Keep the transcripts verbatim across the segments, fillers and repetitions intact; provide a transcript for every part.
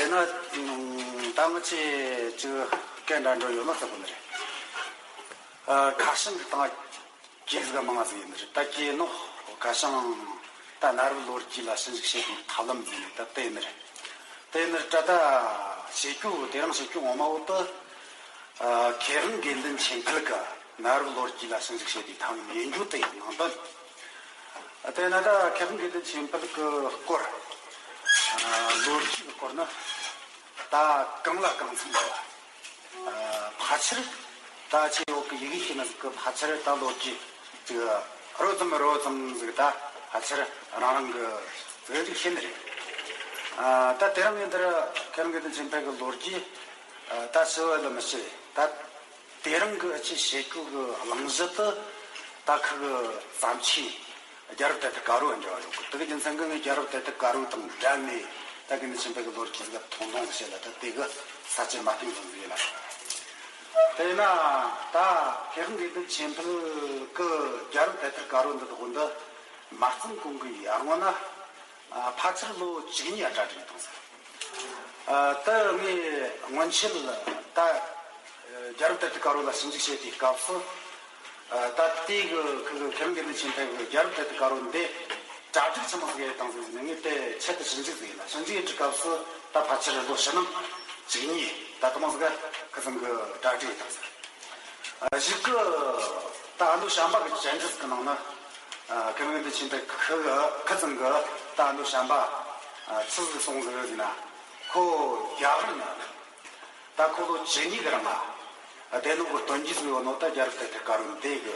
ན་ད་ང་ཚོས་ཅིག་སྐད་འདྲ་འགྲོ་ཡོད་ན་ཚ་གོ་ནི་རེད། ཨ། ཁ་བྱང་གི་སྟེང་གི་ཟིག་མང་ང་ཟིག་ཡིན་ནི་རེད། ད་ཀྱེ་ནོ། ཁ་བྱང་ད་གནའ་རབས་ལོ་རྒྱུས་ལ་ཞིབ་འཇུག་བྱེད་པའི་ཐབས་ལམ་ཟིག་ནི་ད་དེ་ཡིན་ནི་རེད། དེ་ཡིན་ནི་རེད། ད་བྱེད་རྒྱུ་དེ་རིང་བྱེད་རྒྱུ་ངོ་མ་བོ་དེ། ཨ། མཁས་དབང་དགེ་འདུན་ཆོས་འཕེལ་གྱི་གནའ་རབས་ལོ་རྒྱུས་ལ་ཞིབ་འཇུག་བྱེད་པའི་ཐབས་ལམ་ཡིན་རྒྱུ་དེ་ཡིན་ནང་དོན། དེས་ན་ད་མཁས་དབང་དགེ་འདུན་ཆོས་འཕེལ་གྱི་སྐོར། ཨ། ལོ་རྒྱུས་ཀྱི་སྐོར་ནི་ད་གང་ལ་གང་འཚམ་ཡོད། ཨ། ཕལ་ཆེར་ད་ཁྱེད་བོད་ཀྱི་ཡི་གེ་ཤེས་ན་ཟིག་གི་ཕལ་ཆེར་ད་ལོ་རྒྱུས་ཅིག་རོ་ཙམ་རོ་ཙམ་ཟིག་ད་ཕལ་ཆེར་རང་རང་གི་ཟིག་ཅིག་ཤེས་ནི་རེད། ཨ། ད་དེ་རིང་ངས་འདིར་མཁས་དབང་དགེ་འདུན་ཆོས་འཕེལ་གྱི་ལོ་རྒྱུས། ཨ། ད་ཞུ་བ་ལ་མི་ཤེས། ད་དེ་རིང་གི་ཨ་ཅེ་བྱེད་རྒྱུ་གི་གླེང་གཞི་དེ་ད་ཁི་གི་བརྩམས་ཆོས་རྒྱལ་རབས་དར་ཐིག་དཀར་པོ་འབྲེལ་བ་ཡོད་གི། དེ་གི་རྒྱུ་མཚན་གི་ངས་རྒྱལ་རབས་དར་ཐིག་དཀར་པོ་དང་འབྲེལ་ནས་ད་དགེ་འདུན་ཆོས་འཕེལ་གི་ལོ་རྒྱུས་ཟིག་ཐུང་ཐུང་ཟིག་བཤད་ལ། ད་དེ་གི་ས་བཅད་མ་བསྟན་ཟིག་ཟིག་ཡིན་ལ། དེས་ན་ད་མཁས་དབང་དགེ་འདུན་ཆོས་འཕེལ་གི་རྒྱལ་རབས་དར་ཐིག་དཀར་པོ་འདི་དག་འདི་མ་བརྩམས་གོང་གི་ཡར་སྔོན་ན། ཨ། ཕལ་ཆེར་ལོ་བཅུ་གཉིས་ཡ་གྲ་སྒྲིག་བཏང་ཟིག། ཨ། ད་ངས་སྔོན་ཆད་ལ་ད་རྒྱལ་རབས་དར་ཐིག་དཀར་པོ་ལ་ཞིབ་འཇུག་བྱེད་དུས་སྐབས་སུ། ཨ། ད་དེ་གི་ཁི་གི་མཁས་དབང་དགེ་འདུན་ཆོས་འཕེལ་གི་རྒྱལ་རབས་དར་ཐིག་དཀར་པོ་འདི་གྲ་སྒྲིག་ཆི་མོ་ཟིག་ཡས་བཏང་ཟིག་ཟེར་ནས་ངས་དེ་ཆེད་དུ་ཞིབ་འཇུག་ཟིག་ཡིན་ལ། ཞིབ་འཇུག་ཡས་དུས་སྐབས་སུ་ད་ཕལ་ཆེར་ལོ་ཕྱི་ནང་བཅུ་གཉིས་ད་དུ་མོ་ཟིག་ཁི་ཚང་གི་གྲ་སྒྲིག་ཡས་བཏང་ཟིག། ཨ། གཞུག་གི་ད་ཨ་མདོ་བྱམས་པ་གི་བཅར་འདྲི་གི་ནང་ན། ཨ། མཁས་དབང་དགེ་འདུན་ཆོས་འཕེལ་ཁི་གི་ཁི་ཚང་གི་ད་ཨ་མདོ་བྱམས་པ། ཨ། ཆི་ཟིག་གསུངས་ཟིག་ཟེར་ན། ཁོ་རྒྱ་གར་ན་ད་ཁོ་ལོ་བཅུ་གཉིས་གི་རིང་ལ། ཨ། སྡེ་སྣོད་གི་དོན་རྒྱུ་ཟིག་ཡོད་ནོ་ད་རྒྱལ་རབས་དར་ཐིག་དཀར་པོ་འདི་གི།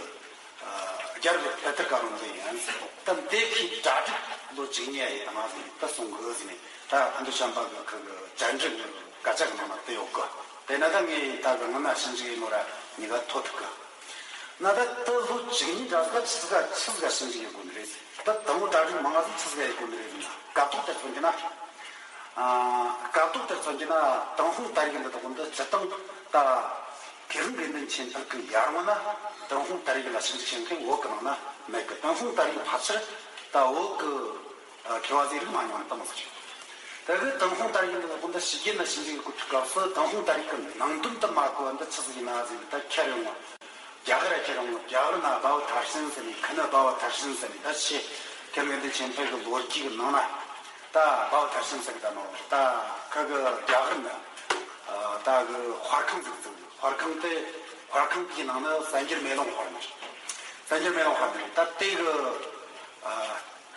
ཨ། རྒྱལ་རབས་དར་ཐིག་དཀར་པོ་འདི་ཡིན་ཟེར། ད་འདི་ཁི་གྲ་སྒྲིག་ལོ་བཅུ་གཉིས་ཡས་བཏང་ཟིག་ད་གསུངས་གི་ཟེར་ནས། ད་ཨ་མདོ་བྱམས་པ་གི་ཁི་གི་བཅར་འདྲི་གི་སྐད་ཆ་གི་ནང་ན་དེ་ཡོད་གི། དེ་ན་ད་ངས་ད་གི་སྔོན་ན་ཞིབ་འཇུག་ཡས་ནོ་ར་གཉིས་ཀ་ཐོ་ཐུག་གི། ན་ད་ད་ལོ་བཅུ་གཉིས་འདྲ་ཟིག་ཆི་ཟིག་ཆི་ཟིག་ཞིབ་འཇུག་ཡས་དགོས་ནི་རེད། ད་དང་པོ་གྲ་སྒྲིག་མང་ང་ཟིག་ཆི་ཟིག་ཡས་དགོས་ནི་རེད་ཟེར་ན། སྐབས་ཐོག་དེར་མཚོན་གྱི་ན། ཨ། སྐབས་ཐོག་དེར་མཚོན་གྱི་ན་ཏུན་ཧོང་དར་ཡིག་འདི་དག་འདི་སྤྱིར་བཏང་ད་མཁས་དབང་དགེ་འདུན་ཆོས་འཕེལ་གི་ཡར་སྔོན་ན་ཏུན་ཧོང་དར་ཡིག་ལ་ཞིབ་འཇུག་བྱེད་མཁན་བོད་གི་ནང་ན་མེད་གི། ཏུན་ཧོང་དར་ཡིག་ཕལ་ཆེར་ད་བོད་གི། ཨ། མཁས་པ་ཟིག་རིག་མ་མྱོང་ད་མོ་ཟིག་རེད། ད་གི་ཏུན་ཧོང་དར་ཡིག་འདི་དག་འདི་ཕྱི་རྒྱལ་ན་ཞིབ་འཇུག་གི་སྐབས་སུ་ཏུན་ཧོང་དར་ཡིག་གི་ནང་དོན་དུ་མ་གོ་བ་འདི་ཆི་ཟིག་ཡིན་ན་ཟེར་ནས་ད་ཁྱེར་ཡོང་བ། རྒྱ་གར་ཁྱེར་ཡོང་བ། རྒྱ་གར་ན་བྷ་བ་མཐར་ཕྱིན་ཟེར་ནས། ཁི་ན་བྷ་བ་མཐར་ཕྱིན་ཟེར་ནས། ད་ཆེ་མཁས་དབང་དགེ་འདུན་ཆོས་འཕེལ་གི་ལོ་རྒྱུས་གི་ནང་ན་ད་བྷ་བ་མཐར་ཕྱིན་ཟེར་གི་ད་མོ། ད་ཁི་གི་རྒྱ་གར་ན། ཨ། ད་གི་དཔར་ཁང་ཟིག་བཙུགས། དཔར་ཁང་དེ་དཔར་ཁང་དེའི་ནང་ན་གསལ་འགྱུར་མེ་ལོང་དཔར་ནི་རེད། གསལ་འགྱུར་མེ་ལོང་དཔར་ནི་རེད། ད་དེ་གི། ཨ།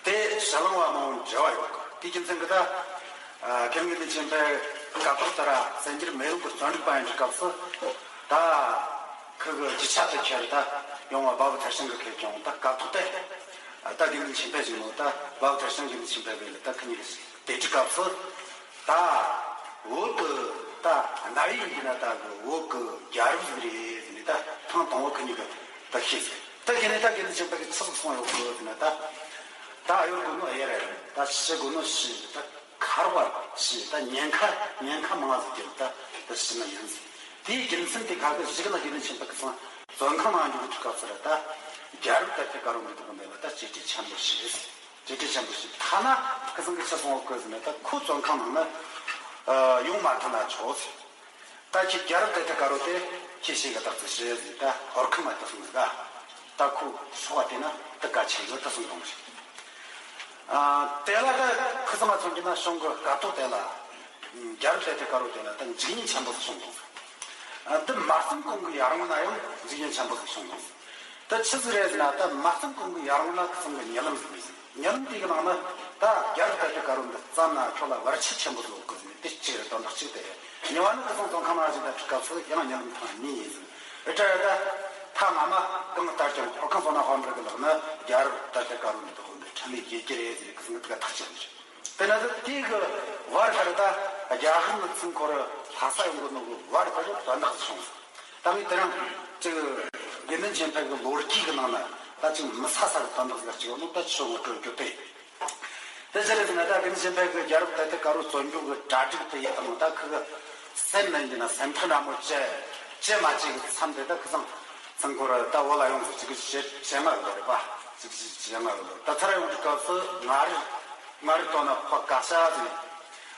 དེ་ཕྱི་གླིང་བ་མང་པོ་འབྲེལ་བ་ཡོད་གི། དེ་རྒྱུ་མཚན་གི་ད། ཨ། མཁས་དབང་དགེ་འདུན་ཆོས་འཕེལ་སྐབས་ཐོག་དེ་ར་གསལ་འགྱུར་མེ་ལོང་གི་རྩོམ་སྒྲིག་པ་ཡིན་དུས་སྐབས་སུ། ད་ཁི་གི་རྒྱུ་ཆ་དེ་ཁྱེར་ད་ཡོང་བ་བྷ་བ་མཐར་ཕྱིན་གི་ཁྱེར་ཀྱང་ད་སྐབས་ཐོག་དེ། ཨ། ད་དགེ་འདུན་ཆོས་འཕེལ་ཞིག་ནོ་ད་བྷ་བ་མཐར་ཕྱིན་དགེ་འདུན་ཆོས་འཕེལ་བས་ལ་ད་ཁི་གཉིས་ཀྱི་དེ་དུས་སྐབས་སུ། ད་བོད་གི་ད་གནའ་བོའི་ཡིན་ན་ད་གི་བོད་གི་རྒྱལ་རབས་ཟིག་རེད་ཟེར་ནས་ད་ཐེངས་དང་པོ་ཁི་གཉིས་ཀྱི་ད་ཤེས་ཟིག། ད་ཁྱེད་ནས་ད་དགེ་འདུན་ཆོས་འཕེལ་གྱིས་ཆི་ཟིག་གསུངས་ཡོད་གི་ཟེར་ན། ད་ད་གཡོལ་དགོས་ནོ་གཡེལ་ར་རེད། ད་ཤི་དགོས་ནོ་ཤི། ད་མཁར་བར་ཤི། ད་ཉེན་ཁ་ཉེན་ཁ་མང་ཟིག་གི་ད་ད་ཤི་ན་ཡིན་ཟིག། དེའི་རྒྱུ་མཚན་དེ་ཁ་གི་གཞུག་ན་དགེ་འདུན་ཆོས་འཕེལ་གྱིས་བཙོན་ཁང་ནང་འཇུག་གི་སྐབས་སུ་ར་ད་རྒྱལ་རབས་དར་ཐིག་དཀར་པོ་འདི་དག་འདི་ལ་ད་བཅོས་སྒྲིག་ཆེན་པོ་བྱས། བཅོས་སྒྲིག་ཆེན་པོ་བྱས། ཐ་ན་ཁི་ཚང་གིས་ཆི་གསུངས་ཡོད་གི་ཟེར་ན། ད་ཁོ་བཙོན་ཁང་ནང་ན་ཡོང་མ་ཐུབ་ན་ཆོག་ཟེར། ད་ཁྱེད་རྒྱལ་རབས་དར་ཐིག་དཀར་པོ་དེ་ཁྱེད་ཤེས་གི་བདག་ཏུ་བྱེད་ཟེར། ད་དཔར་ཁང་ལ་ད་གསུངས་ཟིག། ད་ཁོ་སོང་བ་དེ་ན་ད་གལ་ཆེ་གི་ད་གསུངས་དང་ཟིག། ཨ། དེ་ལ་ད་ཁི་ཚང་ང་མཚོན་གྱི་ན་གཞུང་གི་སྐབས་ཐོག་དེ་ལ། རྒྱལ་རབས་དར་ཐིག་དཀར་པོ་དེ་ལ་ད་འཇིག་ཉེན་ཆེན་པོ་ཟིག་བྱུང་དང་ཟིག། ཨ། འདི་མ་བརྩམས་གོང་གི་ཡར་སྔོན་ན་ཡང་འཇིག་ཉེན་ཆེན་པོ་ཟིག་བྱུང་དང་ཟིག། ད་ཆི་ཟིག་རེད་ཟེར་ན། ད་མ་བརྩམས་གོང་གི་ཡར་སྔོན་ན་ཁི་ཚང་གི་ཉེ་ལམ་ཟིག་མེད་ཟིག། ཉེ་ལམ་དེ་གི་ནང་ན་ད་རྒྱལ་རབས་དར་ཐིག་དཀར་པོ་འདི་བརྩམས་ན་ཁྱོད་ལ་བར་ཆད་ཆེན་པོ་ཟིག་ཡོད་གི་ཟེར་ནས་དེ་གཅིག་རེད། དོན་དག་གཅིག་དེ་རེད། གཉིས་པ་ནི་ཁི་ཚང་བཙོན་ཁང་ནང་བཞིན་ད་དུས་སྐབས་སུ་ཡང་ཉེ་ལམ་ཐེངས་གཉིས་ཡིན་ཟིག། ཨེ་ད་རེད། ད་ཐ་ང་མ་གང་ལྟར་ཀྱང་དཔར་ཁང་བཙོན་ན་དཔལ་འབྲུག་གི་ལག་ན་རྒྱལ་རབས་དར་ཐིག་དཀར་པོ་འདི་དག་འདི་འཕྲིན་ལས་རྒྱས་ཀྱི་རེད་ཟེར་ནས་ཁི་ཚང་གི་དེ་ག་ཐག་བཅད་ཟིག། དེ་ན་ད་དེ་གི་བར་ལྟར་ད་རྒྱ་གར་ནས་ཚུར་ཁོ་ར་ལྷ་ས་ཡོང་གི་ནོ་གི་བར་ལྟར་དོན་དག་བྱུང་། ད་ངས་དེ་རིང་ཅིག་དགེ་འདུན་ཆོས་འཕེལ་གི་ལོ་རྒྱུས་གི་ནང་ན་ད་ཅིག་མི་ཚ་ས་གི་དོན་དག་ཟིག་ཅིག་ཡོད་ནོ་ད་ཁྱོད་ངོ་སྤྲོད་རྒྱུ་དེ། དེ་ཟེར་ཟིན་ན་ད་དགེ་འདུན་ཆོས་འཕེལ་གི་རྒྱལ་རབས་དར་ཐིག་དཀར་པོ་བཙོན་འཇུག་གི་གྲ་སྒྲིག་དེ་ཡིན་དང་། ད་ཁི་གི་སེམས་ནང་གི་ན་སེམས་ཐག་འདྲ་མོ་བཅད་བཅད་མ་བཅད་གི་མཚམས་དེ་ད་ཁི་ཚང་ཚང་ཁོ་ར་ད་བོད་ལ་ཡོང་ཟིག་ཅིག་གི་བྱེད་བྱེད་མ་གི་རེད་པ། ཅིག་ཅིག་བྱེད་མ་གི་རེད། ད་ཚར་ཡོང་དུས་སྐབས་སུ་ང་རེ་ང་རེ་ལྟོས་ན་ཕོ་ག་ཤ་ཟིག།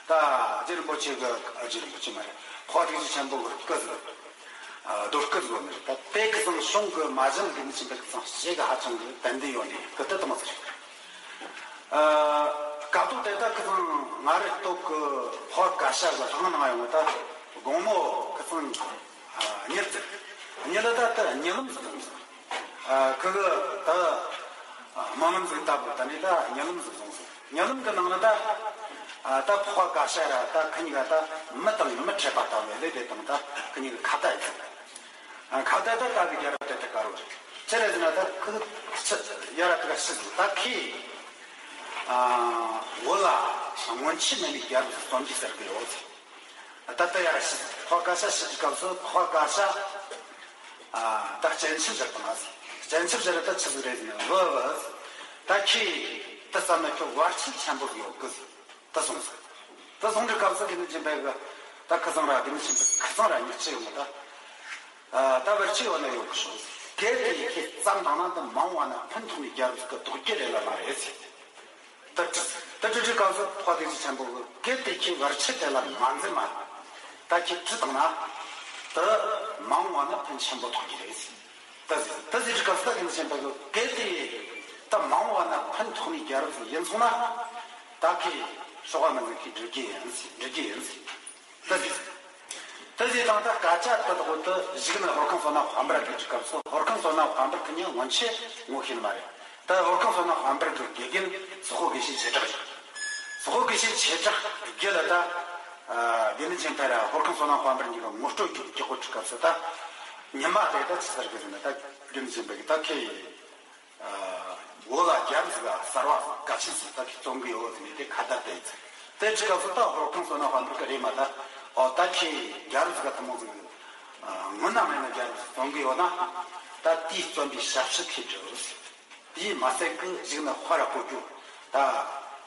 ད་རྗེ་རིན་པོ་ཆེ་གི། ཨ། རྗེ་རིན་པོ་ཆེ་མ་རེད། འཕགས་པ་ཐུགས་རྗེ་ཆེན་པོ་གི་སྐུ་ཟིག་ཨ། རྡོ་སྐུ་ཟིག་ཡོད་ནི་རེད། ད་དེ་ཁ་སང་གཞུང་གི་མ་གཞི་ནས་དགེ་འདུན་ཆོས་འཕེལ་ཁ་སང་ཞེ་གི་ཧ་ཅང་གི་ཏན་ཏན་ཡོད་ནི་སྐུ་དེ་དང་ཟིག་ཨ། སྐབས་ཐོག་དེ་ད་ཁ་སང་ང་རེ་སྟོད་གི་འཕགས་པ་ཀ་ཤ་གི་ལྷང་ནང་ཡོང་བ། ད་དགོང་མོ་ཁ་སང་ཉིལ་ཟིག་ཉིལ་ལ་ད་ད་ཉིལ་ལམ་ཟིག་ཨ། ཁུ་གུ་ད་སྨོན་ལམ་ཟིག་བཏབ། ད་ནི་ད་ཉིལ་ལམ་ཟིག་བཟུང་སོང་། ཉིལ་ལམ་གི་ནང་ན་ད། ཨ། ད་འཕགས་པ་ཀ་ཤ་ར་ད་ཁི་གཉིས་ཀ་ད་མི་དང་མི་འཕྲད་པ་ལྟ་བུ་ལས་དེ་དང་ད་ཁི་གཉིས་ཀ་ཁ་བརྡ་ཡིན། ཨ། ཁ་བརྡ་ད་ད་གི་རྒྱལ་རབས་དེབ་ཐེར་དཀར་པོ་རེད། ཅི་རེད་ཟེར་ན་ད་ཁི་ཆི་ཡ་ར་ད་ག་ཤི་ཟིག་ད་ཁི། ཨ། བོད་ལ་སྔོན་ཆད་མེད་པའི་རྒྱལ་རབས་རྩོམ་གྱི་ཟེར་གི་ཡོད། ད་ལྟ་ཡར་ཞུ། འཕགས་པ་ཀ་ཤ་ཞུ་རྒྱུའི་སྐབས་སུ་འཕགས་པ་ཀ་ཤ། ཨ། ད་སྤྱན་ཆབ་བཞག་པ་ན། སྤྱན་ཆབ་བཞག་ད་ཆི་ཟིག་རེད་ཟེར་ན། བུ་བུ། ད་ཁྱེད་ད་བསམ་ན་ཁྱོད་བར་ཆད་ཆེན་པོ་ཟིག་ཡོད་གི་ཟེར། ད་གསུངས་ཟིག་ད་གསུངས་དུས་སྐབས་སུ་དགེ་འདུན་ཆོས་འཕེལ་གི། ད་ཁ་སང་ར་དགེ་འདུན་ཆོས་འཕེལ་ཁ་སང་ར་ཉིན་གཅིག་ཡོང་ད། ཨ། ད་བར་ཆད་ཡོད་ན་ཡོད་གི་ཤོག་གལ་ཏེ་ཁྱེད་བརྩམས་བཏང་ན་ད་མ་འོངས་པ་ན་ཕན་ཐོགས་ནི་རྒྱལ་རབས་ཀྱི་རྡོ་རྗེ་རེད་ལ་མ་རེད་ཟེར། ད་དྲི། ད་དྲི་དྲི་སྐབས་སུ་འཕགས་པ་ཐུགས་རྗེ་ཆེན་པོ་གིས་གལ་ཏེ་ཁྱེད་བར་ཆད་དེ་ལ་མ་འཛེམས་མ། ད་ཁྱེད་དྲི་བཏང་ན། ད་མ་འོངས་པ་ན་ཕན་ཆེན་པོ་ཐོགས་ཀྱི་རེད། ད་ཟེར། ད་ཟེར་དྲི་སྐབས་སུ་ད་དགེ་འདུན་ཆོས་འཕེལ་གིས་གལ་ཏེ་ད་མ་འོངས་པ་ན་ཕན་ཐོགས་ནི་རྒྱལ་རབས་ཟིག་ཡིན་སོང་ན། ད་ཁྱེད་ཞོགས་པ་མི་འཛེམ། ཁྱེད་འབྲི་རྒྱུ་ཡིན་ཟེར། འབྲི་རྒྱུ་ཡིན་ཟེར། ད་ཟེར། ད་ཟེར་དང་ད་སྐད་ཆ་དེ་དག་ཏུ་གཞུག་ནས་ཧོར་ཁང་བསོད་ནམས་དཔལ་འབར་གི་སྐབས་སུ་ཧོར་ཁང་བསོད་ནམས་དཔལ་འབར་ཁི་གཉིས་སྔོན་ཆད་ངོ་ཤེས་ནི་མ་རེད། ད་ཧོར་ཁང་བསོད་ནམས་དཔལ་འབར་གི་དགེ་རྒན་སོག་པོ་དགེ་བཤེས་ཆོས་གྲགས་རེད། སོག་པོ་དགེ་བཤེས་ཆོས་གྲགས་དགེ་ལ་ད། ཨ། དགེ་འདུན་ཆོས་འཕེལ་ར་ཧོར་ཁང་བསོད་ནམས་དཔལ་འབར་གཉིས་ཀ་ངོ་སྤྲོད་རྒྱག་དགོས་དུས་སྐབས་སུ་ད། ཉི་མ་དེ་ད་ཆི་ཟེར་གི་ཟེར་ན། ད་དགེ་འདུན་ཆོས་འཕེལ་གིས་ད་ཁྱེད། ཨ། བོད་ལ་རྒྱལ་རབས་ཟིག་གསར་བ་ག་ཚོད་ཟིག་ད་ཁྱེད་རྩོམ་གི་ཡོད་ཟེར་ནས་དེ་ཁ་བརྡ་བལྟས་ཚེ། དེ་དུས་སྐབས་སུ་ད་ཧོར་ཁང་བསོད་ནམས་དཔལ་འབར་གིས་རེད་མ་ད། ཨོ། ད་ཁྱེད་རྒྱལ་རབས་ཟིག་ཐུན་མོང་ཟིག་ཨ། སྔོན་ན་མེད་ན་རྒྱལ་རབས་ཟིག་རྩོམ་གི་ཡོད་ན། ད་དེའི་རྩོམ་པའི་ཞབས་ཕྱི་ཁྱེད་སྒྲུབ་ཟེར། དེས་མ་ཟད་གི་གཞུག་ནས་དཔར་བརྐོ་རྒྱུ། ད་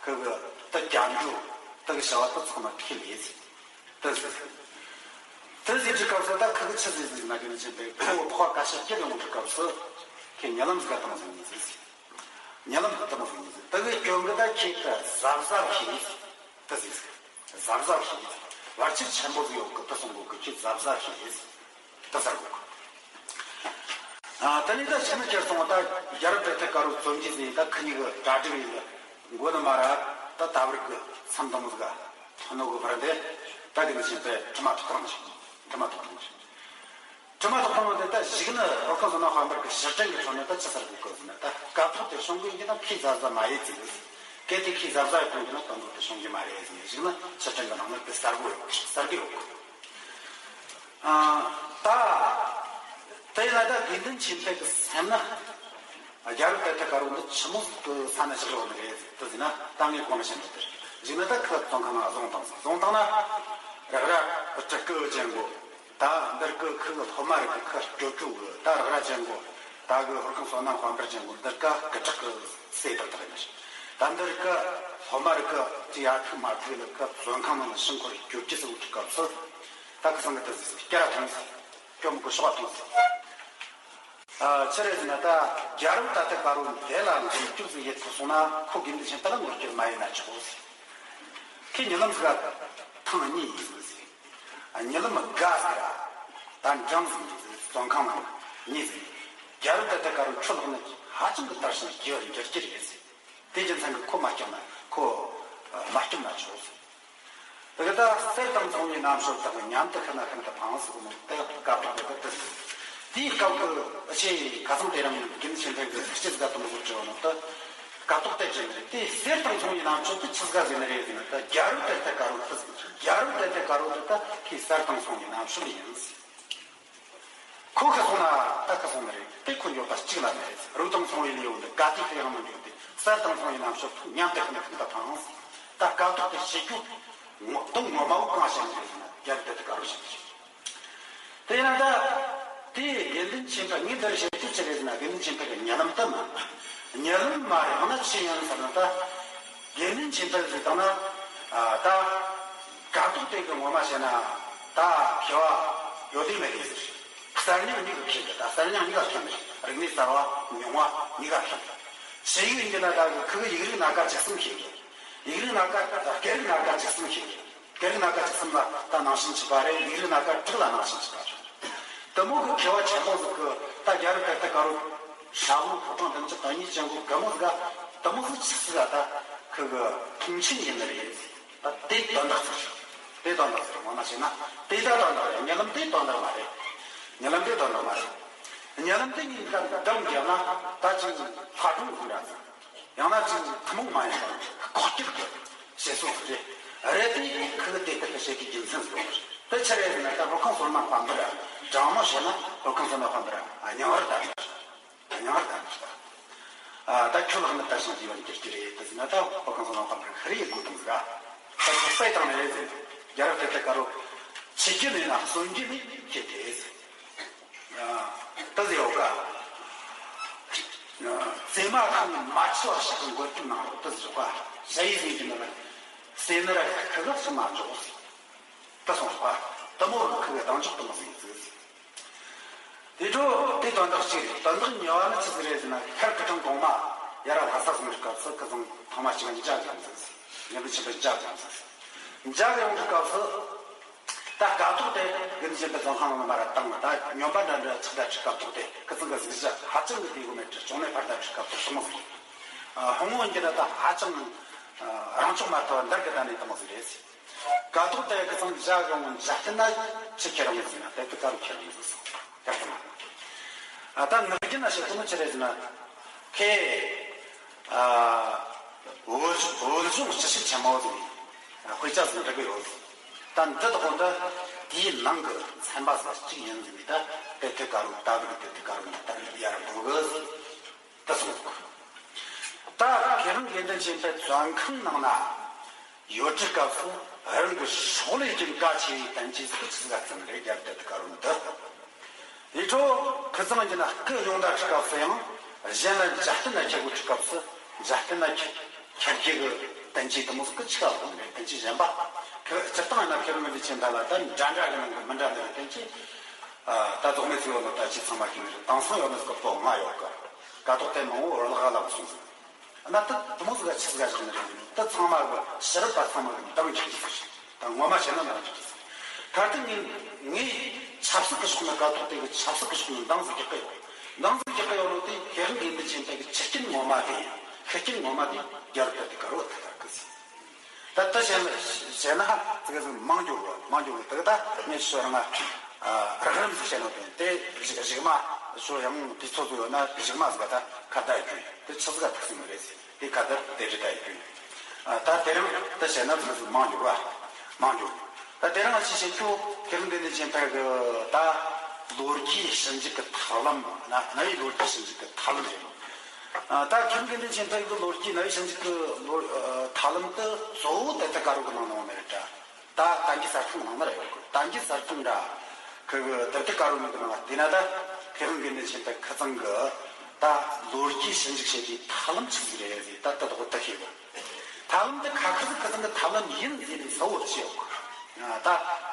ཁི་གི་ད་རྒྱག་རྒྱུ། ད་གི་བྱ་བ་ད་ཚང་མ་ཁྱེད་ལས་ཟེར། ད་ཟེར། ད་ཟེར་དུས་སྐབས་སུ་ད་ཁི་གིས་ཆི་ཟེར་ཟེར་ན། དགེ་འདུན་ཆོས་འཕེལ་ཁོ་འཕགས་པ་ཀ་ཤ་སྐྱིད་ཡོང་དུས་སྐབས་སུ་ཁྱེད་ཉེ་ལམ་ཟིག་ག་བཏང་ཟིག་ཡིན་ཟེར། ཉེ་ལམ་ཟིག་ག་བཏང་ཟིག་ཡིན་ཟེར། ད་གི་སྐྱོན་གི་ད་ཁྱེད་ཀྱིས་གཟབ་གཟབ་བྱོས་ཟེར། ད་ཟེར་ཟེར། གཟབ་གཟབ་བྱོས་ཟེར། བར་ཆད་ཆེན་པོ་ཟིག་ཡོད་གི། ད་གསུང་གོ་གི། ཁྱེད་གཟབ་གཟབ་བྱོས་ཟེར། ད་ཟེར་གོ་གི། ཨ། ད་ནི་ད་ཕྱི་མ་ཁྱེར་སོང་བ་ད་རྒྱལ་རབས་དེབ་ཐེར་དཀར་པོ་རྩོམ་གྱི་ཟེར། ད་ཁི་གཉིས་ཀྱི་གྲ་སྒྲིག་ཡིན་ལ། མགོ་ནས་མར་ད་ད་བར་གི་མཚམས་དང་ཟིག་ག་ཐོན་ནོ་གི་བར་དེ། ད་དགེ་འདུན་ཆོས་འཕེལ་དྲི་མ་ཐོག་དྲངས་ཤིང་། དྲི་མ་ཐོག་དྲངས་ཤིང་། དྲི་མ་ཐོག་དྲངས་ནོ་དེ་ད་གཞུག་ནས་ཧོར་ཁང་བསོད་ནམས་དཔལ་འབར་གི་ཕྱིར་དྲན་གི་ཁྲོད་ནས་ད་ཆི་ཟེར་གི་གོ་ཟེར་ན། ད་སྐབས་ཐོག་དེ་བྱུང་གི་ཡིན་གྱི་ན་ཁྱེད་གཟབ་གཟབ་མ་ཡེད་ཟེར་གི། གལ་ཏེ་ཁྱེད་གཟབ་གཟབ་ཡེད་གོ་གི་ན་དོན་དག་དེ་བྱུང་གི་མ་རེད་ཟེར་ནས། གཞུག་ནས་ཕྱིར་དྲན་གི་ནང་ན་དེ་གསལ་པོ་ཡོད། གསལ་གི་ཡོད་གི། ཨ། ད། དེ་ཡིན་ན་ད་དགེ་འདུན་ཆོས་འཕེལ་གི་སེམས་ན། རྒྱལ་རབས་དེབ་ཐེར་དཀར་པོ་འདི་ཆི་མོ་ཟིག་གི་ས་ནས་བཞག་ཡོད་ནི་རེད་ཟེར་ཟེར་ན། ད་ངས་གོང་ནས་བཤད་འདུག་དེ་རེད། གཞུག་ནས་ད་ཁི་བཙོན་ཁང་ནང་བཟུང་བཏང་ཟིག་བཟུང་བཏང་ན། རག་ར་སྤྲུལ་སྐུ་ཅན་གོ། ད་འདིར་གི་ཁི་གི་སློབ་མ་རིགས་གི་ཁི་སྐྱོབ་སྐྱོབ་གི། ད་རག་ར་ཅན་གོ། ད་གི་ཧོར་ཁང་བསོད་ནམས་དཔལ་འབར་ཅན་གོ། འདིར་ག་གི་དྲག་གི་སྲས་དག་དག་ཡིན་ནི་རེད། ད་འདིར་གི་སློབ་མ་རིགས་གི་ཅི་ཡ་ཐུག་མ་ཐུག་ལ་གི་བཙོན་ཁང་ནང་ལ་ཕྱིར་འཁོར་སྐྱོབ་རྒྱུ་ཟེར་བའི་སྐབས་སུ། ད་ཁི་ཚང་གི་དེ་ཟིག་སྐྱ་ར་ཐོངས་ཟིག་སྐྱོ་མོ་གི་ཤོག་ཐོངས་ཟིག་ཨ། ཆི་རེད་ཟེར་ན། ད་རྒྱལ་རབས་དེབ་ཐེར་དཀར་པོ་འདི་ལ་ངོ་སྤྲོད་ཟིག་ཡེད་ཐུབ་སོང་ན། ཁོ་དགེ་འདུན་ཆོས་འཕེལ་ལ་ངོ་སྤྲོད་མ་ཡེད་ན་ཆོག་ཟེར། ཁོས་ཉེ་ལམ་ཟིག་ག་ཐེངས་གཉིས་ཡིན་ཟིག་ཟེར། ཨ། ཉེ་ལམ་དགའ་ཟིག་ར། ད་འགྲངས་ཟིག་ཟེར། བཙོན་ཁང་ནང་གཉིས་ཟིག་རྒྱལ་རབས་དེབ་ཐེར་དཀར་པོ་ཁྱོད་ལག་ནས་ཧ་ཅང་གི་དར་ཞིང་རྒྱས་པར་འགྱུར་གྱི་རེད་ཟེར། དེ་རྒྱུ་མཚན་གྱིས་ཁོ་མ་སྐྱོབ་ན། ཁོ་མ་སྐྱོབ་ན་ཆོག་ཟེར། དེ་གི་ད་གསེར་དང་མཚུངས་པའི་རྣམ་དཔྱོད་དག་མཉམ་དུ་ཤར་ན་ཤིན་ཏུ་ཕངས་ཟེར་གོ་ནོ་དེ་སྐབས་ཐོག་དེ་དེ་དེ་ཟེར། དེའི་སྐབས་ཀྱི་ཆེས་ཁ་སང་དེ་རིང་དགེ་འདུན་ཆོས་འཕེལ་གྱིས་ཚིགས་བཅད་ཟིག་ག་དེ་མོ་ཟིག་བྲིས་ནོ་དེ་སྐབས་ཐོག་དེ་བྲིས་ནི་རེད། དེ་གསེར་དང་མཚུངས་པའི་རྣམ་དཔྱོད་དེ་ཆི་ཟིག་ག་ཟེར་ནི་རེད་ཟེར་ན། ད་རྒྱལ་རབས་དེབ་ཐེར་དཀར་པོ་དེ་ཟེར། རྒྱལ་རབས་དེབ་ཐེར་དཀར་པོ་དེ་ད་ཁོའི་གསེར་དང་མཚུངས་པའི་རྣམ་དཔྱོད་ཡིན་ཟེར། ཁོ་ཁ་སོང་ན་ད་ཁ་སོང་ནི་རེད། དེ་ཁོ་འགྱོད་པ་གཅིག་ལ་མེད། རིགས་དང་མཚུངས་པའི་ལེའུ་འདི་ག་དུས་ཁ་ཡང་མི་འགྱོད་དེ། གསེར་དང་མཚུངས་པའི་རྣམ་དཔྱོད་མཉམ་དུ་ཤར་ན་ཤིན་ཏུ་ཕངས། ད་སྐབས་ཐོག་དེ་བྱེད་རྒྱུ་ངོ་དོན་ངོ་མ་བོ་གང་བཤད་ནི་རེད་ཟེར་ན། རྒྱལ་རབས་དེབ་ཐེར་དཀར་པོ་བཤད་ཀྱི་རེད། དེ་ཡིན་ན་ད་དེ་དགེ་འདུན་ཆོས་འཕེལ་ངས་འདིར་བཤད་རྒྱུ་ཆི་རེད་ཟེར་ན། དགེ་འདུན་ཆོས་འཕེལ་གྱི་ཉེ་ལམ་དེ་མ། ཉེ་ལམ་མ་རེད། ཡང་ན་ཆི་ཡིན་ཟེར་ན། ད་དགེ་འདུན་ཆོས་འཕེལ་ཟེར་བཏང་ན། ཨ། ད་སྐབས་ཐོག་དེ་གི་ངོ་མ་བཤད་ན་ད་མཁས་པ་ཡོད་དེ་མེད་དེ་ཟེར། གསར་རྙིང་གཉིས་ཀ་མཁས་གི། ད་གསར་རྙིང་གཉིས་ཀ་མཁས་ནི་རེད། རིག་གནས་གསར་བ་ཉུང་བ་གཉིས་ཀ་མཁས་གི། ཆི་ཡིན་གྱི་ན་ད་གི་ཁི་གི་ཡིག་རིགས་སྣ་ཁ་ཆ་གསུམ་མཁས་གི། ཡིག་རིགས་སྣ་ཁ། ད་སྐད་རིགས་སྣ་ཁ་ཆ་གསུམ་མཁས་གི། སྐད་རིགས་སྣ་ཁ་བཅུ་གསུམ་ལ་ད་ནང་བྱན་ཆུད་པ་རེད། ཡིག་རིགས་སྣ་ཁ་དྲུག་ལ་ནང་བྱན་ཆུད་པ་རེད། དེ་མོ་གི་མཁས་པ་ཆེན་པོ་ཟིག་གི་ད་རྒྱལ་རབས་དེབ་ཐེར་དཀར་པོ་ཧྲ་བོ་ཕོ་བྲང་བདུན་ཅུ་དོན་གཉིས་ཅན་གོ་གི་མོ་ཟིག་ག་དེ་མོ་ཟིག་ཆི་ཟིག་ག་ད་ཁི་གི་མཐོང་ཆེན་ཡིན་ནི་རེད། ད་དེ་དོན་དག་ཟིག་རེད། དེ་དོན་དག་ཟིག་རེད། ངོ་མ་བྱས་ན་དེ་ད་དོན་དག་རེད། གཉིད་ལམ་དེ་དོན་དག་མ་རེད། གཉིད་ལམ་དེ་དོན་དག་མ་རེད། གཉིད་ལམ་དེ་གཉིས་ཀ་འདྲ་མི་འདྲ་ན་ད་ཅིག་ལྷ་སྒྲུང་གི་འདྲ་ཟིག་ཡང་ན་ཅིག་ཐུན་མོང་མ་ཡིན་པ་ལྐོག་གྱུར་གྱི་བཤད་སྲོལ་ཟིག་རེད། རེད་དེ་ཁི་གི་དེ་ལྟར་གྱི་བཤད་ཀྱི་རྒྱུ་མཚན་ཟིག་ཡོད་རེད། དེ་ཆི་རེད་ཟེར་ན་ད་སློབ་ཁང་སོ་མ་དཔལ་འབར་ར་དྲང་མོ་བཤད་ན་སློབ་ཁང་སོ་མ་དཔལ་འབར་ར་རྙིང་བར་ད་རྙིང་བར་ད་ད་ཁྱོད་ལ་ཧ་ནི་ད་ཞིང་དེ་བར་འགྱུར་གྱི་རེད། དེ་ཟེར་ན་ད་སློབ་ཁང་སོ་མ་དཔལ་འབར་ཁི་རེ་ཡེ་དགོས་དང་ཟིག་ར། ད་ཁྱོད་སའི་དང་ནས་རེད་ཟེར། རྒྱལ་རབས་དེབ་ཐེར་དཀར་པོ་ཆི་རྒྱུ་ནས་ན་གསོན་རྒྱུ་ནས་ཁྱེད་དེ་ཟེར། ད་ཟེར་ཡོད་ཀ། བཙས་མ་ཁང་མ་ཆུ་བ་ཞིག་གི་མགོ་ཐུག་ནང་ལོག་ད་ཟེར་ཡོད་ཀ། ཞ་ཡི་ཟིན་གྱི་ནི་ལ་སེ་ནི་ར་ཁི་ག་སུ་མ་འཇོག་ཟེར། ད་སོང་ཀ། ད་མོ་ར་ཁི་ག་དང་འཇོག་ཏུ་མ་ཟིན་ཟིག་ཟེར། དེ་འཕྲོ་དེ་དོན་དག་གཅིག་རེད། དོན་དག་གཉིས་པ་ནི་ཆི་ཟིག་རེད་ཟེར་ན་ཁར་ཁི་ཁྲང་གོང་མ་ཡ་ར་ལྷ་ས་སོང་གི་སྐབས་སུ་ཁི་ཚང་ཐང་མ་ཅིག་འཇག་གི་ཡོང་ཟིག་ཟེར། ཉམས་པའི་ཆེན་པོ་འཇག་གི་ཡོང་ཟིག་ཟེར། འཇག་གི་ཡོང་གི་སྐབས་སུ། ད་སྐབས་ཐོག་དེ་དགེ་འདུན་ཆོས་འཕེལ་ཙོང་ཁ་ནང་ལ་མར་བཏང་ད་སྨྱོན་པ་འདྲ་འདྲ་ཆགས་ད་ཁྲི་སྐབས་ཐོག་དེ་ཁི་ཚང་གི་གཟིགས་གཞི་ཧ་ཅང་གི་དེ་གོ་མེད་ཁྲི་ཅུང་ནས་ཕར་ད་ཁྲི་སྐབས་ཐོག་སོང་ཟིག་ཧོང་བོ་འགྱུར་ད་ཧ་ཅང་རང་ཕྱོགས་མ་ཐོ་འདར་གི་ད་ནས་བཏང་ཟིག་རེད། སྐབས་ཐོག་དེ་ཁི་ཚང་འཇག་གི་ཡོང་འཇག་ཏུ་ན་ཆི་ཁྱེར་ཡོང་ཟིག་ན་དེ་དུ་ཀ་རུ་ཁྱེར་ཡོང་ཟིག་སོང་དེ་ཁི་ན་ད་ངག་རྒྱུན་ན་བཤད་གོ་ནོ་ཆི་རེད་ཟེར་ན་ཁེ། ཨ། བོད་བོད་གཞུང་སྤྱི་ཞབས་ཆེན་མོ་ཟེར་ནས་དཔེ་ཆ་ཟིག་འབྲི་གི་ཡོད། ད་འདི་དག་འདི་དེའི་ནང་གི་ཚན་པ་ཟིག་གཅིག་ཡིན་ཟེར་ནས་ད་དེབ་ཐེར་དཀར་པོ་ད་གི་དེབ་ཐེར་དཀར་པོ་ནས་ད་ཡར་འགོ་གི་ད་སོང་གི། ད་མཁས་དབང་དགེ་འདུན་ཆོས་འཕེལ་བཙོན་ཁང་ནང་ན་ཡོད་དུས་སྐབས་སུ་རང་གི་ཕྱག་ལས་ཀྱི་བཀའ་ཆེ་བའི་བསྟན་བཅོས་ཟིག་ཆི་ཟིག་ག་བརྩམས་རེད། རྒྱལ་དེབ་ཐེར་དཀར་པོ་འདི། དེ་འཕྲོ་ཁི་ཚང་གི་ན་སྐུ་ཡོང་ད་ཁྲི་སྐབས་སུ་ཡང་གཞན་ལ་འཇག་རྟེན་ན་ཁྱེར་དགོས་ཁྲི་སྐབས་སུ་འཇག་རྟེན་ན་ཁྱེར་ཁྱེར་རྒྱུ་གི་བསྟན་བཅོས་དེ་མོ་ཟིག་གི་ཆི་ག་ལོག་ནས་བསྟན་བཅོས་གཞན་པ་ཁི་སྤྱིར་བཏང་ཡིན་ན་མཁས་དབང་དགེ་འདུན་ཆོས་འཕེལ་ལ་ད་འདྲ་འདྲ་གི་ནང་གི་མི་འདྲ་འདྲ་གི་བསྟན་བཅོས་ད་རྫོགས་མེད་ཚིག་ཡོད་ནོ་ད་ཅི་ཚང་མ་ཤེས་ནི་རེད། དེང་སང་ཡོད་ནི་ཟིག་གི་པོ་ལྔ་ཡོད་གི། ཀ་ཐོག་དེ་མང་བོ་བར་ལག་ལ་སོང་ཟིག་གནའ་དེ་དེ་མོ་ཟིག་ག་ཆི་ཟིག་ག་བཞག་ནི་རེད། དེ་ཚང་མ་གི་ཕྱི་རབས་པ་ཚང་མ་གི་འདང་རྒྱག་གི་ཟིག་ད་ངོ་མ་བཤད་ན་འདང་རྒྱག་གི་ཟིག་ད་ལྟ་ངས་ངས་ཆབ་སྲིད་ཀྱི་ཕྱོགས་ནས་ཀ་ཐོག་དེ་གི་ཆབ་སྲིད་ཀྱི་ཕྱོགས་ནས་འདང་ཟིག་རྒྱག་གི་ཡོད། འདང་ཟིག་རྒྱག་གི་ཡོད་ནོ་དེ་མཁས་དབང་དགེ་འདུན་ཆོས་འཕེལ་གི་ཆུ་རྐྱེན་ངོ་མ་དེ་ཡིན། ཤུགས་རྐྱེན་ངོ་མ་དེ་རྒྱལ་རབས་དེབ་ཐེར་དཀར་པོ་དེ་ལྟར་གི་ཟིག་ད་ལྟ་བཤད་ན་བཤད་ན་ཧ་ཙི་ག་ཟིག་མང་འགྱུར་རོ་མང་འགྱུར་རོ་དེ་གི་ད་ངས་ཤོད་རང་ང་རགས་རིམ་ཟིག་བཤད་ནོ་དེ་དེ་གཞི་གཞི་མ་ཤོད་ཡང་དུས་ཚོད་ཟིག་ཡོད་ན་གཞི་མ་ཟིག་ག་ད་ཁ་བརྡ་ཡོད་རྒྱུ་དེ་ཆི་ཟིག་ག་ཐུག་སྲིད་མི་རེད་ཟིག་དེ་ཁ་དར་དེ་རི་ད་ཡི་ཀུན། ད་དེ་རིང་དེ་བཤད་ན་ཙི་ཙི་མང་འགྱུར་བ། མང་འགྱུར། ད་དེ་རིང་ང་ཅི་བཤད་རྒྱུ་མཁས་དབང་དགེ་འདུན་ཆོས་འཕེལ་གི་ད་ལོ་རྒྱུས་ཞིབ་འཇུག་གི་ཐབས་ལམ་ན་གནའ་བོའི་ལོ་རྒྱུས་ཞིབ་འཇུག་གི་ཐབས་ལམ་རེད། ད་མཁས་དབང་དགེ་འདུན་ཆོས་འཕེལ་གི་ལོ་རྒྱུས་གནའ་བོའི་ཞིབ་འཇུག་གི་ལོ་ཐབས་ལམ་དེ་གཙོ་བོ་དེབ་ཐེར་དཀར་པོ་གི་ནང་ནང་མེད་རེད་ད། ད་བསྟན་རྒྱས་གསེར་ཐང་ནང་ན་ར་ཡོད་གི། བསྟན་རྒྱས་གསེར་ཐང་འདྲ་ཁི་གི་དེབ་ཐེར་དཀར་པོ་གི་ནང་ལ་བལྟས་ན་ད་མཁས་དབང་དགེ་འདུན་ཆོས་འཕེལ་ཁི་ཚང་གི་ད་ལོ་རྒྱུས་ཞིབ་འཇུག་བྱེད་པའི་ཐབས་ལམ་ཆི་ཟིག་རེད་ཟེར་ད་ད་དོ་ད་ཤེས་གི། ཐབས་ལམ་དེ་ཁ་ཁ་ཟིག་ཁི་ཚང་གི་ཐབས་ལམ་ཡིན་ཟེར་ནས་གསལ་བོ་བྱས་ཡོད་གི། ད་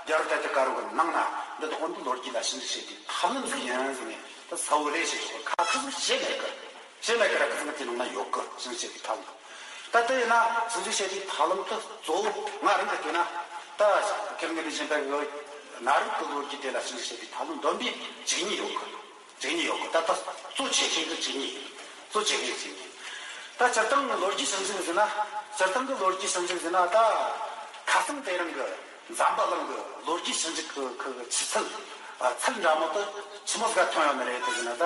རྒྱལ་རབས་དེབ་ཐེར་དཀར་པོ་གི་ནང་ན་འདི་དོ་འདི་ལོ་རྒྱུས་ལ་ཞིབ་འཇུག་བྱེད་པའི་ཐབས་ལམ་ཟིག་ཡིན་ཟེར་ནས་ད་གསལ་བོ་རེད་ཞེས་ཆོག་གི། ཁ་ཁ་ཟིག་བྱས་མེད་གི། བྱས་མེད་གི་ར་ཁི་ཚང་གི་དེ་ནང་ན་ཡོད་གི་ཞིབ་འཇུག་བྱེད་པའི་ཐབས་ལམ། ད་ལྟ་ཡིན་ན་ཞིབ་འཇུག་བྱེད་པའི་ཐབས་ལམ་དེ་གཙོ་བོ་ང་རང་གི་བལྟས་ན་ད་མཁས་དབང་དགེ་འདུན་ཆོས་འཕེལ་གི་གནའ་རབས་ཀྱི་ལོ་རྒྱུས་དེ་ལ་ཞིབ་འཇུག་བྱེད་པའི་ཐབས་ལམ་བསྡོམས་པས་བཅུ་གཉིས་ཡོད་གི། བཅུ་གཉིས་ཡོད་གི། ད་ལྟ་གཙོ་ཆེ་ཤོས་ཀྱི་བཅུ་གཉིས་ཡིན། གཙོ་ཆེ་ཤོས་བཅུ་གཉིས། ད་སྤྱིར་བཏང་གི་ལོ་རྒྱུས་ཞིབ་འཇུག་ཟེར་ན་སྤྱིར་བཏང་གི་ལོ་རྒྱུས་ཞིབ་འཇུག་ཟེར་ན་ད་ཁ་སང་དེ་རིང་གི་འཛམ་བུ་གླིང་གི་ལོ་རྒྱུས་ཞིབ་འཇུག་གི་ཁུལ་གྱི་ཆུ་ཚད་ཚད་འདྲ་མོ་དེ་ཆི་མོ་ཟིག་ག་ཐོན་ཡོད་ནི་རེད་དེ་ཟེར་ན་ད་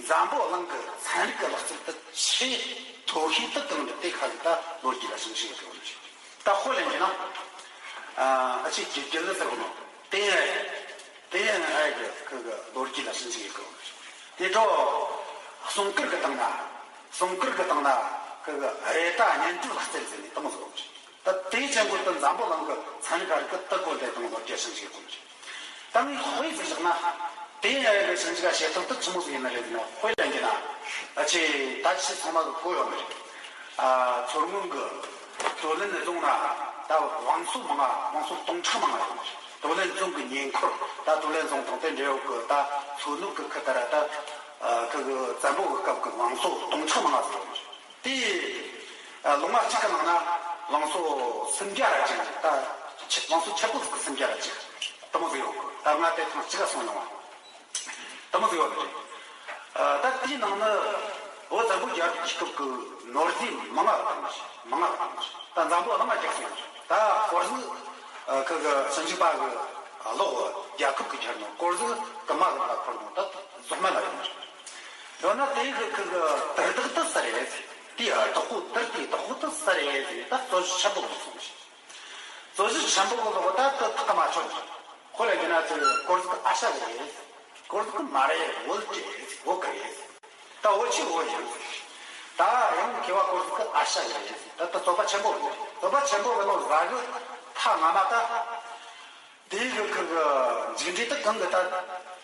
འཛམ་བུ་གླིང་གི་ཚན་རིག་གི་ལག་རྩལ་དེ་ཆེས་མཐོ་ཤོས་དེ་གང་རེད། དེ་ཁ་གི་ད་ལོ་རྒྱུས་ལ་ཞིབ་འཇུག་ཡོད་དེ་ཡོད་ནི་རེད། ད་དཔེ་ལེན་གྱི་ན། ཨ་ཅིག་གི་རྒྱུ་ལ་ཟེར་གོ་ནོ། དེ་ཡང་དེ་ཡང་ཨ་གི་ཁུ་གི་ལོ་རྒྱུས་ལ་ཞིབ་འཇུག་ཡོད་གི། དེ་འཕྲོ་གསུང་བཀུར་གི་སྟེང་ན་གསུང་བཀུར་གི་སྟེང་ན་ཁུ་གི་རེ་ད་བརྙན་སྤྲོད་ལག་རྩལ་ཟེར་ནས་དེ་མོ་ཟིག་ཡོད་གི། ད་དེའི་ཅན་པོ་དེ་འཛམ་བུ་གླིང་གི་ཚན་རིག་ག་རིགས་གི་དེ་གོ་དེ་དང་ལོ་རྒྱུས་ཞིབ་འཇུག་ཡོད་གི། ད་ངས་དཔེ་ཟིག་བཞག་ན། དེ་ཡང་ཡ་གི་ཞིབ་འཇུག་བྱེད་སྟངས་དེ་ཆི་མོ་ཟིག་ཡིན་ནི་རེད་ཟེར་ན། དཔེ་ལེན་གྱི་ན། ཨ་ཆེ་ད་ཆི་ཚང་མ་གི་གོ་ཡོད་ནི་རེད། ཨ་མཚོ་སྔོན་གི་དོ་ལན་རྫོང་ན་ད་བང་སོ་མང་ང་བང་སོ་སྟོང་ཕྲག་མང་ང་ཡོད་ནི་རེད། དོ་ལན་རྫོང་གི་ཉེ་འཁོར་ད་དོ་ལན་རྫོང་དང་དེ་འབྲེལ་ཡོད་གི་ད་མཚོ་ནུབ་གི་ཁུལ་དེ་ར་ད་ཨ་ཁུལ་གི་བཙན་པོ་གི་སྐབས་གི་བང་སོ་སྟོང་ཕྲག་མང་ང་ཟིག་ཡོད་ནི་རེད། དེ་ལོ་ངོ་གཅིག་གི་ནང་ན་བང་སོ་སུམ་བརྒྱ་ར་ཅིག་ད་ ཆེ་དམངས་གཙོ་ཆེ་པོ་ཟིག་གི་སེམས་རྒྱ་ར་ཅིག་དེ་མོ་ཟིག་ཡོད་གི། ད་ང་དེ་ཐེངས་གཅིག་ག་སོང་མྱོང་བ། དེ་མོ་ཟིག་ཡོད་ནི་རེད། ད་དེའི་ནང་ནི་བོད་བཙན་པོའི་རྒྱལ་རབས་ཀྱི་སྐབས་ཀྱི་ནོར་རྫས་མང་ང་བཏང་ཞིག་མང་ང་བཏང་ཞིག་ད་འཛམ་བུ་གླིང་ང་རྒྱག་སོང་ཞིག་ད་སྐོར་ཟིག་ཁི་གི་ཞིབ་འཇུག་པ་གི་ཀློག་རྒྱལ་ཁབ་ཀྱི་ཁྱེར་ནོ། སྐོར་ཟིག་གི་མ་གི་ལ་འཁོར་ནོ། ད་རྫོགས་མེད་ལ་ཡོང་ཞིག་ཡོད་ན་དེ་གི་ཁི་གི་དུར་བདག་ཏི་སི་རེད་ཟེར། དེའི་བདག་པོ་དུར་དེའི་བདག་པོ་ཏི་སི་རེད་ཟེར། ད་རྩོད་གཞི་ཆེན་པོ་གི་སོང་ཞིག་རྩོད་གཞི་ཆེན་པོ་གི་ལོག་ད་དེ་ཐག་གི་མ་ཆོད་ནས། ཁོ་ལ་ཡིན་ན་ཚོས་སྐོར་ཟིག་ཨ་ཤ་གི་རེད། སྐོར་ཟིག་མ་རེད། བོད་ཀྱི་རེད། བོད་གི་རེད། ད་བོད་ཆི་བོད་ཡིན། ད་ཡང་མཁས་པ་སྐོར་ཟིག་ཨ་ཤ་གི་རེད། ད་ད་རྩོད་པ་ཆེན་པོ་གི་རེད། རྩོད་པ་ཆེན་པོ་གི་ནང་ཟ་གི་ཐ་ང་མ་ད། དེའི་གི་ཁི་གི་མཇུག་འབྲས་དེ་གང་གི་ད་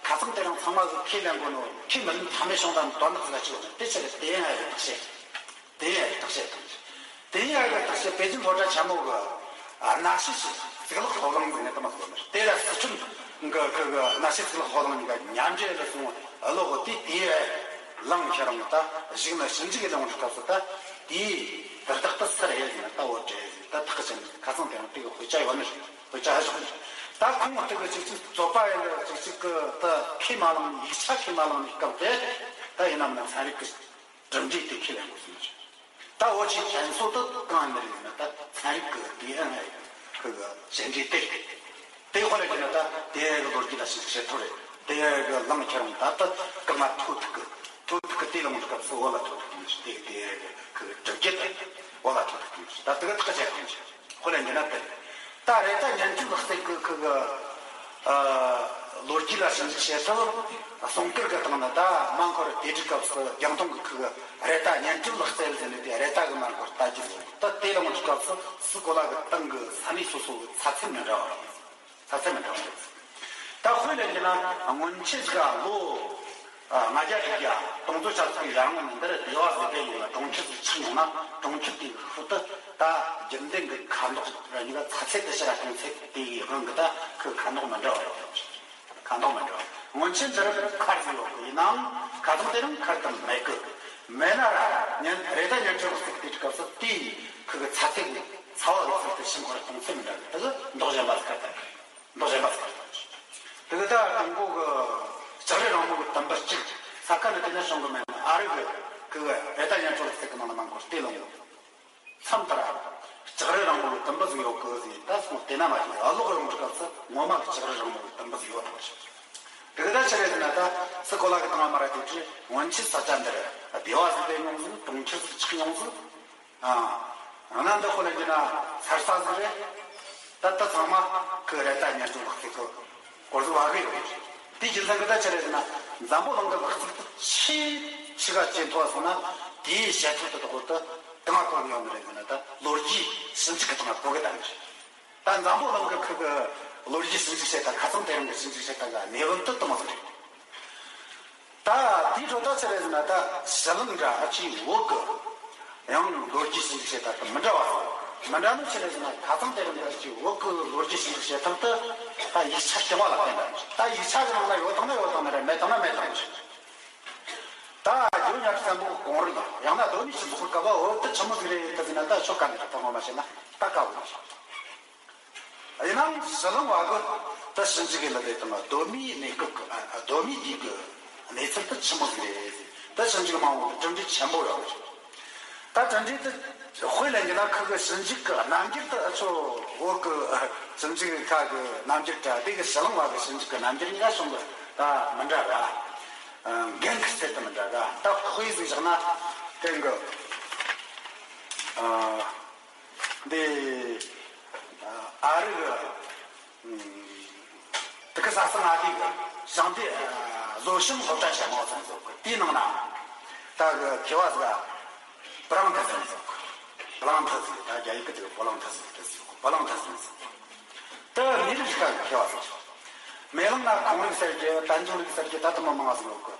ཁ་སང་དེ་རིང་ཚང་མ་གི་ཁས་ལེན་དགོས་ནོ། ཁས་མི་ལེན་ཐ་མའི་བྱུང་ད་དོན་དག་ཟིག་ལ་ཆི་ཡོད་ནི། དེ་ཆི་གི་དེ་ཡང་ཡ་གི་བཤད། དེ་ཡང་བརྟག་དཔྱད་དང་། དེ་ཡང་བརྟག་དཔྱད་པེ་ཅིན་སློབ་གྲྭ་ཆེན་མོ་གི་གནའ་ཤུལ་ཞིག་གཙུག་ལག་སློབ་གླིང་ཟེར་ནས་དེ་མ་ཟེར་ནས། དེ་ལ་སི་ཁྲོན་གི་གི་གནའ་ཤུལ་གཙུག་ལག་སློབ་གླིང་གཉིས་ཀ་མཉམ་འབྲེལ་ལ་སོང་བ་ལོག་གི། དེ་དེ་ཡང་ལངས་ཁྱེད་རང་ད་གཞུག་ན་ཞིབ་འཇུག་གི་ལངས་འགྲོ་སྐབས་སུ་ད་དེའི་དུར་བདག་ཏི་སི་རེད་ཟེར་ན། ད་བོད་རེད་ཟེར། ད་ཐག་ཆད་ནས་ཁ་སང་དེ་རིང་དེ་གི་དཔེ་ཆ་ཡོད་ནི་རེད། དཔེ་ཆ་ཧ་ཞོག་ནི་རེད། ད་ཁོང་དེ་གི་ཅིག་ཅིག་རྩོད་པ་ཡིན་ལ་ཅིག་ཅིག་གི་ད་ཁས་མ་བླངས། ཡིག་ཆ་ཁས་མ་བླངས་ནི་སྐབས་དེ་ད་ཡིན་ནམ་ན་ཚན་རིག་གི་གྲུབ་འབྲས་དེ་ཁས་ལེན་དགོས་སོང་ཞིག་ད་འོ་ཆེ་ཁྱད་མཚར་དུ་གང་ཡིན་རེད་ན། ད་ཚན་རིག་གི་ལྟེ་བ་ཡིན། ཁུ་གི་བཅད་འདྲེ་དེ་དེ་ཧོ་ལ་གི་ན། ད་དེ་གི་ལོ་རྒྱུས་ལ་ཞིབ་བཤད་ཐུབ་རེད། དེ་གི་ལངས་ཁྱེད་རང་ད་ད་གི་ང་ཐོ་ཐུག་གི་ཐོ་ཐུག་གི་དེ་ལ་ངོ་སྐབས་སུ་འོ་ལ་ཐོ་ཐུག་གི་དེ་དེ་གི་ཁུ་གི་གྲུབ་རྒྱུ་དེ་འོ་ལ་ཐོ་ཐུག་གི་ད་དེ་གི་ཐག་བཅད་གི་ཁོ་ལ་འདི་ན་དེ། ད་རེད། ད་ཉན་ཐོས་ལག་རྩལ་གི་ཁུ་གི་ཨ་ལོ་རྒྱུས་ལ་ཞིབ་འཇུག་བྱེད་ཐུབ། གསུང་སྐུར་གི་སྟེང་ན་ད་མ་འཁོར་དེ་འདྲའི་སྐབས་སུ་རྒྱང་མཐོང་གི་ཁུ་གི་རེད། ད་ཉན་ཐོས་ལག་རྩལ་ཟེར་ནས་དེ་རེད། ད་གི་མ་འཁོར་ལྟ་རྒྱུ་ཟེར། ད་དེ་ལ་ངོ་སྐབས་སུ་སི་གོ་ལ་གི་སྟེང་གི་ས་གནས་སོ་སོ་གི་ཚ་ཚད་མི་འདྲ་བ་རེད། ཚ་ཚད་མི་འདྲ་བ་རེད། ད་དཔེ་ལེན་རྒྱུ་ན་སྔོན་ཆད་ཟིག་ལོ་ལྔ་བརྒྱ་དྲུག་བརྒྱ་སྟོང་ཚོ་ཆ་ཚིག་ཡར་སྔོན་འདིར་སྡེ་བ་ཟིག་གི་ཡོང་ལ་གྲོང་ཁྱེར་ཟིག་ཆགས་ཡོང་ན། གྲོང་ཁྱེར་དེའི་ཤུལ་དུ་ད་རྒྱུན་ལྡན་གྱི་ཁ་མདོག་ར་གཉིས་ཀ་ཚ་ཚད་དུ་ཕྱིར་གཏོང་ཚད་དེ་ཡི་དབང་གིས་ད་ཁོའི་ཁ་མདོག་མི་འདྲ་བ་རེད། ཁ་མདོག་མི་འདྲ་བ། སྔོན་ཆད་འདིར་མཁར་ཟིག་ཡོད་གི། ཡིན་ནའང་ཁ་སང་དེ་རིང་མཁར་དེ་མེད་གི། མེད་ན་ར་ཉན་རེད། ད་ཉན་ཐོས་ལག་རྩལ་གི་དུས་སྐབས་སུ་དེའི་ཁུ་གི་ཚ་ཚད་ཀྱི་ཚ་བ་གི་ཚད་དུ་ཕྱིན་ཁོ་ར་གཏོང་ཚད་མི་འདྲ་གི། དེ་གི་མདོག་གཞན་པ་ཟིག་ག་ད་རེད། མདོག་གཞན་པ་ཟིག་ག་ད་རེད། དེ་གི་ད་དང་པོ་གི་ལྕགས་རི་རིང་མོ་གི་དུམ་བུ་གཅིག་ས་ཁ་ནས་དེ་ནས་བྱུང་གི་མེད་ན། ཨ་རི་གི་ཁུ་གི་རེད། ད་ཉན་ཐོས་ལག་རྩལ་གི་ནང་ལ་མ་འཁོར་དེ་ལ་ངོ་མཚམས་ལྟར་ལྕགས་རི་རིང་མོ་གི་དུམ་བུ་ཟིག་ཡོད་གི་ཟེར། ད་སོང་དེ་ན་མ་ཤེས། ཨ་ལོག་ཡོང་གི་སྐབས་སུ་ངོ་མ་གི་ལྕགས་རི་རིང་མོ་གི་དུམ་བུ་ཟིག་ཡོད་དང་ཞིག་དེ་གི་ད་ཆི་རེད་ཟེར་ན། ད་སི་གོ་ལ་གི་སྟེང་ང་མ་ར་དེ་དུས་སྔོན་ཆད་ས་ཆ་འདིར་སྡེ་བ་ཟིག་དེ་ཡོང་ཟིག་གྲོང་ཁྱེར་ཟིག་ཆགས་ཡོང་ཟིག་ཨ། ཡང་ན་འདི་ཁོ་ལ་འགྱུར་ན་ཚར་ས་ཟིག་རེད། ད་ལྟ་ཚང་མ་ཁོ་རེད། ད་ཉན་ཐོས་ལག་རྩལ་གི་སྐོར་ཟིག་བ་གི་ཡོད་རེད། དེའི་རྒྱུ་མཚན་གི་ད་ཆི་རེད་ཟེར་ན། འཛམ་བུ་གླིང་གི་ལག་རྩལ་དེ་ཆེས་ཆེ་ག་ཇེ་མཐོ་བ་སོང་ན། དེའི་བྱེད་ཐབས་དེ་དག་དེ་གང་གོ་གི་ཡོད་ནི་རེད་ཟེར་ན། ད་ལོ་རྒྱུས་ཞིབ་འཇུག་གི་སྟེང་ན་གོ་གི་ད་ནི་རེད། ད་འཛམ་བུ་གླིང་གི་ཁུ་གི་ལོ་རྒྱུས་ཞིབ་འཇུག་བྱེད་སྟངས། ཁ་སང་དེ་རིང་གི་ཞིབ་འཇུག་བྱེད་སྟངས་གི་གནས་བབ་དེ་དེ་མོ་ཟིག་རེད། ད་དེའི་འཕྲོ་ད་ཆི་རེད་ཟེར་ན། ད་ཕྱི་གླིང་འདྲ་ཨ་ཅེ་བོད་གི་ཡང་ལོ་རྒྱུས་ཞིབ་འཇུག་བྱེད་སྟངས་དེ་མི་འདྲ་བ་ཟིག་མི་འདྲ་ནི་ཆི་རེད་ཟེར་ན། ཁ་སང་དེ་རིང་འདྲ་ཨ་ཅེ་བོད་གི་ལོ་རྒྱུས་ཞིབ་འཇུག་བྱེད་སྟངས་དེ་ད་ཡིག་ཆ་རྐྱང་བ་ལ་བརྟེན་པ་རེད། ད་ཡིག་ཆ་གི་ནང་ལ་ཡོད་དང་ན་ཡོད་དང་ནི་རེད། མེད་དང་ན་མེད་དང་ནི་རེད། ད་རྒྱུ་ཉག་གི་བཙན་པོ་གི་གོང་རིམ་ཡང་ན་གདོད་མའི་སྤྱི་ཚོགས་ཀྱི་སྐབས་བོད་དེ་ཆི་མོ་ཟིག་རེད་ད་ཟེར་ན། ད་ཆོ་ག་ནས་ད་ངོ་མ་བཤད་ན་ད་དཀའ་བོ་རེད། ཡིན་ནའང་ཕྱི་གླིང་བ་གི་ད་ཞིབ་འཇུག་གི་ལ་དེ་དང་གདོད་མའི་གནས་སྐབས་ཀྱི་ཨ་ཨ་གདོད་མའི་དུས་ཀྱི་གནས་ཚུལ་དེ་ཆི་མོ་ཟིག་རེད། ད་ཞིབ་འཇུག་མང་བོ་གི་གྲུབ་འབྲས་ཆེན་པོ་ཡོད་རེད། ད་གྲུབ་འབྲས་དེ་དཔེ་ལེན་རྒྱུ་ན། ཁུ་གི་ཞིབ་འཇུག་གི་རྣམ་འགྱུར་དེ་ཨ་ཆོ་བོད་གི་ཞིབ་འཇུག་གི་ཁ་གི་རྣམ་འགྱུར་དྲ་དེ་གི་ཕྱི་གླིང་བ་གི་ཞིབ་འཇུག་གི་རྣམ་འགྱུར་གཉིས་ཀ་བྱུང་གི་ད་མི་འདྲ་ར། འགན་གི་ཚད་དེ་མི་འདྲ་ར། ད་དཔེ་ཟིག་བཞག་ན་དེང་གི་ཨ། འདི་ཨ་རི་གི་དེ་གི་ས་སང་ཨ་དེ་གི་ཞང་སྡེ་བཟོ་ཞིང་སློབ་གྲྭ་ཆེན་མོ་ཚང་ཟོག་གི་དེའི་ནང་ན་ད་གི་མཁས་པ་ཟིག་པ་ལང་ཐི་ཟེར་ཟོག་པ་ལང་ཐི་ཟེར། ད་རྒྱ་ཡིག་གི་དེ་གི་པ་ལང་ཐི་ཟེར། དེ་ཟོག་པ་ལང་ཐི་ཟེར་ཟོག་དེ་མི་རིགས་ཤིག་གི་མཁས་པ་ཟིག་མེ་གླིང་ན་ཁོང་རིག་གསར་གྱི་དལ་འབྱུང་རིག་གསར་གྱི་ད་དུ་མ་མང་བ་ཟིག་ཡོད་གི།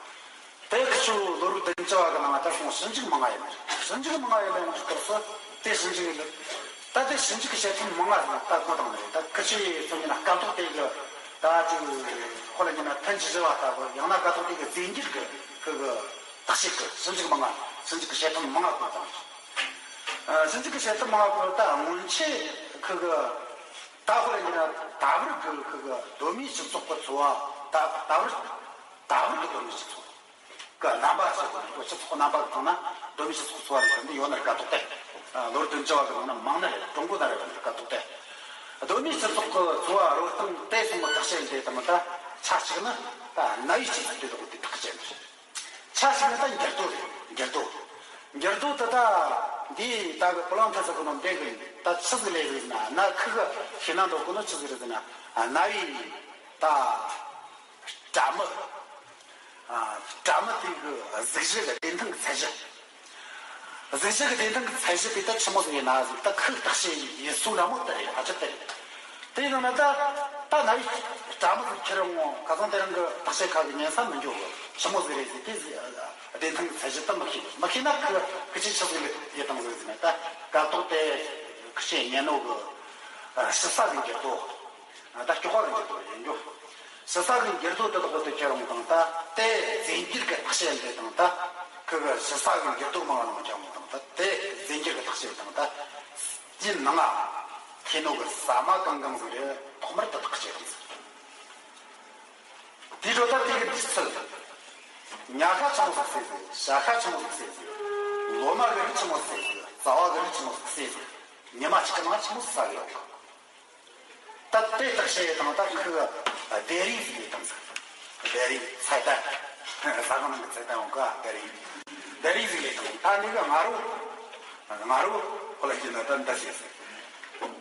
དེ་ཁི་ཆོ་ལོ་རུ་བདུན་ཅུ་བ་གི་ནང་ད་སོང་ཞིབ་འཇུག་མང་ང་ཡོད་མ་རེད། ཞིབ་འཇུག་མང་ང་ཡོད་མ་ཡོང་སྐབས་སུ་དེ་ཞིབ་འཇུག་ཡིན་ད་དེ་ཞིབ་འཇུག་གི་བྱེད་ཐབས་མང་ང་ཟིག་ད་གོ་དང་མ་རེད། ད་ཁི་ཆོ་ཡི་སོང་ཡིན་ན་སྐབས་ཐོག་དེ་གི་ད་ཅིག་ཁོ་ལ་ཡིན་ན་ཐན་ཅི་བྱི་བ་ལྟ་བུ། ཡང་ན་སྐབས་ཐོག་དེ་གི་རྫས་འགྱུར་གི་ཁི་གི་བརྟག་དཔྱད་གི་ཞིབ་འཇུག་མང་ང་། ཞིབ་འཇུག་གི་བྱེད་ཐབས་མང་ང་གོ་དང་། ཞིབ་འཇུག་གི་བྱེད་ཐབས་མང་ང་གོ་ད་སྔོན་ཆད་ཁི་གི་ ད་ཧོ་རེ་ཡིན་ན་ད་བར་གི་ཁི་གི་གདོད་མའི་སྤྱི་ཚོགས་ཀྱི་འཚོ་བ། ད་ད་བར་ད་བར་གི་གདོད་མའི་སྤྱི་ཚོགས་ཀྱི་རྣམ་པ་ཞིག་གི་སྤྱི་ཚོགས་རྣམ་པ་གི་སྟེང་ན་གདོད་མའི་སྤྱི་ཚོགས་འཚོ་བ་རེད་འདི་ཡོད་ན་ར་དཀའ་ཐུག་སྟེ། ལོ་བདུན་ཅུ་བ་གི་ནང་ན་མང་ན་རེད། ཀྲུང་གོ་ན་རེད་འདི་ར་དཀའ་ཐུག་སྟེ། གདོད་མའི་སྤྱི་ཚོགས་ཀྱི་འཚོ་བ་རོལ་སྟངས་དེ་སོང་བ་ཐག་བཅད་ལས་དང་ད་ཆ་གཅིག་ནི་ད་གནའ་བོའི་སྤྱི་ཚོགས་དེ་དག་དེ་ཐག་བཅད་ནི་རེད། ཆ་ཞིག་ནི་ད་འགྱུར་ལྡོག་རེད། འགྱུར་ལྡོག་འགྱུར་ལྡོག་དེ་ད་འདིའི་ད་གི་པོ་ལང་ཐ་ས་གི་ནང་འདྲེ་གི་ད་ཆི་ཟིག་ལས་ཟིག་ན་ན་ཁི་གི་ཤི་ན་འགྲོ་གི་ནི་ཆི་ཟིག་རེད་ཟེར་ན། གནའ་བོའི་ད་དྲ་མིག་དྲ་མིག་དེ་གི་གཟུགས་གཞི་གི་བདེན་ཐང་གི་ཚད་གཞི། གཟུགས་གཞི་གི་བདེན་ཐང་གི་ཚད་གཞི་དེ་ད་ཆི་མོ་ཟིག་ཡིན་ན་ཟིག་ད་ཁི་བརྟག་དཔྱད་ཡིན་སོང་འདྲ་མོ་དེ་རེད། ཕལ་ཆེར་དེ་རེད། དེ་ཡིན་ན་ད་ད་གནའ་བོའི་དྲ་མིག་ཟིག་ཁྱེར་ཡོང་ངོ་ཁ་སང་དེ་རིང་གི་བརྟག་དཔྱད་ཁག་གི་ཉན་ས་མི་འཇོག་གི་ཆི་མོ་ཟིག་རེད་ཟིག་དེ་ཟིག་བདེན་ཐང་གི་ཚད་གཞི་ད་མི་ཤེས། མི་ཤེས་ན་ཁི་ཁི་ཆི་ཆི་ཟིག་ལས་ཡིན་དང་ཟིག་ཟིག་ན་ད་སྐབས་ཐོག་དེ་ཁི་ཆི་ཉན་ནོ་གི་ཞི་ས་གི་འགྱུར་ལྡོག་ད་སྐྱོ་བ་གི་འགྱུར་ལྡོག་ཡིན་རྒྱུ། ཞི་ས་གི་འགྱུར་ལྡོག་དེ་དག་དེ་ཁྱེར་ཡོང་དང་ད་དེ་རྫས་འགྱུར་གི་བརྟག་དཔྱད་འདི་དང་ད་ཁི་གི་ཞི་ས་གི་འགྱུར་ལྡོག་མང་བ་ནང་ཁྱེར་ཡོང་དང་ད་དེ་རྫས་འགྱུར་གི་བརྟག་དཔྱད་དང་ད། དེའི་ནང་ང་ཐེ་ནོ་གི་ཟ་མ་གང་གང་ཟིག་རེད། ཐོག་མར་དེ་དག་བྱེད་རུང་ཟིག་དེའི་འཕྲོ་ད་དེ་གི་འདི་ཚུལ། ཉ་ཤ་ཆི་མོ་ཟིག་བསད་ཟིག་བྱ་ཤ་ཆི་མོ་ཟིག་བསད་ཟིག་ལོ་མ་གི་རིགས་ཆི་མོ་ཟིག་བསད་ཟིག་རྩ་བ་གི་རིགས་ཆི་མོ་ཟིག་བསད་ཟིག་ཉི་མ་གཅིག་གི་ནང་ཆི་མོ་ཟིག་ཟ་གི་ཡོད་གི་ད་དེ་དག་བྱེད་དང་ད་ཁི་གི་སྡེ་རིགས་ཟིག་ལས་དང་ཟིག་སྡེ་རིགས་ཚད་ལྡན། ཟ་ཁང་ནང་གི་ཚད་ལྡན་འོང་གི་སྡེ་རིགས། སྡེ་རིགས་ཟིག་ལས་དང་ད་འདི་གི་ང་རོ། ང་རོ་ཁོ་ལ་ཁྱེར་ན་ད་འདི་བྱེད་ཟིག་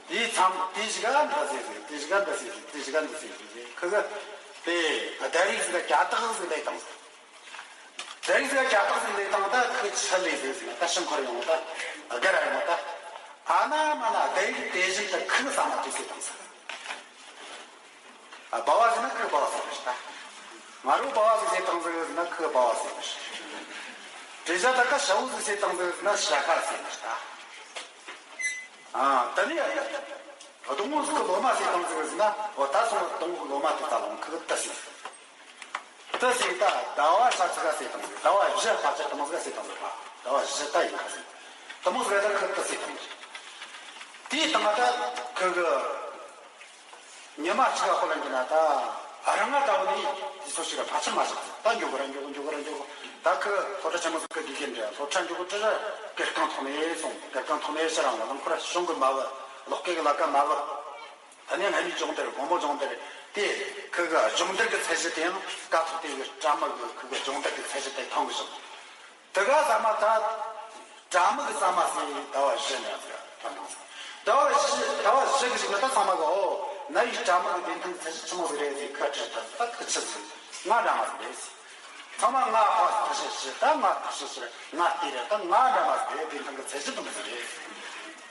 དེའི་མཚམས་དེའི་གཞུག་ག་འདི་བྱེད་ཟིག་དེའི་གཞུག་ག་འདི་བྱེད་ཟིག་དེའི་གཞུག་ག་འདི་བྱེད་ཟིག་ཁི་གི་དེ་སྡེ་རིགས་ཟིག་ག་གྱ་དག་ཟིག་ལས་དང་ཟིག་སྡེ་རིགས་ཟིག་ག་གྱ་དག་ཟིག་ལས་དང་ད་ཁི་ཆི་ལས་ཟིག་ཟིག་ད་ཤིང་འཁོར་ཡོང་ད་སྒར་ཡོང་ད། ཨ་ན་མ་ན་སྡེ་རིགས་དེ་བཞིན་དུ་ཁི་གི་ཟ་མ་དུས་ཟིག་དང་ཟིག་ཨ་སྦ་བ་ཟེར་ན་ཁི་སྦ་བ་ཟེར་ནི་ད། ང་རོ་སྦ་བ་ཟིག་ཟེར་བཏང་ཟིག་ཟེར་ན་ཁི་སྦ་བ་ཟེར་ནི། དྲི་ཞག་ད་ཀ་ཞ་བོ་ཟིག་ཟེར་བཏང་ཟིག་ཟེར་ན་ཞ་ཁ་ཟེར་ནི་ད། ཨ་ད་ནི་སྡོང་བོ་ཟིག་གི་ལོ་མ་ཟེར་བཏང་ཟིག་ཟེར་ན་འོ་ད་སོང་བ་སྡོང་བོ་གི་ལོ་མ་དེ་ད་ལོང་ཁི་གི་ད་ཟེར། ད་ཟེར་ད་ཟླ་བ་ཤ་ཚ་ཁ་ཟེར་བཏང་ཟིག་ཟླ་བ་བཞི་ཕལ་ཆེར་དེ་མོ་ཟིག་ཟེར་བཏང་ཟིག་ད་ཟླ་བ་བཞི་ད་ཡིན་ཁ་ཟེར། དེ་མོ་ཟིག་ད་ཁི་གི་ད་ཟེར་བཏང་ཟིག་དེའི་སྟེང་ད་ཁི་གི་ཉི་མ་གཅིག་ལ་ཁོ་ལ་འགྱུར་ན་ད་རང་ང་ལྟ་བུ་ནི་དེ་ཚོ་ཞིག་ལ་ཕལ་ཆེར་མ་བཞག་ད་འགྱོ་གི་ར་འགྱོ་གི་འགྱོ་གི་ར་འགྱོ་གི་ད་ཁི་སློབ་གྲྭ་ཆེན་མོ་ཟིག་གི་དགེ་རྒན་འདྲ་སློབ་གྲྭ་འགྱོ་གི་དྲི་ར་སྒེར་ཁང་ཐོག་ནས་སོང་སྒེར་ཁང་ཐོག་ནས་ཕྱིར་རང་ལ་རླངས་འཁོར་གཞུང་གི་མ་བུ་ལོག་སྐད་གི་ལ་ཀ་མ་བུ་ད་ནས་སྔ་མའི་སྦྱོང་བརྡར་དགོང་མོ་སྦྱོང་བརྡར་དེ་ཁི་གི་སྦྱོང་བརྡར་གི་ཚད་གཞི་དེ་ཡང་སྐབས་ཐོག་དེ་གི་དྲ་མིག་གི་ཁི་གི་སྦྱོང་བརྡར་གི་ཚད་གཞི་དེ་མཐོང་གི་བྱུང་། དེ་ག་ཟ་མ་ད་དྲ་མིག་གི་ཟ་མ་ཟེར་ཟླ་བ་བཞི་ནས་ཟེར་ད་དང་ཟེར་ཟླ་བ་བཞི་ཟླ་བ་བཞི་གི་ཞིག་ནས་ད་ཚང་མ་གི་ཨོ་ན་ཡི་དྲ་མིག་གི་བདེན་ཐང་གི་ཚད་གཞི་ཆི་མོ་ཟིག་རེད་ཟེར་ཁ་བྲིས་ད་ད་ཁི་ཆི་ཟིག་ང་འདྲ་མ་ཟིག་རེད་ཟེར། ཚང་མ་ང་ཕ་ཐག་ཆོད་ཟེར་ད་ང་ཐག་ཆོད་ཟེར་ང་བལྟས་རེད་ད་ང་འདྲ་མ་ཟིག་རེད་བདེན་ཐང་གི་ཚད་གཞི་དེ་མོ་ཟིག་རེད།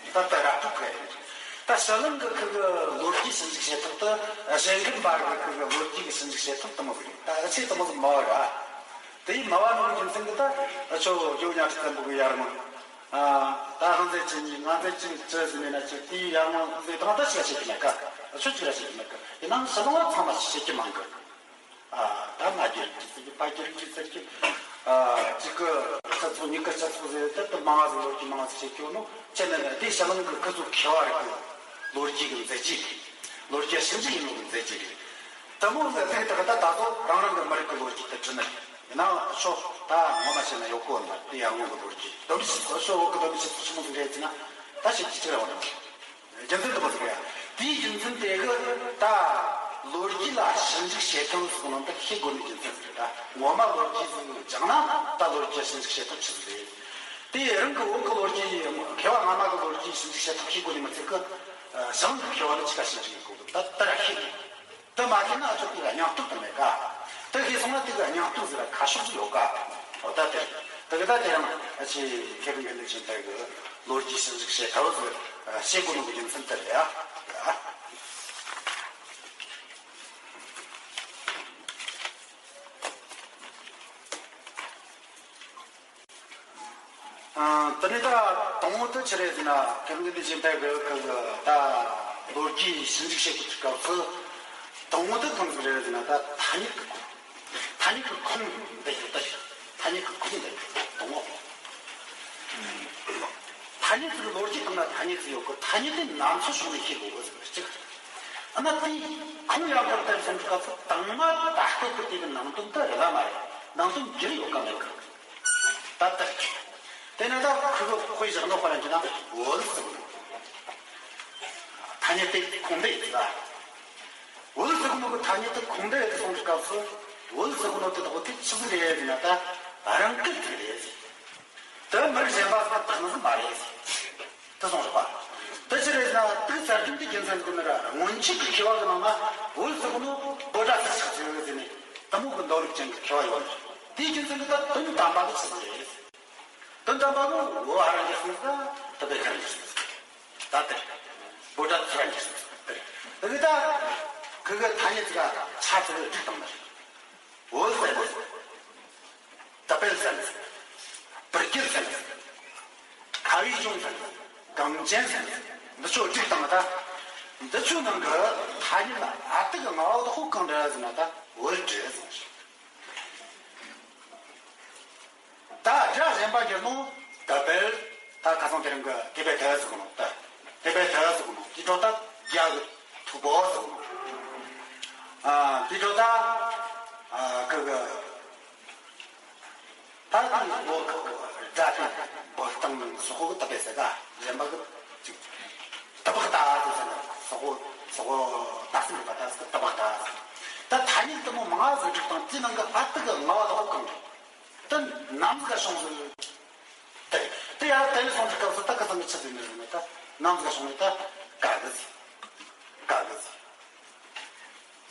ད་ལྟ་ར་སྤྲོད་ཁ་ཡིན། ད་ཕྱི་གླིང་གི་ཁུལ་གྱི་ལོ་རྒྱུས་ཞིབ་འཇུག་བྱེད་ཐབས་དེ་གཞན་སྒེར་འབའ་གི་ཁུལ་གྱི་ལོ་རྒྱུས་ཀྱི་ཞིབ་འཇུག་བྱེད་ཐབས་དེ་མོ་ཟིག་རེད། ད་ཨ་ཆེ་དེ་མོ་ཟིག་མ་བ་ར། དེ་ཡི་མ་བ་ནོར་རྒྱུ་མཚན་གྱི་ད་ཨ་ཆོ་ཡོ་ཉ་ཁྲི་བཙན་པོ་གི་ཡར་མ། ད་ཧང་ཚེ་ཅི་ཉི་ང་ཚེ་ཅི་ཅི་ཟིག་མེད་ན་ཅི་དེའི་ཡར་མ་ཟིག་དང་ད་ཞིག་བྱེད་ཀྱི་མེད་ཀ་ཨ་ཆོ་ཅི་ར་བྱེད་ཀྱི་མེད་ཀ་ཡིན་ནའང་ཕྱི་གླིང་བ་ཚང་མ་ཞིག་བྱེད་ཀྱི་མང་གི་ཨ་ད་མ་རྒྱལ་རྒྱུ་ཟེར་གྱི་པ་རྒྱལ་རྒྱུ་ཟེར་གྱི་ཨ་གཅིག་གི་སྤྱི་ཚོགས་གཉིས་ཀི་སྤྱི་ཚོགས་ཟེར་ད་དུ་མང་ང་ཟིག་ལོ་རྒྱུས་མང་ང་ཟིག་བྱེད་ཀྱི་ཡོད་ནོ་ཅི་ནས་ན་དེ་ཕྱི་གླིང་གི་ཁུ་ཚོ་མཁས་པ་རིག་གི་ལོ་རྒྱུས་གི་མཛད་རྗེས་རེད། ལོ་རྒྱུས་ཞིབ་འཇུག་ཡིན་ནོ་གི་མཛད་རྗེས་རེད། དེ་མོ་ཟེར་ཚིག་དག་ད་ད་གཟོད་རང་རང་གི་མི་རིགས་གི་ལོ་རྒྱུས་དེ་བྲིས་ནས་ཡིན་ནའང་ཤོག་ད་ངོ་མ་བཤད་ན་ཡོད་གོ་ན་དེ་ཡང་སྔོན་གི་ལོ་རྒྱུས་བསྡོམས་ཞིག་ཚོ་ཤོག་འོག་གི་བསྡོམས་ཞིག་ཚོ་ཆི་མོ་ཟིག་རེད་ཟེར་ན་ད་ཞིབ་ཀྱི་ཅི་རེད་བ་ན། རྒྱུ་མཚན་དེ་མོ་ཟིག་རེད། དེའི་རྒྱུ་མཚན་དེ་གི་ད་ལོ་རྒྱུས་ལ་ཞིབ་འཇུག་བྱེད་ཐུབ་ཟིག་ནང་དུ་ཤེས་དགོས་ནི་རྒྱུ་མཚན་ཟིག་རེད། ད་ངོ་མ་ལོ་རྒྱུས་ཟིག་སྦྱངས་ན་ད་ལོ་རྒྱུས་ཞིབ་འཇུག་བྱེད་ཐུབ་ཆི་ཟིག་རེད། དེ་རང་གི་བོད་གི་ལོ་རྒྱུས་མཁས་པ་སྔ་མ་གི་ལོ་རྒྱུས་ཞིབ་འཇུག་བྱེད་ཐུབ་ཤེས་དགོས་ནི་མི་ཚད་གི་ཞང་གི་མཁས་པ་ནི་ཆི་ཀ་ཞིབ་འཇུག་དགོས་གི་ད་ལྟ་ར་ཤེས་དགོས། དེ་མ་ཤེས་ན་ཨ་ཅོ་དེ་ག་སྙིང་སྟོབས་དེ་མེད་ཀ་དེ་ཤེས་སོང་ན་དེ་ག་སྙིང་སྟོབས་ཟེར་ན་ཁ་ཕྱོགས་ཟིག་ཡོད་ཀ་འོ་ད་དེ་དེ་ག་ད་དེ་རང་ཨ་ཆེ་མཁས་པའི་ཡོན་ཏན་ཅན་དག་གི་ལོ་རྒྱུས་ཞིབ་འཇུག་བྱེད་ཐབས་ཟིག་ཤེས་དགོས་ནོ་གི་རྒྱུ་མཚན་དེ་རེད་ཨ། དེ་ནས་ད་དང་པོ་དེ་ཆི་རེད་ཟེར་ན་དེ་རིང་འདི་ཆེན་པའི་གི་གི་ད་ལོ་རྒྱུས་ཞིབ་འཇུག་བྱེད་དགོས་ཀྱི་སྐབས་སུ་དང་པོ་དེ་གང་ཟིག་རེད་ཟེར་ན་ད་ཐ་སྙད་ཀྱི་ཐ་སྙད་ཀྱི་ཁུངས་འདི་ཡོད་ད་ཐ་སྙད་ཀྱི་ཁུངས་འདི་དང་པོ་ཐ་སྙད་ཀྱི་ལོ་རྒྱུས་སྟེང་ན་ཐ་སྙད་ཟིག་ཡོད་གི་ཐ་སྙད་དེ་ནམ་འཚོ་བྱུང་ནས་ཤེས་དགོས་གི་ཟེར་གཅིག་ཨ་ན་དེ་ཁོང་ཡང་བསྐུར་དེར་སོང་གི་སྐབས་སུ་དང་མ་ད་ལྟ་གི་དེ་གི་ནང་དོན་དེ་རེད་ལ་མ་རེད། ནང་དོན་འགྱུར་ཡོད་ག་མེད་ག། ད་ལྟར་གྱི་དེ་ནས་ད་ཁོ་གི་དཔེ་བཞག་ན་དཔེར་ན་བྱས་ན་བོད་ཟེར་གི་ཐ་སྙད་དེ་ཁུངས་འདེད་ཡིན་ལ། བོད་ཟེར་གི་ནོ་གི་ཐ་སྙད་དེ་ཁུངས་འདེད་ཡིན་སོང་གི་སྐབས་སུ་བོད་ཟེར་གི་ནོ་དེ་དག་དེ་ཆི་ཟིག་རེད་ཟེར་ན་ད་རང་སྐད་ཟིག་རེད་ཟེར། དེ་མི་གཞན་པ་ཟིག་དག་ནི་ཟིག་མ་རེད་ཟེར། དེ་སོང་རོགས་པ། དེ་ཕྱིར་རེད་ན་དེ་གསར་རྒྱུན་དེ་རྒྱུ་མཚན་གྱི་ནི་ར་སྔོན་ཆད་ཀྱི་མཁས་པ་གི་ནང་ན་བོད་ཟེར་གི་ནོ་བོད་སྒྲ་ཚིག་ཆགས་ཚུལ་ཟེར་ནས་དེ་མོ་གི་འདོད་རིགས་ཅན་གྱི་མཁས་པ་ཡོད་རེད། དེའི་རྒྱུ་མཚན་གྱི་ད་དོན་དམ་པ་གི་ཆི་ཟིག་རེད། དོན་དམ་པ་གི་བོད་ཧ་ར་འགྱུར་སོང་ཟིག་ད་དེ་བེ་ཁ་ར་འགྱུར་སོང་ཟིག་ད་དེ་བོད་སྒྲ་ཚིག་ར་འགྱུར་སོང་ཟིག་དེ་རེད། དེ་གི་ད་གི་གི་ཐ་སྙད་ཚིག་ག་ཆ་ཚིག་གི་འགྲིག་དང་མི་རེད། བོད་ཟེར་ནས། ཏི་པེད་ཟེར་ནས། སྤུར་རྒྱལ་ཟེར་ནས། ཁ་བའི་གཞུང་ཟེར་ནས། གངས་ཅན་ཟེར་ནས། འདི་ཚོ་བསྒྲིགས་བཏང་ད། འདི་ཚོའི་ནང་གི་ཐ་སྙད་ཨ་ཏི་གི་ང་བ་དོ་ཧོ་གང་འདྲ་ཟེར་ན་ད་བོད་འདྲ་ཟེར། ད་སྒྲ་གཞན་པ་གྱུར་ནོ་ཏི་པེད། ད་ཁ་སང་དེ་རིང་གི་དེ་པེ་ཐི་ཟེར་གོ་ནོ་ད། དེ་པེ་ཐི་ཟེར་གོ་ནོ་དེ་འཕྲོ་ད་རྒྱ་གི་ཐུ་བོ་ཟེར་གོ་ནོ། ཨ་དེ་འཕྲོ་ད་ཨ་གི་གི་ད་དེ་བོ་གི་སྒྲ་དེ་བོ་སྟེང་ནང་སོག་པོ་གི་ཏི་པེད་ཟེར་ག་གཞན་པ་གི་ཅིག་ཏི་པག་ཏ་ཟེར་ཟེར་ན་སོག་པོ་སོག་པོ་ད་སེ་རི་པ་ད་ཟེར་གི་ཏི་པག་ཏ་ཟེར། ད་ཐ་སྙད་དེ་མོ་མང་ང་ཟིག་བསྒྲིགས་བཏང་དེའི་ནང་གི་ཨ་ཏི་གི་ང་བ་དོ་ཧོ་གང་འདྲ། དེ་ནམ་ཟིག་ག་བྱུང་ཟིག་དེ་དེ་ཡར་དེ་ལས་སོང་གི་སྐབས་སུ་ད་ཁ་སང་གི་ཆི་ཟིག་ནི་ཟིག་ནི་ད་ནམ་ཟིག་ག་བྱུང་ནི་ད་ག་གི་ཟིག་ག་གི་ཟིག་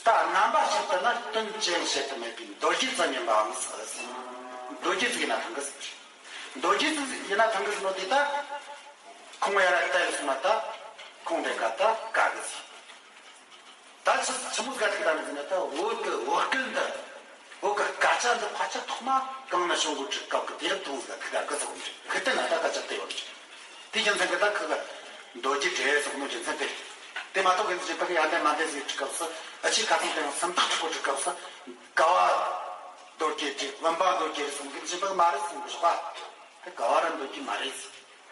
ད་རྣམ་པ་ཞིག་ཏུ་ན་དོན་ཅི་ཡང་བྱེད་དུ་མེད་པའི་མདོ་རྒྱུད་ཙམ་ཡིན་པའང་ཟིག་མདོ་རྒྱུད་ཟིག་ཡིན་ན་ཐང་གི་ཟིག་མདོ་རྒྱུད་ཟིག་ཡིན་ན་ཐང་གི་ཟིག་ནོ་དེ་ད་ཁོང་ཡར་དེ་ལས་སོང་ན་ད་ཁོང་དེ་ག་ད་ག་གི་ཟིག་ད་ཆི་ཆི་མོ་ཟིག་ག་ཐུག་ད་ནི་ཟེར་ན་ད་བོད་གི་བོད་སྐད་འདི་བོད་གི་སྐད་ཆ་འདི་ཕལ་ཆེར་ཐོག་མ་གང་ན་བྱུང་གོ་དུས་སྐབས་གི་དུས་རབས་དུང་ཟིག་ག་ཐུག་ད་གི་ཟེར་གོ་ནི་རེད། ཁི་ཏི་ན་ད་སྐད་ཆ་དེ་ཡོད་རེད། དེ་རྒྱུ་མཚན་གི་ད་ཁི་གི་མདོ་རྒྱུད་དེ་ཟེར་གོ་ནོ་རྒྱུ་མཚན་དེ་རེད། དེ་མ་གཏོགས་གི་འདི་ཅི་ཕ་གི་ཡར་འདྲེ་མར་འདྲེ་ཟིག་དུས་སྐབས་སུ་ཨ་ཆི་ཁ་ཚང་དེ་ཡང་སུམ་རྟགས་དྲུག་གོ་དུས་སྐབས་སུ་ག་བ་མདོ་རྒྱུད་དེ་བུམ་པ་མདོ་རྒྱུད་རེད་གསུང་གི་ཅི་ཕ་གི་མ་རེད་གསུང་གི་ཞོག་པ། དེ་ག་བ་ར་མདོ་རྒྱུད་མ་རེད།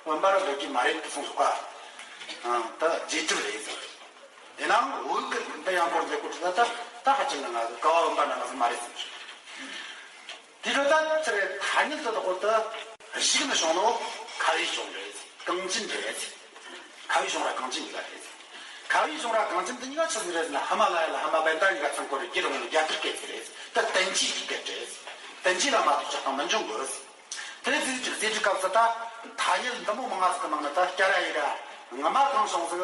བུམ་པ་ར་མདོ་རྒྱུད་མ་རེད་དུ་གསུངས་སོ་ཀ་ད་རྗེས་གྲུབ་རེད་ཟེར། དེ་ནང་བོད་ཀྱི་འདི་ཡང་སྐོར་མཛད་སྐོར་དྲི་ད་ད་ད་ཧ་ཅང་གི་ང་གི་ག་བ་བུམ་པ་ན་ང་ཟིག་མ་རེད་ཟེར། དེ་ཚོ་ད་ཚེ་རེ་ཐ་སྙད་དུ་དགོས་ད་གཞིག་ནི་བྱུང་ནོ་ཁ་བའི་གཞུང་རེད། གངས་ཅན་རེད། ཁ་བའི་གཞུང་ར་གངས་ཅན་གཉིས་ཀ་རེད། ཁ་བའི་གཞུང་ར་གངས་ཅན་དེ་གཉིས་ཀ་ཆི་ཟིག་རེད་ཟེར་ན་ཧ་མ་ལ་ཡ་ལ་ཧ་མ་བན་ད་གཉིས་ཀ་ཚང་སྐོར་རེད། རྒྱུད་རིང་ནི་རྒྱ་གར་སྐད་ཟིག་རེད། ད་བསྟན་བཅོས་ཀྱི་སྐད་རེད། བསྟན་བཅོས་ལ་མ་གཏོགས་ཆགས་སྟངས་མི་འབྱུང་དགོས། དེ་ཟེར་ཟེར་དུས་སྐབས་སུ་ད་ཐ་སྙད་འདི་མོ་མང་ང་ཟིག་གི་ནང་ནས་ད་སྐྱ་ར་ཡི་ར་ངི་མ་གང་བྱུང་ཟིག་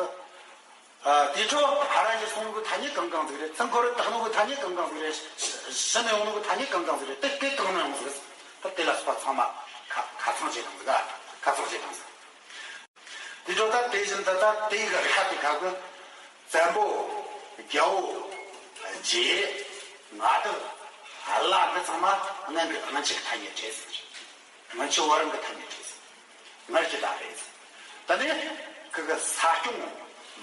ཨ་དེ་འཕྲོ་ཧ་ར་ཡི་སོང་ནོ་གི་ཐ་སྙད་གང་གང་ཟིག་རེད། ཚང་ཁོ་ར་དག་ནོ་གི་ཐ་སྙད་གང་གང་ཟིག་རེད། ཕྱི་ནས་ཡོང་ནོ་གི་ཐ་སྙད་གང་གང་ཟིག་རེད། དེ་སྐད་གང་ནས་ཡོང་ཟིག་ད་དེ་ལ་སོགས་པ་ཚང་མ་ཁ་ཁ་ཚང་བྱེད་དང་ཟིག་ཁ་ཚང་བྱེད་དང་ཟིག་དེ་འཕྲོ་ད་དེ་བཞིན་དུ་ད་དེ་གི་ཁ་དེ་ཁ་གི་བཙན་པོ། རྒྱལ་པོ། རྗེ། མངའ་བདག་ལ་འདི་ཚང་མ་སྔོན་གྱི་སྔོན་ཆད་ཀྱི་ཐ་སྙད་རེད་ཟེར། སྔོན་ཆད་བོད་རང་གི་ཐ་སྙད་རེད་ཟེར། སྔར་གྱི་ད་རེད་ཟེར། ད་ནི་ཁི་གི་ས་སྐྱོང་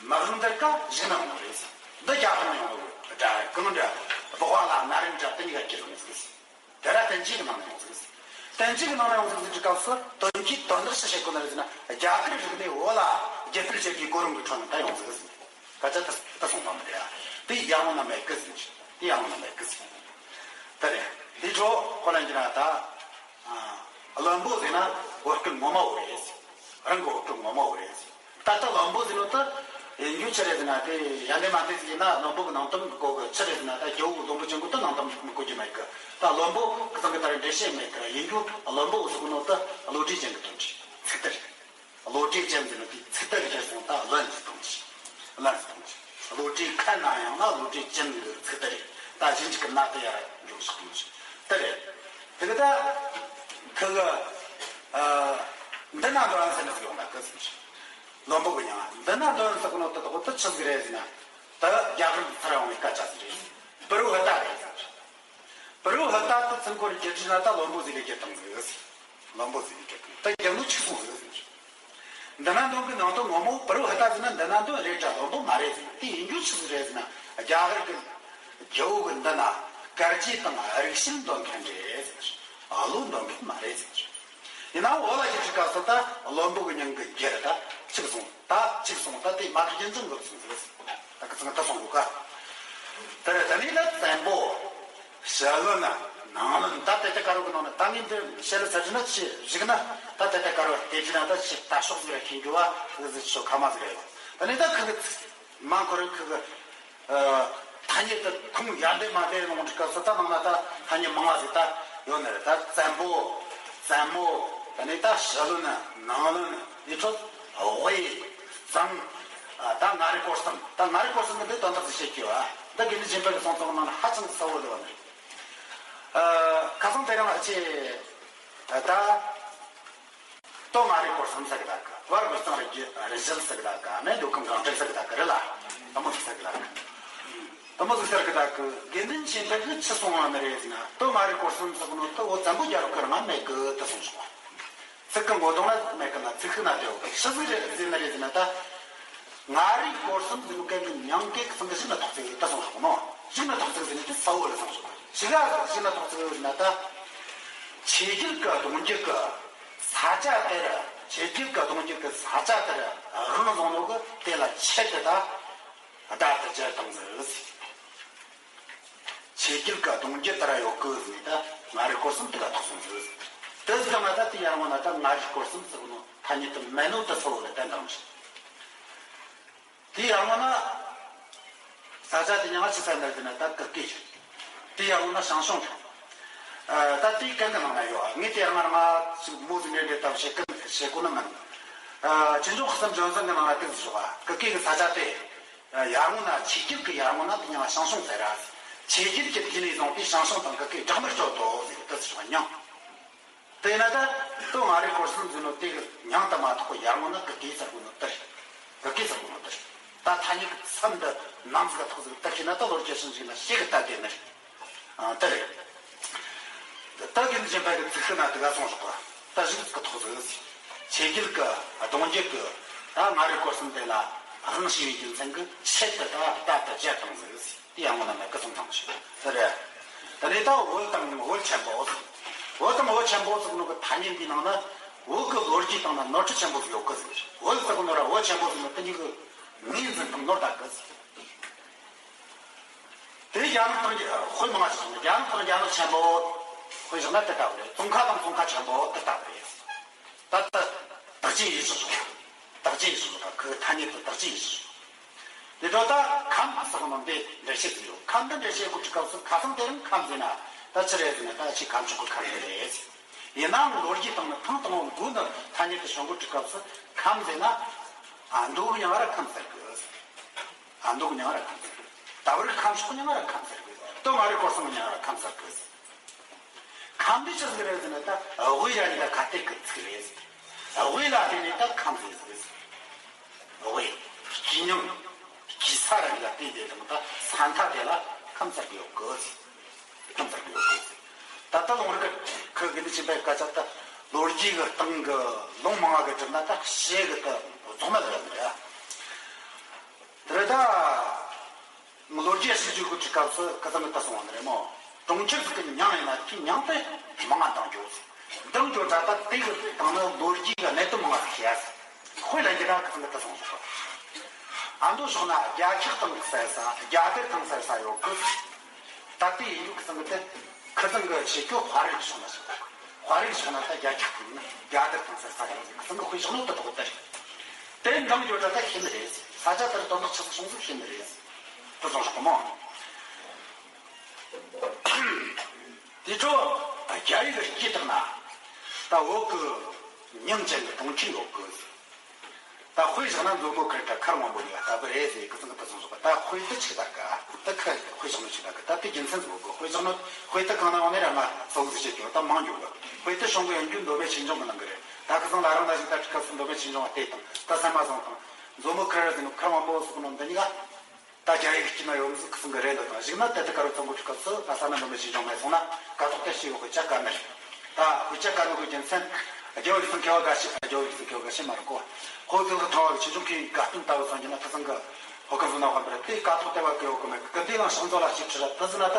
མི་དབང་འདིར་ཀ་གཞི་ནས་ཡོང་ནོ་རེད་ཟེར། འདི་རྒྱ་གར་ནས་ཡོང་ནོ་རེད། སྒྲ་གང་འདྲ་སྦག་བ་ལ་ན་རིམ་འདྲ་དེ་གཉིས་ཀ་གྱུར་ཡོང་ཟིག་ཟེར། དེ་ར་བསྟན་བཅོས་ཀྱི་ནང་ནས་ཡོང་ཟིག་ཟེར། བསྟན་བཅོས་ཀྱི་ནང་ནས་ཡོང་ཟིག་ཟེར་དུས་སྐབས་སུ་དོན་གྱི་དོན་དག་ཅི་བཤད་གོ་ནི་རེད་ཟེར་ན། རྒྱ་གར་རིག་གནས་བོད་ལ་རྒྱུད་སྤེལ་བྱེད་པའི་གོ་རིམ་གྱི་ཁྲོད་ནས་ད་ཡོང་ཟིག་ཟེར། སྐད་ཆ་ད་ད་སོང་བ་མི་རེད་ཨ། དེ་ཡང་ན་མེད་གི་ཟེར། དེ་ཡང་ན་མེད་གི་ཟེར། དེ་རེད། འདི་ཚོ་ཁོ་ལ་འགྱུར་ན་ད་ཨ་བློན་པོ་ཟེར་ན་བོད་སྐད་ངོ་མ་བོ་རེད་ཟེར། རང་གི་བོད་སྐད་ངོ་མ་བོ་རེད་ཟེར། ད་ལྟ་བློན་པོ་ཟེར་ནོ་ད་ཡིན་རྒྱུ་ཆི་རེད་ཟེར་ན། དེ་ཡང་འདྲེ་མ་འདྲེ་ཟིག་ཡིན་ན་བློན་པོ་གི་ནང་དོན་གོ་གི། ཆི་རེད་ཟེར་ན་ད་རྒྱལ་པོ་གི་བློན་པོ་ཅན་གོ་ད་ནང་དོན་གོ་རྒྱུ་མེད་གི། ད་བློན་པོ་གི་ཚང་གི་ད་རེ་འགྲེལ་བཤད་མེད་གི། ཡིན་རྒྱུ་བློན་པོ་ཟེར་གོ་ནོ་ད་བློ་གྲོས་ཅན་གི་དོན་རེད། ཚིག་དེ་རེད། བློ་གྲོས་ཅན་ཟེར་ནོ་དེ་ཚིག་དེ་རེད་ཟེར་སོང་། ད་བློན་ཟེར་གཏོང་ཆི། བློན་ཟེར་གཏོང་ཆི། བློ་གྲོས་མཁན་ན་ཡང་ན་བློ་གྲོས་ཅན་གི་ཚིག་དེ་རེད། ད་གཞན་གཅིག་གི་ན་དེ་ཡར་འཇོག་ཤོག་གཏོང་ཆི། དེ་རེད། དེ་གི་ད་ཁི་གི་ཨ་འདི་ན་འདོན་ཟེར་ནི་ཟིག་ཡོང་ད་གི་ཟེར་ནི། བློན་པོ་གི་མྱིང་ང་འདི་ན་འདོན་ཟེར་གི་ནོ་དེ་དག་དེ་ཆི་ཟིག་རེད་ཟེར་ན། ད་རྒྱ་གར་གི་ཚུར་ཡོང་བའི་སྐད་ཆ་ཟིག་རེད། པུ་རུ་ཧི་ཏ་རེད་ཟེར། པུ་རུ་ཧི་ཏ་དེ་ཚང་ཁོ་རེ་བརྒྱུད་བྲིས་ན་ད་བློན་པོ་ཟིག་ལས་བརྒྱུད་བཏང་ཟིག་ཟེར། བློན་པོ་ཟིག་ལས་བརྒྱུད་བཏང་། ད་རྒྱུ་ནོ་ཆི་སོང་ཟིག་ཟེར། འདི་ན་འདོན་གི་ནང་དོན་ངོ་མ་བོ་པུ་རུ་ཧི་ཏ་ཟེར་ན་འདི་ན་འདོན་རེད་དྲ་བློན་པོ་མ་རེད་ཟེར་ན། དེ་ཡིན་རྒྱུ་ཆི་ཟིག་རེད་ཟེར་ན། རྒྱ་གར་གི་རྒྱལ་པོ་གི་འདི་ན་སྐར་རྗེས་དང་རིག་བྱེད་འདོན་མཁན་རེད་ཟེར། བློ་འདོན་མཁན་མ་རེད་ཟེར། ཡིན་ནའང་བོད་ལ་བརྒྱུད་བྲིས་སྐབས་སུ་ད་བློན་པོ་གི་མྱིང་གི་རྒྱུད་ད་གཅིག་སོང་། ད་གཅིག་སོང་། ད་དེ་མ་གི་རྒྱུན་འཛིན་དགོས་སོང་ཟིག་ཟེར། ད་ ཚང་ད་སོང་གོ་ཀ། དེར་ད་ནི་ད་བཙན་པོ། ཕྱི་བློན་ན་ནང་བློན་ད་དེ་དེ་དཀར་བོ་གི་ནང་ན་ད་ངས་འདི་བཤད་ལ་ཚར་ན་ཆི་བཞིག་ན་ད་དེ་དེ་དཀར་བོ་དེ་ཅི་ན་ད་ཆི་ད་ཕྱོགས་ཟིག་ར་ཤེས་རྒྱུ་བ་ཟིག་ཟིག་ཆོ་ཁ་མ་ཟིག་རེད། ད་ནི་ད་ཁི་གི་མ་འཁོར་ཁི་གི་ཐ་སྙད་དུ་ཁུངས་ཡར་འདེད་མ་འདེད་ལོང་འདྲི་སྐབས་སུ་ད་ནང་ན་ད་ཐ་སྙད་མང་བ་ཟིག་ད་ཡོད་ནི་རེད། ད་བཙན་པོ། བཙན་མོ། ད་ནི་ད་ཕྱི་བློན་ནང་བློན་ནི་ཁྲོད་དབུས། གཙང་། ད་མངའ་རིས་སྐོར་གསུམ། ད་མངའ་རིས་སྐོར་གསུམ་གི་འདི་དོན་དག་ཟིག་བཤད་རྒྱུ་ཨ། འདི་དགེ་འདུན་ཆོས་འཕེལ་གི་གསུང་རྩོམ་ནང་ན་ཧ་ཅང་གི་གསལ་བོ་ལོས་པ་ནི། ཁ་སང་དེ་རིང་ལ་ཅི། ད། སྟོད་མངའ་རིས་སྐོར་གསུམ་ཟེར་གི་ད་གི། བར་གི་གཙང་རི་རི་བཞི་ཟེར་གི་ད་གི། ཨ་ནི་མདོ་ཁམས་སྒང་དྲུག་ཟེར་གི་ད་གི་རེད་ལ། དེ་མོ་ཟིག་ཟེར་གི་ད་གི། དེ་མོ་ཟིག་ཟེར་གི་ད་གི། དགེ་འདུན་ཆོས་འཕེལ་གི་ཆི་གསུང་བ་ནི་རེད་ཟེར་ན། སྟོད་མངའ་རིས་སྐོར་གསུམ་ཟེར་གི་ནོ་དེ་བོད་བཙན་པོའི་རྒྱལ་རབས་གི་རིང་ང་མེད་གི་དེ་གསུངས་སོང་བ། ཚིག་གི་མགོ་དོང་ལ་མེད་གི་ན་ཚིག་ཤིག་ན་དེའོ་ཤི་ཟིག་རེད་ཟེར་ན་རེད་ཟེར་ན་ད། མངའ་རིས་སྐོར་གསུམ་ཟེར་ནོ་གན་གི་མྱིང་གི་ཚང་གི་ཞིག་ན་ཐོག་ཚིག་ད་གསུངས་སོང་ནོ། ཞིག་ན་ཐོག་ཚིག་ཟེར་ནི་དེ་ས་བོ་ལ་གསུངས་སོང་། ཞིག་ག་ཞིག་ན་ཐོག་ཚིག་ཟེར་ན་ད། ཆོས་རྒྱལ་གི་གདུང་རྒྱུད་གི་ས་ཆ་དེར། ཆོས་རྒྱལ་གི་གདུང་རྒྱུད་གི་ས་ཆ་དེར་དབང་བཟུང་ནོ་གི་དེ་ལ་ཆེད་དུ་ད་བརྡ་དེ་སྦྱར་བཏང་ཟིག་ཆོས་རྒྱལ་གི་གདུང་རྒྱུད་དེ་ར་ཡོད་གི་ཟེར་ནས་ད་མངའ་རིས་སྐོར་གསུམ་དེ་ག་ཐོག་སོང་ཟིག་དེ་ཟེར་ན་ད་དེ་ཡར་སྔོན་ན་ད་མངའ་རིས་སྐོར་གསུམ་ཟེར་གི་ནོ་ཐ་སྙད་དུ་མེད་ནོ་དེ་ས་བོ་ལ་བསྟན་བཏང་ཟིག་དེ་ཡར་སྔོན་ན་ས་ཆ་དེ་མྱིང་ང་ཆི་ཟེར་ན་ཟེར་ན་ད་གུ་གེ་རེད། དེ་ཡར་སྔོན་ན་ཞང་ཞུང་རེད། ད་དེའི་གན་གི་ནང་ན་ཡོད། ངས་དེ་ཡར་སྔོན་ན་ཅིག་མོ་ཟིག་ནས་འདྲེ་ལྟ་བུ་བྱེད་གི་བྱེད་གོ་ནི་མིན། ཆོས་འབྱུང་དཔག་བསམ་ལྗོན་བཙན་གི་ནང་ན་དེ་ཟིག་བཞག་ག་གུ་གེ་གི་ས་ཆ་དེ། ཡར་སྔོན་ན་ཆོས་རྒྱལ་གི་ཡར་སྔོན་ན་དེ་མྱིང་ང་ཞང་ཞུང་ཟེར་ར། ཆོས་རྒྱལ་གྱི་དུས་ནས་བཟུང་སྟེ་ཞང་ཞུང་དང་གུ་གེ་སྦྲགས་མི་སྤྲོད་དོ་ཟེར་གི་དེ་ཟིག་བཞག་མྱིང་། དེས་ན་ད་སྟོད་མངའ་རིས་སྐོར་གསུམ་ཟེར་ནོ་དེ་གི་མྱིང་དུ་མ་ཐོགས་པའི་ཡར་སྔོན་ན་གུ་གེ་ཟེར་གོ་ནོ་དེ་རེད། གུ་གེ་ཟེར་གོ་ནོ་དེ་རེད། ད་ཐ་སྙད་ཀྱི་ཚབ་འདི་ནམ་ཟིག་ག་ཐོགས་ཟིག་ད་ཤེས་ན་ད་ལོ་རྒྱུས་ཤིང་ཞིག་ན་ཤེས་གི་ད་དེ་ནི་རེད། ཨ་དེ་རེད། ད་དགེ་འདུན་ཆོས་འཕེལ་གི་ཚིག་ཤིག་ན་དེ་ག་སོང་ཞོག་ག་ད་གཞུག་ཟིག་ག་ཐོགས་ཟིག་ཆོས་རྒྱལ་གི་གདུང་རྒྱུད་གི་ད་མངའ་རིས་སྐོར་གསུམ་དེ་ལ་དབང་བྱས་པའི་རྒྱུ་མཚན་གི་ཆེད་དུ་ད་ད་ད་བརྗོད་བཏང་ཟིག་དེ་ཡང་ངོ་ན་མེད་གི་སོང་ཙང་ཞིག་ཟེར་རེད། དེ་ནས་ད་བོད་དང་བོད་ཆེན་པོ། བོད་དང་བོད་ཆེན་པོ་ཟེར་ནོ་གི་ཐ་སྙད་འདིའི་ནང་ན་བོད་གི་ལོ་རྒྱུས་སྟེང་ན་ནོར་འཁྲུལ་ཆེན་པོ་ཟིག་ཡོད་གི་ཟེར། བོད་ཟེར་གི་ནོ་ར་བོད་ཆེན་པོ་ཟེར་ནོ་དེ་གཉིས་གི་ངོས་འཛིན་སྟངས་ནོར་ད་གི་ཟེར། དེ་རྒྱ་ནག་དང་དཔེ་མང་ང་ཞིག་སོང་། རྒྱ་ནག་དང་རྒྱ་ནག་ཆེན་པོ་དཔེ་བཞག་ན་དེ་ལྟ་བུ་རེད། ཙོང་ཁ་དང་ཙོང་ཁ་ཆེན་པོ་དེ་ལྟ་བུ་རེད། ད་ལྟ་བདག་གཅེས་ཡིན་ཞིག་སོང་། བདག་གཅེས་ཡིན་ཞིག་སོང་། ད་ཁོའི་ཐ་སྙད་དུ་བདག་གཅེས་ཡིན་ཞིག་སོང་། དེ་འཕྲོ་ད་ཁམས་ཟེར་ནོ་འདི་འགྲེལ་བཤད་ཟིག་ཡོད། ཁམས་འདི་འགྲེལ་བཤད་དགོས་དུས་སྐབས་སུ་ཁ་སང་དེ་རིང་ཁམས་ཟེར་ན་ད་ཆི་རེད་ཟེར་ན་ད་ཆི་ཁམས་ཕྱོགས་ཀྱི་ཁམས་དེ་རེད། ཡིན་ནའང་ལོ་རྒྱུས་སྟེང་ནས་ཐེངས་དང་པོ་མགོ་འདི་ཐ་སྙད་དུ་བྱུང་དགོས་དུས་སྐབས་སུ་ཁམས་ཟེར་ན་ཨ་མདོ་གི་མྱིང་ང་ར་ཁམས་ཟེར་གི། ཨ་མདོ་གི་མྱིང་ང་ར་ཁམས་ཟེར་གི། ད་བར་ཁམས་ཕྱོགས་གི་མྱིང་ང་ར་ཁམས་ཟེར་གི། སྟོད་མངའ་རིས་སྐོར་གསུམ་གི་མྱིང་ང་ར་ཁམས་ཟེར་གི། ཁམས་འདི་ཆི་ཟིག་རེད་ཟེར་ན་ད་དབུས་ར་གཉིས་ཀ་ཁ་གཏད་གི་ཚིག་རེད་ཟེར། དབུས་ལ་བརྟེན་ནས་ད་ཁམས་ཟེར་ཟེར་ཟེར། དབུས་སྐྱིད་སྙིང་སྐྱིད་ས་ར་གཉིས་ཀ་བརྟེན་ཏེ་དང་ད་ས་མཐའ་དེ་ལ་ཁམས་ཟེར་གི་ཡོད་གི་ཟེར། ཁམས་ཟེར་གི་ཡོད་གི་ཟེར། ད་ལྟ་ལུང་རིགས་ཁུ་གི་འདི་ཆེན་པའི་སྐད་ཆ་ད་ལོ་རྒྱུས་གི་སྟེང་གི་ལུང་མང་བ་གི་གྲུབ་ན་ད་བཤད་གི་ད་རྫོགས་མེད་རེད་མི་རེད། དེ་རེད་ད། ལོ་རྒྱུས་ཞིབ་འཇུག་གི་སྐབས་སུ་ཁ་སང་གི་ད་སོང་བ་ནི་རེད་མོ། གྲོང་ཁྱེར་ཟིག་གི་མྱིང་ཡིན་ན་དེའི་མྱིང་དེ་མང་ང་འདང་རྒྱུ། འདང་རྒྱུ་ད་ལྟ་དེ་གི་སྟེང་ན་ལོ་རྒྱུས་གི་གནད་དོན་མང་ང་ཟིག་ཤེས་ཡ་ཟིག་དཔེ་ལ་འགྱུར་ན་ཁ་སང་གི་ད་སོང་ཞོག་ཨ་མདོ་ཕྱོགས་ན་རྒྱ་ཁྱག་ཐང་ཟེར་ས་རྒྱ་དར་ཐང་ཟེར་ས་ཡོད་གི། ད་ལྟའི་ཡིན་རྒྱུ་ཁ་སང་གི་དེ་ཁ་སང་གི་བྱེད་རྒྱུ་དཔའ་རིགས་ཕྱོགས་ན་ཞིག་དཔའ་རིགས་ཕྱོགས་ན་ད་རྒྱ་ཁྱག་ཐང་ན་རྒྱ་དར་ཐང་ཟེར་ས་ཡོད་གི། ཁ་སང་གི་དཔེ་ཕྱོགས་ནོ་ད་དོག་དེ་རེད། དེ་འདང་རྒྱུ་ད་ད་ཤེས་ནི་རེད། ས་ཆ་དེར་དོན་དག་ཆི་ཟིག་བྱུང་ཟིག་ཤེས་ནི་རེད། དེ་སོང་ཞོག་གི་མོ། དེ་འཕྲོ་རྒྱ་ཡིག་གི་སྐད་དག་ན་ད་བོད་གི་ཉིང་ཅན་གི་གྲོང་ཁྱེར་ཡོད་གི། ད་དཔེ་བཞག་ན་མཛོ་མོ་ཁར་ད་མཁར་དབང་པོ་ལ་ལྟ་བུ་རེད་ཟེར་གི་ཚང་གི་ད་སོང་ཞོག་གི། ད་དཔེ་དེ་ཆི་ད་ག་ད་ཁ་དཔེ་བཞག་ནོ་ཆི་ད་ག་ད་དེ་རྒྱུ་མཚན་ཟིག་གི། དཔེ་བཞག་ནོ་དཔེ་དེ་གང་ན་ཡོང་ནས་ར་ང་ཚོ་ཟིག་བྱེད་རྒྱུ་ད་མང་རྒྱུ་གི། དཔེ་དེ་བྱུང་གི་ཡོང་རྒྱུ་མདོ་སྨད་ཆོས་འབྱུང་གི་ནང་གི་རེད། ད་ཁ་སང་ལ་རང་ན་ཞིག་ད་ཁ་སང་མདོ་སྨད་ཆོས་འབྱུང་བ་བལྟས་དང་ད་སེམས་མ་བཟང་དང་། མཛོ་མོ་ཁར་ཟེར་ནོ་མཁར་དབང་པོ་ཟེར་ནོ་འདི་གཉིས་ཀ་ད་རྒྱ་ཡིག་སྐྱིད་ན་ཡོད་མི་ཟིག་ཁི་སང་གི་རེད་འདུག་དང་གཞིག་ན་དེ་ལྟ་དཀར་བོ་ཚང་གོ་ཁྲི་སྐབས་སུ་ད་ས་ན་འདོན་པའི་ཞིང་ལྗོངས་མེད་སོང་ན་ཀ་ཐོག་དེ་ཞིག་དཔེ་ཆ་དཀའ་ནི་རེད། ད་དཔེ་ཆ་དཀའ་ནོ་གི་རྒྱུ་མཚན་རྒྱལ་བ་ཡིད་བཞིན་མཁས་པ་དགའ་ཤོས། རྒྱལ་བ་ཡིད་བཞིན་མཁས་པ་དགའ་ཤོས་མ་རེད་གོ། ཧོ་ཙི་ལ་ཐང་བ་གི་ཆོས་འབྱུང་མཁས་པའི་དགའ་སྟོན་ལྟ་བུ་སོང་རྒྱུ་ན་ཁི་སང་གི་ཧོ་ཀ་བཟོ་ན་དབང་པར་དེ་ཀ་ཐོག་དེ་བ་གི་ཡོད་གི་མེད་གི་འདི་ལ་བྱང་ཚོ་ལ་ཞིག་ཁྲི་ར་ད་ཟི་ན་ད།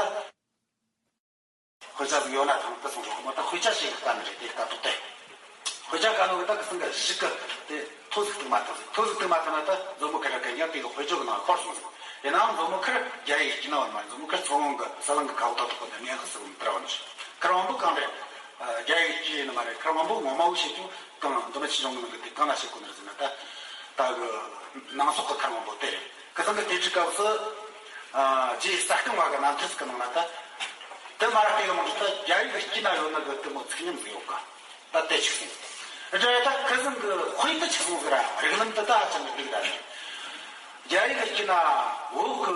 དཔེ་ཆ་ཟིག་ཡོད་ན་ཐང་དུ་སོང་རོགས་མ་ད་དཔེ་ཆ་ཞིག་གི་དཀའ་ནི་རེད་དེ་ལྟ་ཐུབ་སྟེ། དཔེ་ཆ་དཀའ་ནོ་གི་ད་གི་སང་གི་ཞིག་གི་དེ་ཐོ་ཟིག་ཐུག་མ་ཐུབ་ཟིག་ཐོ་ཟིག་ཐུག་མ་ཐུབ་ན་ད་མཛོ་མོ་ཁ་ར་གི་ཉག་དེ་གི་དཔེ་ཆོ་གི་ནང་འཁོར་སོང་ཟིག་ཡིན་ནའང་མཛོ་མོ་ཁར་རྒྱ་ཡིག་སྐྱིད་ན་བ་མ་མཛོ་མོ་ཁར་མཚོ་སྔོན་གི་ཟི་ལིང་གི་ཁ་བོ་ཏག་ཏག་གི་དེ་ནས་ཧ་སི་བོ་མི་ཏར་བ་ནི་ཁར་དབང་པོ་གང་རེད། རྒྱ་ཡིག་སྐྱིད་ཡིན་ནི་མ་རེད། ཁར་དབང་པོ་ངོ་མ་བོ་བྱེད་ཀྱང་གང་འདི་མི་ཆི་ཆུང་གི་ནང་གི་དེ་གང་ལ་བྱེད་དགོས་ནི་རེད་ཟེར་ན། ད་ད་གི་ནང་སོག་གི་ཁར་དབང་པོ་དེ་རེད། ཁ་སང་གི་དེ་ཁྲིད་སྐབས་སུ་རྗེ་གསར་རྐང་བ་གི་རྣམ་ཐར་ཟིག་གི་ནང་ན་ད་དེ་མ་ར་སྐད་གི་མང་དུ་ད་རྒྱ་ཡིག་གི་སྐྱིད་ན་ཡོད་ནི་གི་དེ་མོ་ཚིག་ཉམས་ཟིག་ཡོད་ག་ད་དེ་ཆི་སོང་། དེ་ད་ཁ་སང་གི་དཔེ་དེ་ཆི་སོང་ཟེར་ར། རིགས་ལམ་དེ་ད་ཧ་ཅང་གི་འགྲིག་ད་ནི། རྒྱ་ཡིག་གི་སྐྱིད་ན་བོད་གི་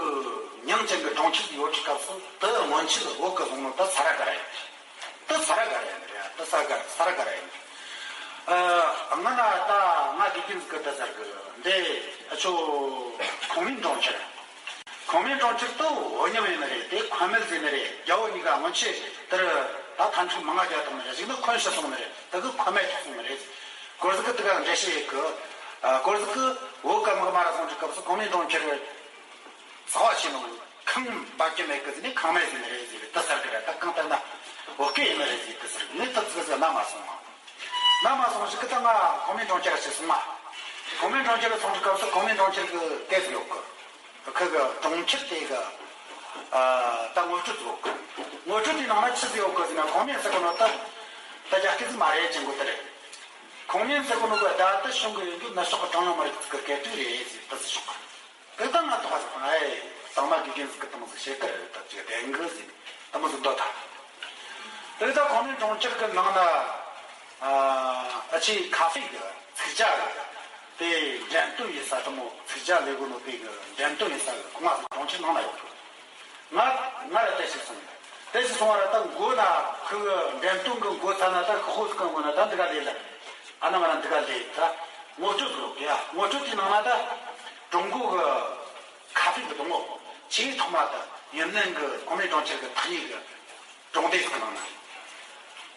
མྱིང་ཅན་གི་གྲོང་ཁྱེར་ཡོད་ཀྱི་སྐབས་སུ་དེ་སྔོན་ཆད་བོད་གི་བཟུང་ནོ་ད་ས་ར་ག་ར་ཡིན། དེ་ས་ར་ག་ར་ཡིན་རེད། དེ་ས་ག་ས་ར་ག་ར་ཡིན། ཨ་ང་ན་ད་ང་དགེ་རྒན་ཟིག་གི་དེ་ཟེར་གི་འདི་ཨ་ཆོ་ཁོང་མིན་གྲོང་ཁྱེར། ཁོང་མིན་གྲོང་ཁྱེར་དུ་འོ་མཉམ་ཡིན་ནི་རེད། དེ་ཁོ་མེད་ཟིན་ནི་རེད། རྒྱ་བོད་གཉིས་ཀ་སྔོན་ཆད་དེར་ད་ཐམ་ཕྲུག་མང་ང་རྒྱ་དང་མི་རེ་ཞིག་ནི་ཁོན་ཤི་སོང་ནི་རེད། དེ་གི་ཁོ་མེད་ཐུག་སོང་ནི་རེད། སྐོར་ཟིག་གི་དེ་ག་འགྲེལ་བཤད་ཡེད་གི། ཨ་སྐོར་ཟིག་གི་བོད་ག་དམག་མ་ར་སོང་གི་སྐབས་སུ་ཁོང་མིན་གྲོང་ཁྱེར་ཚ་བ་ཆེ་ནོ་ཁང་འབབ་ཀྱི་མེད་གི་ཟིན་ནི་ཁང་མེད་ཟིན་ནི་རེད་ཟེར་བས་དེ་ཟེར་གི་རེད། ད་གང་ལྟར་ན་བོད་སྐད་ཡིན་ནི་རེད་ཟེར་དེ་ཟེར་གི། ངས་ད་ཙི་ཟེར་ན་མ་སོང་ང་། ན་མ་སོང་ཞིག་གི་ད་ང་ཁོང་མིན་གྲོང་ཁྱེར་ཞིག་སོང་ང་། ཁོང་མིན་གྲོང་ཁྱེར་སོང་གི་སྐབས་སུ་ཁོང་མིན་གྲོང་ཁྱེར་གི་སྐད་ཟིག་ཡོད་གི། ཁི་གི་གྲོང་ཁྱེར་དེ་གི་ཨ་ད་ངོ་སྤྲོད་ཡོད་གི། ངོ་སྤྲོད་དེའི་ནང་ན་ཆི་ཟིག་ཡོད་གི་ཟེར་ན། ཁོང་མིན་ཟེར་གི་ནོ་ད་ད་རྒྱ་སྐད་ཟིག་མ་རེད་ཅན་གོ་དེ་རེད། ཁོང་མིན་ཟེར་གི་ནོ་གི་ད་ད་གཞུང་གི་ཡོད་རྒྱུ་ནུབ་ཕྱོགས་གི་གྲངས་ཉུང་མི་རིགས་ཟིག་གི་སྐད་དོད་རེད་ཟེར་ད་ཟེར་ཆོག་གི། དེ་ད་ང་དོགས་པ་ཟེར་ཨེ་གཙང་མ་དགེ་རྒན་ཟིག་གི་དེ་མོ་ཟིག་བཤད་གི་རེད། ད་ཅིག་བདེན་གི་ཟེར་ནས་དེ་མོ་ཟིག་འདོད་ད། དེ་ད་ཁོང་མིན་གྲོང་ཁྱེར་གི་ནང་ན་ཨ་ཨ་ཆེ་ཁ་ཧྥེ་གི་ཚིག་ཇ་གི་དེ་འགྲེམས་སྟོན་ཡེད་ས་དེ་མོ། ཚིག་ཇ་ལས་གོ་ནོ་དེ་གི་འགྲེམས་སྟོན་ཡེད་ས་གི་ཁོང་ང་ཟིག་གྲོང་ཁྱེར་ནང་ན་ཡོད་གི། ང་ང་ལ་བལྟས་ཤིག་སོང་། བལྟས་ཤིག་སོང་བ་ར་ད་མགོ་ན་ཁོ་གི་འགྲེམས་སྟོན་གི་མགོ་ཚ་ན་ད་ཁོ་ཁོ་ཟིག་གི་མགོ་ན་ད་འདི་ག་ལས་ལ་ཨ་ན་མ་ན་འདི་ག་ལས་ད་ངོ་སྤྲོད་གི་ཡ། ངོ་སྤྲོད་དེའི་ནང་ན་ད་ཀྲུང་གོ་གི་ཁ་ཧྥེ་གི་སྡོང་བོ་ཆེས་ཐོག་མ་ད་ཡུན་ནན་གི་གོང་མའི་གྲོང་ཁྱེར་གི་ཐག་ཉེ་གི་གྲོང་སྡེ་ཟིག་གི་ནང་ན་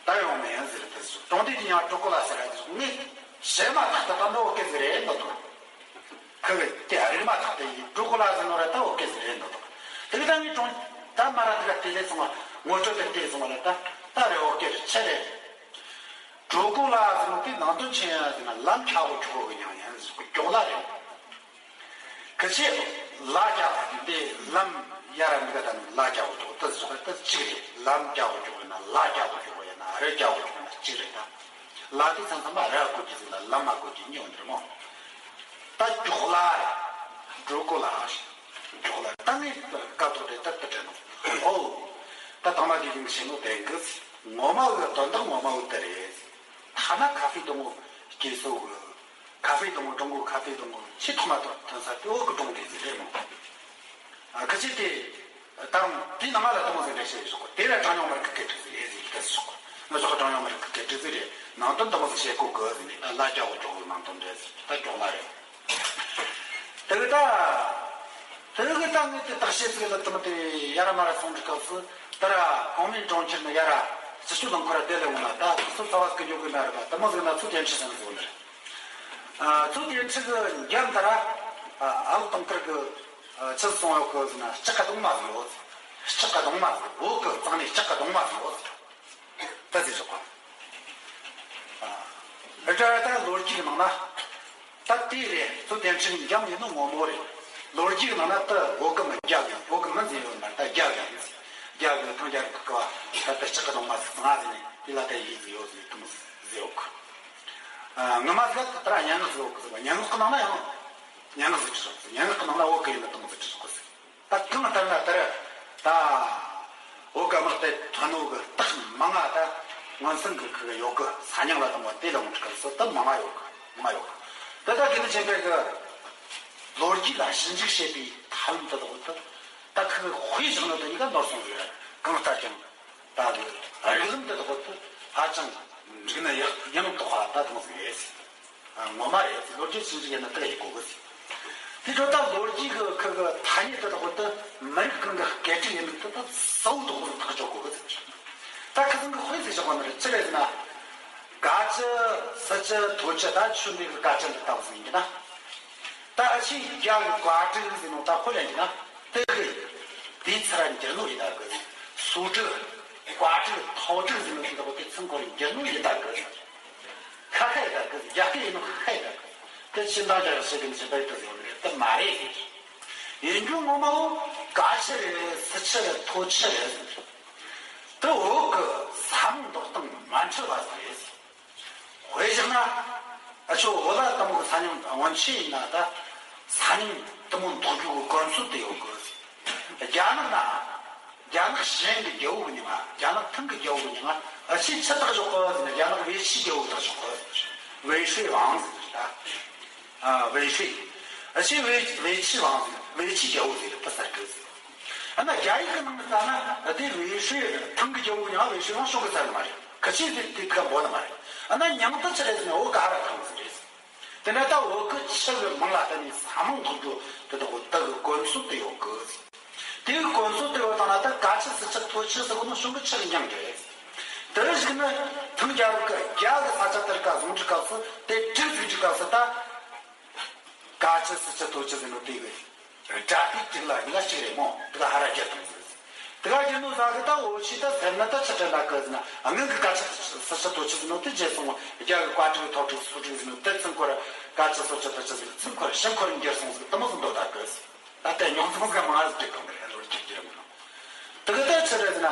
ད་ཡོང་མེད་ཡིན་ཟེར་དེ་ཟིག་གྲོང་སྡེ་དེ་ཡང་ཀྲུ་ཀོ་ལ་ཟེར་ར་དེ་ཟིག་ངས་བཤད་མ་ཐག་ཏུ་ད་འདི་བོད་སྐད་ཟིག་རེད་འདོད་དོ། ཁི་གི་དེ་རིག་མ་ཐག་དེ་ཡིན། ཀྲུ་ཀོ་ལ་ཟེར་ནོ་ར་ད་བོད་སྐད་ཟིག་རེད་འདོད་དོ། དེ་གི་ད་ངས་ཀྲུང་ད་མ་ར་འདི་ག་དེ་ལས་སོང་བ་ངོ་སྤྲོད་དེ་བལྟས་སོང་བ་ལ་ད་ད་རེད། བོད་སྐད་རེད། ཆི་རེད། ཀྲུ་ཀོ་ལ་ཟེར་ནོ་དེ་ནང་དོན་ཆི་ཡིན་ཟེར་ན་ལམ་ཁྱ་གོ་ཁྱོ་གོ་གི་མྱིང་ཡིན་ཟེར་གི། ཀྲུ་ཀོ་ལ་རེད། ཁི་ཆེ་ལ་རྒྱ་དེ་ལམ་ཡ་ར་མི་ག་ད་ནི་ལ་རྒྱ་གོ་ཁྱོ་གོ་དེ་ཟེར་གི་དེ་གཅིག་རེད། ལམ་རྒྱ་གོ་ཁྱོ་གོ་ཡིན་ན་ལ་རྒྱ་གོ་ཁྱོ་གོ་ཡིན་ན་རི་རྒྱ་གོ་ཁྱོ་གོ་ཡིན་ན་གཅིག་རེད་ད། ལ་དེ་ཚང་ཚང་མ་ར་གོ་གི་ཟེར་ན་ལམ་མ་གོ་གི་གཉིས་ཡོད་འདིར་མོ། ད་ཀྲུ་ཀོ་ལ་རེད། ཀྲུ་ཀོ་ལ་རེད། ཀྲུ་ཀོ་ལ་ད་ངས་སྐབས་ཐོག་དེ་ད་ད་དྲན་ནོ། ཨོ། ད་དང་མ་དེ་གི་ཞེ་ནོ་དེ་གི་ངོ་མ་བོ་དོན་དག་ངོ་མ་བོ་དེ་རེད། ཐ་ན་ཁ་ཧྥེ་དང་བོ་སྐྱེ་སོ་གི། ཁ་ཧྥེ་དང་བོ་ཀྲུང་གོ་ཁ་ཧྥེ་དང་བོ་ཆེས་ཐོག་མ་ཐོན་ས་དེ་བོད་གི་གྲོང་སྡེ་ཟིག་རེད་མོ། ཨ་ཁ་ཆེ་དེ་ད་རུང་དེའི་ནང་ལ་དེ་མོ་ཟིག་འགྲེལ་བཤད་ཡོད་ཤོག་གི། དེ་ལ་གྲངས་ཉུང་མི་རིགས་ཀྱི་སྐད་ཆ་ཟིག་རེད་ཟེར་གི་ད་ཟེར་ཤོག་གི། ང་ཚོ་གི་གྲངས་ཉུང་མི་རིགས་ཀྱི་སྐད་ཆ་ཟིག་རེད། ནང་དོན་དེ་མོ་ཟིག་བཤད་གོ་གི་ཟེར་ནས་ད་ལ་རྒྱ་གོ་ཁྱོ་གོ་ནང་དོན་རེད་ཟེར་གི་ད་ཀྲུ་ཀོ་ལ་རེད། དེ་གི་ད། དེ་གི་ད་ངས་དེ་བརྟག་དཔྱད་ཟིག་ལ་དེ་མོ་དེ་ཡ་ར་མ་ར་སོང་གི་སྐབས་སུ་ད་ར་གོང་མའི་གྲོང་ཁྱེར་ནི་ཡ་ར་སྤྱི་སྤྱོད་ནང་ཁོ་ར་དེ་ལས་འོང་ན་ད་སུ་ཚ་བ་ཟིག་གི་འཇོག་གི་མ་རེད་པ། དེ་མོ་ཟིག་ན་ཚུལ་དན་ཁྲི་ཟེར་ནི་ཟིག་འོང་ནི་རེད། ཨ་ཚུལ་དན་ཁྲི་གི་འགན་ད་ར་ཨ་ཨ་ལོ་དང་དཀར་གི་ཨ་ཆི་སོང་ཡོད་གི་ཟེར་ན་ལྕགས་ཀ་གདོང་མ་ཟིག་ཡོད། ལྕགས་ཀ་གདོང་མ་ཟིག་བོད་གི་གཙང་ནས་ལྕགས་ཀ་གདོང་མ་ཟིག་ཡོད། ད་ཟེར་ཆོག་ག་ཨ་ད་ལོ་རྒྱུས་ཀྱི་ནང་ན་ད་དེ་རེད། ཚུལ་དན་ཁྲི་འགན་ཡིན་ནོ་ངོ་མ་རེད། ལོ་རྒྱུས་ཀྱི་ནང་ན་ད་བོད་གི་མི་རྒྱ་གི་བོད་གི་མི་ཟེར་ཡོད་ན་ད་རྒྱ་གི་རྒྱ་གི་ཐང་རྒྱ་གི་ཀ་བ་ད་ད་ལྕགས་ཀ་གདོང་མ་ཟིག་གཙང་ཟེར་ནས་དེ་ལ་ད་ཡིག་ཟིག་ཡོད་ཟེར་དེ་མོ་ཟིག་ཟེར་ཡོད་གི། ཨ་ངོ་མ་ཟིག་ད་ར་སྙན་ངག་ཟིག་ཡོད་གི་ཟེར་བ། སྙན་ངག་གི་ནང་ན་ཡང་སྙན་ངག་ཟིག་བྲིས་ཆོག་གི། སྙན་ངག་གི་ནང་ན་བོད་གི་ཡིན་ན་དེ་མོ་ཟིག་བྲིས་ཆོག་གི་ཟེར། ད་གང་ལྟར་ན་དེར་ད་བོད་ག་དམག་དེ་ཐོན་ནོ་གི་རྟགས་མང་ང་ད་མངོན་སུམ་གི་ཁུ་གི་ཡོད་གི། ས་མྱིང་ལ་དང་བ་དེ་ལ་འོང་གི་སྐབས་སུ་ད་མང་ང་ཡོད་གི། མང་ང་ཡོད་གི། དེ་ད་དགེ་འདུན་ཆོས་འཕེལ་གི་ལོ་རྒྱུས་ལ་ཞིབ་འཇུག་བྱེད་པའི་ཐབས་ལམ་དེ་དག་ད་ད་ཁུ་གི་དཔེ་བཞག་ནོ་དེ་གཉིས་ཀ་ནོར་སོང་གི། གང་ལྟར་ཀྱང་ད་གི་རིགས་ལམ་དེ་དག་ད་ཧ་ཅང་འགྲིག་ན་ཡག་ཡང་དོགས་པ་ད་དང་ཟིག་རེད། ཨ་ངོ་མ་རེད། ལོ་རྒྱུས་ཞིབ་འཇུག་ཡིན་ན་དེ་ཡིན་དགོས་གི་ཟེར། དེ་ཁྲོད་ད་ལོ་རྒྱུས་ཀྱི་ཁུ་གི་ཐ་སྙད་དེ་དག་ད་མི་རིགས་གང་གི་སྐད་ཀྱི་ཡིན་མིན་དེ་ད་གསལ་བོ་དོག་པོ་ཐག་གཅོད་དགོས་གི་ཟེར། ད་ཁ་སང་གི་དཔེ་ཟིག་བཞག་པ་ནི་རེད། ཅི་རེད་ཟེར་ན། ག་ཅི་སི་ཅི་ཐོ་ཅི་ད་ཆུ་འདི་གི་ག་ཅི་འདི་ལྟ་བུ་ཟིག་ཡིན་གྱི་ན། ད་ཨ་ཆི་རྒྱ་གི་བཀའ་དྲིན་ཟེར་ནོ་ད་དཔེ་ལེན་གྱི་ན་དེ་གི་དེའི་ཚུར་འགྱུར་ནོ་ཡིན་ད་གི། སུ་དྲི་བཀའ་དྲིན་ཐོ་དྲི་ཟེར་ནོ་དེ་ད་དེ་ཚུར་འགྱུར་ནོ་ཡིན་ད་གི། ཁ་ཁ་ཡི་ད་གི། རྒྱ་སྐད་ཡིན་ནོ་ཁ་ཁ་ཡི་ད་གི། དེ་ཕྱི་འདང་རྒྱག་ཟེར་གི་འཇིགས་པ་ཡི་ད་ཟེར་བ་རེད། དེ་མ་རེད་ཟེར། ཡིན་རྒྱུ་ངོ་མ་བོ་ཀ་ཆུ་རེད། སི་ཆུ་རེད། ཐོ་ཆུ་རེད་ཟེར། དེ་བོད་གི་ས་མིང་འདོགས་སྟངས་མ་འཁྲུལ་བ་ཟིག་རེད། དཔེ་བཞག་ན། ཨ་ཆོ་བོད་ལ་དེ་མོ་གི་ས་མིང་སྔོན་ཆད་ཡིན་ན་ད་ས་མིང་དེ་མོ་འདོགས་རྒྱུ་གི་གོམས་སྲོལ་དེ་ཡོད་གི། རྒྱ་ནག་ན། རྒྱ་ནག་ཞན་གི་རྒྱལ་པོ་གི་མྱིང་ང་། རྒྱ་ནག་ཐང་གི་རྒྱལ་པོ་གི་མྱིང་ང་། ཨ་ཆོས་ཆི་བཏགས་བཞག་གི་ཟེར་ན། རྒྱ་ནག་ཝེ་ཆིའི་རྒྱལ་པོ་བཏགས་བཞག་གི། ཝེ་ཧྲི་ཝང་ཟེར་ད། ཨ། ཝེ་ཧྲི། ཨ་ཆོས་ཝེ་ཝེ་ཆི་ཝང་ཟེར། ཝེ་ཆིའི་རྒྱལ་པོ་ཟེར་དེ་ཟེར་གི། ཨ་ན་རྒྱ་ཡིག་གི་ནང་དུ་ལྟ་ན་དེ་ཝེ་ཧྲི། ཐང་གི་རྒྱལ་པོ་གི་མྱིང་ང་ཝེ་ཧྲི་ཝང་ཞོག་གི་ཟེར་ནི་མ་རེད། ཁི་ཆོས་དེ་དེ་ག་འབོད་ནི་མ་རེད། ཨ་ན་མྱིང་དེ་ཆི་རེད་ཟེར་ན་བོད་ག་ར་ཐང་ཟེར་རེད། དེ་ནས་ད་བོད་གི་ཆུ་གི་མིང་ལ་བརྟེན་ནས་ས་མིང་འདོགས་རྒྱུ་དེ་དག་དེ་གི་གོམས་སྲོལ་དེ་ཡོད་གི། དེ་གི་གོམས་སྲོལ་དེ་ཡོད་དང་ན་ད་ཀ་ཆུ་སི་ཆུ་ཐོ་ཆུ་ཟེར་གོ་ནོ་གཞུང་གི་ཆུ་གི་མྱིང་རེད། དེ་རིགས་ཤིག་ནི་ཐང་རྒྱལ་རབས་གི་རྒྱ་གི་ས་ཆ་དེར་ཀ་བཟུང་དུས་སྐབས་སུ། དེ་གྲུ་བཙུགས་དུས་སྐབས་སུ་ད་ཀ་ཆུ་སི་ཆུ་ཐོ་ཆུ་ཟེར་ནོ་དེ་གི་སྒྲ་དེ་གཅིག་ལ་གཉིས་ཀ་གཅིག་རེད་མོ། དེ་ག་ཧ་ར་རྒྱབ་དང་ཟེར། དེ་ག་རྒྱུ་ནོ་ཟ་གི་ད་འོ་ཆི་ད་ཟེར་ན་ད་ཆི་དྲན་ན་གི་ཟེར་ན། སྔོན་གི་ཀ་ཆུ་སི་ཆུ་ཐོ་ཆུ་ཟེར་ནོ་དེ་བརྗེད་སོང་། རྒྱ་གི་ཀ་ཀྲུ་ཐོ་ཀྲུ་སོ་ཀྲུ་ཟེར་ནོ་དེ་ཚུར་འཁོར་ཀ་ཆུ་སི་ཆུ་ཐོ་ཆུ་ཟེར། ཚུར་འཁོར་ཕྱིར་འཁོར་འགྱུར་སོང་ཟིག་དེ་མོ་ཟིག་འདོད་ད་གི་ཟེར། ད་ལྟ་རྙོག་འཛིང་ཟིག་མང་ཟིག་འདྲེས་གོ་ནི་རེད། ལོ་རྒྱུས་ཀྱི་རིང་ལ། དེ་གི་ད་ཆི་རེད་ཟེར་ན།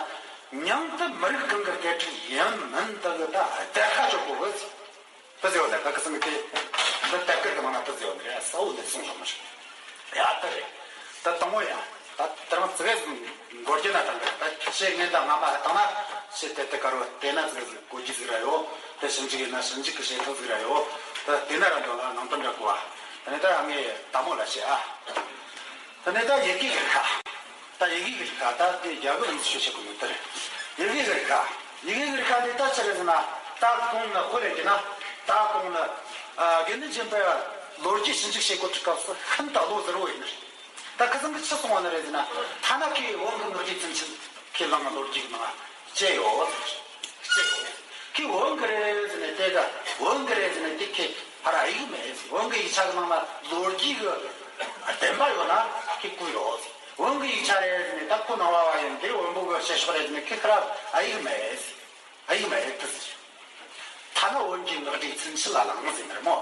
མྱིང་དེ་མི་རིགས་གང་གི་སྐད་ཕྲུག་ཡིན་མིན་དེ་གི་ད་བརྡར་ཁ་གཅོད་དགོས་གི་ཟེར། དེ་ཟེར་བ་ལ་ད་གི་སང་གི་དེ། འདི་ལྟར་སྐད་གི་ནང་ན་དེ་ཟེར་བ་ནི་རེད། གསལ་བོ་ལས་གསུངས་བཞག་མ་བྱུང་། ཡ་དེ་རེད། ད་དང་པོ་ཡ། ད་དེ་རིང་ཙི་གེ་ཟིག་འགོར་རྒྱུ་ན་ད་འདི་ད་ཆེས་སྔོན་ད་སྔ་མ་བཏང་ན་ཆེས་དེ་དེ་ག་རུ་བལྟས་ན་ཙི་གེ་ཟིག་གོ་རྒྱུ་ཟིག་ར་ཡོད། དེ་ཞིབ་འཇུག་ཡིན་ན་ཞིབ་འཇུག་གི་བྱེད་ཐབས་ཟིག་ར་ཡོད། དེ་བལྟས་ན་ར་འདོད་ལ་ནང་དོན་འདྲ་གོ་བ། དེ་ནས་ད་ངས་དང་པོ་ལ་བཤད་ཨ། དེ་ནས་ད་ཡི་གེ་གི་ཁ། ད་ཡི་གེ་གི་ཁ་ད་དེ་རྒྱ་གི་རིང་ཞུ་བྱེད་དགོས་ནོ་དེ་རེད། ཡི་གེ་གི་ཁ། ཡི་གེ་གི་ཁ་འདི་ད་ཆི་རེད་ཟེར་ན། ད་གོང་ནས་དཔེ་ལེན་རྒྱུ་ན། ད་གོང་ནས། ཨ། དགེ་འདུན་ཆོས་འཕེལ་ལོ་རྒྱུས་ཞིབ་འཇུག་བྱེད་དགོས་དུས་སྐབས་སུ་ཤིན་ཏུ་བློ་གཟུ་བོ་ཡིན་ནི་རེད། ད་ཁ་སང་གི་ཆི་གསུངས་བ་ནི་རེད་ཟེར་ན། ཐ་ན་ཁོས་བོན་གི་ངག་རྒྱུན་ཚུན་ཆད་ཁས་བླངས་ལོ་རྒྱུས་ནང་སྐྱེས་ཡོད། སྐྱེས་ཡོད། ཁོས་བོན་གི་རེད་ཟེར་ནས་དེ་ག་བོན་གི་རེད་ཟེར་ནས་དེ་ཁོས་ཕར་ཨེ་ཡིག་མེད། བོན་གི་ཡིག་ཆ་གི་ནང་ན་ལོ་རྒྱུས་གི་བདེན་པ་ཡོད་ན་ཁོས་བཀོད་ཡོད། བོན་གི་ཡིག་ཆ་རེད་ཟེར་ནས་ད་ཁོ་ནང་བ་བ་ཡིན་དེ་བོན་པོ་གི་བཤད་ཕྱོགས་རེད་ཟེར་ནས་ཁོས་ཁ་ར་ཨེ་ཡིག་མེད། ཨེ་ཡིག་མེད་དེ་ཟེར། ཐ་ན་བོན་གྱི་ངག་སྒྲོས་ཚུན་ཆད་ལ་བླངས་ཟེར་ནི་རེད་མོ།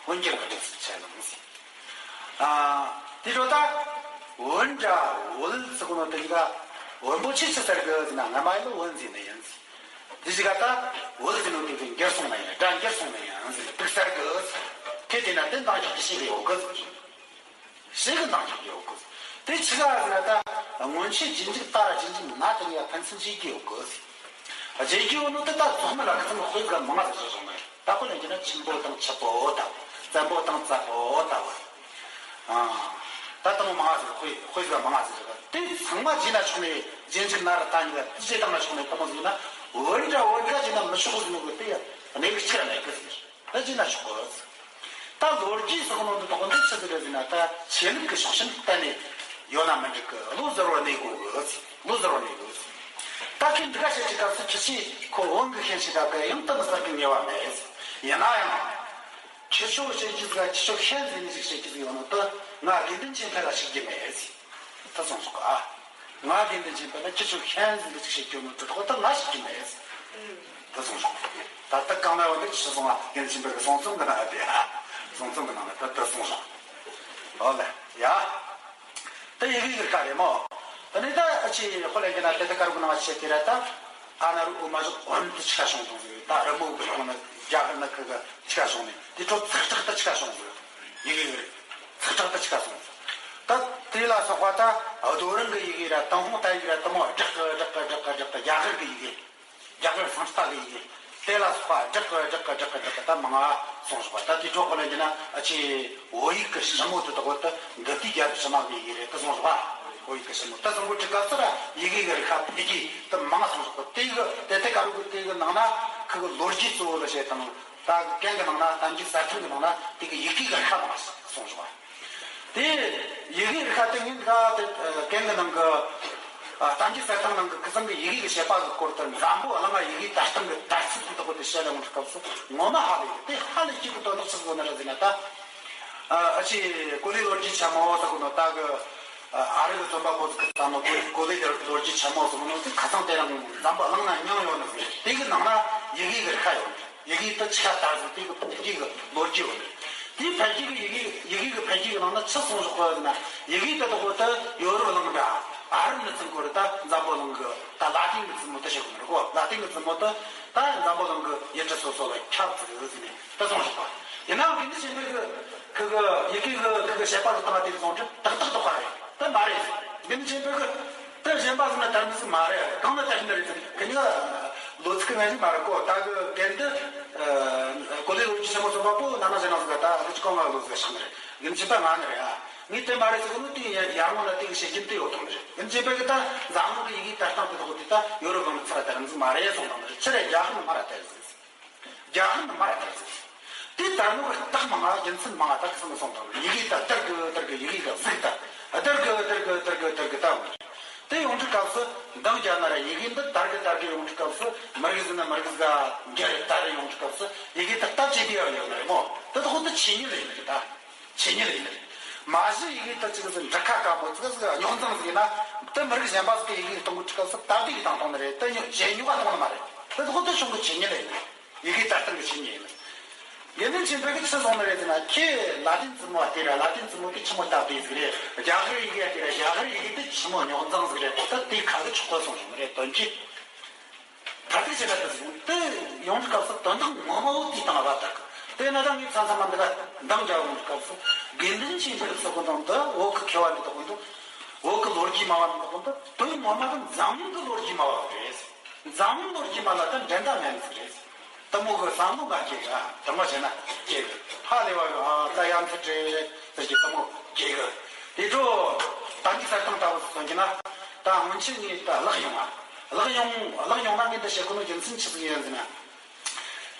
བོན་གྱི་ངག་སྒྲོས་ཚུན་ཆད་བླངས་ཟེར། ཨ། དེ་འཕྲོ་ད་བོན་འདྲ་བོད་ཟེར་གོ་ནོ་དེ་ག་བོན་པོ་ཆོས་ཆི་ཟེར་གི་ཟེར་ན། སྔ་མ་ཡི་ལ་བོན་ཟེར་ནི་ཡིན་ཟེར། དེ་ཞིག་ག་ད་བོད་ཟེར་ནོ་དེ་འགྱུར་སོང་ནི་ཡིན། སྒྲ་འགྱུར་སོང་ནི་ཡིན་ཟེར་ནི་འདུག་ཟེར་གི་ཟེར། དེ་དེ་ན་དེ་འདང་རྒྱག་གི་ཤེས་གི་ཡོད་གི་ཟེར། ཞིག་གི་འདང་རྒྱག་གི་ཡོད་གི་ཟེར། དེ་ཆི་ག་ཟེར་ན་ད་སྔོན་ཆད་རྗེས་འཇུག་ད་ར་རྗེས་འཇུག་ན་དེ་ནས་ཕན་ཚུན་བརྗེ་གི་ཡོད་གི་ཟེར། རྗེས་འཇུག་ནི་དེ་ད་ཚང་མ་ལ་གི་ཚང་མ་དཔེ་ག་མང་ང་ཟེར་བྱུང་ནི་རེད། ད་དཔེ་ལེན་རྒྱུ་ན་ཆེན་པོ་དང་ཆུ་པོ་ད། བཙན་པོ་དང་བཙན་པོ་ད། ཨ། ད་དེ་མོ་མང་ང་ཟེར། དཔེ་དཔེ་ག་མང་ང་ཟེར་གི། དེ་ཚང་མ་བརྗེས་ན་ཆོག་ནི། རྗེས་འཇུག་ན་ར་ད་ནི་བརྗེས་བཏང་ན་ཆོག་ནི། དེ་མོ་ཟེར་ན་བོན་འདྲ་བོན་ག་བརྗེས་ན་མི་ཆོག་ཟེར་ནོ་གི་དེ་ཡ་གནས་གི་ཆི་ར་མེད་གི་ཟེར། ད་བརྗེས་ན་ཆོག་གི། ད་ལོ་རྒྱུས་སོགས་ནང་དུ་དོགས་འདི་ཆི་ཟིག་རེད་ཟེར་ན། ད་ཆོས་ལུགས་ཀྱི་ཕྱོགས་ཞེན་གཏན་ནས་ཡོད་ན་མི་འགྲིག་གི། བློ་གཟུ་བོར་གནས་དགོས་གི། བློ་གཟུ་བོར་གནས་དགོས་གི། ད་ཁོས་འདི་ག་བཤད་ཀྱི་སྐབས་སུ་ཁྱེད་ཆོས་ཁོ་བོན་གི་ཤན་ཞིག་ད་གི་ཡང་དུ་མི་གསལ་གི་ངེས་པ་མེད། ཡིན་ན་ཡང་ཁྱེད་ཆོ་བཤད་རྒྱུ་ཟིག་ཁྱེད་ཆོ་ཤན་ཟིག་ནི་ཞིག་བཤད་རྒྱུ་ཟིག་ཡོད་ནོ་དེ་ང་དགེ་འདུན་ཆོས་འཕེལ་ལ་ཞུགས་རྒྱུ་མེད། ད་སོང་སོང་ཨ། ང་དགེ་འདུན་ཆོས་འཕེལ་ལ་ཁྱེད་ཆོ་ཤན་ཟིག་ནི་ཞིག་བཤད་རྒྱུ་ནོ་དེ་ཁོ་ད་ང་ཞུགས་རྒྱུ་མེད། ད་སོང་སོང་། ད་ལྟ་གང་ན་ཡོད་འདི་ཆི་སོང་ང་དགེ་འདུན་ཆོས་འཕེལ་གི་གསུང་རྩོམ་གི་ནང་ལ་དེ་ཨ། གསུང་རྩོམ་གི་ནང་ལ་ད་ད་སོང་སོང་། ཨོ་ལེ་ཡ། ད་ཡི་གེ་གི་རིགས་ཀ་རེད་མོ། ད་ནི་ད་ཨ་ཆི་ཧོ་ལེ་གི་ན་དེ་ད་ཀ་རུ་གི་ནང་བ་ཆེ་དེ་ར་ད། ཨ་ན་རུ་ཨུ་མ་ཞོག་ཨོན་དེ་ཆི་ཁ་བྱུང་སོང་ཟིག་ད་རི་མོ་གི་ཁོང་ན་རྒྱ་གར་ན་ཁི་གི་ཆི་ཁ་བྱུང་ནས་དེ་ཁྲོ་ཚག་ཁྲག་ད་ཆི་ཁ་བྱུང་ཟིག་ཡི་གེ་གི་རིགས་ཚག་ཁྲག་ད་ཆི་ཁ་སོང་ཟིག་ད་དེ་ལ་སོགས་པ་ད་རྡོ་རིང་གི་ཡི་གེ་ར་ཏུན་ཧོང་ཏ་ཡི་གེ་ར་དེ་མོ་སྦྲག་གི་སྦྲག་གི་སྦྲག་གི་སྦྲག་གི་རྒྱ་གར་གི་ཡི་གེ་རྒྱ་གར་སང་སྟག་གི་ཡི་གེ་དེ་ལ་སོགས་པ་སྦྲག་གི་སྦྲག་གི་སྦྲག་གི་སྦྲག་གི་ད་མང་ང་སོང་ཞོག་པ། ད་དེ་འཕྲོ་ཁོ་ལ་ཡིན་ན་ཨ་ཆི་བོད་ཡིག་གི་ཞི་མོ་དེ་དག་ད་འདི་དུས་རྒྱལ་པོ་ཞི་མ་གི་ཡི་གེ་རེད་ད་སོང་ཞོག་པ། བོད་ཡིག་གི་ཞི་མོ་ད་སོང་གོ་ཁྲི་ག་ཚོད་ར་ཡི་གེ་གི་རིགས་ཁ་འཕེལ་རྒྱས་ད་མང་ང་སོང་ཞོག་པ། དེ་གི་དེ་དེ་ག་རུ་གི་དེ་གི་ནང་ན་ཁི་གི་ལོ་རྒྱུས་གཙོ་བོ་ལ་བཤད་དང་། ད་གན་གི་ནང་ན་གཏམ་རྒྱུད་གསེར་ཐང་གི་ནང་ན་དེ་གི་ཡི་གེ་གི་རིགས་ཁ་མང་ང་སོང་ཞོག་པ། དེ་ཡི་གེ་རིགས་ཁ་དེ་ངས་ད་དེ་གན་གི་ནང་གི་ཨ་གཏམ་རྒྱུད་གསེར་ཐང་ནང་གི་ཁི་ཚང་གི་ཡི་གེ་གི་བཤད་པ་གི་སྐོར་དུ་འཛམ་བུ་གླིང་ང་ཡི་གེ་དར་སྟངས་གི་དར་ཚུལ་དེ་དག་དེ་བཤད་ལ་འོང་དུས་སྐབས་སུ་ངོ་མ་ཧ་ལས་ཡོད། དེ་ཧ་ལས་སྐྱིད་གི་དོན་དག་ཆི་ཟིག་ཡོད་ན་ར་ཟེར་ན་ད། ཨ་ཨ་ཆི་ཀོ་ལི་ལོ་རྒྱུས་ཆེན་མོ་ཟེར་གོ་ནོ་ད་གི་ཨ་རི་གི་རྩོམ་པ་པོ་ཟིག་གི་བརྩམས་ནོ་ཀོ་ལི་ལོ་རྒྱུས་ཆེན་མོ་ཟེར་གོ་ནོ་དེ་ཁ་སང་དེ་རིང་འཛམ་བུ་གླིང་ན་མྱོང་ཡོད་ནི་ཟེར། དེ་གི་ནང་ན་ཡི་གེ་གི་རིགས་ཁ་ཡོད། ཡི་གེ་དེ་ཆི་ཁ་དར་ཟིག་དེ་གི་འཕེལ་རྒྱས་གི་ལོ་རྒྱུས་ཡོད་རེད། དེའི་འཕེལ་རྒྱས་ཀྱི་ཡི་གེ་ཡི་གེ་གི་འཕེལ་རྒྱས་ཀྱི་ནང་ན་ཆི་གསུངས་བཞག་པ་ཡིན་ན། ཡི་གེ་དེ་དག་དེ་ཡོ་རོབ་གླིང་འདྲ་ཨ་རབ་མི་ཚང་སྐོར་ད་འཛམ་བུ་གླིང་གི་ད་ལ་ཏིན་གྱི་མཚན་མོ་དེ་བཤད་གོ་ནི་རེད་གོ། ལ་ཏིན་གྱི་མཚན་མོ་དེ་ད་འཛམ་བུ་གླིང་གི་ཡུལ་གྲུ་སོ་སོ་ལ་ཁྱབ་ཚུལ་ཟིན་ནས་དེ་གསུངས་བཞག་པ་ཡིན་ནའང་། དགེ་འདུན་ཆོས་འཕེལ་གྱི་ཁུ་གི་ཡི་གེ་གི་ཁུ་གི་བཤད་པ་གི་སྟེང་དེ་གསུངས་ཀྱི་ཏག་ཏག་ཏག་པ་རེད། དེ་མ་རེད། དགེ་འདུན་ཆོས་འཕེལ་གྱི་དེ་གཞན་པ་ཟིན་ན་དར་མི་ཟིག་མ་རེད། གང་ན་དར་ནི་རེད། ཁི་གཉིས་ཀ་ལོ་ཚིགས་ཀྱི་ངན་ཞིག་མ་རེད་གོ། ད་གི་དེ་འདི་གོ་ལའི་ལོ་རྒྱུས་ཆེན་མོ་ཚོ་བ་པོ་ན་ན་ཞེ་ན་ཟིག་ད་ཨ་ཅི་གང་ང་ལོ་ཟིག་ཤང་རེད། དགེ་འདུན་ཆོས་འཕེལ་ང་ནི་རེད་ཨ། ངས་དེ་མ་རེད་ཟེར་གི་ནོ་དེ་ཡར་ངོ་ན་དེ་གི་བཤད་རྒྱུན་དེ་ཡོད་དོ་རེད། དགེ་འདུན་ཆོས་འཕེལ་གྱི་ད་འཛམ་གླིང་གི་ཡི་གེ་དར་སྟངས་དེ་དག་དེ་ད་ཡོ་རོབ་གང་ཚར་དར་ནི་ཟིག་མ་རེད་གསུངས་དང་རེད། ཆི་རེད། རྒྱ་གར་ནི་མ་ར་དར་ཟིག་རྒྱ་གར་ནི་མ་ར་དར་ཟིག་དེ་དར་ནོ་གི་རྟགས་མང་ང་རྒྱུ་མཚན་མང་ང་ད་གི་སང་གི་སོང་དང་། ཡི་གེ་ད་དར་གི་དར་གི་ཡི་གེ་ག་ཟིག་ད་དར་གི་དར་གི་དར་གི་དར་གི་ད་འོང་། དེ་ཡོང་དུས་སྐབས་སུ་འདང་རྒྱག་ན་ར་ཡི་གེ་འདི་དར་གི་དར་གི་ཡོང་དུས་སྐབས་སུ་མི་རིགས་ཟིན་ན་མི་རིགས་ཟ་རྒྱ་རི་དར་རི་ཡོང་དུས་སྐབས་སུ་ཡི་གེ་ད་སྟབས་ཅིག་དེ་ཡང་ཡོད་ནི་རེད་མོ། དེ་དག་དེ་ཆོས་ཉིད་ལ་ཡིན་ནི་རེད་ད། ཆོས་ཉིད་ལ་ཡིན་ནི་རེད། མ་གཞི་ཡི་གེ་དེ་ཅིག་ཟིག་འབྲི་ཁ་དཀའ་མོ་ཙི་གེ་ཟིག་རྙོག་འཛིང་ཟིག་ཡིན་ན། དེ་མི་རིགས་གཞན་པ་ཟིག་གི་ཡི་གེ་གཏོང་གི་དུས་སྐབས་སུ་སྟབས་བདེ་གི་དང་གཏོང་ནི་རེད། དེ་ཉོ་ཇེ་ཉོ་ག་གཏོང་ནི་མ་རེད། དེ་ཚོ་དེ་བྱུང་གི་ཆོས་ཉིད་ལ་ཡིན་ནི་རེད། ཡི་གེ་དར་སྟངས་ཀྱི་ཆོས་ཉིད་ཡིན་ནི་རེད། དགེ་འདུན་ཆོས་འཕེལ་གྱིས་ཆི་གསུངས་ནི་རེད་ཟེར་ན། ཁྱེད་ལ་ཏིན་རྩེད་མོ་བ་དེ་ར་ལ་ཏིན་རྩེད་མོ་དེ་ཆི་མོ་སྟབས་བདེ་ཟིག་རེད། རྒྱ་གར་ཡི་གེ་དེ་ར་རྒྱ་གར་ཡི་གེ་དེ་ཆི་མོ་རྙོག་འཛིང་ཟིག་རེད། ད་དེ་ཁ་གི་ཆོག་གོ་སོང་ཞིག་མི་རེད། དོན་གྱིས། ད་ལྟའི་ཆེ་ན་དེ་ཟིན་དེ་ཡོང་དུས་སྐབས་སུ་དོན་དག་ངོ་མ་བོ་དེའི་སྟེང་ལ་བབ་དག་དེ་ན་ད་ངས་མཚམས་མཚམས་མ་འདི་ག་འདང་རྒྱག་ཡོང་དུས་སྐབས་སུ། དགེ་འདུན་ཆོས་འཕེལ་ཟེར་གོ་དང་དེ་བོད་ཀྱི་མཁས་པ་འདི་དག་འདུག་བོད་ཀྱི་ལོ་རྒྱུས་སྨྲ་བ་འདི་དག་འདུག་དོན་ངོ་མ་དེ་འཛམ་གླིང་གི་ལོ་རྒྱུས་སྨྲ་བ་རེད། འཛམ་གླིང་ལོ་རྒྱུས་སྨྲ་ལ་ད་འགྲན་ཟླ་མེད་ནི་ཟིག་རེད། དེ་མོ་གི་བསམ་བློ་འགའ་སྐྱེ་གི་ཨ། དེ་མོ་བྱས་ན་སྐྱེ་གི་ཧ་ལས་པ་གི་ཨ། ད་ཡ་མཚན་རེད་ཟེར་གྱི་དེ་མོ་སྐྱེ་གི་དེ་འཕྲོ་དམ་པའི་གསེར་ཐང་ལྟ་བུ་སོང་གི་ན། ད་སྔོན་ཆད་ངས་ད་བརླག་ཡོང་ང་། བརླག་ཡོང་བརླག་ཡོང་ན་ངས་འདི་བཤད་གོ་ནོ་རྒྱུ་མཚན་ཆི་ཟིག་ཡིན་ཟེར་ན།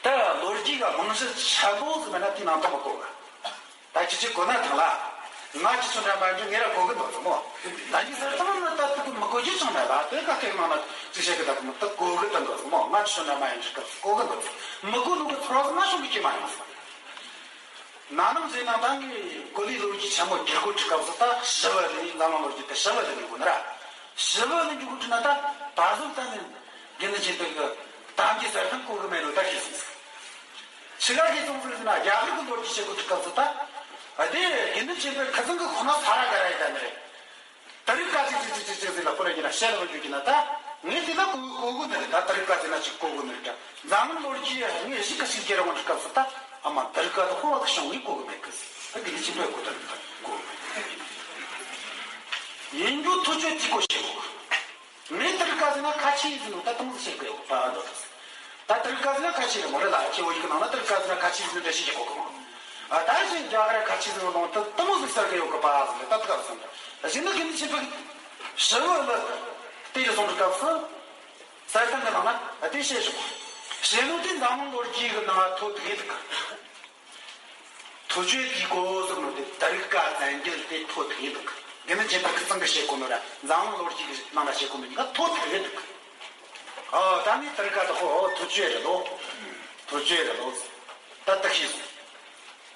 ད་ལོ་རྒྱུས་ཀྱི་རྨང་གཞི་ཆེན་པོ་ཟིག་མེད་ན་དེའི་ནང་དུ་མི་གོ་གི་ད་ཁྱེད་ཀྱིས་གོ་ན་ཐང་ལ། ང་ཁྱེད་ཚོ་འདྲ་མ་འདྲ་ངས་ར་གོ་གི་འདུག་ཟེར་མོ། ད་ནི་ས་ཐང་ན་ད་དུ་མི་གོ་རྒྱུ་ཅང་མེད་ལ། དེ་ཀ་ཁེ་ནང་ན་ཅི་བཤད་གི་ད་གི་མི་ད་གོ་གི་ད་འདུག་ཟེར་མོ། ང་ཁྱེད་ཚོ་འདྲ་མ་ཡིན་འདྲི་སྐབས་སུ་གོ་གི་འདུག་ཟེར། མི་གོ་ནོ་གི་ཚོར་བ་ཟིག་མ་བྱུང་གི་ཁྱེད་མ་ཡིན་ཟེར། ན་ནིང་ཟེར་ན་ད་ངས་གོ་ལའི་ལོ་རྒྱུས་ཆེན་མོ་བསྒྱུར་བཀོད་འདྲི་སྐབས་སུ་ད་ཞི་བ་ལྷ་ཡིན། འཛམ་གླིང་ལོ་རྒྱུས་ད་ཞི་བ་ལྷ་ནས་གོ་ནི་ར། ཞི་བ་ལྷ་འཇུག་གི་འདྲི་ན་ད་ད་གཟོད་ད་ནི་དགེ་འདུན་ཆོས་འཕེལ་གི་དམ་རྒྱུད་གསེར་ཐང་གོ་གི་མེད་ནོ་ད་ཤེས་སོང་ཟེར། ཆི་ག་གི་ཙུང་ཟིག་ཟེར་ན་རྒྱ་གར་གི་ལོ་རྒྱུས་བཤད་གོ་དུས་སྐབས་སུ་ད། ཨ་དེ་དགེ་འདུན་ཆོས་འཕེལ་ཁ་ཚང་གི་ཁོ་ན་ས་ར་ག་ར་ཡི་ད་ནི་རེད། ད་རིག་ག་ཅིག་ཅིག་ཅིག་ཅིག་ཅིག་ཟེར་ལ་ཁོ་ར་ཡིན་ན་བཤད་ལ་བ་རྒྱུ་གི་ན་ད། ངས་དེ་ད་གོ་གོ་གོ་ནི་རེད། ད་ད་རིག་ག་ཟེར་ན་ཅིག་གོ་གོ་ནི་རེད་ད། འཛམ་གླིང་ལོ་རྒྱུས་ངས་གཞིག་ག་ཞིག་སྐྱེ་ར་འོང་དུས་སྐབས་སུ་ད། ཨ་མ་ད་རིག་ག་ད་ཁོ་བ་གི་བྱུང་ངས་གོ་གི་མེད་གི་ཟེར། ད་དགེ་འདུན་ཆོས་འཕེལ་གོ་ད་རིག་ག་གོ་གི་མེད་གི། ཡིན་རྒྱུ་ཐུགས་རྗེ་དེ་གོ་བྱེད་གོ་གི། ངས་ད་རིག་ག་ཟེར་ན་ཁ་ཆེ་ཟེར་ནོ་ད་དུང་ཟེར་གི་ཡོད་པ་འདུག་ད་ད་རིག་ག་ཟེར་ན་ཁ་ཆེ་རེད་མོ་རེད་ལ། ཁྱེད་བོད་ཡིག་གི་ནང་ན་ད་རིག་ག་ཟེར་ན་ཁ་ཆེ་ཟེར་ནོ་འདྲ་ཞིག་གི་གོ་གི་མོ། ཨ་ད་ཞིག་རྒྱ་གར་ཁ་ཆེ་ཟེར་ནོ་ད་དུང་ཟེར་ཟེར་གི་ཡོད་གི་པ་ཟེར་ད་ད་ག་སོང་ད། གཞི་ནི་དགེ་འདུན་ཆོས་འཕེལ་ཞི་བ་ལྷ་དེ་ཡི་སོང་གི་སྐབས་སུ་གསེར་ཐང་གི་ནང་ན་ཨ་དེ་བཤད་བཞག་གོ། བཤད་ནོ་དེ་འཛམ་གླིང་ལོ་རྒྱུས་གི་ནང་ཐོ་དེ་གི་འདུག་གི། ཐོ་ཆོས་དེའི་གོ་ཟེར་ནོ་དེ་ད་རིག་ག་བཙན་རྒྱལ་དེ་ཐོ་དེ་གི་འདུག་གི། དེ་ནི་རྗེ་བཙུན་ཁ་ཚང་གི་བཤད་གོ་ནོ་ར་འཛམ་གླིང་ལོ་རྒྱུས་གི་ནང་ན་བཤད་གོ་ནོ་གཉིས་ཀ་ཐོ་དེ་གི་འདུག་གི། ཨོ་ད་ནི་ད་རིག་ག་དེ་ཧོ་ཨོ་ཐོ་ཆོས་རེད་ལོ། ཐོ་ཆོས་རེད་ལོ། ད་ད་ཤེས་སོང་།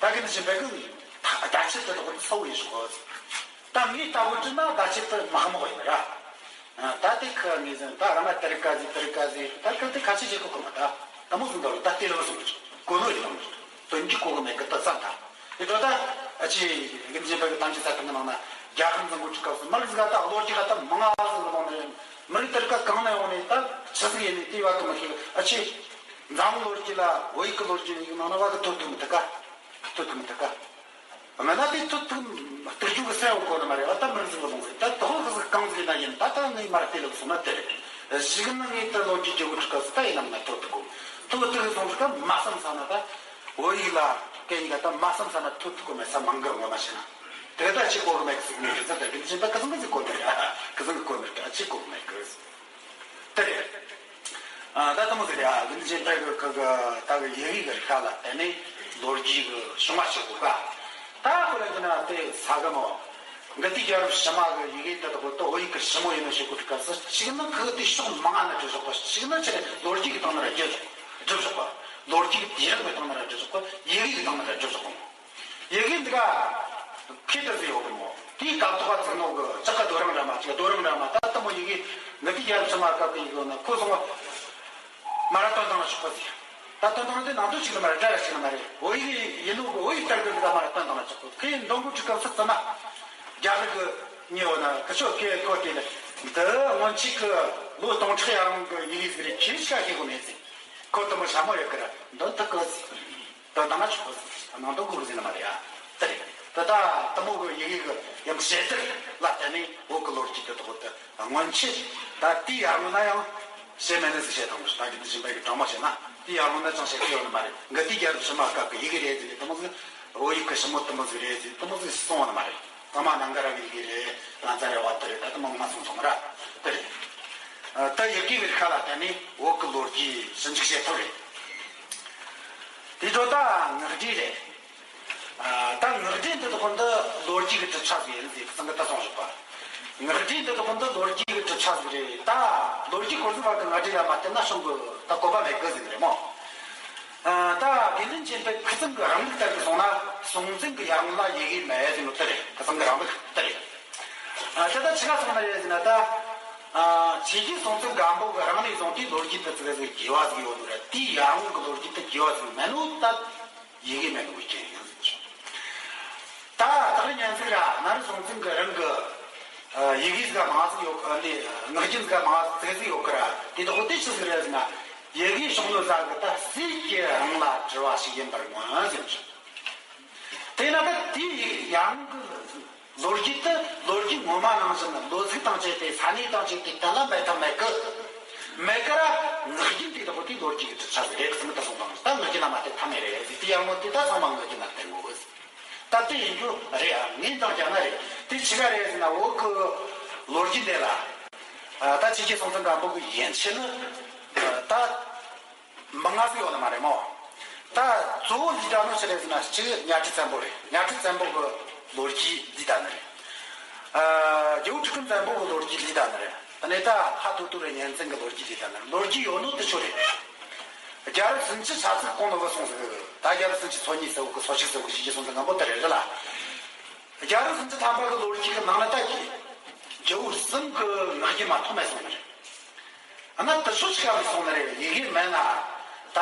ད་གི་ནི་ཞིམ་པའི་གི་ད་ད་ཆེད་དུ་དོགས་ཚ་བོ་ཡིན་ཞོག་ད་ངའི་ལྟ་བུ་དྲི་ན་ད་ཆེད་དུ་མ་མོག་ཡིན་ར། ད་དེ་ཁ་ངེས་ཟིན་ད་རང་ང་ད་རིག་ག་ཟིག་ད་རིག་ག་ཟིག་ད་ཁ་དེ་ཁ་ཆེ་ཆེ་ཁོ་ཁོ་མ་ད་ད་མོ་ཟིན་ད་ལོ་ད་དེ་ལོ་སོང་གོ་ནོ་ཡིན་དང་དོན་གྱི་གོ་གི་མེད་གི་ད་ཙམ་ད་དེ་ད་ད་ཨ་ཆེ་གི་ནི་ཞིམ་པའི་གི་དམ་ཆོས་ས་ཁང་གི་ནང་ན་རྒྱ་གར་འཛིན་གོ་ཁྲི་སྐབས་སུ་མ་ལི་ཟིག་ད་ལོ་རྒྱུས་ད་མང་ང་ཟིག་ལོ་ནི་མི་རིགས་ད་རིག་ག་གང་ན་ཡོང་ནས་ད་ཆི་ཟིག་ཡིན་ནས་དེ་བ་གི་མི་ཤེས་ཨ་ཆེ། འཛམ་གླིང་ལོ་རྒྱུས་ལ་བོད་ཡིག་གི་ལོ་རྒྱུས་ཡིག་ནང་ན་བ་གི་ཐོ་ཐུག་མི་ཐུག་ག་ཐོ་ཐུག་མི་ཐུག་ག་མེད་ན་དེ་ཐོ་ཐུག་ཐུག་རྒྱུ་གི་སེམས་གོ་ནི་མ་རེད་བ། ད་མི་རིགས་ཟིག་ལ་ལོང་ཟིག་ད་དོ་ཧོ་གི་ཟིག་གང་ཟིག་ཡིན་ན་ཡིན་ད་ད་ངས་མར་དེ་ལ་སོང་ན་དེ་རེད། གཞིག་ན་ངས་ད་ལོ་རྒྱུས་ཀྱི་དབུ་ཁྲིད་སྐབས་སུ་ད་ཡིན་ནམ་ན་ཐོ་ཐུག་གོ་ཐོ་ཐུག་གི་སོང་ཟིག་ད་མ་བསམ་ས་ན་ད་བོད་ཡིག་ལ་སྐད་ཡིག་ལ་ད་མ་བསམ་ས་ན་ཐོ་ཐུག་གོ་མེད་ས་མང་གི་ངོ་མ་ཤེས་ན་དེ་ད་ཅི་གོ་གི་མེད་གི་ཟིག་ངས་རེད་ཟེར་ད་དེ་འདི་བཞིན་ད་ཁི་ཟིག་གི་ཟིག་གོ་ནི་རེད། ཁི་ཟིག་གི་གོ་ནི་རེད། ད་ཅི་གོ་གི་མེད་གི་དེ་རེད། ཨ་ད་ལྟ་མོ་ཟེར་ཡ་དགེ་འདུན་ཆོས་འཕེལ་གི་ཁ་གི་ད་གི་ཡི་གེ་གི་ཁ་ལ་དེ་ནས་ལོ་རྒྱུས་གི་བྱུང་བ་ཞིག་གོ་ག་ད་ཁོ་ལ་ཡིན་ན་དེ་ས་གི་མོ། འགའ་དེ་རྒྱལ་རབས་ཕྱི་མ་གི་ཡི་གེ་དེ་དག་གི་དོ་བོད་ཡིག་གི་ཞི་མོ་ཡིན་ནོ་ཞིག་གོ་དུས་སྐབས་སུ་གཅིག་ནི་ཁི་དེ་ཕྱོགས་མང་ང་ན་བྲིས་བཞག་པ་གཅིག་ནི་ཆི་ལོ་རྒྱུས་གི་སྟེང་ན་ར་བྲིས་བཞག་བྲིས་བཞག་པ་ལོ་རྒྱུས་དེ་རིགས་གི་སྟེང་ན་ར་བྲིས་བཞག་པ་ཡི་གེ་གི་སྟེང་ན་ར་བྲིས་བཞག་པ། ཡི་གེ་འདི་ག་ཁྱེད་ལྟ་ཟིག་ཡོད་གི་མོ། དེའི་སྐབས་ཐོག་ཚིག་ནོ་གི་ལྕགས་ཀ་རྡོ་རིང་འདྲ་མ་ཅིག་རྡོ་རིང་འདྲ་མ་ད་ལྟ་མོ་ཡི་གེ་འདི་དེ་ཡར་ཕྱི་མ་སྐབས་ཀྱི་ཡི་གེ་ན་ཁོ་སོང་བ་མ་ར་དོན་དང་ལ་ཆོག་པ་ཟིག་ད་དོན་དག་དེ་ནང་དོན་ཞིག་ནི་མ་རེད། སྒྲ་ར་ཞིག་ནི་མ་རེད། བོད་ཡིག་ཡིན་ནོ་གི་བོད་ཡིག་ལྟར་གི་འདི་ལ་མ་རེད། དོན་དག་ལ་ཆགས་གོ། ཁོས་འདོན་གོ་ཁྲིད་སྐབས་སུ་ཙམ་མ་རྒྱ་རིགས་གི་ཉེ་བོ་ན་ཁི་ཆོ་ཁོས་ཁོ་དེ་ལ་འདི་སྔོན་ཆད་གི་ལོ་སྟོང་ཕྲག་ཡར་སྔོན་གི་ཡི་གེ་ཟིག་རེད། ཁྱེད་ཆ་ཤེས་གོ་མེད་ཟིག་ཁོ་དུ་མོ་ཞྭ་མོ་ཡོད་གི་ར་འདོན་ཐུབ་གི་ཟིག་དོན་དག་ན་ཆོག་གི་ཟིག་ནང་དོན་གོ་གི་ཟིག་ནི་མ་རེད་ཡ། དེ་རེད། ད་ད་དུ་མོ་གི་ཡི་གེ་གི་ཡང་བཤད་དེར་ལ་བརྟེན་ནས་བོད་གི་ལོ་རྒྱུས་དེ་དག་དེ། སྔོན་ཆད་ད་དེའི་ཡར་སྔོན་ན་ཡང་བཤད་མེད་ནི་ཟིག་བཤད་དང་། ད་གི་དེ་བཞིན་པའི་གི་དྲང་མོ་བཤད་ན་དེའི་ཡར་སྔོན་ན་ཅང་བཤད་ཀྱི་ཡོད་ནི་མ་རེད། འགའ་དེའི་རྒྱལ་རབས་ཕྱི་མ་སྐབས་ཀྱི་ཡི་གེ་རེད་ཟེར་ནས་དེ་མོ་ཟིག་བོད་ཡིག་གི་ཞི་མོ་དེ་མོ་ཟིག་རེད་ཟེར་དེ་མོ་ཟིག་གསུངས་བ་ནི་མ་རེད། ཚང་མ་ནང་འགལ་ར་གི་ཡི་གེ་རེད། ང་ཚ་རེ་བ་དེ་རེད། ད་དེ་མོ་མ་གསུངས་སོང་ར། དེ་རེད། ད་ཡི་གེ་གི་ཁ་ལ་བརྟེན་ནས་བོད་ཀྱི་ལོ་རྒྱུས་ཞིབ་འཇུག་བྱེད་ཐུབ་རེད། དེ་འཕྲོ་ད་ངག་སྒྲོས་རེད། ད་ངག་སྒྲོས་འདི་དག་འདི་ལོ་རྒྱུས་ཀྱི་གྲུབ་ཆ་ཟིག་ཡིན་ཟེར་ཚང་གི་ད་སོང་ཞོག་པ། ངག་སྒྲོས་འདི་དག་འདི་ལོ་རྒྱུས་ཀྱི་གྲུབ་ཆ་ཟིག་རེད། ད་ལོ་རྒྱུས་གོ་རིམ་བར་གྱི་ངག་སྒྲོས་ལ་མ་བལྟས་ན་བྱུང་གི་ད་གོ་བ་མེད་གི་ཟེར་གི་རེད་མོ། ད་དགེ་འདུན་ཆོས་འཕེལ་ཁུ་སིམ་གྱི་རིང་ལུགས་ལྟར་གྱི་སོང་ན་སྲོང་བཙན་གྱི་ཡར་སྔོན་ལ་ཡི་གེ་མེད་ཟེར་ནོ་དེ་རེད། ཁུ་སིམ་གྱི་རིང་ལུགས་དེ་རེད། ད་ད་ཆི་ག་སོང་ན་རེད་ཟེར་ན་ད། ཆོས་རྒྱལ་སྲོང་བཙན་སྒམ་པོ་གི་རིང་ནས་བཟུང་སྟེ་ལོ་རྒྱུས་དེ་ཙི་གེ་ཟིག་རྒྱས་པ་ཟིག་ཡོད་ནོ་རེད། དེའི་ཡར་སྔོན་གྱི་ལོ་རྒྱུས་དེ་རྒྱས་པ་ཟིག་མེད་ནོ་ད། ཡི་གེ་མེད་ནོ་གི་རྐྱེན་ཡིན་ཟེར། ད་སྟག་རི་གཉན་གཟིགས་ར་ནཱ་རོ་སྲོང་བཙན་གྱི་རིང་གི་ཡི་གེ་ཟིག་མང་ཟིག་ཡོད་གི། ངག་རྒྱུན་ཟིག་མང་ཟིག་ཟིག་ཡོད་གི་ར། དེ་དག་དེ་ཆི་ཟིག་རེད་ཟེར་ན་ཡི་གེ་བྱུང་ནོ་ཟ་གི་ད་སྲས་ཀྱི་རིང་ལ་བྲིས་པ་ཞིག་ཡིན་པར་མངོན་ཟེར། དེས་ན་ད་དེའི་ཡང་གི་ལོ་རྒྱུས་དེ་ལོ་རྒྱུས་ངོ་མ་ནང་བཞིན་ལོ་ཚིགས་དང་བཅས་ཏེ་ས་གནས་དང་བཅས་ཏེ་གཏན་ལ་འབེབས་ཐབས་མེད་གི། མེད་གི་ར། ངག་རྒྱུན་དེ་དག་དེ་ལོ་རྒྱུས་ཀྱི་གྲུབ་ཆ་ཟིག་རེད་ཟེར་ནི་ད་སོང་ཙང་ད་ངག་རྒྱུན་ལ་མ་བལྟས་ཐབས་མེད་རེད་ཟེར། དེ་ཡང་མོ་དེ་ད་ཚང་མ་ངག་རྒྱུན་ལ་བལྟས་དགོས་གི་ཟེར། ད་དེ་ཡིན་རྒྱུ་རེད་ཨ། ངས་འདང་རྒྱག་ན་རེད། དེ་ཆི་ག་རེད་ཟེར་ན་བོད་གི་ལོ་རྒྱུས་འདི་ལ་ད་ཆོས་རྒྱལ་སྲོང་བཙན་སྒམ་པོ་གི་ཡན་ཆད་ནི་ད། མི་ང་ཟིག་ཡོད་ནི་མ་རེད་མོ། ད་གཙོ་བོ་ལི་ད་ནོ་ཆི་རེད་ཟེར་ན་གཅིག་གཉའ་ཁྲི་བཙན་པོ་རེད། གཉའ་ཁྲི་བཙན་པོ་གི་ལོ་རྒྱུས་ལི་ད་ནི་རེད། ཨ། རྒྱལ་བོ་ཁྲི་སྐོན་བཙན་པོ་གི་ལོ་རྒྱུས་ལི་ད་ནི་རེད། དེ་ནས་ད་ལྷ་ཐོ་ཐོ་རི་གཉན་བཙན་གི་ལོ་རྒྱུས་ལི་ད་ནི་རེད། ལོ་རྒྱུས་ཡོད་ནོ་དེ་ཆོ་རེད། རྒྱལ་རབས་སུམ་ཅུ་ཆ་ཚིག་གོང་ནོ་བུ་སོང་ཟིག་ད་རྒྱལ་རབས་སུམ་ཅུ་སོ་གཉིས་ཟེར་བོ་གི་སོ་གཅིག་ཟེར་བོ་གི་ཞིག་ཅི་སོང་ཟིག་ང་པོ་དེ་རེད་རེད་ལ། རྒྱལ་རབས་སུམ་ཅུ་ཐམ་པ་གི་ལོ་རྒྱུས་གི་ནང་ན་ད་གི་རྒྱལ་བོ་གསུམ་གི་ངག་རྒྱུན་མ་ཐོག་མེད་སོང་ནི་རེད། ཨ་ན་དེ་ཆོ་ཆི་ག་ལ་སོང་ནི་རེད། ཡི་གེ་མེད་ན། ད་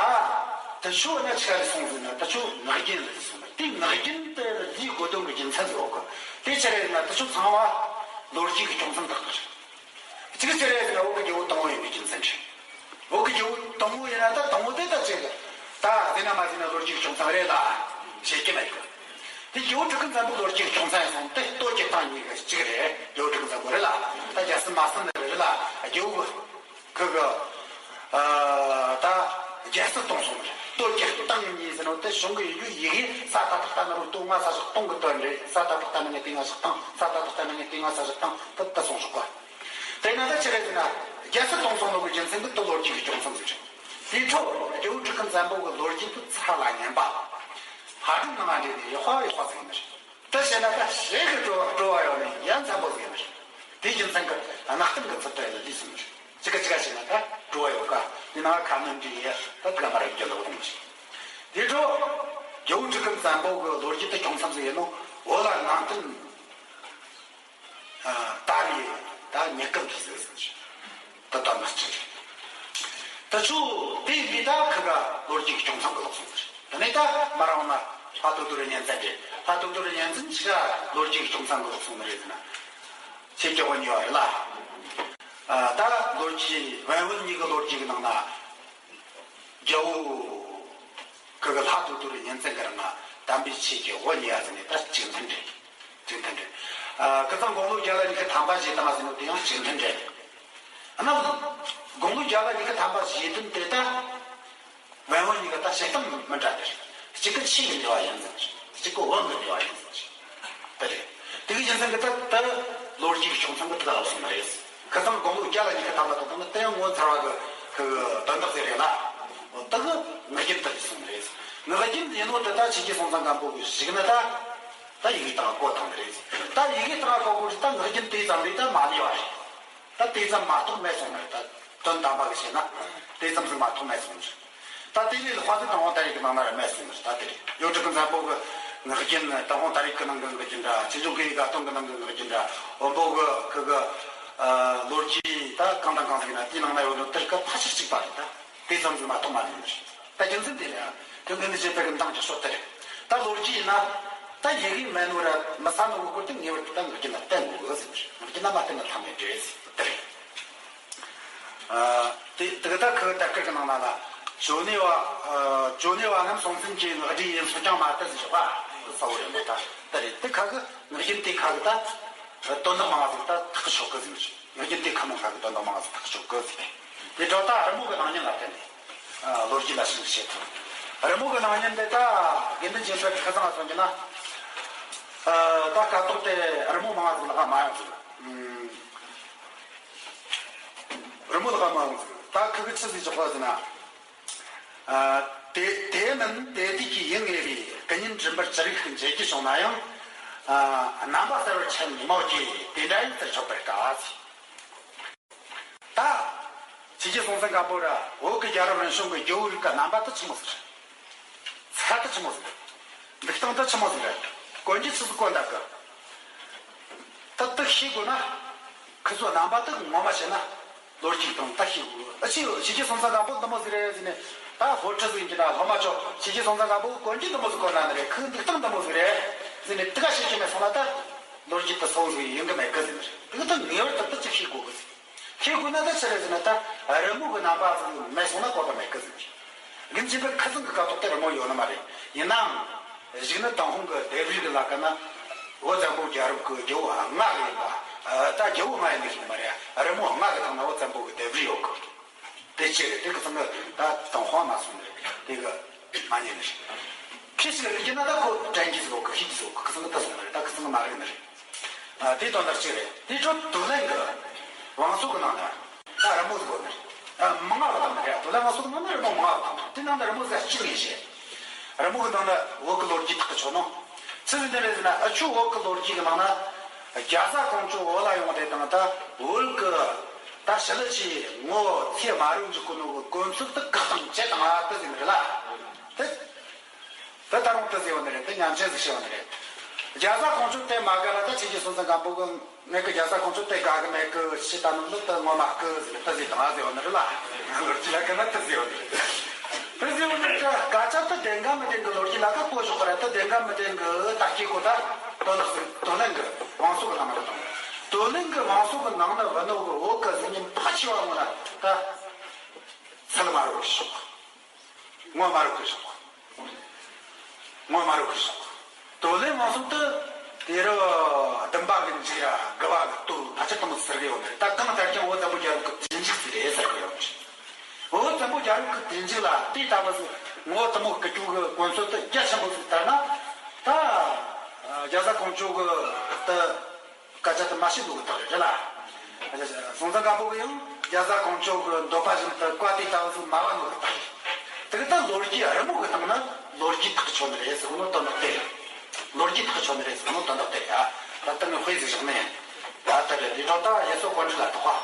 དེ་ཆོ་ཨ་ན་ཆི་ག་ལ་སོང་ཟེར་ན་དེ་ཆོ་ངག་རྒྱུན་ལ་སོང་ནི། དེ་ངག་རྒྱུན་དེ་ལི་དགོས་དོན་གི་རྒྱུ་མཚན་ཟིག་ཡོད་གི། དེ་ཆི་རེད་ན་དེ་ཆོ་ཚང་བ་ལོ་རྒྱུས་གི་ཅུང་ཟད་དག་གི་རེད། གཅིག་ཆི་རེད་ཟེར་ན་བོད་གི་རྒྱལ་བོ་དང་བོ་ཡིན་པའི་རྒྱུ་མཚན་རེད། བོད་གི་རྒྱལ་བོ་དང་བོ་ཡིན་ན་ད་དང་བོ་དེ་ད་ཆི་གི་ད་ཟེར་ན་མ་ཟེར་ན་ལོ་རྒྱུས་གི་ཅུང་ཟད་རེད་ལ་བཤད་ཀྱི་མེད་གི། དེ་རྒྱལ་བོ་ཁྲི་སྐོན་བཙན་པོ་ལོ་རྒྱུས་གི་ཅུང་ཟད་སོང་དེ་སྟོད་ཀྱི་སྟེང་གཉིས་གི་གཅིག་རེད། རྒྱལ་བོ་ཁྲི་སྐོན་བཙན་པོ་རེད་ལ། ད་རྒྱལ་སྲིད་མ་ཟིན་ནི་རེད་ལ། རྒྱལ་བོ་ཁི་གི་ཨ་ད་རྒྱལ་སྲིད་སྟོངས་སོང་ནི་རེད། སྟོད་ཀྱི་སྟེང་གཉིས་ཟེར་ནོ་དེ་བྱུང་གི་ཡོད་རྒྱུ་ཡི་གེ་ས་ད་དག་ད་ན་རོ་སྟོད་མངའ་ས་བཞག་སྟོང་གི་དོན་རེད། ས་ད་དག་ད་ན་ངས་སྟེང་ང་བཞག་སྟེང་། ས་ད་དག་ད་ན་ངས་སྟེང་མངའ་ས་བཞག་སྟེང་དེ་ད་སོང་ཞོག་པ། དེ་ན་ད་ཆི་རེད་ཟེར་ན་རྒྱལ་སྲིད་སྟོངས་སོང་ནོ་གི་རྒྱུ་མཚན་གི་དེ་ལོ་རྒྱུས་གི་ཅུང་ཟད་ཟིག་རེད། དེའི་འཕྲོ་རྒྱལ་བོ་ཁྲི་སྐོན་བཙན་པོ་གི་ལོ་རྒྱུས་དེ་ཚ་ལ་ཉན་པ། ཕ་སྒྲུབ་ནང་ང་འདྲེས་ནས་ཡག་པ་ཡག་པ་ཟིག་ཡིན་ནི་རེད། དེ་བྱས་ན་ད་ཞེ་གི་སྤྲོ་བ་སྤྲོ་བ་ཡོད་ནས་ཡ་མཚན་པོ་ཟིག་ཡིན་ནི་རེད། དེའི་རྒྱུ་མཚན་གི་གནའ་གཏམ་གི་ཚུལ་དུ་ཡིན་ན་ལུས་སོང་ནི་རེད། ཅི་ག་ཅི་ག་བྱས་ན་ད་སྤྲོ་བ་ཡོད་ག། འདི་ནང་ཁ་སྣོན་འདྲེས་ཡས་ད་དགའ་མ་རེད་རྒྱུ་ལོག་རུང་ཞིག་དེའི་འཕྲོ་རྒྱལ་བོ་ཁྲི་སྐོན་བཙན་པོ་གི་ལོ་རྒྱུས་དེ་ཅུང་ཟད་ཟིག་ཡིན་ནོ། བོད་ལ་ནང་བསྟན། ད་རེས་ད་ཉེ་སྐབས་ཀྱི་ཟིག་ཟིག་ད་ད་མ་ཅིག་རེད། ད་ཆུ་དེ་ཡིན་པའི་ད་ཁི་ག་ལོ་རྒྱུས་ཀྱི་ཅུང་ཟད་གི་ལོག་སོང་ཟིག་དེ་ནས་ད་མ་རང་ན་ལྷ་ཐོ་ཐོ་རི་གཉན་བཙན་རེད། ལྷ་ཐོ་ཐོ་རི་གཉན་བཙན་ཆི་ག་ལོ་རྒྱུས་ཀྱི་ཅུང་ཟད་གི་ལོག་སོང་ནི་རེད་ཟེར་ན། ཆེ་རྒྱལ་བོ་གཉིས་པ་རེད་ལ། ད་ལོ་རྒྱུས་བན་བོན་གཉིས་ཀྱི་ལོ་རྒྱུས་ཀྱི་ནང་ན། རྒྱལ་བོ་ཁི་གི་ལྷ་ཐོ་ཐོ་རི་གཉན་བཙན་གི་རིང་ང་དམ་པའི་ཆོས་ཀྱི་འོ་ཉེ་ཡ་ཟེར་ནས་ད་གཅིག་མཐུན་འདྲེ། གཅིག་མཐུན་འདྲེ། ཨ། ཁི་ཚང་དགུང་ལོ་བརྒྱ་ལ་ཉི་ཤུ་ཐམ་པ་བཞེས་བཏང་ཟེར་ནོ་དེ་ཡང་གཅིག་མཐུན་འདྲེ། ཨ་ན། དགུང་ལོ་བརྒྱ་ལ་ཉི་ཤུ་ཐམ་པ་བཞེས་དོན་དེ་ད། བན་བོན་གཉིས་ཀ་ད་བྱེད་སྟངས་མི་འདྲ་སྟེ། གཅིག་གི་ཆོས་ཀྱི་འབྲེལ་བ་ཡིན་ཟེར། གཅིག་གི་བོན་གྱི་འབྲེལ་བ་ཡིན་ཟེར། དེ་རེད། དེ་གི་རྒྱུ་མཚན་གྱིས་ད་ད་ལོ་རྒྱུས་ཀྱི་བྱུང་ཚང་གི་དེ་ག་ལ་སོང་ནི་རེད། ཁི་ཚང་དགུང་ལོ་བརྒྱ་ལ་ཉི་ཤུ་ཐམ་པ་དང་ད་ནི་དེ་ཡང་ངོ་མཚར་བ་གི་གི་དོན་དག་ཟེར་རེད་ལ། འོ་དེ་གི་ངག་རྒྱུན་དེ་ལས་སོང་ནི་རེད། ངག་རྒྱུན་ཡིན་ནོ་དེ་ད་ཆོས་རྒྱལ་སྲོང་བཙན་སྒམ་པོ་གི་བཞུགས་ན་ད་ད་ཡི་གེ་དག་བཀོད་བཏང་ནི་རེད། ད་ཡི་གེ་དག་བཀོད་དགོས་ད་ངག་རྒྱུན་དེ་ཙམ་རེད། ད་མ་ལུས་པ་རེད། ད་དེ་ཙམ་མ་གཏོགས་མེད་སོང་ནི་རེད། ད་དོན་དམ་པ་གི་བཤད་ན་དེ་ཙམ་ཟིག་མ་གཏོགས་མེད་སོང་ནི་རེད། ད་དེ་ལས་ལྷག་པ་ཟིག་ཏུན་ཧོང་ཏཱ་རིག་གི་ནང་ན་ར་མེད་སོང་ནི་རེད། ད་དེ་རེད། ཡོ་ཁྲི་ཀུན་བཟང་པོ་གི་ངག་རྒྱུན། ཏུན་ཧོང་ཏཱ་རིག་གི་ནང་གི་ངག་རྒྱུན་འདྲ། ཆོས་འབྱུང་གི་ཡི་གེ་སྟོང་གི་ནང་གི་ངག་རྒྱུན་འདྲ། བོན་པོ་གི་ཁི་གི་ལོ་རྒྱུས་ད་གང་དང་གང་ཟིག་ཡིན་ན་དེའི་ནང་ན་ཡོད་ནོ་དེ་རིགས་ཀ་ཕལ་ཆེར་གཅིག་པ་རེད། ད་དེ་ཙམ་ཟིག་མ་གཏོགས་མ་རེད་ནི་རེད། ད་རྒྱུ་མཚན་དེ་རེད། དེ་འདི་འདི་བྱེད་པའི་གི་འདང་རྒྱག་ཕྱོགས་དེ་རེད། ད་ལོ་རྒྱུས་ཡིན་ན། ད་ཡི་གེ་མེད་ནོ་ར་མི་ས་ནོ་གི་སྐོར་དེ་ངེས་པར་དུ་ད་ངག་རྒྱུན་ལ་བསྟན་དགོས་ཟེར། ངག་རྒྱུན་ལ་མ་བསྟན་ན་ལྷ་མེད་འདྲེ་ཟེར་དེ་རེད། ཨ། དེ་དེ་གི་ད་ཁི་ད་སྐར་གི་ནང་ན་ལ། ཇོ་ནེ་བ། ཨ། ཇོ་ནེ་བ་རྣམས་སོང་ཙམ་གྱི་ངག་སྒྲོས་ཡིན་སོ་ཀྱང་མ་དད་ཟེར་བ། ས་བོ་རེད་མོ་ད། དེ་རེད། དེ་ཁ་གི་ངག་རྒྱུན་དེ་ཁ་གི་ད་དོན་དག་མང་ཟིག་ད་ཐག་ཆོད་གི་ཟེར། ངག་རྒྱུན་དེ་ཁ་མོ་ཁ་གི་དོན་དག་མང་ཟིག་ཐག་ཆོད་གི་ཟེར། དེ་འགྲོ་ད་རི་མོ་གི་ནང་ཉིད་ལ་བརྟེན་ནས། ཨ། ལོ་རྒྱུས་ལ་ཞིབ་བཤད་ཐུབ། རི་མོ་གི་ནང་ཉིད་འདི་ད་དགེ་འདུན་ཆོས་འཕེལ་ཁ་སང་ལ་སོང་གི་ན། ཨ། ད་སྐབས་ཐོག་དེ་རི་མོ་མང་ཟིག་ལ་ཧ་མ་ཡོང་ཟིག། ཨུམ། རི་མོ་ལ་ཧ་མ་ཡོང་ཟིག། ད་ཁི་གི་ཆི་ཟིག་ཆོག་པ་ཟེར་ན། ཨ། དེ་དེ་མིན་དེ་དུས་ཀྱི་ཡིན་ངེས་པའི་ཀུན་ཉོན་སྦྱིན་པར་ཅི་རིགས་ཤིག་མཇལ་རྒྱུ་བྱུང་ན་ཡང་། ཨ། རྣམ་པ་གསལ་བར་ཆད་མོད་ཀྱི་དེ་འདྲ་ཡིན་ཟེར་ཆོག་པར་དཀའ། ད། ཆོས་རྗེ་སྲོང་བཙན་སྒམ་པོ་ར་བོད་ཀྱི་རྒྱལ་རབས་རིམ་བྱོན་གྱི་རྒྱལ་པོའི་རིགས་ཀྱི་རྣམ་པ་དེ་ཆི་མོ་ཟིག་རེད། ཚད་དེ་ཆི་མོ་ཟིག་རེད། འདུག་སྟངས་དེ་ཆི་མོ་ཟིག་རེད། གོན་རྒྱུ་ཆི་ཟིག་གོན་བསྡད་གི། ད་དེ་ཤེས་དགོས་ན། ཁི་ཚོ་རྣམ་པ་དེ་ངོ་མ་ཤེས་ན། ལོ་རྒྱུས་དང་ད་ཤེས་དགོས། ཨ་ཅེ། ཆོས་རྗེ་སྲོང་བཙན་སྒམ་པོ་འདི་མོ་ཟིག་རེད་ཟེར་ནས། ད་སློབ་ཁྲིད་ཟིག་ཡིན་གྱི་ན་སློབ་མ་ཚོ་ཆོས་རྗེ་སྲོང་བཙན་སྒམ་པོ་གོན་རྒྱུ་འདི་མོ་ཟིག་གོན་ན་ནི་རེད། ཁི་འདུག་སྟངས་འདི་མོ་ཟིག་རེད་ཟེར་ནས་དེ་ག་ཤེས་ཀྱི་མེད་སོང་ན་ད། ལོ་རྒྱུས་དེ་སོང་ཟིག་ཡིན་གི་མེད་གི་ཟེར་ནས། དེ་གི་ད་ངེས་པར་དུ་དེ་ཅིག་ཤེས་དགོས་གི་ཟེར། ཤེས་དགོས་ན་ད་ཆི་རེད་ཟེར་ན། ད་རི་མོ་གི་རྣམ་པ་ཟིག་མེད་སོང་ན་བཀོད་པ་མེད་གི་ཟེར་གི། རྒན་ཆོས་འཕེལ་ཁ་སང་གི་སྐབས་ཐོག་དེ་རི་མོ་ཡོད་ནི་མ་རེད། ཡིན་ནའང་། གཞུག་ནས་ཏུན་ཧོང་གི་ལྡེབས་རིས་གི་ལ་ཀ་ན། བོད་བཙན་པོའི་རྒྱལ་རབས་ཀྱི་རྒྱལ་པོ་ལྔ་གི་ཡིན་པ། ད་རྒྱལ་པོ་ལྔ་ཡིན་ནི་ཞིག་མ་རེད། རི་མོ་ལྔ་གི་སྟེང་ན་བོད་བཙན་པོ་གི་ལྡེབས་རིས་ཡོད་གི། དེ་ཅི་རེད། དེ་ཁ་སང་གི་ད་ཏུན་ཧོང་མ་སོང་རེད། དེ་གི་མ་ཉན་ནི་རེད། ཁྱེད་ཅིག་ཡིན་ན་ད་ཁོ་དྲན་གྱི་ཟིག་ཡོད་གི། ཤེས་ཀྱི་ཟིག་ཡོད་གི། ཁ་སང་གི་ད་སོང་ནི་རེད། ད་ཁ་སང་གི་མ་རེད་ནི་རེད། ཨ། དེ་དོན་དག་གཅིག་རེད། དེ་ཁྲོད་དུ་ལེན་གི་བང་སོ་གི་ནང་ན་ད་རི་མོ་ཟིག་ཡོད་ནི་རེད། ཨ། མང་ང་བ་དང་རེད། དུ་ལེན་བང་སོ་གི་ནང་ན་རི་མོ་མང་ང་བ་དང་། དེ་ནང་ན་རི་མོ་ཟིག་གཅིག་ཡིན་ཞེས། རི་མོ་གི་ནང་ན་བོད་གི་ལོ་རྒྱུས་ཐག་ཆོད་ནོ། ཆི་ཟིག་འདི་རེད་ཟེར་ན། ཨ་ཆོ་བོད་གི་ལོ་རྒྱུས་གི་ནང་ན། རྒྱ་བཟའ་ཀོང་ཇོ་བོད་ལ་ཡོང་དེ་དང་། ད་བོད་གི་ད་ཞི་ལི་ཆི་ངོ་ཚེ་མ་རུང་འཇུག་གི་ནོ་གི་གོ་མཚོན་དེ་བཀག་དང་བཅད་དང་། ཨ་དེ་ཟིག་རེད་ལ། དེ། དེ་ད་རུང་དེ་ཟེར་བ་ནི་རེད། དེ་ཉམས་ཆེན་ཟིག་བཤད་བ་ནི་རེད། རྒྱ་བཟའ་ཀོང་ཇོ་དེ་མ་དགའ་ལ། ད་ཆོས་རྗེ་སྲོང་བཙན་སྒམ་པོ་གི་ངེད་ཀྱི་རྒྱ་བཟའ་ཀོང་ཇོ་དེ་དགའ་གི་མེད་གི་ཞེས་ད་ནི་ལུགས་དེ་ངོ་མ་བསྐུལ་ཟེར་ནས་དེ་ཟེར་དང་ཟེར་བ་ནི་རེད་ལ། ང་ཚོ་ལ་ཀ་ན་དེ་ཟེར་བ་ནི་རེད། དེ་ཟེར་བ་ནི་རེད། སྐད་ཆ་དེ་བདེན་ག་མི་བདེན་གི་ལོ་རྒྱུས་ལ་ཀ་གོ་ཞོག་གི་རེད། དེ་བདེན་ག་མི་བདེན་གི་ད་སྐྱེ་གོ། ད་དོ་ལག་ཟིག་དུ་ལེན་གི་བང་སོ་གི་ནང་ན་དང་། དུ་ལེན་གི་བང་སོ་གི་ནང་ན་བུད་ནོ་གི་བོད་གི་གཟུགས་བརྙན་ཕལ་ཆེ་བ་ངོ་ན་ད་ཚུལ་མ་རོ་གི་ཤོག་ངོ་མ་རུ་ཁུ་སོང་། ངོ་མ་རུ་ཁུ་སོང་། དོ་ལེན་མང་སོང་དུ་དེ་རུ་བདུན་པ་གི་འཇིག་ར་དགུ་པ་གི་སྟོད་ཕལ་ཆེར་དུ་མོ་ཟེར་གི་ཡོད་མེད། ད་གང་ལྟར་ཀྱང་བོད་བཙན་པོ་རྒྱལ་རབས་ཀྱི་དུས་མཇུག་ཟིག་རེད་ཟེར་གི་ཡོད་མེད། བོད་བཙན་པོ་རྒྱལ་རབས་ཀྱི་དུས་མཇུག་ལ་དེ་ལྟ་བུ་ཟིག་ངོ་དུ་མོ་སྐུ་སྐྱོ་གི་གོ་མཚོན་དུ་རྒྱ་ཆེན་པོ་ཟིག་ལྟར་ན། ད་རྒྱ་བཟའ་ཀོང་ཇོ་གི་ད། སྐད་ཆ་དེ་མ་བཤད་འདུག་གི་ཐག་རེད་ལ། སྲོང་བཙན་སྒམ་པོ་གི་ཡང་རྒྱ་བཟའ་ཀོང་ཇོ་གི་འདོད་པ་བཞིན་དུ་བཀའ་དེ་ལྟ་བུ་ཟིག་མ་བ་འདུག་གི་ཐག་རེད། དེ་གི་ད་ལོ་རྒྱུས་རི་མོ་གི་སྟེང་ན་ལོ་རྒྱུས་ཐག་ཆོད་ནི་རེད་ཟེར་གོ་ནོ་དོན་དག་དེ་རེད། ལོ་རྒྱུས་ཐག་ཆོད་ནི་རེད་ཟེར་གོ་ནོ་དོན་དག་དེ་རེད་ཨ། ད་ལྟ་ངས་དཔེ་ཟིག་བཞག་ནས། ད་ལྟ་རེད། དེ་འཕྲོ་ད་ཡུལ་སྲོལ་གོམས་འདྲིས་ལ་གཏོགས་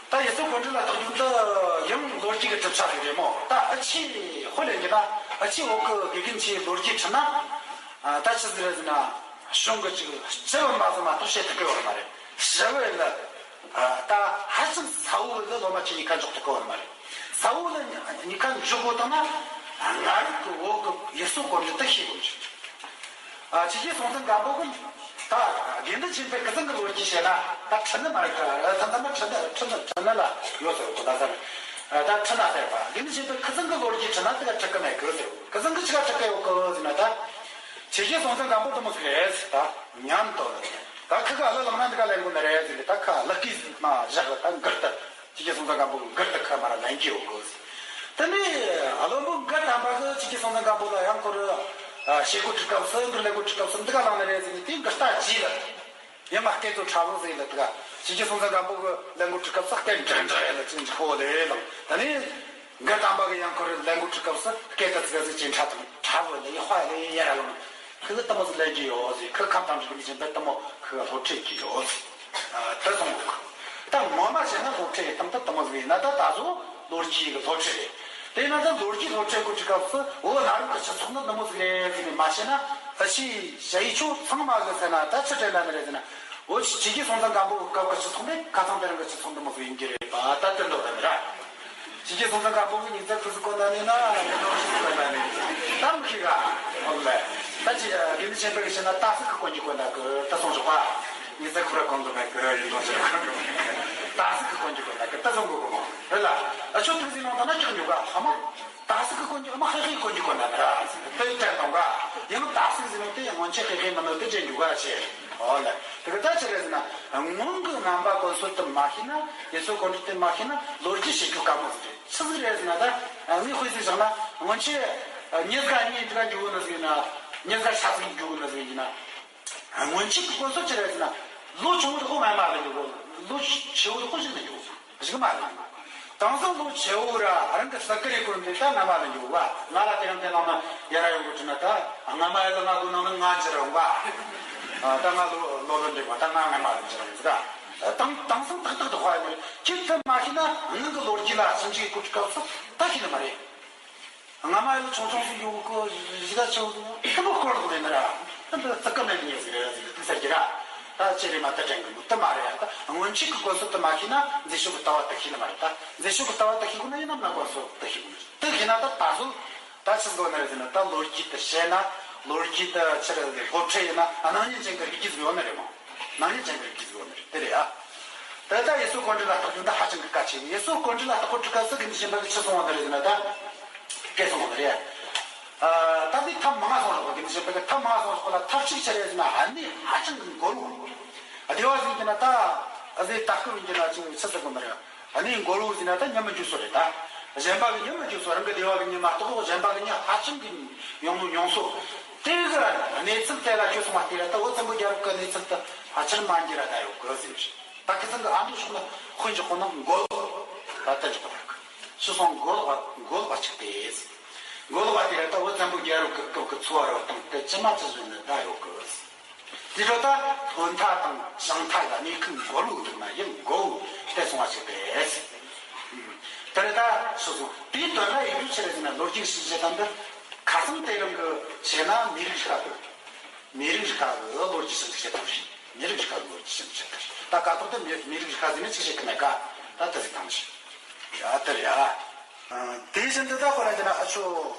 པ། ད་ཡུལ་སྲོལ་གོམས་འདྲིས་ལ་གཏོགས་རྒྱུ་འདི་ཡང་ལོ་རྒྱུས་ཀྱི་གྲུབ་ཆ་ཟིག་རེད་མོ། ད་ཨ་ཆེ་དཔེ་ལེན་རྒྱུ་ན། ཨ་ཆེ་བོད་གི་དགེ་རྒན་ཆེའི་ལོ་རྒྱུས་ཁྲིད་ན། ད་ཆི་ཟིག་རེད་ཟེར་ན། གཞུང་གི་ཅིག་སྤྱི་བོ་མ་ཟིག་མ་གཏོགས་བཤད་ཐུབ་ཀྱི་ཡོད་མ་རེད། ཞི་བའི་ལ། ད་ཧ་ཅང་ས་བོ་ལ་སློབ་མ་ཆེ་གཉིས་ཀ་འཇོག་ཐུབ་ཀྱི་ཡོད་མ་རེད། ས་བོ་ལ་གཉིས་ཀ་འཇོག་དགོས་བཏང་ན། སྔ་རབས་ཀྱི་བོད་གི་ཡུལ་སྲོལ་གོམས་འདྲིས་དེ་ཤེས་དགོས་ཀྱི། ཨ། ཆོས་རྗེ་སྲོང་བཙན་སྒམ་པོ་གིས་ད་དགེ་འདུན་ཆོས་འཕེལ་ཁ་སང་གི་ལོ་རྒྱུས་བཤད་ན་ད་ཁྲིད་ནི་མ་རེད། ད་ད་ད་ཁྲིད་ནི་ཁྲིད་ནི་ཁྲིད་ནི་ལ་ཡོད་ཟེར་གོ། ད་ད་ད་ཁྲིད་ན་ཟེར་བ། དགེ་འདུན་ཆོས་འཕེལ་ཁ་སང་གི་ལོ་རྒྱུས་ཁྲིད་ན་དེ་ག་ཁྲིད་གི་མེད་གི་ཟེར་གོ། ཁ་སང་གི་ཅི་ག་ཁྲིད་གི་ཡོད་གི་ཟེར་ན། ད་ཆོས་རྗེ་སྲོང་བཙན་སྒམ་པོ་དེ་མོ་ཟིག་རེད་ཟེར། ད་ཉམས་དོ་ལ་ད་ཁི་ག་ཨ་ལ་ལངས་ན་འདི་ག་ལེན་དགོས་ནི་རེད་ཟེར་ནས། ད་ཁ་ལག་གིས་མ་བཞག་ལ་ད་འགུར་ད། ཆོས་རྗེ་སྲོང་བཙན་སྒམ་པོ་གིས་འགུར་དེ་ཁ་མ་ར་ལེན་གྱི་ཡོད་གི། དེ་ནས་བློན་པོ་འགུར་དམ་པ་གིས་ཆོས་རྗེ་སྲོང་བཙན་སྒམ་པོ་ལ་ཡང་ཁོ་ར་ཨ་བཤད་གོ་ཁྲིད་སྐབས་སུ། འགུར་ལེན་གོ་ཁྲིད་སྐབས་སུ་འདི་ག་ལངས་ནི་རེད་ཟེར་ནས་དེ་འགུར་ལྟ་བགྱིས་ལ། ཡང་ང་སྐད་དུ་ཁྲ་བོ་ཟེར་ལ། དེ་ག་ཆོས་རྗེ་སྲོང་བཙན་སྒམ་པོ་གིས་ལེན་གོ་ཁྲིད་སྐབས་སུ་སྐད་འདྲ་འདྲ་ཡ་ལ་ཅིག་འཇིགས་པོ་ལས་ལངས། དེ་ནས་འགུར་དམ་པ་གིས་ཡང་ཁོ་ར་ལེན་གོ་ཁྲིད་སྐབས་སུ་སྐད་དུ་ཙི་ག་ཙི་ཅིག་ཁྲ་དང་ཁྲ་བོ་ལས་ཡ་ཧ་ལས་ཡ་ར་ལངས། ཁི་གིས་དེ་མོ་ཟིག་ལེན་གྱི་ཡོད་ཟེར། ཁི་ཁམས་དང་འགྲིག་མི་ཅན་པས་དེ་མོ་ཁི་གིས་སློབ་ཁྲིད་ཀྱི་ཡོད་ཟེར། ཨ། དེ་སོང་གི། ད་ངོ་མ་བཤད་ན་སློབ་ཁྲིད་ཡི་སྟངས་དེ་དེ་མོ་ཟིག་ཡིན་ན། ད་ད་གཟོད་ལོ་རྒྱུས་ཀྱི་སློབ་ཁྲིད་རེད། དེ་ཡིན་ན་ད་ལོ་རྒྱུས་སློབ་ཁྲིད་གོ་ཁྲིད་སྐབས་སུ་བོད་གནའ་རབས་ཀྱི་སྤྱི་ཚོགས་ནི་དེ་མོ་ཟིག་རེད་ཟེར་ནས་མ་བཤད་ན། ཨ་ཆི་ཞ་ཡི་ཆོ་ཚང་མ་གིས་ཟེར་ན་ད་ཆི་དྲན་ན་ནི་རེད་ཟེར་ན། འོ་ཆོས་རྗེ་སྲོང་བཙན་སྒམ་པོ་གི་སྐབས་ཀྱི་སྤྱི་ཚོགས་ནི་ཁ་སང་དེ་རིང་གི་སྤྱི་ཚོགས་འདི་མོ་ཟིག་ཡིན་གྱི་རེད་པ། ད་དེ་འདོད་ད་ནི་ར། ཆོས་ ཁྱེད་སོང་ཙང་ཀ་པོ་གི་ཉི་ཚེ་ཁུ་སི་གོ་ན་ནི་ན་ནི་ནོ་ཤི་སི་གོ་ན་ནི་ད་མི་ཁི་ག་ཨོ་ལེ། ད་ཅི་དགེ་འདུན་ཆེན་པོ་གི་ཤི་ན་ད་སི་ཁི་གོན་གྱི་གོན་ད་གི་ད་སོང་ཞོག་པ། ཉི་ཚེ་ཁུ་ར་གོན་གི་མེད་གི་ཡིན་ནོ་ཤི་ར་གོན་གི་མེད་གི་ད་སི་ཁི་གོན་གྱི་གོན་ད་གི་ད་སོང་གི་གོ་མོ་རེད་ལ། ཨ་ཆོ་ཐུག་ཟིན་ནོ་ད་ན་ཅག་ཉོ་ག་ཧ་མ། ད་སི་ཁི་གོན་གྱི་ཨ་མ་ཧེ་ཧེ་གོན་གྱི་གོན་ད་ད་དེ་དྲན་དང་ག་ཡང་ད་སི་ཟིན་ནོ་དེ་ཡང་སྔོན་ཆད་ཧེ་ཧེ་མ་ནོ་དེ་ཅན་ཉོ་ག་ཆེ་ཨོ་ལེ། དེ་གི་ད་ཆི་རེད་ཟེར་ན་སྔོན་གི་རྣམ་པ་གོན་སྲོལ་དུ་མ་ཤེས་ན་ཡེ་སོ་གོན་སྲོལ་དུ་མ་ཤེས་ན་ལོ་རྒྱུས་ཤེས་རྒྱུ་དཀའ་མོ་ཟིག་རེད། ཆི་ཟིག་རེད་ཟེར་ན་ད་ངས་དཔེ་ཟིག་བཞག་ན་སྔོན་ཆད་ཉིས་ཀ་གཉིས་དྲུག་འཇུག་ནི་ཟིག་ཡིན་ན་ཉིས་ཀ་ཤ་ཟིག་འཇུག་ནི་ཟིག་ཡིན་ན། སྔོན་ཆད་ཀྱི་གོ་སོ་ཆི་རེད་ཟེར་ན། ལོ་ཆུང་བོ་དེ་ཁོ་མ་མ་ལ་འཇུག་གོ། ལོ་ཆེ་བོ་དེ་ཁོ་ཞིག་ན་འཇུག་གོ། ཞིག་མ་ལ་འཇུག་དེང་སང་ལོ་ཆེ་བོ་ར་རང་གི་ས་ཀི་རེ་ཀོར་འདི་ད་ན་མ་ལ་འཇུག་བ། ང་ལ་དེ་རིང་དེ་ལ་མ་ཡ་ར་ཡོང་གི་དྲི་ན་ད་ང་མ་ཡ་ལ་ང་དུ་ནང་ན་ང་ཅི་ར་ཡོང་བ། ད་ང་ལོ་ལོ་ལོ་འདྲེ་མ་ད་ང་ང་མ་ལ་ཅི་ར་ཡོང་ཟིག་ག་དང་དེང་སང་ཏག་ཏག་ཏུ་ཧ་ཡོད་ནི་ཁྱེད་ཐུབ་མ་ཤེས་ན་ངང་གི་ལོ་རྒྱུས་ལ་ཞིབ་འཇུག་གི་སྐོར་གྱི་སྐབས་སུ་ད་ཤེས་ནི་མ་རེད། སྔ་མ་ཡོད་ཆུང་ཆུང་ཞིག་ཡོད་གི་གཞི་ད་ཆེ་བོ་ཞིག་ཡོད་ཁོ་ར་དེ་ན་ར་ད་འདི་རྩི་ཀ་མེད་ཉེ་ཟིག་རེད་ཟིག་ཟེར་གི་ར། ད་ཅི་རེད་མ་ད་དྲན་གི་མོ་དེ་མ་རེད། ད་སྔོན་ཆད་ཀྱི་གོ་སོ་དེ་མ་ཤེས་ན་མཛེས་ཤོས་ཀྱི་ལྟ་བ་དེ་ཤེས་ནི་མ་རེད། ད་མཛེས་ཤོས་ཀྱི་ལྟ་བ་དེ་ཤེས་དགོས་ན་ཡིན་ནམ་ན་གོ་སོ་དེ་ཤེས་དགོས་ནི་རེད། དེ་ཤེས་ན་ད་ད་གཟོད་ད་ཆི་ཟིག་དགོས་ནི་རེད་ཟེར་ན་ད་ལོ་རྒྱུས་དེ་བཤད་ན་ལོ་རྒྱུས་དེ་ཆི་རེད་སློབ་ཁྲིད་ཡིན་ན་སྣང་བརྙན་ཅན་གྱི་རིགས་རྒྱུད་ཟིག་ཡོད་ནི་རེད་མོ། ནང་ཉིད་ཅན་གྱི་རིགས་ཀྱི་བཟོ་ནི་རེད་དེ་རེད་ཨ། ད་ལྟ་ཡེ་སོ་གོ་འདྲི་ལ་བརྟག་རྒྱུ་འདི་ཧ་ཅང་གི་གལ་ཆེ་ཡིན། ཡེ་སོ་གོ་འདྲི་ལ་བརྟག་པར་འགྲོ་སྐབས་སུ་དགེ་འདུན་ཆེན་པོ་གིས་ཆི་གསུངས་པ་འདི་རེད་ཟེར་ན་ད། སྐད་གསུངས་པ་འདི་རེད། ཨ། ད་འདི་ཐབས་མང་ང་གསུངས་རོགས། དགེ་འདུན་ཆེན་པོ་གིས་ཐབས་མང་ང་གསུངས་རོགས་ལ་ཐབས་གཅིག་ཆི་རེད་ཟེར་ན་ཨ་ནི་ཧ་ཅང་གི་མགོ་ལོག་བདེ་བ་ཟིག་གི་ན་ད་ཨ་ཟེ་ད་སྐབས་ཡིན་གྱི་ན་ཅིག་ཆི་ཟེར་གོ་ནི་རེད། ཨ་ནི་མགོ་ལོག་ཟིན་ན་ད་ཉམས་མི་འཇུག་སོ་རེད་ད། གཞན་པ་གི་ཉམས་མི་འཇུག་སོ། རང་གི་བདེ་བ་གི་ཉམས་མ་གཏོགས་གཞན་པ་གི་ཉམས་ཧ་ཅང་གི་ཉུང་ཉུང་སོ། དེ་གི་གནས་ཚུལ་དེ་ལ་ཁྱོད་གསུངས་པ་དེ་ར་ད་འོད་ཚན་པོ་རྒྱལ་རབས་ཀྱི་གནས་ཚུལ་དུ་ཕལ་ཆེར་མ་འགྱུར་ར་ད་ཡོད་གི་ཟེར་ནས། ད་ཁི་ཚང་གི་ཨ་མདོ་ཕྱོགས་ན་དཔེ་འཇོག་གོ་ན་མགོ་ལོག་ད་ལྟ་འཇོག་གོ་ད་གི། ཤི་སོང་མགོ་ལོག་པ་མགོ་ལོག་པ་ཆགས་ཏེ། མགོ་ལོག་པ་དེ་ར་ད་འོད་ཚན་པོ་རྒྱལ་རབས་ཀྱི་སྐབས་ཀྱི་འཚོ་བ་ར་བཏང་སྟེ་ཅི་མ་ཅི་བཟོས་ནས་ད་ཡོད་གི་ཟེར། དེ་འཕྲོ་ད་ཐོན་མཐའ་དང་བྱང་མཐའ་ལ་གནས་ཁུལ་མགོ་ལོག་འདུག་ན་ཡང་མགོ་བོ་བལྟས་སོང་བ་ཞིག་རེད། དེ་རེད་ད་སོ་སོ་དེའི་དོན་ལ་ཡིན་རྒྱུ་ཆི་རེད་ཟེར་ན་ལོ་རྒྱུས་ཤིག་བཤད་སྟངས་འདི་ཁ་སང་དེ་རིང་གི་བྱས་ན་མི་རིགས་ཤིག་གི་མི་རིགས་ཤིག་གི་ལོ་རྒྱུས་ཤིག་བཤད་སྟངས་རེད། མི་རིགས་ཤིག་གི་ལོ་རྒྱུས་ཤིག་བཤད་སྟངས་རེད། ད་ཀ་ཐོག་ཏུ་མི་མི་རིགས་ཤིག་ཟེར་ནས་ཅི་བཤད་གི་མེད་ཀ་ད་དེ་ཟིག་དང་ཞིག་ཡ་དེ་རེད་ཨ། དེ་བཞིན་དུ་ད་ཁོ་ར་ཅི་ན་ཨ་ཆོ་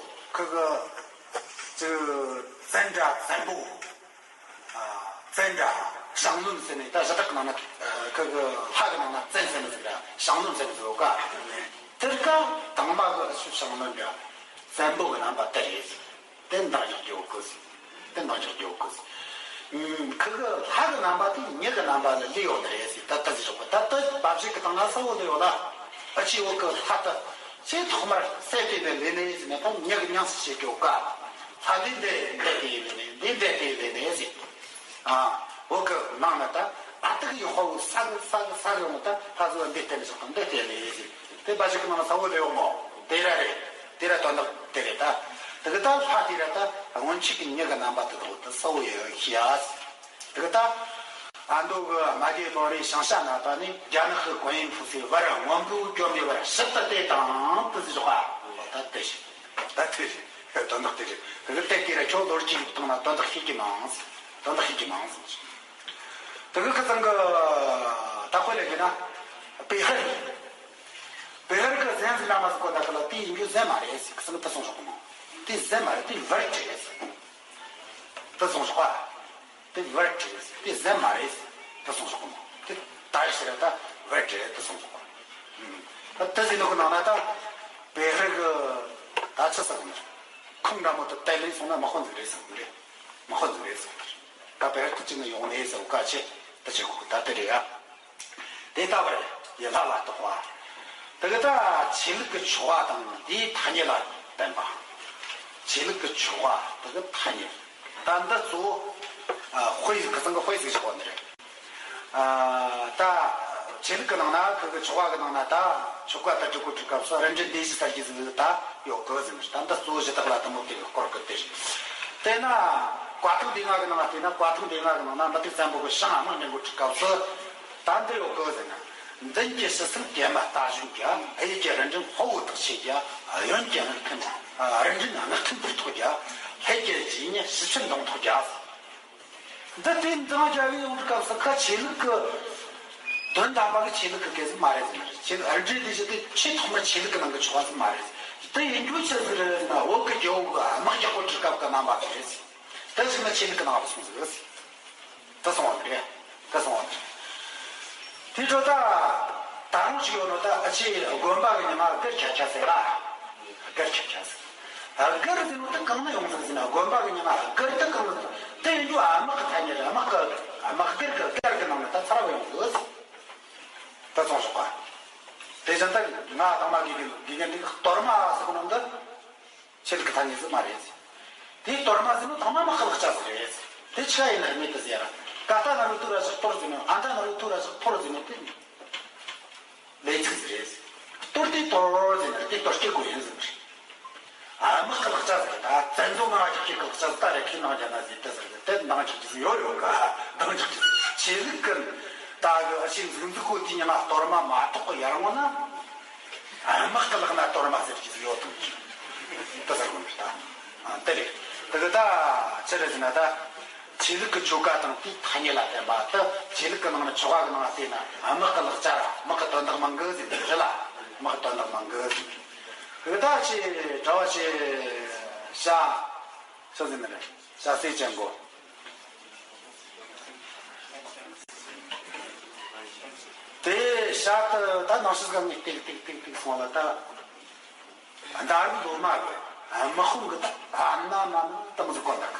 ཁི་གི་ཅི་བཙན་དྲ་བཙན་པོ། བཙན་དྲ་ཞང་བློན་ཟེར་ནས་ད་གཞི་བདག་གི་ནང་ན་ཁི་གི་ལྷ་གི་ནང་ན་བཙན་ཟེར་ནི་ཟིག་ར་ཞང་བློན་ཟེར་ནི་ཟིག་ཡོད་ཀ་དེར་ཀ་དང་མ་གི་ཨ་ཆོ་ཞང་བློན་འདྲ་བཙན་པོ་གི་རྣམ་པ་དེ་རེད། དེ་འདང་རྒྱག་རྒྱུ་ཡོད་གི་ཟེར། དེ་འདང་རྒྱག་རྒྱུ་ཡོད་གི་ཟེར། ཁི་གི་ལྷ་གི་རྣམ་པ་དེ་མྱི་གི་རྣམ་པ་ལ་ལུས་ཡོད་ནི་རེད་ཟེར། ད་ལྟ་ཟེར་ཆོག་གི་ད་ལྟ་དཔའ་བཞི་གི་སྟེང་ན་གསལ་བོ་ལུས་ཡོད་ལ། ཨ་ཆི་འོག་གི་ལྷ་ད་ཆེས་ཐོག་མར་སད་དེ་ནས་ལས་ནས་ཟེར་ནས་ད་མྱི་གི་མྱིང་ཟེར་བྱེད་རྒྱུ་ཡོད་ཀ་ལྷ་འདི་འདི་འདི་དེ་ལས་ནས་འདི་འདི་དེ་ལས་ནས་ཟེར། ཨ། འོག་གི་ནང་ན་ད་ཨ་ཏི་གི་ཡོད་ཁ་བོ་ས་གི་ས་གི་ས་གི་ཡོང་ད་ལྷ་ཟོ་འདི་དེ་ནས་ཟེར་གི་འདི་དེ་ལས་ཟེར། དེ་འབའ་ཞིག་གི་ནང་ལ་ས་བོ་ལས་ཡོང་མོ། དེ་ར་རེད། དེ་ར་དོན་དག་དེ་རེད་ད། དེ་གི་ད་ལྷ་དེ་ར་ད་སྔོན་ཆད་ཀྱི་མྱི་གི་རྣམ་པ་དེ་དག་ད་ས་བོ་ཡོད་ཤི་ཡ། དེ་གི་ད་ཨ་མདོ་གི་མ་དེ་ལོ་རེ་ཞང་ཞ་ན་པ་ནི་རྒྱ་ནག་གི་གོན་ཡིན་ཕུ་སའི་བར་སྔོན་པོའི་བཅོམ་པའི་བར་ཞིབ་ཏུ་བལྟས་དང་དེ་ཟེར་བ། ད་དེ་ཞིག་ད་དེ་རེད། དོན་དག་དེ་རེད། དེ་གི་དེ་དེ་ར་ཁྱོད་ལོ་རྒྱུས་ཀྱི་སྟེང་ན་དོན་དག་ཤེས་ཀྱི་མང་། དོན་དག་ཤེས་ཀྱི་མང་། དེ་གི་ཁི་ཚང་གི་ད་དཔེ་ལས་ཀྱི་ན་པེ་ཧར། པེ་ཧར་གི་ཟན་ཟིག་ན་མ་ཟིག་གོ་ད་གི་ལ་དེ་ཡིན་རྒྱུ་ཟན་མ་རེད་ཟིག་ཁི་ཚང་གི་ད་སོང་ཞོག་གི་མོ། དེ་ཟན་མ་རེད། དེ་བར་ཏྲེ་རེད་ཟིག་ད་སོང་ཞོག་པ། དེ་བར་ཏྲེ་རེད་ཟིག་དེ་ཟན་མ་རེད་ཟིག་ད་སོང་ཞོག་གི་མོ། དེ་ད་ཡི་ཟེར་ད་བར་ཏྲེ་རེད་ད་སོང་ཞོག་པ། ད་དེ་ཟིག་ནོ་གི་ནང་ན་ད་པེ་ཧར་གི་ད་ཆི་ཟེར་གི་མོ། ཁོང་འདྲ་མོ་དེ་ཏའི་ལེན་སོང་ན་མ་ཁོ་ཟིག་རེད་ཟིག་རེད། མ་ཁོ་ཟིག་རེད་ཟེར། ད་བེར་ཏུ་ཅི་ནི་ཡོང་ནས་ཟེར་བ་ཀ་ཆེ་ད་ཆེ་གོ་ད་དེ་རེད་ཡ། དེ་ལྟ་བུར་ཡི་ལྷ་ལ་བརྟག་པ། དེ་གི་ད་ཆོས་ལུགས་ཀྱི་ཆོ་ག་དང་དེའི་ཐ་སྙད་ལ་བསྟན་པ། ཆོས་ལུགས་ཀྱི་ཆོ་ག་དེ་གི་ཐ་སྙད་ད་འདི་གཙོ་བོ་དཔེ་ཁ་སང་གི་དཔེ་ཟིག་བཞག་པ་འདི་རེད། ད་ཆོས་ལུགས་ཀྱི་ནང་ན་ཁོ་གི་ཆོ་ག་གི་ནང་ན་ད་ཆོ་ག་ད་སྒྲིག་གོ་སྒྲིག་སྐབས་སུ་རིན་བྲལ་སྡེ་བཞི་ཟེར་གྱི་ཟིག་ད་ཡོད་གི་ཟེར་ནས་ད་འདི་གཙོ་བོ་གཞི་བདག་ལྷ་དང་མོ་དེ་གི་སྐོར་གི་དེ་རེད། དེས་ན་བཀའ་ཐང་སྡེ་ལྔ་གི་ནང་ལ་བལྟས་ན་བཀའ་ཐང་སྡེ་ལྔ་གི་ནང་ན་མུ་སྟེགས་བཙན་པོ་གི་ཞིང་ཨ་མ་འདྲེན་གོ་སྒྲིག་སྐབས་སུ་ད་འདི་ཡོད་གི་ཟེར་ན། མདུན་གྱི་ཕྱི་གསལ་གྱེན་མ་ལྟ་བཞིན་གྱི། གཡས་ཀྱི་རིན་བྲལ་དཔའ་བོ་དག་ཆེ་གྱི། གཡོན་གྱི་རིན་བྲལ་རིན་བྲལ་སྔགས་མཐུན་ཕུར་ཐོགས་ཀྱི། ལྷད་ཀྱི་རྗེས་ཉེ་ཞི་ཆེན་མདུང་ཐོགས་ཀྱི། འདི་དེ་འདང་རྒྱལ་བའི་ཡོངས་སྐབས་སུ་ཁ་ཆོས་ལུགས་ཀྱི་ དོན་དམ་པ་གི་ཆོས་ལུགས་ཀྱི་སྐད་ཟིག་མ་རེད་ཟེར། ཆོས་ལུགས་ཨར་འདྲེ་དེ་བཞིན་དུ་ཆེས་ཐོག་མར་ཆོས་ལུགས་ཀྱི་ནང་གི་ཆོ་ག་ཟིག་མ་རེད། དེ་ཡིན་རྒྱུ་ཆི་ཟིག་རེད་ཟེར་ན། བོད་ཀྱི་རྒྱལ་པོ་གི་དམག་རྒྱག་གོ་དུས་སྐབས་ཀྱི་རྣམ་པ་ཟིག་རེད། དེ་བཞིན་དུ་ཆོས་ལུགས་ཀྱི་ནང་ལ་སོང་ཟིག་རེད། དེ་སོང་བ་རེད། དེ་སོང་བ་རེད། དེ་འཕྲོ་ད་ད་རུང་ཅིག་ཡོད་ནོ། ད་ཨ་ཆེ་དགོན་པ་གི་མྱིང་ང་སྒར་ཁྱ་ཁྱ་ཟེར་ལ། སྒར་ཁྱ་ཁྱ་ཟེར། སྒར་ཟེར་ནོ་དེ་གང་ནས་ཡོང་ཟིག་ཟེར་ན། དགོན་པ་གི་མྱིང་ང་སྒར་དེ་གང་ནས། དེ་ཡིན་རྒྱུ་དམག་གི་ཐ་སྙད་རེད། དམག་གི་དམག་སྒར་གི་སྒར་གི་ནང་ནས་ད་ཚར་བ་ཡོང་ཟིག་ད་ཚོང་ཟོག་པ། དེ་བཞིན་ད་ང་དང་མ་དགེ་རྒན་དགེ་རྒན་འདི་གཏོར་མ་ཟེར་གོ་ནོ་འདི་ཆོས་ལུགས་ཀྱི་ཐ་སྙད་ཟིག་མ་རེད། དེའི་གཏོར་མ་ཟེར་ནོ་ཚང་མ་དམག་གི་ལག་ཆ་ཟིག་རེད། དེ་ཆི་ཡིན་ན་རྨིས་དུ་ཟེར་ཡ་ར། ཀ་ཏ་ན་རུ་ཏུ་ར་ཞག་གཏོར་ཟེར་ནོ། ཨ་འདྲ་ན་རུ་ཏུ་ར་ཞག་གཏོར་ཟེར་ནོ་དེ་ལས་ཚིག་ཟིག་རེད། གཏོར་དེ་གཏོར་ཟེར་ན་དེ་གཏོར་སྐྱེ་དགོས་ཡིན་ཟེར་ནོ་རེད། ཨ་དམག་གི་ལག་ཆ་ཟིག་རེད། ད་བཙན་བཟུང་ང་རྒྱག་ཀྱི་ལག་ཆ་ཟིག་ད་རེད། ཁྱེད་ནང་རྒྱ་ན་ཟིག་དེ་ཟིག་རེད། དེ་འདང་རྒྱག་རྒྱུ་ཟིག་ཡོད་ཡོད་ག་འདང་རྒྱག་རྒྱུ་ཟིག་ཆོས་ལུགས་ཀུན་ད་གི་ཨ་ཆེ་འཛུགས་འཛུགས་གོ་དུས་ཉི་མ་གཏོར་མ་མ་གཏོགས་གི་ཡར་ངོ་ན། དམག་གི་ལག་ན་གཏོར་མ་ཟེར་གྱི་ཡོད་དམ། དེ་ཟེར་གོ་ནི་ད། དེ་རེད། དེ་གི་ད་ཆི་རེད་ཟེར་ན། ད་ཆོས་ལུགས་ཀྱི་ཆོ་ག་དང་དེའི་ཐ་སྙད་ལ་བརྟེན་པ་དེ། ཆོས་ལུགས་ཀྱི་ནང་ནས་ཆོ་ག་གི་ནང་ལ་བལྟས་ན་དམག་གི་ལག་ཆ་ར། དམག་གི་དོན་དག་མང་གི་ཟེར་ནི་རེད་ལ། དམག་གི་དོན་དག་མང་གི་ཟེར་ནི། དེ་གི་ད་ཆེ་གྲྭ་བ་ཆེ་ཤ་ཤ་ཟེར་ནི་རེད། ཤ་སེ་ཅན་གོ། དེ་ཤ་དེ་ད་ནང་ཤི་ཟ་ནི་ཏིག་ཏིག་ཏིག་ཏིག་སོང་ལ། ད་ད་རུང་ལོ་མ་གི་དམག་དཔུང་གི་ད་ཨ་ན་མ་ན་དམག་ཟིག་གོ་འདུག་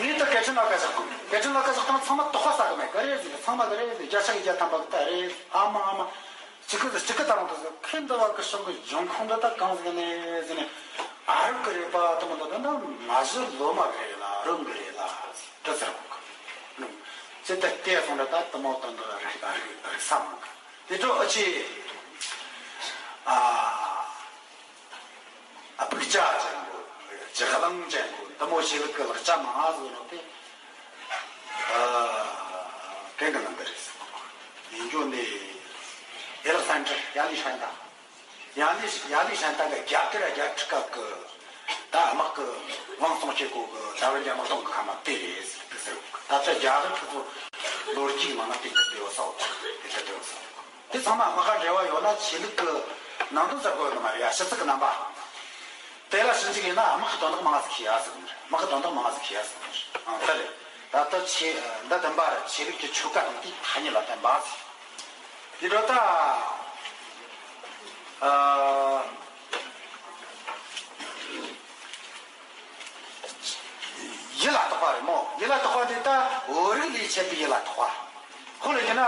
ངས་ད་སྐད་འཕྲིན་ལ་ཁ་བཞག་གོ། སྐད་འཕྲིན་ལ་ཁ་བཞག་དང་ཚང་མ་དོགས་པ་ཟ་གི་མེད་གི་རེད་ཟེར། ཚང་མ་གི་རེད་ཟེར། བརྒྱ་ཆ་གི་བརྒྱ་ཐམ་པ་གི་ད་རེད། ཨ་མ་ཨ་མ། གཅིག་གི་གཅིག་གི་ད་རུང་དུ་ཟེར། ཁོས་འདི་བ་གི་གཞུང་གི་འབྱུང་ཁུངས་འདི་ད་གང་ཟིག་ནས་ཟེར་ནས། ཨ་རབ་གི་རེད་པ་དེ་མོ་འདི་ད་ན་མ་གཞི་ལོ་མ་གི་རེད་ལ། རོམ་གི་རེད་ལ་དེ་ཟེར་གོ་གི། ཅི་ད་དེ་སོང་ད་ད་དེ་མོ་དོན་དག་རིག་རིག་རིག་ས་མང་གི། དེ་འཕྲོ་ཨ་ཆེ་ཨ་ཨ་ཕུག་ཅ་ཅན་གོ། ལྗགས་ལང་ཅན་གོ། དེ་མོ་ཆོས་ལུགས་ཀྱི་ལག་ཆ་མང་ང་ཟིག་ནོ་དེ། ཨ། གན་གི་ནང་དུ་རེད་ཟེར་གོ། ཡིན་རྒྱུ་ནི་ཡ་ལག་སན་ཏྲ་ཡ་ལི་ཧྲན་ཏ། ཡ་ལི་ཡ་ལི་ཧྲན་ཏ་གི་རྒྱ་གར་རྒྱ་ཕྲུག་སྐབས་ཀྱི་ད་དམག་གི་དབང་སོང་ཆེ་གོ་གི། ད་བར་རྒྱ་དམག་དཔུང་གི་ཁ་མ་དེ་རེད་ཟེར་དེ་ཟེར་གོ། ད་ལྟ་རྒྱ་གར་ཁོ་ཚོ་ལོ་རྒྱུས་ནང་ན་དེ་གི་དེ་བ་སོ་དེ་དེ་དེ་བ་སོ། དེ་ཚང་མ་དམག་ག་འབྲེལ་བ་ཡོད་ན་ཆོས་ལུགས་ཀྱི་ནང་དོན་ཟེར་དགོས་ནི་མ་རེད་ཡ། ཕྱི་ཚིག་གི་རྣམ་པ། དེ་ལ་ཞིབ་འཇུག་ཡིན་ན་དམག་གི་དོན་དག་མང་ཟིག་ཤེས་ཡ་ཟིག་མ་རེད། དམག་གི་དོན་དག་མང་ཟིག་ཤེས་ཡ་ཟིག་མ་རེད། ཨང་། དེ་རེད། ད་ལྟ་ཆེ་འདི་བདུན་པ་རེད། ཆོས་ལུགས་ཀྱི་ཆོ་ག་དང་དེའི་ཐ་སྙད་ལ་བརྟེན་པ་ཟིག་དེ་འཕྲོ་ད་ཨ། ཡུལ་ལ་བརྟག་པ་རེད་མོ། ཡུལ་ལ་བརྟག་པ་དེ་ད་བོད་རིགས་ལས་ཆད་པའི་ཡུལ་ལ་བརྟག་པ། ཁོ་ལ་ཡིན་ན་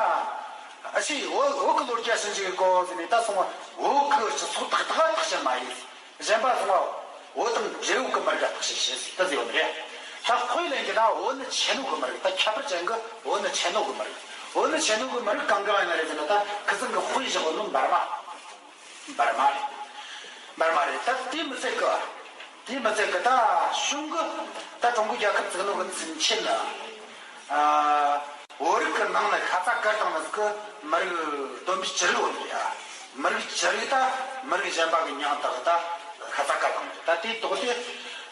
ཨ་ཤི་བོད་བོད་ཀྱི་ལོ་རྒྱུས་ཞིབ་འཇུག་གི་སྐོར་ཟེར་ནས་ད་སོང་བ། བོད་ཀྱི་སྤྱི་ཚོགས་ཏག་ཏག་ཐག་བཅད་མ་ཡིན། གཞན་པ་སོང་བ། བོད་དང་འབྲེལ་ཡོད་ཀྱི་མི་རིགས་ལ་བརྟག་དཔྱད་བྱེད་ཟེར་དེ་ཟེར་བ་རེད། ད་དཔེ་ལེན་གྱི་ན་བོད་ནི་ཆེ་ནོ་གི་མི་རིགས། ད་ཁྱད་པར་ཅན་གྱི་བོད་ནི་ཆེ་ནོ་གི་མི་རིགས། བོད་ནི་ཆེ་ནོ་གི་མི་རིགས་གང་གང་ཡིན་ན་རེད་ཟེར་ན། ད་ཁི་ཚང་གི་དཔེ་བཞག་ནོ་འབར་མ། འབར་མ་རེད། འབར་མ་རེད། ད་དེ་མི་ཚད་གི། དེ་མི་ཚད་གི་ད་གཞུང་གི་ད་ཀྲུང་གོ་རྒྱལ་ཁབ་བཙུགས་ནོ་གི་ཚུན་ཆད་ལ། ཨ། བོད་རིགས་ཀྱི་ནང་ནས་ཤ་ཚ་བཀར་བཏང་ནི་གི་མི་རིགས་བསྡོམས་པས་ཅི་རིགས་ཡོད་ནི་རེད་ཡ། མི་རིགས་ཅི་རིགས་ད་མི་རིགས་གཞན་པ་གི་མྱིང་བཏགས་ད་ཤ་ཚ་བཀར་བཏང་ནི་རེད། ད་དེའི་ཐོག་དེ་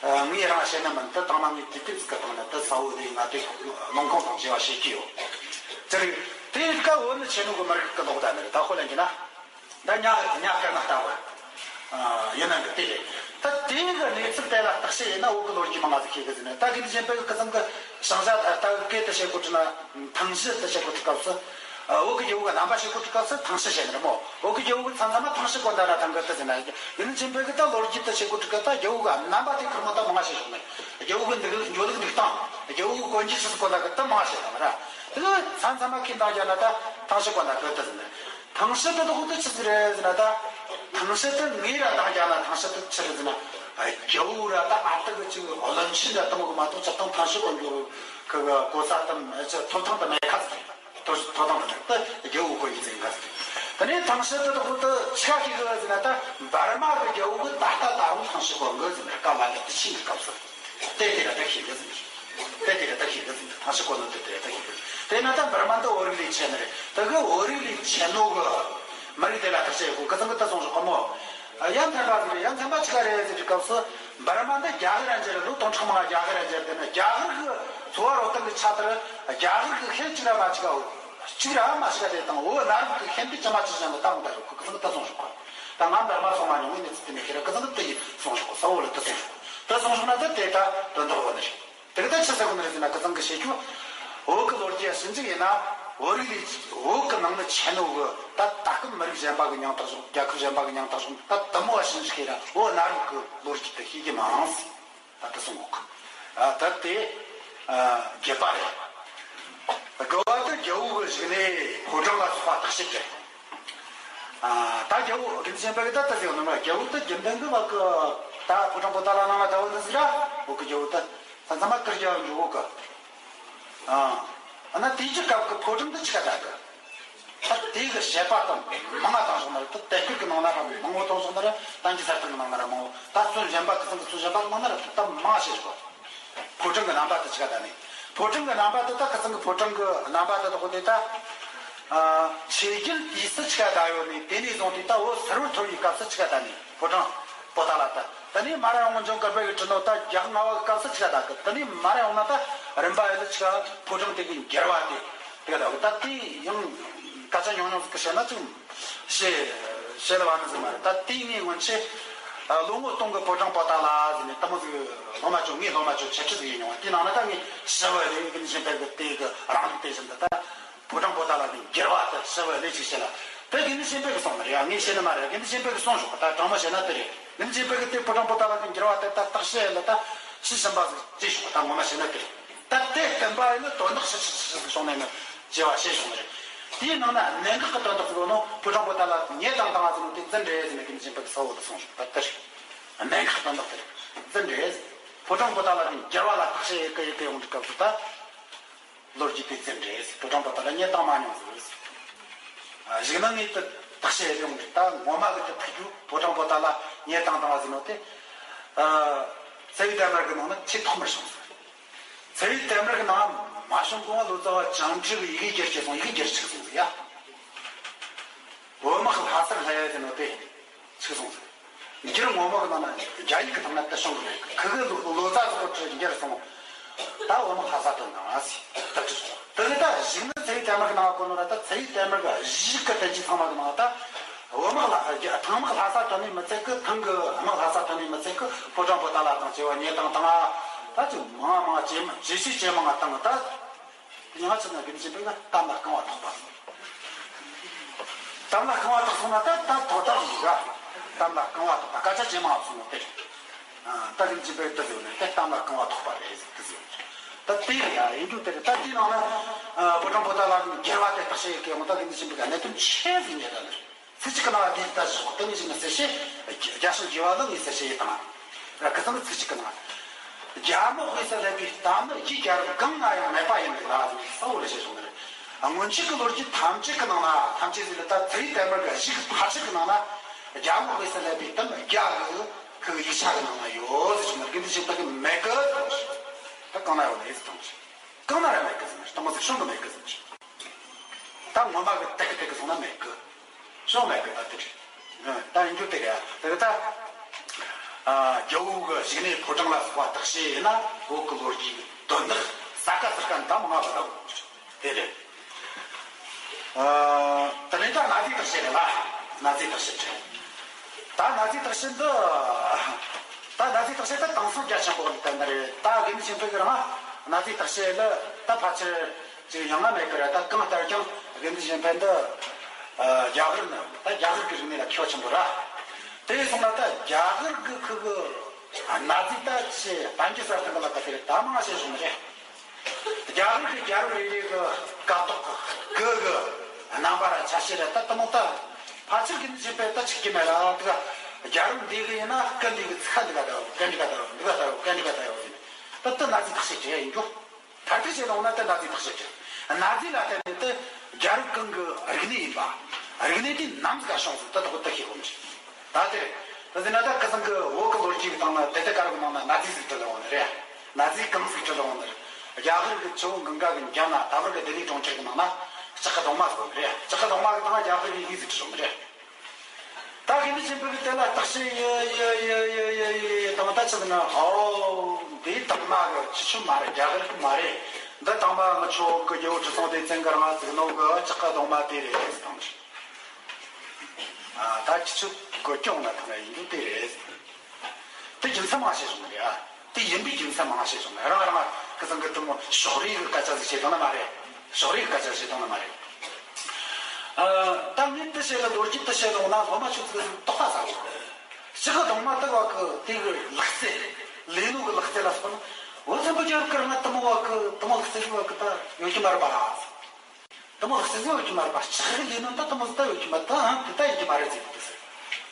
ངས་རང་བཤད་ནི་མིན། ད་དང་མ་ངས་དེ་དུས་བཀར་བཏང་ན་ད་ས་བོ་དེ་ང་དེ་ལུང་ཁུངས་དང་བཅས་པ་བཤད་ཀྱི་ཡོད། ཅི་རིགས་དེ་ཡིན་ཀ་བོད་ནི་ཆེ་ནོ་གི་མི་རིགས་ཀྱི་ལོག་ད་ནི་རེད། ད་དཔེ་ལེན་གྱི་ན། ད་ཉ་ཉ་དཀར་ནག་ལྟ་བུ། ཡུན་ནན་གྱི་དེ་རེད། ད་དེ་གི་གནས་ཚུལ་དེ་ལ་བརྟག་དཔྱད་ཡིན་ན་བོད་ཀྱི་ལོ་རྒྱུས་མང་ང་ཟིག་ཤེས་གི་ཟེར་ནས། ད་དགེ་ལྡན་པའི་ཁི་ཚང་གི་ཞང་ཞ་ལྟ་བུ་སྐད་དུ་བཤད་གོ་དུས་ན། ཐང་ཤི་དུ་བཤད་གོ་དུས་སྐབས་སུ། བོད་ཀྱི་རྒྱལ་པོ་གི་རྣམ་པ་བཤད་གོ་དུས་སྐབས་སུ་ཐང་ཤི་བཤད་ནི་རེད་མོ། བོད་ཀྱི་རྒྱལ་པོ་གི་མཚན་ཚང་མ་ཐང་ཤི་གོ་ན་ར་ཐང་གི་དུ་ཟེར་ན། དགེ་ལྡན་པའི་གི་ད་ལོ་རྒྱུས་དུ་བཤད་གོ་དུས་སྐབས་ད་རྒྱལ་པོ་གི་རྣམ་པ་དེ་ཁུར་མོ་ད་མང་ང་བཤད་ཆོག་ནི། རྒྱལ་པོ་གི་འདུག་འགྱོ་ལུགས་འདུག་སྟངས། རྒྱལ་པོ་གི་གོན་རྒྱུ་ཆི་ཟིག་གོན་ད་གི་ད་མང་ང་བཤད་དང་ར། དེ་གི་མཚན་ཚང་མ་ཁྱེར་འདང་རྒྱག་ན་ད་ཐང་ཤི་གོ་ན་གི་དུ་ཟེར་ནི། ཐང་ཤི་དེ་དག་དེ་ཆི་ཟིག་རེད་ཟེར་ན། ད་ཐང་ཤི་དེ་ངས་ར་འདང་རྒྱག་ན་ཐང་ཤི་དེ་ཆི་རེད་ཟེར་ན། རྒྱལ་པོ་ར་ད་ཨ་ཏི་གི་ཅིག་བློན་ཆེན་ར་དེ་མོ་གི་མ་གཏོགས་སྤྱིར་བཏང་ཐང་ཤི་གོན་རྒྱུ་གི་གོ་ས་དེ་ཐོབ་ཐང་དེ་མེད་ཁ་ཟིག་རེད། ཐོབ་ཐོབ་ཐང་དེ་མེད། ད་རྒྱལ་པོ་གོན་རྒྱུ་ཟིག་ཁ་ཟིག་རེད། དེ་ནས་ཐང་ཤི་དེ་དག་དེ་ཆི་ག་ཤེས་གི་ཟེར་ན། ད་འབར་མ་གི་རྒྱལ་པོ་གི་ད་ལྟ་ད་རུང་ཐང་ཤི་གོན་གི་ཟེར་ན། སྐབས་ལ་ལ་དེ་ཆི་གི་སྐབས་སུ། དེ་དེ་ར་ད་ཤེས་གི་ཟིན། དེ་དེ་ར་ད་ཤེས་གི་ཟིན། ཐང་ཤི་གོ་ནོ་དེ་དེ་ར་ད་ཤེས་གི་ཟིན། དེ་ན་ད་འབར་མ་འདི་བོད་རིགས་ལས་ཆེ་ནི་རེད། ད་གི་བོད་རིགས་ལས་ཆེ་ནོ་གི་མི་རིགས་དེ་ལ་ཐག་བཅད་གོ་གི་ཚང་གི་ད་སོང་ཞོག་ག་མོ། ཡ་མཚན་པ་ཟིག་རེད། ཡ་མཚན་པ་ཆི་ག་རེད་ཟེར་གི་སྐབས་སུ། འབར་མ་འདི་རྒྱ་གར་ར་འཇལ། ལོ་སྟོང་ཕྲག་མང་རྒྱ་གར་ར་འཇལ། དེ་ན་རྒྱ་གར་གི་འཚོ་བ་རོལ་སྟངས་གི་ཆ་དེར་རྒྱ་གར་གི་ཤེད་ཅིག་ར་མ་ཆི་ག་འོ། གཅིག་ར་མ་ཤི་ཀ་དེ་དང་འོ་ན་རུ་གི་ཤན་དེ་ཅི་མ་ཅི་བཞིན་ལ་ད་འོང་ད་རུ་ཁུ་ཁུ་ཚང་ད་སོང་ཞོག་ག་ད་ང་འདར་མ་སོང་མ་མྱོང་ངས་ནི་ཚི་དེ་ནས་ཁྱེད་ར་ཁུ་ཚང་ད་དེ་ཡི་སོང་ཞོག་ག་ས་འོ་ལ་ད་སོང་ཞོག་ག་ད་སོང་ཞོག་ན་ད་དེ་ད་དོན་དག་འོ་ན་རེད། དེ་ག་ད་ཆི་ཟེར་གོ་ནི་རེད་ཟེར་ན་ཁུ་ཚང་གི་བཤད་རྒྱུ། བོད་ཀྱི་ལོ་རྒྱུས་ཡ་ཞིབ་འཇུག་ཡིན་ན་བོད་རིགས་ལས་བོད་ཀྱི་ནང་ནས་ཆེ་ནོ་གི་ད་ད་སྐབས་མི་རིགས་གཞན་པ་གི་མྱིང་བཏགས་སོང་། རྒྱལ་ཁབ་གཞན་པ་གི་མྱིང་བཏགས་སོང་། ད་དུ་མོ་བ་ཞིབ་འཇུག་ཡིན་ན་བོད་ན་རུ་གི་ལོ་རྒྱུས་དེ་ཤེས་ཀྱི་མ་རེད། ད་དུ་སོང་གོ་གི་ད་དེ་རྒྱུད་པ་རེད། དགུ་བ་དེ་རྒྱལ་པོ་གི་བཞུགས་གནས་ཕོ་བྲང་ལ་སོགས་པ་བརྟག་དཔྱད་རེད། ད་རྒྱལ་པོ་རྒྱུ་མཚན་པ་གི་ད་ལྟ་ཟེར་ཡོང་ནི་མ་རྒྱལ་པོ་ད་རྒྱུན་ལྡན་གི་བ་གི་ད་ཕོ་བྲང་པོ་ཏ་ལ་ནང་ལ་ད་བོ་ནི་ཟིག་ར་བོ་གི་རྒྱལ་པོ་ད་ད་ཚང་མ་དཀར་རྒྱལ་བ་འཇུག་གོ་གི་ཨ་ན་དེའི་གི་སྐབས་གི་ཕོ་བྲང་དུ་ཆི་ག་ད་གི་ད་དེ་གི་བཤད་པ་དང་མང་ང་དང་སོང་ན་ད་དེབ་སྐུད་གི་ནང་ན་ར་མང་བོ་དང་སོང་ན་ར་ད་འཇི་ས་ཐང་གི་ནང་ན་ར་མང་བོ་ད་ཚོན་གཞན་པ་གི་ཚང་གི་ཚོན་གཞན་པ་གི་ནང་ན་ར་ད་མང་ང་བཤད་གོ་ཕོ་བྲང་གི་རྣམ་པ་དེ་ཆི་ག་ད་ནི། ཕོ་བྲང་གི་རྣམ་པ་དེ་ད་ཁ་སང་གི་ཕོ་བྲང་གི་རྣམ་པ་དེ་དག་དེ་ད། ཆོས་རྒྱལ་དུས་སུ་ཆི་ག་ད་ཡོད་ནི་དེ་ནས་བཟུང་སྟེ་ད་བོད་ཟུར་པ་ཐོར་བའི་སྐབས་སུ་ཆི་ག་ད་ནི་ཕོ་བྲང་པོ་ཏ་ལ་ད། དེ་ནས་མར་ཡོང་ངོ་འཇང་དཀར་པོ་གི་བྲིས་ནོ་ད་རྒྱལ་ལྔ་པ་གི་སྐབས་སུ་ཆི་ག་ད་གི་དེ་ནས་མར་ཡོང་ན་ད་རིམ་པ་ཡོད་ལ་ཆི་ག་ཕོ་བྲང་དེ་གི་འགྱུར་བ་དེ་དེ་ག་ད་གི་ད་དེ་ཡང་སྐད་ཆ་ཉུང་ཉུང་ཟིག་གི་བཤད་ན་ཅིག་བཤད་བཤད་ལ་བ་ནི་ཟིག་མ་རེད། ད་དེ་ངའི་སྔོན་ཆད་ལོ་ངོ་སྟོང་གི་ཕོ་བྲང་པོ་ཏ་ལ་ཟེར་ནས་ལྟད་མོ་ཟིག་སློབ་མ་ཚོ་ངའི་སློབ་མ་ཚོ་འཆད་ཁྲིད་ཟིག་ཡིན་མྱོང་བ། དེའི་ནང་ན་ད་ངས་ཞི་བ་ལྷས་ཀུན་གཞན་ཕན་གི་དེ་གི་རང་ལུགས་དེ་བཞིན་དུ་ད་ཕོ་བྲང་པོ་ཏ་ལ་གི་འགྱུར་བ་དེ་ཞི་བ་ལྷས་ཅིག་བཤད་ལ་དེ་ཀུན་གཞན་ཕན་གི་གསུངས་མ་རེད་ཡ། ངས་བཤད་ནི་མ་རེད། ཀུན་གཞན་ཕན་གི་གསུངས་ཞོག་ད་དྲང་མོ་བཤད་ན་དེ་རེད། ཀུན་གཞན་ཕན་གི་དེ་ཕོ་བྲང་པོ་ཏ་ལ་གི་འགྱུར་བ་དེ་ད་བརྟག་དཔྱད་ལ་ད་ཕྱི་ཞིབ་པ་ཟིག་བྱས་ཞོག་ད་ངོ་མ་བཤད་ན་དེ་རེད། ད་དེ་བསྟན་པ་ཡིན་ན་དོན་དག་ཕྱི་ཕྱི་ཕྱི་ཕྱི་ཟིག་བྱུང་ནས་ནི་བྱས་པ་བཤད་བྱུང་ནི་རེད། དེའི་ནང་ན་གནད་འགག་གི་དོན་དག་ཟིག་ནོ་ཕོ་བྲང་པོ་ཏ་ལ་ཉེ་དང་དང་བ་ཟིག་ནོ་དེ་རྫུན་རེད་ཟེར་ནས་ཀུན་གཞན་ཕན་གི་ས་འོག་ཏུ་སོང་ཞོག་ད་དེ་རེད། གནད་འགག་གི་དོན་དག་དེ་རེད། རྫུན་རེད། ཕོ་བྲང་པོ་ཏ་ལ་གི་འགྱུར་བ་ལ་བརྟག་དཔྱད་ཡེ་གི་ཡེ་གི་ཡོང་དུས་སྐབས་སུ་ད། ལོ་རྒྱུས་དེ་རྫུན་རེད། ཕོ་བྲང་པོ་ཏ་ལ་ཉེ་དང་མ་མྱོང་ཟིག་རེད། གཞུག་ན་ངས་དེ་བརྟག་དཔྱད་ཡེ་ཡོང་དུས་ད་ངོ་མ་གི་དེ་ཐུག་རྒྱུ་ཕོ་བྲང་པོ་ཏ་ལ་ཉེ་དང་དང་བ་ཟིག་ནོ་དེ། ཚ་བའི་དར་དམར་གི་ནང་ན་ཆེས་ཐོག་མར་བྱུང་ཟིག་ཚ་བའི་དར་དམར་གི་ནང་མ་བྱུང་གོང་ལོ་ཙཱ་བ་བྱང་ཁྲི་གི་ཡི་གེ་བསྒྱུར་བྱས་སོང་། ཡི་གེ་བསྒྱུར་ཆིག་སོང་ཟིག་ཡ། བོད་དམག་ལྷ་སར་སླེབས་ཡ་ཟེར་ནོ་དེ་ཆིག་སོང་ཟིག་འགྱུར་ངོ་མ་གི་ནང་ན་རྒྱ་ཡིག་གི་ཐོག་ན་དེ་བྱུང་གི་མེད། ཁི་གི་ལོ་ལོ་ཙཱ་ཚོ་ཁོ་ཁྲི་འགྱུར་སོང་། ད་བོད་དམག་ལྷ་ས་ཐོན་དང་ཨ་སི་ད་ཁྲི་སོང་། དེ་གི་ད་གཞུག་ནས་ཚ་བའི་དར་དམར་གི་ནང་གོ་ནོ་ར་ད་ཚ་བའི་དར་དམར་གི་གཞུག་གི་བསྟན་བཅོས་ཚང་མ་གི་ནང་ད། བོད་དམག་ལ་རྒྱ་ཐང་དམག་ལྷ་ས་ཐོན་ནས་མི་ཚད་གི་ཐང་གི་དམག་ལྷ་ས་ཐོན་ནས་མི་ཚད་གི་ཕོ་བྲང་པོ་ཏ་ལ་དང་བཅས་པ་ཉེ་དང་དང་ཨ་ད་ཅི་མང་མང་ཇེ་མང་ཇེ་ཆེ་ཇེ་མང་ང་བཏང་ད། ཉི་མ་ཚོ་ན་རྒན་ཆེན་པོས་ན་གཏམ་ལ་རྐང་བ་ཐོགས་པ། གཏམ་ལ་རྐང་བ་ཐོགས་སོང་ན་ད་ད་དོ་ད་མི་འདུག་ག་གཏམ་ལ་རྐང་བ་ཐོགས་པ་སྐད་ཆ་ཇེ་མང་ང་སོང་ནོ་དེ་རེད། ད་རྒན་ཆེན་པོས་དེ་ཟེར་ནས་དེ་གཏམ་ལ་རྐང་བ་ཐོགས་པ་རེད་ཟེར་དེ་ཟེར། ད་དེ་ཡ་ཡིན་རྒྱུ་དེ་རེད། ད་དེའི་ནང་ན་ཕོ་བྲང་པོ་ཏ་ལ་གི་འགྱུར་བ་དེ་བརྟག་དཔྱད་ཡེ་གི་ཡོང་ད་རྒན་ཆེན་པོས་གནད་དོན་ཆེ་ཟིག་རྙེད་ད་ནི་རེད། ཚིག་གཅིག་གི་ནང་ལ་དེའི་ལྟ་ཞིག་ཏུ་ངེས་ཤིག་ནི་གསལ་བཤད། རྒྱ་ཞིང་རྒྱས་པ་ལ་ངས་གསལ་བཤད་ཡིན་དང་། ར་ཁི་ཚང་གི་ཚིག་གཅིག་གི་ནང་། རྒྱལ་མོ་དབུས་སུ་སླེབས་པའི་གཏམ་ནི་རྒྱུད་རྒྱལ་རབས་གང་ན་ཡང་མེད་པ་ཡིན་པས་ལ་གསལ་བོ་ལ་བཤད་བྱུང་ནི་རེད། སྔོན་ཆད་ཀྱི་ལོ་རྒྱུས་ཐམས་ཅད་ཀྱི་ནང་ན་ཐམས་ཅད་ཟིག་ལ་ད་ཚ་བའི་དར་དམར་གྱི་གཞུག་ཕལ་ཆེར་གྱི་ནང་ན། རྒྱལ་མོ་དབུས་སུ་སླེབས་པའི་གཏམ་རྒྱ་གི་ཁུ་ཡིག་ཆ་གི་ནང་ན་ཡོད་ཟེར་བྱུང་ནི་རེད། དགེ་འདུན་ཆོས་འཕེལ་གྱིས་མེད་གི་ཟེར་བྱུང་ནི་རེད། ད་གང་ན་ཡོད་ལེ་ཟེར་བྱུང་ནི་རེད། གང་ན་ར་མེད་གི་ཟེར་བྱུང་ནི་རེད། དེ་མོ་ཟིག་བྱུང་གི་མེད་གི་ཟེར་བྱུང་ནི་རེད། ད་ངོ་མ་གི་ཏག་ཏག་གི་སོང་ན་མེད་གི། སོང་མེད་གི་ད་དེ་རེད། ད་ཡིན་རྒྱུ་དེ་རེད། དེ་གི་ད། རྒྱལ་པོ་གི་བཞུགས་གནས་ཕོ་བྲང་ལ་སོགས་པ་བརྟག་དཔྱད་ཡིན་ན་བོད་གི་ལོ་རྒྱུས་ཀྱི་དོན་དག་ས་ཀ་ས་ཀ་འདམ་ང་བ་ད་དེ་རེད། དེ་ནས་ད་གནའ་རྫས་བརྟག་དཔྱད་རེད་ལ། གནའ་རྫས་བརྟག་དཔྱད་རེད། ད་གནའ་རྫས་བརྟག་དཔྱད་འདི། ད་གནའ་རྫས་བརྟག་དཔྱད་ད་དེང་སང་རྒྱ་ཆེན་པོ་གི་དོན་དག་རེད། ད་དགེ་འདུན་ཆོས་འཕེལ་གི་རང་གནའ་རྫས་བརྟག་དཔྱད་ལ་ད་ཕལ་ཆེར། ཅིག་ཡང་ང་མེད་ཀི་ར། ད་གང་ལྟར་ཀྱང་དགེ་འདུན་ཆོས་འཕེལ་འདི་རྒྱ་གར་ནི་ད་རྒྱ་གར་གི་རིག་གནས་ལ་མཁས་པ་ཆེན་པོ་ར། དེ་སོང་ན་ད་རྒྱ་གར་གི་ཁུ་གི་གནའ་རྫས་ད་ཆེ་བན་རྒྱ་ས་སྟེང་གི་ལ་ཀ་དེ་རེད། ད་མང་ང་བཤད་སོང་རེད། རྒྱ་གར་གི་རྒྱལ་རབས་རེ་རེ་གི་སྐབས་ཐོག་གི་གི་རྣམ་པ་ར་ཆ་ཤས་ར་ད་དེ་མོ་ད་ཕལ་ཆེར་དགེ་འདུན་ཆོས་འཕེལ་ད་ཆིག་གི་མེད་ལ། དེ་ག་རྒྱལ་རབས་འདི་གི་ཡིན་ན་སྐད་འདི་གི་ཚིག་ཁ་འདི་ག་ད་ཡོད། སྐད་འདི་ག་ད་ཡོད། འདི་ག་ད་ཡོད། སྐད་འདི་ག་ད་ཡོད་ཟེར་ནས་ད་ད་གནའ་རྫས་བརྟག་དཔྱད་བྱེད་ཡ་ཡིན་རྒྱུ། ད་ལྟ་བྱས་ལོང་ན་དེ་གནའ་རྫས་བརྟག་དཔྱད་བྱེད། གནའ་རྫས་ལ་བརྟེན་ནས་དེ་རྒྱལ་རབས་གང་གི་རིག་གནས་ཡིན་པ། རིག་གནས་དེ་ནམ་ཟིག་ག་བྱུང་ཟིག་ད་དེ་ཁོ་ད་ཤེས་དགོས་མི་ཤེས། ད་དེ་རེད། ད་ཟེར་ན་ད་ཁ་སང་གི་བོད་ཀྱི་ལོ་རྒྱུས་ཀྱི་སྟེང་ན་དེ་ལྟ་དཀར་པོའི་ནང་ན་གནའ་རྫས་ཟིག་བྲིས་ལ་འོང་ནི་རེད། གནའ་རྫས་གང་ཟིག་བྲིས་ལ་འོང་ནི་རེད། རྒྱ་གར་གྱི་ཆུ་བོ་གངྒཱ་གི་འཇམ་ན་ད་བར་གྱི་ལྡི་ལི་གྲོང་ཁྱེར་གྱི་ནང་ན་ལྕགས་ཁ་གདུང་མ་ཟིག་ཡོད་ནི་རེད། ལྕགས་ཁ་གདུང་མ་གི་སྟེང་ན་རྒྱ་གར་གྱི་ཡི་གེ་ཟིག་བྲིས་ཡོད་ནི་རེད། ད་དགེ་འདུན་ཆོས་འཕེལ་གྱིས་དེ་ལ་བརྟག་དཔྱད་ཡེ་ཡེ་ཡེ་ཡེ་ཡེ་ཡེ་དང་ད་ཆི་ཟེར་ན། ཨོ། འདི་དང་མ་གི་ཁྱི་ཆུ་མ་རེད། རྒྱ་གར་གྱི་མ་རེད། འདི་དང་པོ་ངི་ཆོ་གི་རྒྱལ་པོ་ཁྲི་སྲོང་ལྡེ་བཙན་གི་རིང་ང་བཙུགས་ནོ་གི་ལྕགས་ཀྱི་གདུང་མ་དེ་རེད་དང་། ཨ། ད་ཁྱེད་ཆོ་གི་སྐྱོང་ན་ཐང་ཡིན་རྒྱུ་དེ་རེད། དེ་རྒྱུ་མཚན་མང་ཤེས་བྱུང་ནི་རེད། ཨ། དེ་ཡིན་པའི་རྒྱུ་མཚན་མང་ཤེས་བྱུང་ནི་རང་རང་ཁི་ཚང་གི་དེ་མོ་ཕྱོགས་རིས་གི་སྐད་ཆ་ཟིག་བྱེད་དང་ནི་མ་རེད། ཕྱོགས་རིས་གི་སྐད་ཆ་བྱེད་དང་ནི་མ་རེད། ཨ། ད་ངས་དེ་བཤད་ལ་ལོ་རྒྱུས་དེ་བཤད་ལ་འོང་ན་སློབ་མ་ཆོ་ཚོ་དོགས་པ་ཟ་གི། ལྕགས་ཀྱི་གདུང་མ་དེ་བ་གི་དེ་གི་ལག་རྩལ། ལས་ནོ་གི་ལག་རྩལ་ལ་སོགས་ན། འོ་ཚན་པོ་རྒྱལ་ཁབ་ང་དེ་མོ་བ་གི་དེ་མོ་ལག་རྩལ་ཟིག་བ་གི་ད་ཡོད་ཀྱི་མ་རེད་པ། དེ་མོ་ལག་རྩལ་ཟིག་ཡོད་ཀྱི་མ་རེད་པ། ལྕགས་ཀྱི་ལས་ནོ་ད་དེ་མོ་ཟིག་ད་ཡོད་ཀྱི་མ་ད་ཨང་དེ་ད་ཡིན་གྱི་མ་རེད་ཟེར་གི་འདུག་ཟེར།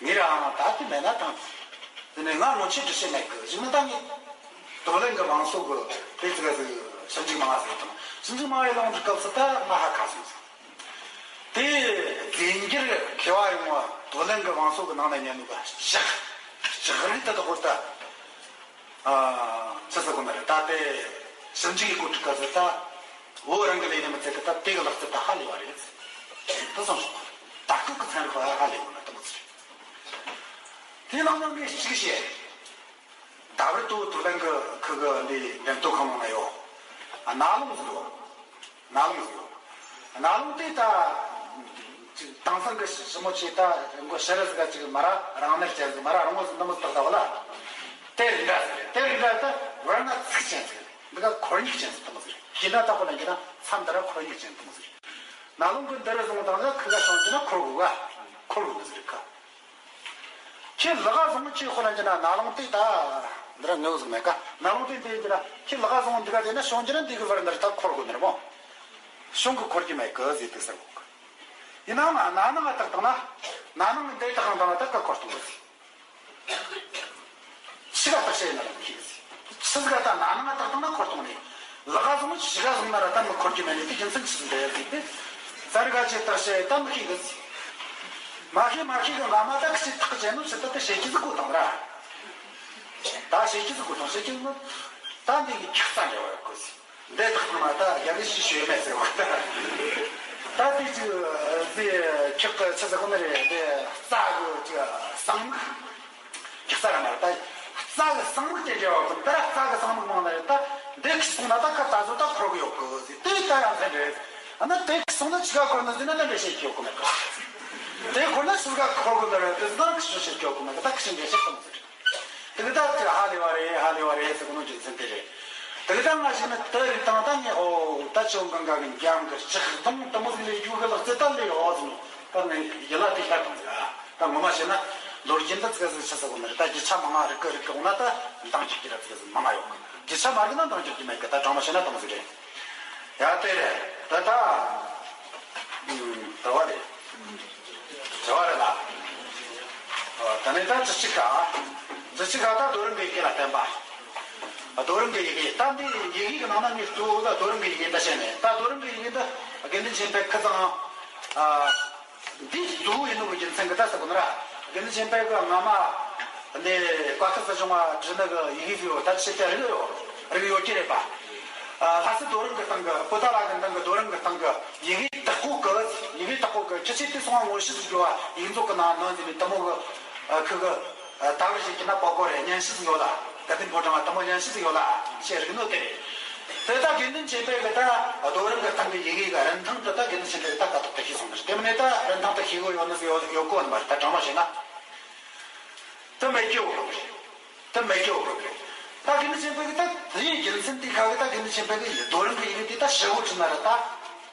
ངས་རང་ད་དེ་མེད་ན་ཐང་། དེ་ནས་ང་ངོ་ཆེ་འདྲི་བྱེད་མེད་གི་གཞུག་ནི་ད་ངས་དོ་ལན་གི་མང་ཚོགས་གི་དེ་ཙི་ག་ཟིག་ཞིབ་འཇུག་མང་བ་ཟིག་དང་ཞིབ་འཇུག་མང་བའི་ལོང་འདྲི་སྐབས་སུ་ད་ང་ཧ་ཁ་སོང་ཟིག་དེ་རྫས་འགྱུར་མཁས་པ་ཡོང་བ་དོ་ལན་གི་མང་ཚོགས་གི་ནང་ན་ཉན་ནུས་པ་ལྕགས་ལྕགས་རིགས་དེ་དག་ཧོར་ད། ཨ། ཆི་ཟེར་གོ་ནི་རེད། ད་དེ་ཞིབ་འཇུག་གི་གོ་སྒྲིག་ག་ཟེར་ད། བོད་རང་གི་ལས་ནི་མི་ཚད་གི་ད་དེ་གི་ལག་རྩལ་ད་ཧ་ལས་པ་རེད། དེ་སོང་སོང་། ད་སྐབས་ཀྱི་ཚན་རིག་པ་ཧ་ལས་པ་ན་དེ་མོ་ཚོ་རེད། དེ་ནང་ནང་གི་གཅིག་བཤད། ད་བར་དུ་དུ་ལན་གི་ཁུ་གི་འདི་འགྲེམས་སྟོན་ཁང་ནང་ན་ཡོད། ཨ། ནག་ལུང་ཟིག་ཡོད། ནག་ལུང་ཟིག་ཡོད། ནག་ལུང་དེ་ད་ཅིག་དེང་སང་གི་ཞི་མོ་ཆེ་ད་མགོ་ཤེ་ར་ཟིག་ག་ཅིག་མ་ར་རང་ནར་ཅན་ཟིག་མ་ར་རང་ངོ་ཟིག་འདི་མོ་ཟིག་ཏག་ཏག་བ་ལ། དེ་རིགས་འདྲ་ཟིག་རེད། དེ་རིགས་འདྲ་ད་བར་ན་ཚིག་ཅན་ཟིག་རེད། འདི་ག་ཁོར་ཡུག་ཅན་ཟིག་དེ་མོ་ཟིག་རེད། ཁྱེད་ན་ད་ཁོ་ན་ཁྱེད་ན་མཚམས་འདི་ར་ཁོར་ཡུག་ཅན་དེ་མོ་ཟིག་རེད། ནག་ལུང་གི་འདི་རུ་བཟུང་དང་ལ་ཁུ་ག་སོང་གི་ན་ཁོར་གུ་ག་ཁོར་གུ་འདི་ཟིག་རེད་ཁ། ཁྱེད་ལག་བཟང་ཆེ་ཁོ་ན་ཅི་ན་ན་ལོང་དེ་ད་འདི་ར་ངོ་ཟིག་མེད་ཀ། ན་ལོང་དེ་འདི་ཅི་ན་ཁྱེད་ལག་བཟང་འདི་ག་དེ་ན་ཤོང་ཅི་ན་འདི་གི་བར་འདི་ར་ད་འཁོར་དགོས་ནི་རེད་མོ། ཤོང་གི་འཁོར་གྱི་མེད་གི་ཟེར་དུས་ཟེར་གོ་གི། ཡིན་ནའང་ན་ན་ནང་ང་བཏགས་བཏང་ན། ན་ནང་འདི་བཏགས་བཏང་ན་ད་ག་འཁོར་གཏོང་གི་ཟེར། ཕྱི་ག་བརྟག་དཔྱད་ཡིན་ན་ལ་མཁས་ཟིག་ཕྱི་ག་ད་ན་ནང་བརྟག་བཏང་ན་འཁོར་གཏོང་ནས། ལག་བཟང་ཕྱི་ག་བཟང་ན་ར་ད་མི་འཁོར་གྱི་མེད་ནས་དེ་རྒྱུ་མཚན་ཆི་ཟིག་འདྲ་ཡ་ཟིག་དེ། རྩ་རིག་ག་ཅིག་བརྟག་དཔྱད་ད་མི་ཤེས་གི་ཟིག་མ་ཤེས་མ་ཤེས་གི་ང་མ་ད་ཁི་ཆི་ཐག་བཅད་ནོ་ཕྱི་ད་དེ་བཤད་ཀྱི་ཟིག་གོ་དང་ར། ད་བཤད་ཀྱི་ཟིག་གོ་དང་བཤད་ཀྱི་ནོ། ད་འདི་གི་ཁྱག་རྩ་འདྲ་བ་གོ་ཟིག་འདི་དག་ཐོག་མ་ད་རྒྱ་མི་ཞིག་ཞུ་ཡོད་མེད་ཟེར་བ་ད། ད་དེ་ཅིག་ཟེ་ཁྱག་གི་ཆི་ཟེར་གོ་ནི་རེད་དེ་རྩ་གི་ཅིག་གསང་མིག་ཁྱག་རྩ་ར་མ་རེད་ད། རྩ་གི་གསང་མིག་དེ་འདྲ་བ་ཙམ་ད་ར་རྩ་གི་གསང་མིག་མང་ན་རེད་ད། འདི་ཁྱི་སོང་ན་ད་ཁ་ད་ཚོ་ད་འཁོར་གི་ཡོད་གི་ཟེ་དེ་ད་ཡང་ཚན་རེད། ཨ་ན་དེ་ཁྱི་སོང་ན་ཆི་ག་འཁོར་ན་ཟེ་ན་ད་འདྲ་བཤད་ཀྱི་ཡོད་གི་མེད་གི། དེ་འཁོར་ན་ཆི་ག་འཁོར་གི་ནི་རེད་དེ་ཟེ་ན་ཁྱི་ཆོ་བཤད་ཀྱི་ཡོད་གི་མེད་གི་ད་ཁྱི་འདྲ་བཤད་གི་མི་ཟེར། དེ་གི་ད་དེ་ཧ་ལས་པ་རེད་ཧ་ལས་པ་རེད་ཟེར་གི་ནོ་རྒྱུ་མཚན་དེ་རེད། དེ་གི་ད་ང་ཞིག་ནི་དེ་རིགས་དང་ད་ངས་ཨོ་ད་ཆོ་འགང་ག་གི་འགྱམ་གི་ལྕགས་སྡོང་དེ་མོ་ཟིག་ལས་རྒྱུ་གི་ལག་རྩལ་ད་ལས་ཨོ་ཟེར་ནོ། ད་ངས་ཡིད་ལ་དེ་ཤར་བཏང་ཟིག་ཨ་ད་ངོ་མ་བཤད་ན་ལོ་རྒྱུས་འདི་ཙི་ག་ཟིག་ཆི་ཟེར་གོ་ནི་རེད། ད་རྒྱུ་ཆ་མང་ང་རིག་གི་རིག་གི་འོང་ན་ད་འདང་རྒྱག་རྒྱུ་ར་ཙི་ག་ཟིག་མང་ང་ཡོད་གི། རྒྱུ་ཆ་མ་རིག་ན་འདང་རྒྱག་རྒྱུ་མེད་གི། ད་དྲང་མོ་བཤད་ན་དེ་མོ་ཟིག་རེད། ཡ་དེ་རེད་ད་ད། ཨུམ། དྲི་བ་རེད། དྲི་བ་རེད་ལ། ཨ། ད་ནི་ད་ཅི་ཞིག་ག་ཅི་ཞིག་ག་ད་རྡོ་རིང་གི་ཡི་གེ་ལ་བརྟེན་པ། ཨ། རྡོ་རིང་གི་ཡི་གེ་ད་འདི་ཡི་གེ་གི་ནང་ན་ངས་གཙོ་བོ་ད་རྡོ་རིང་གི་ཡི་གེ་འདི་བཤད་ནས་ད་རྡོ་རིང་གི་ཡི་གེ་འདི་དགེ་འདུན་ཆོས་འཕེལ་ཁི་ཚང་། ཨ། འདི་གཙོ་བོ་ཡིན་ནོ་གི་རྒྱུ་མཚན་གི་ད་ཟེར་གོ་ནི་ར། དགེ་འདུན་ཆོས་འཕེལ་གི་སྔ་མ་འདི་བཀའ་ཁག་སྲིད་སྐྱོང་བ་བྲིས་ནི་གི་ཡི་གེ་ཟིག་ཡོད། ད་ཕྱི་དེ་རིག་ཡོད་རིག་ཡོད་ཀྱི་རེད་པ། ཨ། ལྷ་སའི་རྡོ་རིང་གི་སྟེང་གི་པོ་ཏཱ་ལ་གི་སྟེང་གི་རྡོ་རིང་གི་སྟེང་གི་ཡི་གེ་དག་པོ་གི་ཡི་གེ་དག་པོ་གི་ཁྱི་ཆོས་དེ་སོང་བ་ངོ་ཤེས་སུ་འགྱུར་བ་ཡིག་མཛོད་གི་ནང་ནང་ཟིན་ནས་དེ་མོ་གི་ཨ། ཁུ་གི་ཨ། ད་བར་ཞིག་གི་ན་པོ་ཀོ་རེ་སྙན་ཤལ་ཟིག་ཡོད་ལ། དགའ་ལྡན་ཕོ་བྲང་བ་དེ་མོ་སྙན་ཤལ་ཟིག་ཡོད་ལ་ཞེས་རིག་ནོ་དེ་རེད། དེ་ད་དགེ་འདུན་ཆོས་འཕེལ་གི་ད་རྡོ་རིང་གི་སྟེང་གི་ཡི་གེ་གི་རིན་ཐང་དེ་ད་དགེ་འདུན་ཆོས་འཕེལ་གི་ད་དཀའ་ཐུབ་ད་ཤེས་སོང་ནི་རེད། དེ་མིན་ནས་ད་རིན་ཐང་དེ་ཤེས་གོ་ཡོད་ནི་ཟིག་ཡོད་ཡོད་གོ་ནི་མ་རེད། ད་དྲང་མོ་བཤད་ན། དེ་མེད་ཀྱི་ཡོད་གི་རེད། དེ་མེད་ཀྱི་ཡོད་གི་རེད། ད་དགེ་འདུན་ཆོས་འཕེལ་གི་ད་དེའི་རྒྱུ་མཚན་དེ་ཁ་གི་ད་དགེ་འདུན་ཆོས་འཕེལ་གི་རྡོ་རིང་གི་ཡི་གེ་དེ་ད་ཧྲིལ་བོ་བྲིས་ན་ར་ད་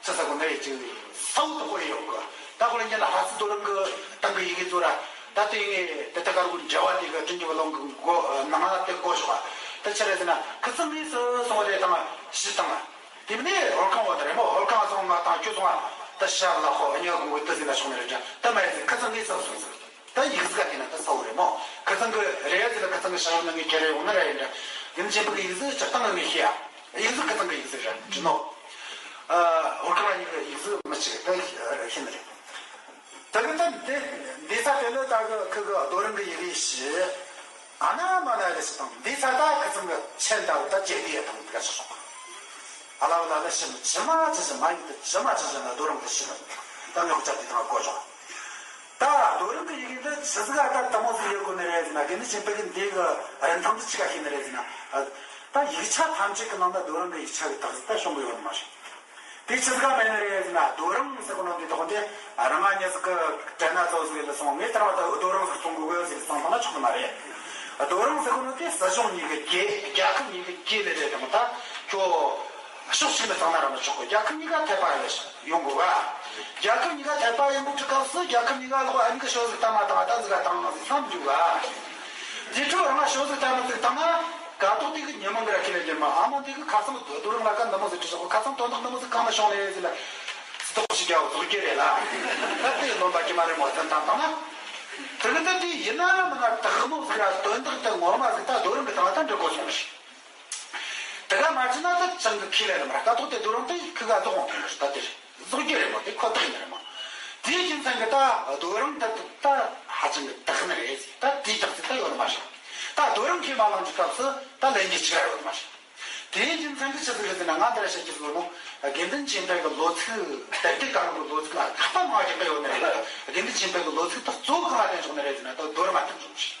ཆི་ཟེར་གོ་ནི་རེད། ཅིག་ས་བོ་དག་པོ་ཡོད་གི། ད་ཁོ་ལ་ཉན་ལ་ལྷ་སའི་རྡོ་རིང་གི་སྟེང་གི་ཡི་གེ་ཚོ་ར་ད་དེ་ངས་དེ་ད་ཀར་གོ་འབྲེལ་བ་དེ་གི་དྲིན་གྱི་བློན་གི་མགོ་ནང་ལ་དེ་གོ་ཞོག་ད་ཆི་རེད་ཟེར་ན་ཁི་ཚང་ངས་སུ་སོང་བ་རེད་དང་ཕྱི་དང་། དེ་མིན་ནས་ཧོར་ཁང་བ་དེ་རེད་མོ། ཧོར་ཁང་སོང་ང་དང་ཁྱོད་སོང་ང་ད་ཤ་ལ་ཧོ་ཉག་གི་འོད་དུ་ཟིན་ན་ཆོག་ནི་རེད་དྲ། ད་མ་ཡིན་ཟེར་ཁི་ཚང་ངས་སུ་སོང་ཟེར། ད་ཡིག་གཟུགས་ག་དེ་ན་ད་གསལ་བོ་རེད་མོ། ཁི་ཚང་གི་རེད་ཟེར་ལ་ཁི་ཚང་གི་ཤ་ཡོང་ན་ངས་ཁྱེར་རེ་ཡོང་ན་ར་ཡིན་འདྲ། དགེ་འདུན་ཆོས་འཕེལ་གི་ཡིག་གཟུགས་སྤྱིར་བཏང་ངས་ཤེས་ཡ། ཡིག་གཟུགས་ཁི་ཚང་གི་ཡིག་གཟུགས་རེད་འདྲི་ནོ། ཨ། ཧོར་ཁང་གཉིས་ཀྱི་ཡིག་གཟུགས་མི་གཅིག་ད་ཤེས་ནི་རེད། ད་གི་ད་འདི་འདི་ས་དེ་ལ་ད་གི་ཁི་གི་རྡོ་རིང་གི་ཡི་གེ་ཞིག་ཨ་ན་མ་ན་ལས་སི་དང་འདི་ས་ད་ཁི་ཚང་གི་ཆེན་ད་བུ་ད་ཇེ་དེ་ཡ་དང་དེ་ག་ཆ་སོང་། ཨ་ལ་བ་ལ་ལ་ཤི་མི་ཇི་མ་ཇི་བཞིན་མ་ཡིན་ཏེ་ཇི་མ་ཇི་བཞིན་ལ་རྡོ་རིང་དུ་ཤི་ལ་ད་ངག་ཅག་དེ་དང་གོ་ཆོག་ད་རྡོ་རིང་གི་ཡི་གེ་འདི་ཆི་ཟིག་ཨ་ད་དེ་མོ་ཟིག་ཡོད་གོ་ནི་རེད་ཟེར་ན། དགེ་འདུན་ཆོས་འཕེལ་གི་འདི་གི་རིན་ཐང་འདི་ཆི་ག་ཤེས་ནི་རེད་ཟེར་ན། ཨ། ད་ ད་ཡིག་ཆ་ཐམས་ཅད་ཀྱི་ནང་ན་རྡོ་རིང་གི་ཡིག་ཆ་གི་དག་ཟིག་ད་བྱུང་གི་ཡོད་མ་རེད། དེ་ཆི་ཟིག་ག་མེད་ནི་རེད་ཟེར་ན། རྡོ་རིང་ཟེར་གོ་ནོ་འདི་དག་དེ་རང་ང་ཉིད་ཟིག་གི་དྲན་ན་ཚོ་ཟིག་ལ་སོང་། ངས་ལྟར་བ་ད་རྡོ་རིང་ཟིག་གཏོང་དགོས་གི་ཟེར་སོང་ཐང་ན་ཆོག་ནི་མ་རེད། རྡོ་རིང་ཟེར་གོ་ནོ་དེ་སྲིད་གཞུང་གཉིས་ཀྱི་གི་རྒྱལ་ཁབ་གཉིས་ཀྱི་གི་ལས་རེད་དང་། ད་ཁྱོད་ཕྱོགས་གཅིག་ནས་བཏང་ན་ར་མི་ཆོག་གི། རྒྱལ་ཁབ་གཉིས་ཀ་འཐད་པ་ཡོད་ཡོང་དགོས་ག། རྒྱལ་ཁབ་གཉིས་ཀ་འཐད་པ་ཡིན་པའི་སྐབས་སུ་རྒྱལ་ཁབ་གཉིས་ཀ་ལོག་ཨ་མི་གི་ཤོག་ཟིག་བཏང་མ་བཏང་ད་ཟིག་ག་བཏང་ཟིག་བསམ་རྒྱུ་ག། དེ་འཕྲོ་རང་ང་ཤོག་ཟིག་བཏང་མ་ཟིག་བཏང་ན་ག་ཏོག་དེ་གི་ཉི་མ་འགར་ཁྱེར་ལེ་རྒྱུ་མ། ཨ་མ་དེ་གི་ཁ་སང་རྡོ་རིང་ལ་ཀ་འདི་མོ་ཟིག་བྲིས་སོང་། ཁ་སང་དོན་དག་འདི་མོ་ཟིག་གང་ན་བྱུང་ནས་ཟིག་ལ་སི་ཏོག་ཞིག་རྒྱ་བོ་རྫོགས་རྒྱུ་རེད་ལ། ད་དེ་ལོན་པ་ཀྱི་མ་རེད་མོ། དོན་དམ་བཏང་ན་དེ་གི་ད་དེ་ཡིན་ན་མིན་ན་དག་མོ་ཟིག་ར་དོན་དག་དེ་ངོ་མ་ཟིག་ད་རྡོ་རིང་གི་སྟེང་ལ་ད་འབྲི་དགོས་སོང་ཞིག། དེ་ག་མ་བྲིས་ན་ད་ཅང་གི་ཁས་ལེན་ནི་མ་རེད། ད་ཐོག་དེ་རྡོ་རིང་དེ་ཁི་ག་རྫོགས་འོང་དེ་རེད། ད་དེ་རེད། རྫོགས་རྒྱུ་རེད་མོ། དེ་ཁོ་ཐག་ཡིན་ནི་རེད་མོ། དེའི་རྒྱུ་མཚན་གྱིས་ད་རྡོ་རིང་ད་ད་ཧ་ཅང་གི་དག་ནི་རེད། ད་དེའི་དག་ཚིག་ད་ཡོད་ནི་མ་རེད། ད་རྡོ་རིང་ཁས་མ་བླངས་ཀྱི་སྐབས་སུ་ད་ལན་གྱི་ཆི་ག་ཡོད་ནི་མ་རེད། དེའི་རྒྱུ་མཚན་གྱིས་ཆི་ཟིག་རེད་ཟེར་ན། ང་ད་ར་བཤད་ཀྱི་ཟིག་ནོ། དགེ་འདུན་ཆོས་འཕེལ་གྱི་ལོ་ཚིགས་དེབ་དེ་གང་གི་ལོ་ཚིགས་ལ་དགག་པ་མང་བ་རྒྱག་གི་ཡོད་ནི་རེད། དགེ་འདུན་ཆོས་འཕེལ་གྱི་ལོ་ཚིགས་ད་གཙོ་བོ་གང་ལ་བརྟེན་བཞག་ནི་རེད་ཟེར་ན། ད་རྡོ་རིང་མ་བརྟེན་བཞག་ནི་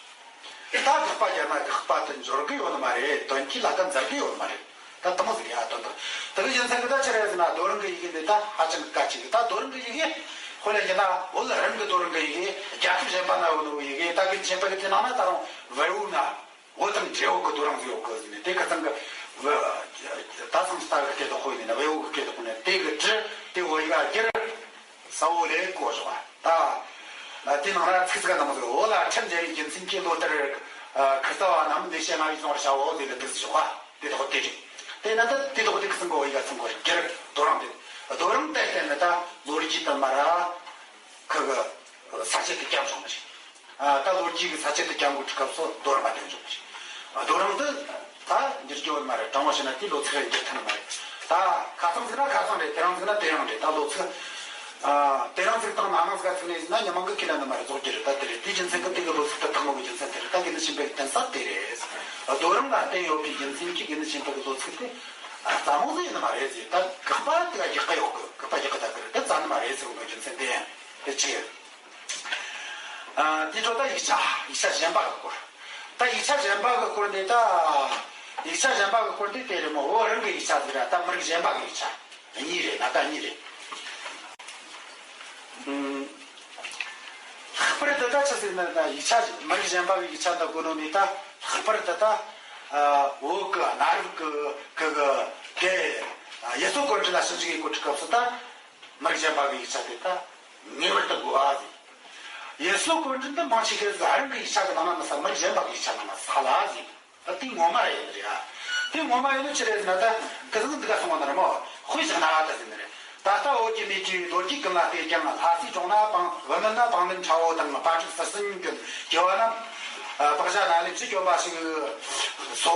རེད། ད་དགག་པ་རྒྱབ་ན་དགག་པ་དེ་འབྱོར་གི་ཡོད་ནི་མ་རེད། དོན་གྱིས་ལ་ཀ་མཛད་གི་ཡོད་ནི་མ་རེད། ད་དེ་མོ་ཟིག་རེད་ཡ། དོན་དག་དེ་གི་རྒྱུ་མཚན་གྱིས་ད་ཆི་རེད་ཟེར་ན། རྡོ་རིང་གི་ཡི་གེ་འདི་ད་ཧ་ཅང་གི་གལ་ཆེ་གི། ད་རྡོ་རིང་གི་ཡི་གེ་དཔེ་ལ་བྱས་ན་བོད་རང་གི་རྡོ་རིང་གི་ཡི་གེ། རྒྱལ་ཁབ་གཞན་པ་ན་ཡོད་ནོ་ཡི་གེ། ད་དགེ་འདུན་ཆོས་འཕེལ་གི་དེ་ནང་ན་ད་རུང་བལ་པོ་ན་བོད་དང་འབྲས་བུ་གི་རྡོ་རིང་ཟིག་ཡོད་གི་ཟེར་ནས། དེ་ཁ་སང་གི་ད་སང་ལྟ་གི་སྐད་དོག་ཁོ་ཡིན་ན་བལ་པོ་གི་སྐད་དོག་ཁོ་ནས་དེ་གི་བྲིས་དེ་བོད་ཡིག་བསྒྱུར། ས་འོག་ལས་བརྐོས་བཞག་པ། ད་དེ་ནང་ལ་ཚིག་ཚིག་ག་ནང་ཟིག་འོ་ལ་ཁྲིམས་འཇལ་བའི་རྒྱུ་མཚན་གྱིས་ལོ་ལྟར་ཁུར་ས་བ་རྣམས་འདི་ཕྱིར་མངའ་བའི་གཞུང་བར་བྱའོ་ཟེར་ལ་འདུག་ཟེར་བཞག་པ། དེ་དག་དེ་རེད། དེ་ན་ད་དེ་དག་དེ་གི་སང་གོ་ཡི་ག་སང་གོ་རེད། རྡོ་རིང་དེ། རྡོ་རིང་དེ་བརྟེན་ནས་ད་ལོ་རྒྱུས་དུ་མ་ར་ཁུ་གི་ས་ཆ་དེ་སྐྱབས་བྱུང་ནི་རེད། ད་ལོ་རྒྱུས་ཀྱི་ས་ཆ་དེ་སྐྱབས་འགོ་ཁྲིད་སྐབས་སུ་རྡོ་རིང་མ་བརྟེན་བྱུང་ནི་རེད། རྡོ་རིང་དེ་ད་འགྱུར་རྒྱུ་ཡོད་མ་རེད། དྲང་མོ་བཤད་ན་དེའི་ལོ་ཚིགས་རེ་འགྱུར་ཐུབ་ནི་མ་རེད། ད་ཁ་སང་ཟིག་ན་ཁ་སང་རེད། དེ་རིང་ཟིག་ན་དེ་རིང་རེད། ད་ལོ་ཚིགས་ཨ་དེ་རིང་ཟིག་དང་ན་ནིང་ཟིག་ཚིག་ནས་ཟིན་ན་ཉི་མ་གི་ཁས་ལེན་ནི་མ་རེད། རྫོགས་རྒྱུ་རེད། ད་དེ་རེད། དེའི་རྒྱུ་མཚན་གྱིས་དེ་གི་ལོ་ཚིགས་དེ་དག་མོ་གི་རྒྱུ་མཚན་དེ་རེད། ད་དགེ་འདུན་ཆོས་འཕེལ་གྱི་བསྟན་ས་དེ་རེད། རྡོ་རིང་ལ་བརྟེན་ཡོད་པའི་རྒྱུ་མཚན་གྱིས་དགེ་འདུན་ཆོས་འཕེལ་གྱི་ལོ་ཚིགས་དེ་རྩ་མོ་ཟིག་ཡིན་ནི་མ་རེད་ཟེར། ད་དགག་པ་དེ་ག་རྒྱག་གི་ཡོད་གི། དགག་པ་རྒྱག་གི་ད་གི་རེད། ད་རྩ་ནི་མ་རེད་ཟེར་བའི་རྒྱུ་མཚན་དེ་ཡིན། དེ་གཅིག་ཨ་དེ་འཕྲོ་ད་ཡིག་ཆ། ཡིག་ཆ་གཞན་པ་གི་སྐོར། ད་ཡིག་ཆ་གཞན་པ་གི་སྐོར་འདི་ད། ཡིག་ཆ་གཞན་པ་གི་སྐོར་འདི་དེ་རེད་མོ། བོད་རང་གི་ཡིག་ཆ་ཟིག་ར་ད་མི་རིགས་གཞན་པ་གི་ཡིག་ཆ་གཉིས་རེད། ན་ད་གཉིས་རེད། ཨུམ། ལྷག་པར་དུ་ད་ཆི་ཟིག་ན་ད་ཡིག་ཆ་མི་རིགས་གཞན་པ་གི་ཡིག་ཆ་འདི་གོ་ནོ་ནི་ད་ལྷག་པར་དུ་ད་ཨ་བོད་གི་གནའ་རབས་གི་གི་གི་དེ་ཡུལ་སྲོལ་གོམས་འདྲིས་ལ་ཞིབ་འཇུག་ཡེད་གོ་ཁྲིད་སྐབས་སུ་ད། མི་རིགས་གཞན་པ་གི་ཡིག་ཆ་དེ་ད་ངེས་པར་དུ་དགོས་ཨ་ཟིག་ཡུལ་སྲོལ་གོམས་འདྲིས་འདི་མང་ཆེ་ཤོས་ཟིག་རང་གི་ཡིག་ཆ་གི་ནང་ན་མི་ས། མི་རིགས་གཞན་པ་གི་ཡིག་ཆ་ནང་ན་ས་ལ་ཟིག་ད་དེ་ངོ་མ་རེད་ཡིན་རེད་ཨ། དེ་ངོ་མ་ཡིན་ནོ་ཆི་རེད་ཟེར་ན། ད་ཁི་ཟིག་འདི་ག་སོང་བ་ན་ར་མོ། དཔེ་བཞག་ན་ཨ་ད་ཟིག་ནི་རེད། ད་ལྟ་བོད་ཀྱི་མིས་བྲིས་པའི་ལོ་རྒྱུས་ཀུན་ལ་བལྟས་ཀྱང་། ལྷ་སའི་གྲོང་ན་བང་བུ་སྨད་ན་བང་འདན་ཁྲ་བོ་དང་། པ་ཀྲིག་ཟུར་གསུམ་གྱོན། རྒྱལ་བ་རྣམས་པགས་ཞྭ་ན་ལས་བཞི་གྱོན་པ་ཞིག་སོ།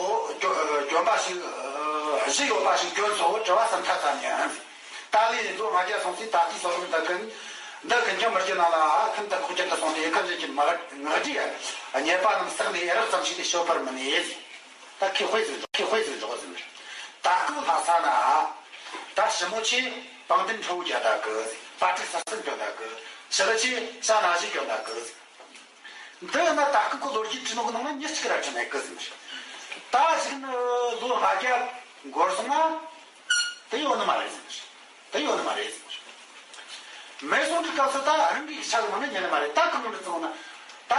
གྱོན་པ་ཞིག་བཞི་ཡོད་པ་ཞིག་གྱོན་སོ། དྲི་བ་སུམ་ཐ་ཙམ་ཡིན། ཏཱ་ལའི་ལོ་ལྔ་བརྒྱ་སོང་ཚེ་ད་ལྟའི་སོག་རིགས་འདི་ཀུན་འདི་ཀུན་ཀྱང་མི་རྒྱུ་ནང་ལ་ཨ་ཁུན་ཏུ་ཁོག་རྒྱུ་དུ་སོང་སྟེ། ཡུལ་ཁམས་གཞན་གྱི་མ་ངག་སྒྲའི་རྙེད་པ་རྣམས་བསགས་ནས་ཨེ་རག་ཙམ་ཞིག་ལས་ཤོད་པར་མི་ནུས། ད་ཁོས་དཔེ་ཟིག་ཁོས་དཔེ་ཟིག་འཇོག་ཟིན་པར། ད་སྐབས་ལྷ་ས་ན་ད་ཞི་མོ་ཆེ་བང་འདན་ཁྲ་བོ་རྒྱག་ད་གི་ཟིག་པ་ཀྲིག་ཟུར་གསུམ་གྱོན་ད་གི། ཞི་ལི་ཆེ་ཞྭ་ན་བཞི་གྱོན་ད་གི་ཟིག་འདི་ཡིན་ན་ད་སྐབས་ཀྱི་ལོ་རྒྱུས་བྲིས་ནོ་གི་ནང་ན་མྱི་གཅིག་ར་བྲིས་མེད་གི་ཟེར། ད་གཞུག་ནི་ལོ་ལྔ་བརྒྱ་འགོར་སོང་ན་དེ་ཡོད་ནི་མ་རེད་ཟེར། དེ་ཡོད་ནི་མ་རེད་ཟེར། མེད་སོང་དུས་སྐབས་སུ་ད་རང་གི་ཡིག་ཆ་གི་ནང་ན་རྙེད་ནི་མ་རེད། ད་གང་འདྲ་བྱུང་ན་ད།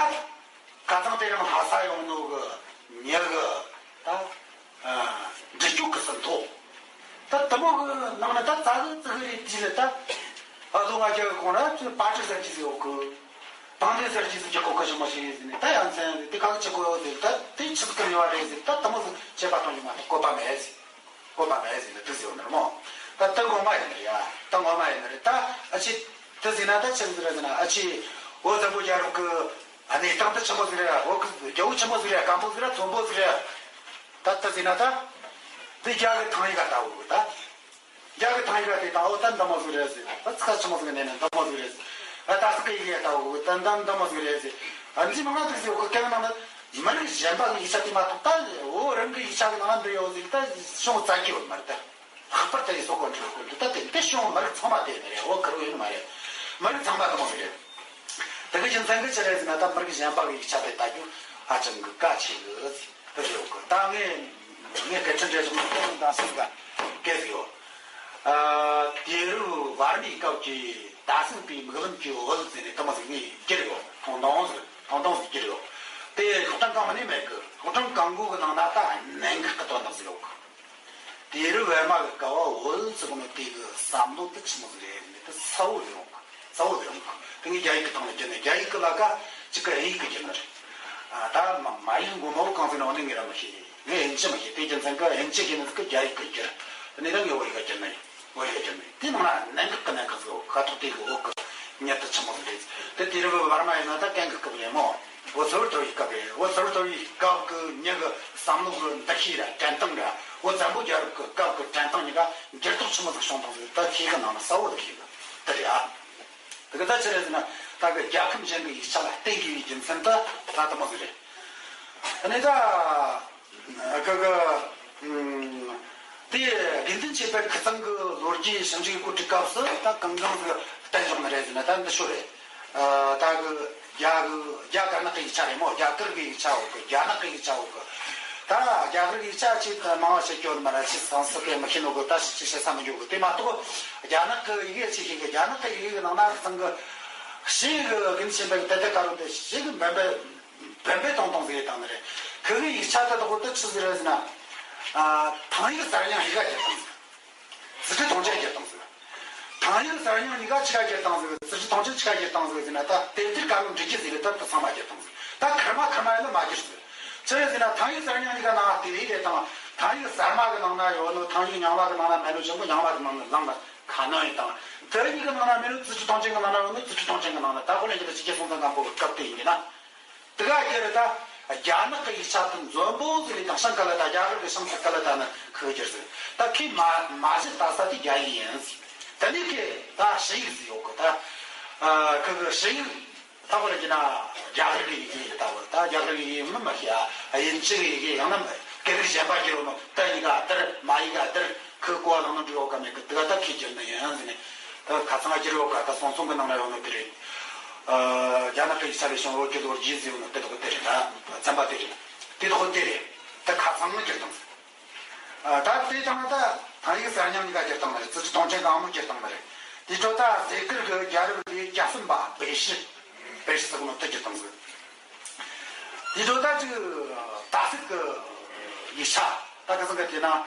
ཁ་སང་དེ་རིང་ལྷ་ས་ཡོང་ནོ་གི་མྱི་གི་ད་འབྲི་རྒྱུག་གི་ཟིན་ཐོ། ད་དེ་མོ་གི་ནང་ན་ད་ཙ་གི་ཙི་གི་རེད་དེ་ལ་ད། ཨ་ལོ་ལྔ་བརྒྱ་གི་གོང་ན་ཅིག་པ་ཀྲིག་ཟེར་གྱི་ཟིག་ཡོད་གི། བང་འདན་ཟེར་གྱི་ཟིག་གི་གོ་གི་ཞིག་མ་ཞིག་ཡིན་ཟིན་ནས། ད་ཡང་མཚན་དེ་ག་གི་ཆི་གོ་ཡོད་ཟིག་ད་དེ་ཆི་ཟིག་གི་རེ་བ་རེད་ཟིག་ད་དེ་མོ་ཟིག་དཔྱད་པ་གཏོང་རྒྱུ་མ་གཏོགས་བཀོད་པ་མེད་ཟིག་བཀོད་པ་མེད་ཟིག་ལ་དུ་ཟེར་བ་ནི་རེད་མོ། ད་ལྟ་ངོ་མ་ཡིན་ནི་རེད་ཡ། ད་ངོ་མ་ཡིན་ནི་རེད། ད་ཨ་ཅེ་དུ་ཟེར་ན་ད་ཆི་ཟིག་རེད་ཟེར་ན། ཨ་ཅེ་བོད་བཙན་པོ་རྒྱལ་རབས་ཀྱི་གནས་སྟངས་དུ་ཆི་མོ་ཟིག་རེད། བོད་ཀྱི་རྒྱལ་པོ་ཆི་མོ་ཟིག་རེད། སྐམ་པོ་ཟིག་རེད། ཚོན་པོ་ཟིག་རེད། ད་དུ་ཟེར་ན་ད་དེ་རྒྱ་གི་ཐང་ཡིག་ག་ལྟ་བུ་གི་ད། རྒྱ་གི་ཐང་ཡིག་ག་དེ་ད་འོ་ད་འདི་མོ་ཟིག་རེད་ཟེར། ད་ཚིག་ཆི་མོ་ཟིག་གནས་ན་འདི་མོ་ཟིག་རེད་ཟེར། ད་སྟག་གི་ཡི་གེ་ལྟ་བུ་གི་ད་འདི་འདི་མོ་ཟིག་རེད་ཟེར། ཨ་འདི་ནང་ན་དུ་ཟེར་གི་གང་ནང་ན། མི་རིགས་གཞན་པ་གི་ཡིག་ཆ་དེ་མ་གཏོགས་ད་བོད་རང་གི་ཡིག་ཆ་གི་ནང་ན་འདི་ཡོད་ཟིག་ད་བྱུང་བ་རྩ་གི་ཡོད་མ་རེད་ད། ལྷག་པར་དུ་ཡུལ་སྲོལ་གོམས་འདྲིས་སྐོར་དུ་ད་དེ་འདི་བྱུང་མི་རིགས་ཚང་མ་དེ་ནི་རེད། བོད་ཁུར་ཡོད་ནི་མ་རེད། མི་རིགས་ཚང་མ་དེ་མོ་ཟིག་རེད། དེ་གི་རྒྱུ་མཚན་གི་ཆི་རེད་ཟེར་ན། ད་མི་རིགས་གཞན་པ་གི་ཡིག་ཆ་དེ་ལྟ་རྒྱུ་ཧ་ཅང་གི་གལ་ཆེ་གི་ཟིག་དེ་ཡོད་གི། ད་ངས་ ངས་སྐད་ཆ་འདྲ་ཞིག་མ་གཏོགས་འདང་ཞིག་ག་སྐད་ཟིག་ཡོད། ཨ། དུས་རབས་བར་མའི་སྐབས་ཀྱི་ད་སྲིད་པའི་མིག་ལམ་གྱི་འོད་ཟེར་ནས་དུ་མ་ཟིག་ངས་བསྒྱུར་ཡོད། ཐུང་ཐུང་ཟིག་ཐུང་ཐུང་ཟིག་བསྒྱུར་ཡོད། དེ་ཤོག་གྲངས་གང་མ་ནས་མེད་གི། ཤོག་གྲངས་གང་གོ་གི་ནང་ན་ད་གནད་འགག་གི་དོན་དག་ཟིག་ཡོད་གི། དུས་རབས་བར་མ་གི་སྐབས་བ་བོད་ཟེར་གོ་ནོ་དེ་གི་བསམ་བློ་དེ་ཆི་མོ་ཟིག་རེད་ཟེར་ནས་དེ་གསལ་བོ་ཡོང་གི། གསལ་བོ་ཡོང་གི། དེ་ངས་རྒྱ་ཡིག་གི་སྟེང་ལ་བསྒྱུར་ནས། རྒྱ་ཡིག་གི་ལ་ཀ་གཅིག་གི་དབྱིན་ཡིག་གི་བསྒྱུར་ནི་རེད། ཨ། ད་མ་མ་ཡིག་མགོ་མ་བོ་གང་ཟེར་ན་འོ་ནི་ངས་ར་མི་ཤེས། ངས་དབྱིན་ཇི་མི་ཤེས། དེ་རྒྱུ་མཚན་གི་དབྱིན་ཇི་ཤེས་ནི་ཟིག་གི་རྒྱ་ཡིག་གི་བསྒྱུར། དེ་ནས་ད་ངས་བོད་ཡིག་ག་བསྒྱུར་ནི་ཡིན། བོད་ཡིག་ག་བསྒྱུར་ནི་ཡིན། དེ་ནང་ན་གནད་འགག་གི་གནད་འགག་ཟིག་ཡོད། ཁ་ཐོག་དེ་གི་འོག་གི་ཉེ་དུ་ཆི་མོ་ཟིག་རེད། དེ་དུས་རབས་བར་མ་ཡིན་ན་ད་གན་གི་སྐབས་རེད་མོ། བོད་ཟུར་ཐོར་བའི་སྐབས་རེད། བོད་ཟུར་ཐོར་བའི་སྐབས་ཀྱི་མྱི་གི་བསམ་བློ་གི་འདུ་ཤེས་ར་དྲན་སྟངས་ར། བོད་བཙན་པོ་རྒྱལ་རབས་ཀྱི་སྐབས་ཀྱི་དྲན་སྟངས་གཉིས་ཀ་འགྱུར་ལྡོག་ཆི་མོ་ཟིག་བྱུང་བཏང་ཟིག་ད་ཁྱེད་ཀྱི་ནང་ན་གསལ་བོ་རེད་ཤེས་གི། དེ་རེད་ཨ། དེ་ག་ད་ཆི་རེད་ཟེར་ན། ད་གི་རྒྱལ་ཁམས་གཞན་གྱི་ཡིག་ཆ་ལ་བརྟེན་དགོས་པའི་རྒྱུ་མཚན་ད་ད་དུ་མོ་ཟིག་རེད། ཨ་ནི་ད། གི་གི་ཨུམ། དེ་དགེ་འདུན་ཆོས་འཕེལ་ཁ་སང་གི་ལོ་རྒྱུས་ཞིབ་འཇུག་གི་གོ་སྒྲིག་སྐབས་སུ་ད་གང་གང་ཟིག་བསྟན་བཞག་ནི་རེད་ཟེར་ན། ད་འདི་ཤོ་རེད། ཨ། ད་གི་རྒྱ་གི་རྒྱ་དཀར་ནག་གི་ཡིག་ཆ་རེད་མོ། རྒྱ་གར་གི་ཡིག་ཆ་འོག་གི། རྒྱ་ནག་གི་ཡིག་ཆ་འོག་གི། ད་རྒྱ་གར་གི་ཡིག་ཆ་ཅིག་མང་བ་བཤད་རྒྱུ་ནི་མ་ར། ཅིག་སང་སི་ཀི་རི་ཊི་མི་ཤེས་ནོ་གི་ད་ཞིག་ཅིག་བཤད་ས་མི་འཇུག་གི། དེ་མ་གཏོགས་རྒྱ་ནག་གི་ཡི་གེ་ཅིག་ཤེས་གི། རྒྱ་ནག་གི་ཡི་གེ་གི་ནང་ན་ཚང་གི་ཞིག་གི་དགེ་འདུན་ཆོས་འཕེལ་གི་དེ་དེ་ཀ་རུ་དེ་ཞིག་གི་འབེན་པའི་བེམ་པོའི་ཏང་ཏང་ཟིག་ཡེ་བཏང་ནི་རེད། ཁི་གི་ཡིག་ཆ་དེ་དག་དེ་ཆི་ཟིག་རེད་ཟེར་ན། ཨ། ཐང་ཡིག་གསར་རྙིང་གཉིས་ཀ་བསྒྱུར་བཏང་ཟིག་ཙི་ཀྲི་ཐོང་ཅན་བསྒྱུར་བཏང་ཟིག་ཐང་ཡིག་གསར་རྙིང་གཉིས་ཀ་ཆི་ག་བསྒྱུར་བཏང་ཟིག་ཙི་ཀྲི་ཐོང་ཅན་ཆི་ག་བསྒྱུར་བཏང་ཟིག་ཟེར་ན། ད་དེབ་ཐེར་ག་རུ་འབྲི་རྒྱུ་ཟིག་རེད། ད་དེ་ཚང་མ་བསྒྱུར་བཏང་ཟིག་ད་ཁེར་མ་ཁེར་མ་ཡིན་ན་མ་བསྒྱུར་ཟིག་ཆི་རེད་ཟེར་ན། ཐང་ཡིག་གསར་རྙིང་གཉིས་ཀ་ནང་དེབ་ཡིག་རེད་དང་། ཐང་ཡིག་གསར་མ་གི་ནང་ན་ཡོད་ནོ། ཐང་ཡིག་རྙིང་མ་གི་ནང་ན་མེད་ནོ་ཆེན་པོ་རྙིང་མ་གི་ནང་ན་ལངས་ན་ཁ་སྣོན་ཡིན་དང་། དེ་གཉིས་ཀྱི་ནང་ན་མེད་ནོ་ཙི་ཀྲི་ཐོང་ཅན་གྱི་ནང་ན་ཡོད་ནོ། ཙི་ཀྲི་ཐོང་ཅན་གྱི་ནང་ན། ད་ཁོ་ལ་འདི་ལ་ཕྱི་རྒྱལ་སྲོང་བཙན་སྒམ་པོ་གི་སྐབས་དེ་ཡིན་གྱི་ན། དེ་ག་སྒེར་ད་རྒྱ་ནག་གི་ཡིག་ཆ་དེ་འཛོམས་པོ་ཟིག་རེད་དང་། ཤིང་ཀ་ལ་ད་རྒྱ་གར་གི་ཤིང་ཀ་ལ་ད་ནི་ཁུ་གྱུར་ཟིག་ད་ཁོས་མ་མ་གཞི་ལྟ་ས་དེ་རྒྱ་ཡིག་ཡིན་ཟིག་དེ་ནས་ཁོས་ད་ཕྱི་ཡིག་ཟིག་ཡོད་གི། ད་ཨ་ཁུ་གི་ཕྱི་ཡིག་ད་ཁོ་ལ་བྱས་ན་རྒྱ་གར་གི་ཡི་གེ་ཡིན། ད་བོ་ད་རྒྱ་གར་གི་ཡི་གེ་མི་མ་ཤེས་ཨ། དབྱིན་ཇི་གི་ཡི་གེ། ཡང་ན་སྐད་རིགས་གཞན་པ་བསྒྱུར་ཡོད་ནོ། ད་གཉིས་ཀ་དེར་མ་ཡིག་ག་དེར་ཁོས་གོ་བ་བླངས་ནོ་འགྲིག་ཡོད་ག་མེད་གི། དེ་ག་ད་ཁོས་བསྒྱུར་ནི་ཡིན་ཟེར་ནས། ད་ཁ་སང་བསྒྱུར་ཡོད་ག། ད་སོང་སོང་གི་ནང་ན་ཡོད་ནོ་དེ་རེད། ཨ། རྒྱ་ནག་གི་ཡིག་ཆ་ལས་བྱུང་བོད་ཀྱི་ལོ་རྒྱུས་ཟེར་ཡོད་ནོ་དེ་དག་དེ་རེད། ད་ཚན་པ་དེ་རེད། དེ་དག་དེ་རེད། ད་ཁ་སང་ནི་བསྒྱུར་བཏང་ཟིག་ཨ། ད་དེ་དང་ད་ཐང་ཡིག་གསར་རྙིང་གཉིས་ཀ་བསྒྱུར་བཏང་ནི་རེད། ཙི་ཀྲི་ཐོང་ཅན་གང་མོ་བསྒྱུར་བཏང་ནི་རེད། དེ་འཕྲོ་ད་ཟས་གུར་གི་རྒྱལ་རབས་ལས་བརྒྱ་གསུམ་པ་པེ་ཧྲི། པེ་ཧྲི་ཟེར་གོ་ནོ་དེ་བསྒྱུར་བཏང་ཟིག་དེ་འཕྲོ་ད་ཅིག་ད་སྲིད་གི་ཡིག་ཆ། ད་ག་ཟིག་ག་དེ་ན། ཨ།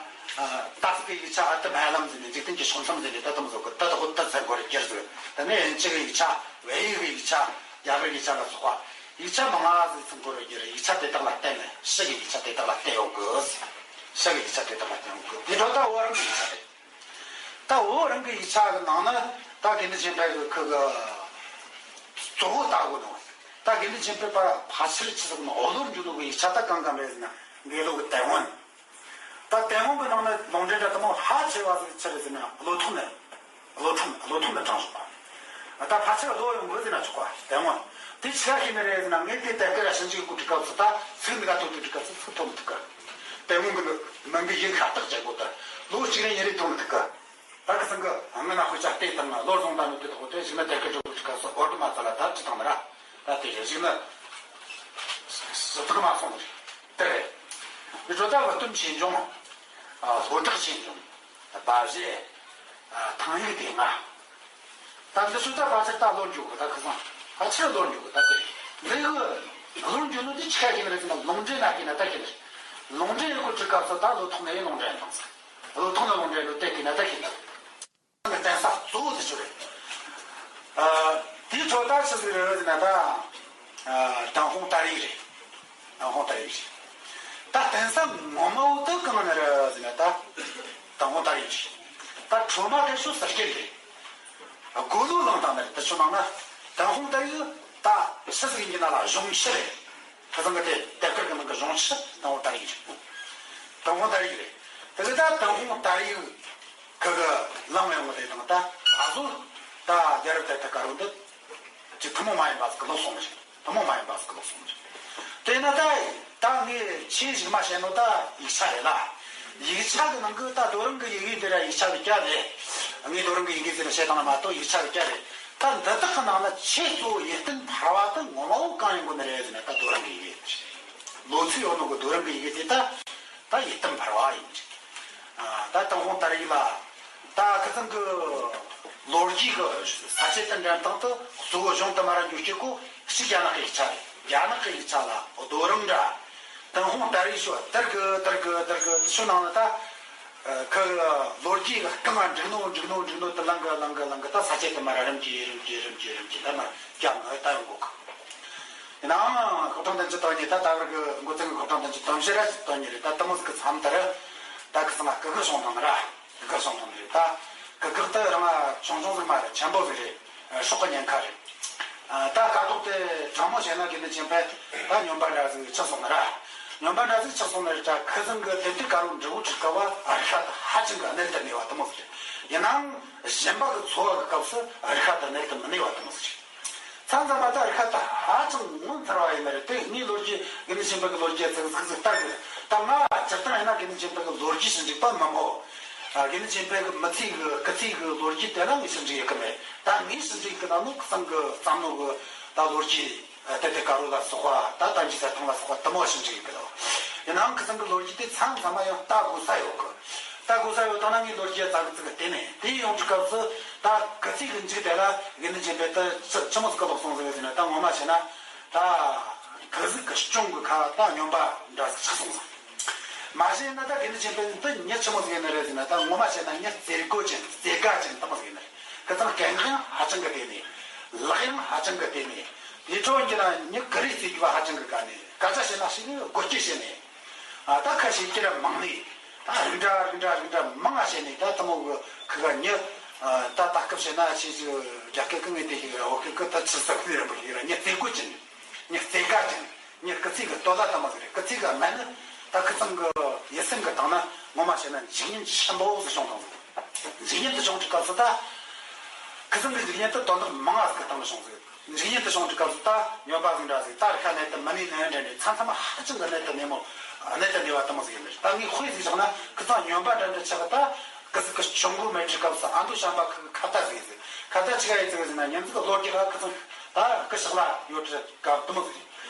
ད་སྲིད་གི་ཡིག་ཆ་ཨ་ཏི་མ་ལམ་ཟེར་ནས། འཇིག་རྟེན་གྱི་ཕྱོགས་མཚམས་ཟེར་ནས། ད་དེ་མོ་ཟིག་གི། ད་དེ་ཁོ་ད་ཚར་གོ་རེ་བསྒྱུར་ཟིག་དེ་ནས་དབྱིན་ཇི་གི་ཡིག་ཆ། བལ་ཡུལ་གི་ཡིག་ཆ། རྒྱ་གར་ཡིག་ཆ་ལ་སོགས་པ་ཡིག་ཆ་མང་ང་ཟིག་ཚང་གོ་རེ་བསྒྱུར། ཡིག་ཆ་དེ་དག་ལ་བརྟེན་ནས། ཕྱི་གི་ཡིག་ཆ་དེ་དག་ལ་བརྟེན་ཡོད་གི། ཕྱི་གི་ཡིག་ཆ་དེ་དག་ལ་བརྟེན་ཡོད་གི། དེ་འཕྲོ་ད་བོད་རང་གི་ཡིག་ཆ་རེད། ད་བོད་རང་གི་ཡིག་ཆ་གི་ནང་ན་ད་དགེ་འདུན་ཆོས་འཕེལ་གི་ཁུ་གི་གཙོ་བོ་ལྟ་བུ་ནོ། ད་དགེ་འདུན་ཆོས་འཕེལ་པ་ཕལ་ཆེར་ཆི་ཟིག་ནོ། འོ་ལོར་འཇུག་ནོ་གི་ཡིག་ཆ་ད་གང་གང་རེད་ཟེར་ན། འགོས་ལོ་གི་དེབ་སྔོན། ད་དེབ་སྔོན་གི་ནང་ན་ལུང་འདྲེན་འདྲ་དེ་མོ་ཧ་ཆེ་བ་ཟིག་ཆི་རེད་ཟེར་ན། བློ་ཐོག་ནས། བློ་ཐོག་བློ་ཐོག་ནས་དྲངས་སོང་བ། ད་ཕལ་ཆེར་བློ་ཡོང་དགོས་ཟེར་ན་ཆོག་པ། དེབ་སྔོན་དེ་ཆི་ག་ཤེས་ནི་རེད་ཟེར་ན། ངས་དེ་དེབ་སྐུ་ར་ཞིབ་འཇུག་གི་གོ་སྒྲིག་སྐབས་སུ་ད་ཚིག་འདི་ག་ཐོག་ཏུ་སྒྲིག་སྐབས་སུ་ཚིག་ཐོག་མི་ཐུག་གི། དེབ་སྔོན་གི་མིང་གི་ཡིག་ཤ་སྟག་བྱེད་དགོས། ད་ལོ་གཅིག་རེ་གཉིས་རེ་ཐོག་མི་ཐུག་གི། ད་ཁ་སང་གི་སྔ་ན་དཔེ་ཆ་བལྟས་བཏང་ན། བློར་བཟུང་བཏང་ནི་དེ་ཐོག་དེ་ཞིག་ན་དེབ་སྐུ་སྒྲིག་གི་སྐབས་སུ་འོར་དུ་མ་ཚ་ལ་ད་ཅི་བཏང་ན་ར། ད་དེ་རེ་ཞིག་ན་སི་ཏག་མ་སོང་རེད། དེ་རེད། མི་འགྲོ་ད་བ་སྟོན་ཆེ་འབྱུང་། ཨ། ལྷོ་བྲག་ཆེ་འབྱུང་། སྦ་བཞེད། ཨ། ཐང་ཡིག་སྡེ་ལྔ། ད་འདི་ཚོ་ད་ཕལ་ཆེར་ད་ལོར་འཇུག་གི། ད་ཁ་སང་ཕལ་ཆེར་ལོར་འཇུག་གི། ད་དེ་འདི་གི་ལོར་འཇུག་ནོ་དེ་ཆི་ག་ཡིན་རེད་ཟེར་ན། ལུང་འདྲེན་ན་ཡིན་ན་ད་ཁྱེད་ལོང་འདྲེན་ཡོད་གི་ཁྲི་སྐབས་སུ་ད་ལོ་ཐོག་ནས་ཡིན་ལུང་འདྲེན་དང་ས། ལོ་ཐོག་ནས་ལུང་འདྲེན་ལོ་དེ་གི་ན་ད་ཁྱེད་ལ། བསྟན་ས་གཙོ་བོ་དེ་ཚོ་རེད། ཨ། དེའི་ཁྲོད་ད་ཆི་ཟིག་རེད་ཟེར་ན། ད་ཨ་ཏུན་ཧོང་ཏཱ་ཡིག་རེད། ཏུན་ཧོང་ཏཱ་ཡིག་རེད། ད་བསྟན་ས་ངོ་མ་བོ་དེ་གང་ན་རེད་ཟེར་ན། ད་ཏུན་ཧོང་ཏཱ་ཡིག་རེད། ད་ཁྲོ་མ་དེ་ཚོ་ཟུར་སྐྱེལ་རེད། དགུ་ལོ་ལངས་དང་ནི་རེད། དེ་ཚོ་ནང་ན་ཏུན་ཧོང་ཏཱ་ཡིག་ད་ཆི་ཟིག་ཡིན་གྱི་ན་ལ་གཞུང་ཆི་རེད། ཁ་སང་གི་དེ་དེབ་དཀར་གི་ནང་གི་གཞུང་ཆི་ཏུན་ཧོང་ཏཱ་ཡིག་རེད། ཏུན་ཧོང་ཏཱ་ཡིག་རེད། དེ་གི་ད་ཏུན་ཧོང་ཏཱ་ཡིག་གི་གི་ལངས་ཡོང་གི་དེ་དང་། ད་ད་གཟོད་ད་རྒྱལ་རབས་དེབ་ཐེར་དཀར་པོ་འདི་ཅིག་ཐུན་མོང་མ་ཡིན་པ་ཟིག་གི་ལོག་སོང་ནི་རེད། ཐུན་མོང་མ་ཡིན་པ་ཟིག་གི་ལོག་སོང་ནི་རེད། དེས་ན་ད་ད་ངས་ཆེས་གཞུག་མ་བཤད་ནོ་ད་ཡིག་ཆ་རེད་ལ། ཡིག་ཆ་གི་ནང་གི་ད་རྡོ་རིང་གི་ཡི་གེ་དེ་ར་ཡིག་ཆ་གི་རྒྱབ་རེད། ངས་རྡོ་རིང་གི་ཡི་གེ་ཟེར་ནས་བཤད་བཏང་ན་མ་གཏོགས་ཡིག་ཆ་གི་རྒྱབ་རེད། ད་འདི་དག་གི་ནང་ན་ཆེས་གཙོ་བོ་ཡིད་བརྟན་འཕར་བ་དེ་ངོ་མ་བོ་གང་ཡིན་དགོས་ནི་རེད་ཟེར་ན། ད་རྡོ་རིང་གི་ཡི་གེ་རེད། ལོ་ཚིགས་ཡོད་ནོ་གི་རྡོ་རིང་གི་ཡི་གེ་དེ་ད། ད་ཡིད་བརྟན་འཕར་བ་ཡིན་ཅིག་ད་ཏུན་ཧོང་དར་ཡིག་ལ་ད་ཁ་ཚང་གི་ལོ་རྒྱུས་ཀྱི་ས་བཅད་དུ་འགྲེམས་སྟངས་དུ་གཙོ་བོ་གཞུང་དུ་མ་ར་འགྱུར་སྐྱེ་གོ་གཅིག་རྒྱ་ནག་གི་ཡིག་ཆ་རེད། རྒྱ་ནག་གི་ཡིག་ཆ་ལ་རྡོ་རིང་འདྲ། ཏུན་ཧོང་དར་ཡིག་ཤོ་དར་གི་དར་གི་དར་གི་དེ་ཤོ་ནང་ལ་ད་ཁ་ལོ་རྒྱུས་ཀྱི་རྐང་ང་འགྲིག་ནོ་འགྲིག་ནོ་འགྲིག་ནོ་དེ་ལང་གི་ལང་གི་ལང་གི་ད་ས་བཅད་དུ་མ་ར་རིམ་གྱིས་རིམ་གྱིས་རིམ་གྱིས་རིམ་གྱིས་ད་མར་རྒྱ་ནག་ད་ཡོང་གོ་གི་ཡིན་ནའང་ཁོ་ཁྲང་དོན་གྱི་དོན་གཉེར་ད་ད་བར་གི་འགོ་ཚུགས་ཀྱི་ཁོ་ཁྲང་དོན་གྱི་དོན་བཤད་ར་དོན་གཉེར་རེད། ད་དུ་མོ་ཟིག་གི་མཚམས་དེར་ད་ཁི་ཚང་ལ་སྐུ་གེགས་བྱུང་བཏང་ར། སྐུ་གེགས་བྱུང་བཏང་རེད། ད་སྐུ་གེགས་དེ་རང་ང་ཆུང་ཆུང་ཟིག་མ་རེད། ཆེན་པོ་ཟིག་རེད། སྲོག་གི་ཉེན་ཁ་རེད། ད་དཀའ་ཐོབ་དེ་དྲང་མོ་བཤད་ན་དགེ་འདུན་ཆོས་འཕེལ་ད་སྨྱོན་པ་འདྲ་ཟིག་ཆགས་སོང་ན་ར། སྨྱོན་པ་འདྲ་ཟིག་ཆགས་སོང་ན་ར། ད་ཁི་ཚང་གི་དེབ་དེ་དཀར་རོ་འབྲི་བོ་ཁྲི་ཀ་བ་རི་ཁ་ད་ཧ་ཅང་གི་གནད་དུ་གནས་པ་དུ་མོ་ཟིག་རེད། ཡིན་ནའང་གཞན་པ་གི་འཚོ་བ་གི་སྐབས་སུ་རི་ཁ་ད་གནད་དུ་མི་གནས་པ་དུ་མོ་ཟིག་རེད། མཚམས་མཚམས་མ་ད་རི་ཁ་ད་ཧ་ཅང་ངོ་མཚར་བ་ཡིན་ནི་རེད། དེ་ངའི་ལོ་རྒྱུས་དགེ་འདུན་ཆོས་འཕེལ་གི་ལོ་རྒྱུས་ཙིག་ཙིག་ཙིག་ལྟ་གི་ད་ང་སྤྱིར་བཏང་ཡིན་ན་དགེ་འདུན་ཆོས་འཕེལ་གི་ལོ་རྒྱུས་ཞིབ་འཇུག་པ་མང་པོ། ཨ། དགེ་འདུན་ཆོས་འཕེལ་གི་མི་ཚེ་གི་སྐུ་ཚེ་གི་ལོ་རྒྱུས་དེ་ལ་ངས་ཞིབ་འཇུག་ཡེད་གི་མེད། ད་ངས་ཞིབ་འཇུག་གི་ནང་ནས་ཁི་ཚང་གི་བསམ་བློ་གི་ད་ལོ་རྒྱུས་ཨ་དེ་དེ་དཀར་རོ་ལ་སོགས་པ་ད་ད་ཇི་ས་ཐང་ལ་སོགས་པ་དུ་མོ་ཞིབ་འཇུག་ཡེད་གི་ལོ། ཡིན་ནའང་ཁི་ཚང་གི་ལོ་རྒྱུས་དེ་མཚམས་མཚམས་མ་ཡང་ལྟ་དགོས་ས་ཡོད་གི་ལྟ་དགོས་ས་ཡོད་ད་ན་ངའི་ལོ་རྒྱུས་ཙག་ཙིག་གི་དེ་ནས་དེ་ཡོང་དུས་སྐབས་སུ་ད་སྐུ་ཚེ་གི་མཇུག་དེ་ལ་དགེ་འདུན་ཆོས་འཕེལ་ད་ཅི་ཅི་མོ་ཟིག་གི་ལོག་སོང་ཟིག་ཟེར་ན། ད་ངོ་མ་བྱས་ན་ད་གི་ཟིག་གི་སྐྱོན་གི་ཁ་ད་སྨྱོན་པ་འདྲ་ཟིག་ཆགས་སོང་ཟིག་མ་གཞི་ན་ད་དགེ་འདུན་ཆོས་འཕེལ་འདི་མྱི་ཆི་མོ་ཟིག་ཡིན་ནི་རེད་ཟེར་ན། ད་ངོ་མ་བཤད་ན་མྱི་རྩེ་དགོད་ཅན་རྩེ་དགའ་ཅན་དུ་མོ་ཟིག་ཡིན་ནི་རེད། ཁི་ཚང་སྐད་ངག་ཡང་ཧ་ཅང་གི་བདེ་ནི། ལག་ཡང་ཧ་ཅང་གི་བདེ་ནི། དེ་འཕྲོ་ཡིན་གྱི་ན་མྱི་གི་རེ་རྩེ་རྒྱུ་བ་ཧ་ཅང་གི་དགའ་ནི། སྐད་ཆ་བཤད་ན་ཞིག་ནི་དགོད་སྐྱེ་བཤད་ནི། ཨ། ད་ཁ་ཤས་ཀྱི་ར་མང་ནི། ད་རིགས་འདྲ་རིགས་འདྲ་རིགས་འདྲ་མང་ང་བཤད་ནི། ད་དུ་མོ་གི་ཁི་ག་མྱི་ཨ། ད་ད་སྐབས་བཤད་ན་ཆེ་ཆེ་རྒྱ་སྐད་ཀི་ངའི་དེ་ཞིག་ར་བོད་སྐད་ཀི་ད་ཆི་ཟེར་གི་ར་འབུ་ཞིག་ར་མྱི་རྩེ་དགོད་ཅན། མྱི་རྩེ་དགའ་ཅན། མྱི་སྐུ་ཚེ་གི་དོ་ཟླ་དུ་མོ་ཟིག་རེད། སྐུ་ཚེ་གི་མ་ནི་ད་ཁི་ཚང་གི་ཡིད་སེམས་གི་སྟེང་ན་ངོ་མ་བཤད་ན་འཇིགས་ཉེན་ཆེན་པོ་ཟིག་བྱུང་བཏང་ཟིག་འཇིགས་ཉེན་དུ་བྱུང་དུས་སྐབས་སུ་ད་ཁི་ཚང་གི་འཇིགས་ཉེན་དུ་དོན་དག་མང་ང་ཟིག་གི་སྟེང་ན་བྱུང་ཟིག་འཇིགས་ཉེན་དུ་བྱུང་དུས་སྐབས་སུ་ད་སྨྱོན་པ་ཟིག་འདྲ་ཟིག་ད་རི་ཁ་གནད་དུ་མི་གནས་ནི་འདྲ་འདྲ། མཚམས་མཚམས་ཧ་ཅང་གི་གནད་དུ་གནས་མོ་གནད་དུ་གནས་པ་དུ་མོ་ཟིག་ཡིན་ནི། ད་ངས་དཔེ་ཟིག་བཞག་ན་ཁི་ཚང་སྨྱོན་པ་འདྲ་འདྲ་ཆགས་གི་ད་ཁི་ཚང་གི་གྱོང་གུད་མེད་དུས་སྐབས་སུ་ཨ་མདོ་བྱམས་པ་ཁི་གི་ཁ་བརྡ་ཟིག་ཟིག་ཁ་བརྡ་ཆི་ག་ཡིན་ཟིག་ཟེར་ན། ཉིན་ཟིག་གི་ལོ་རྒྱུས་ལ་ཁི་ཚང་ད་སྐུ་ཞབས་ལ་ཡོད་དུས་སྐབས་དུ་མོ་ཟིག་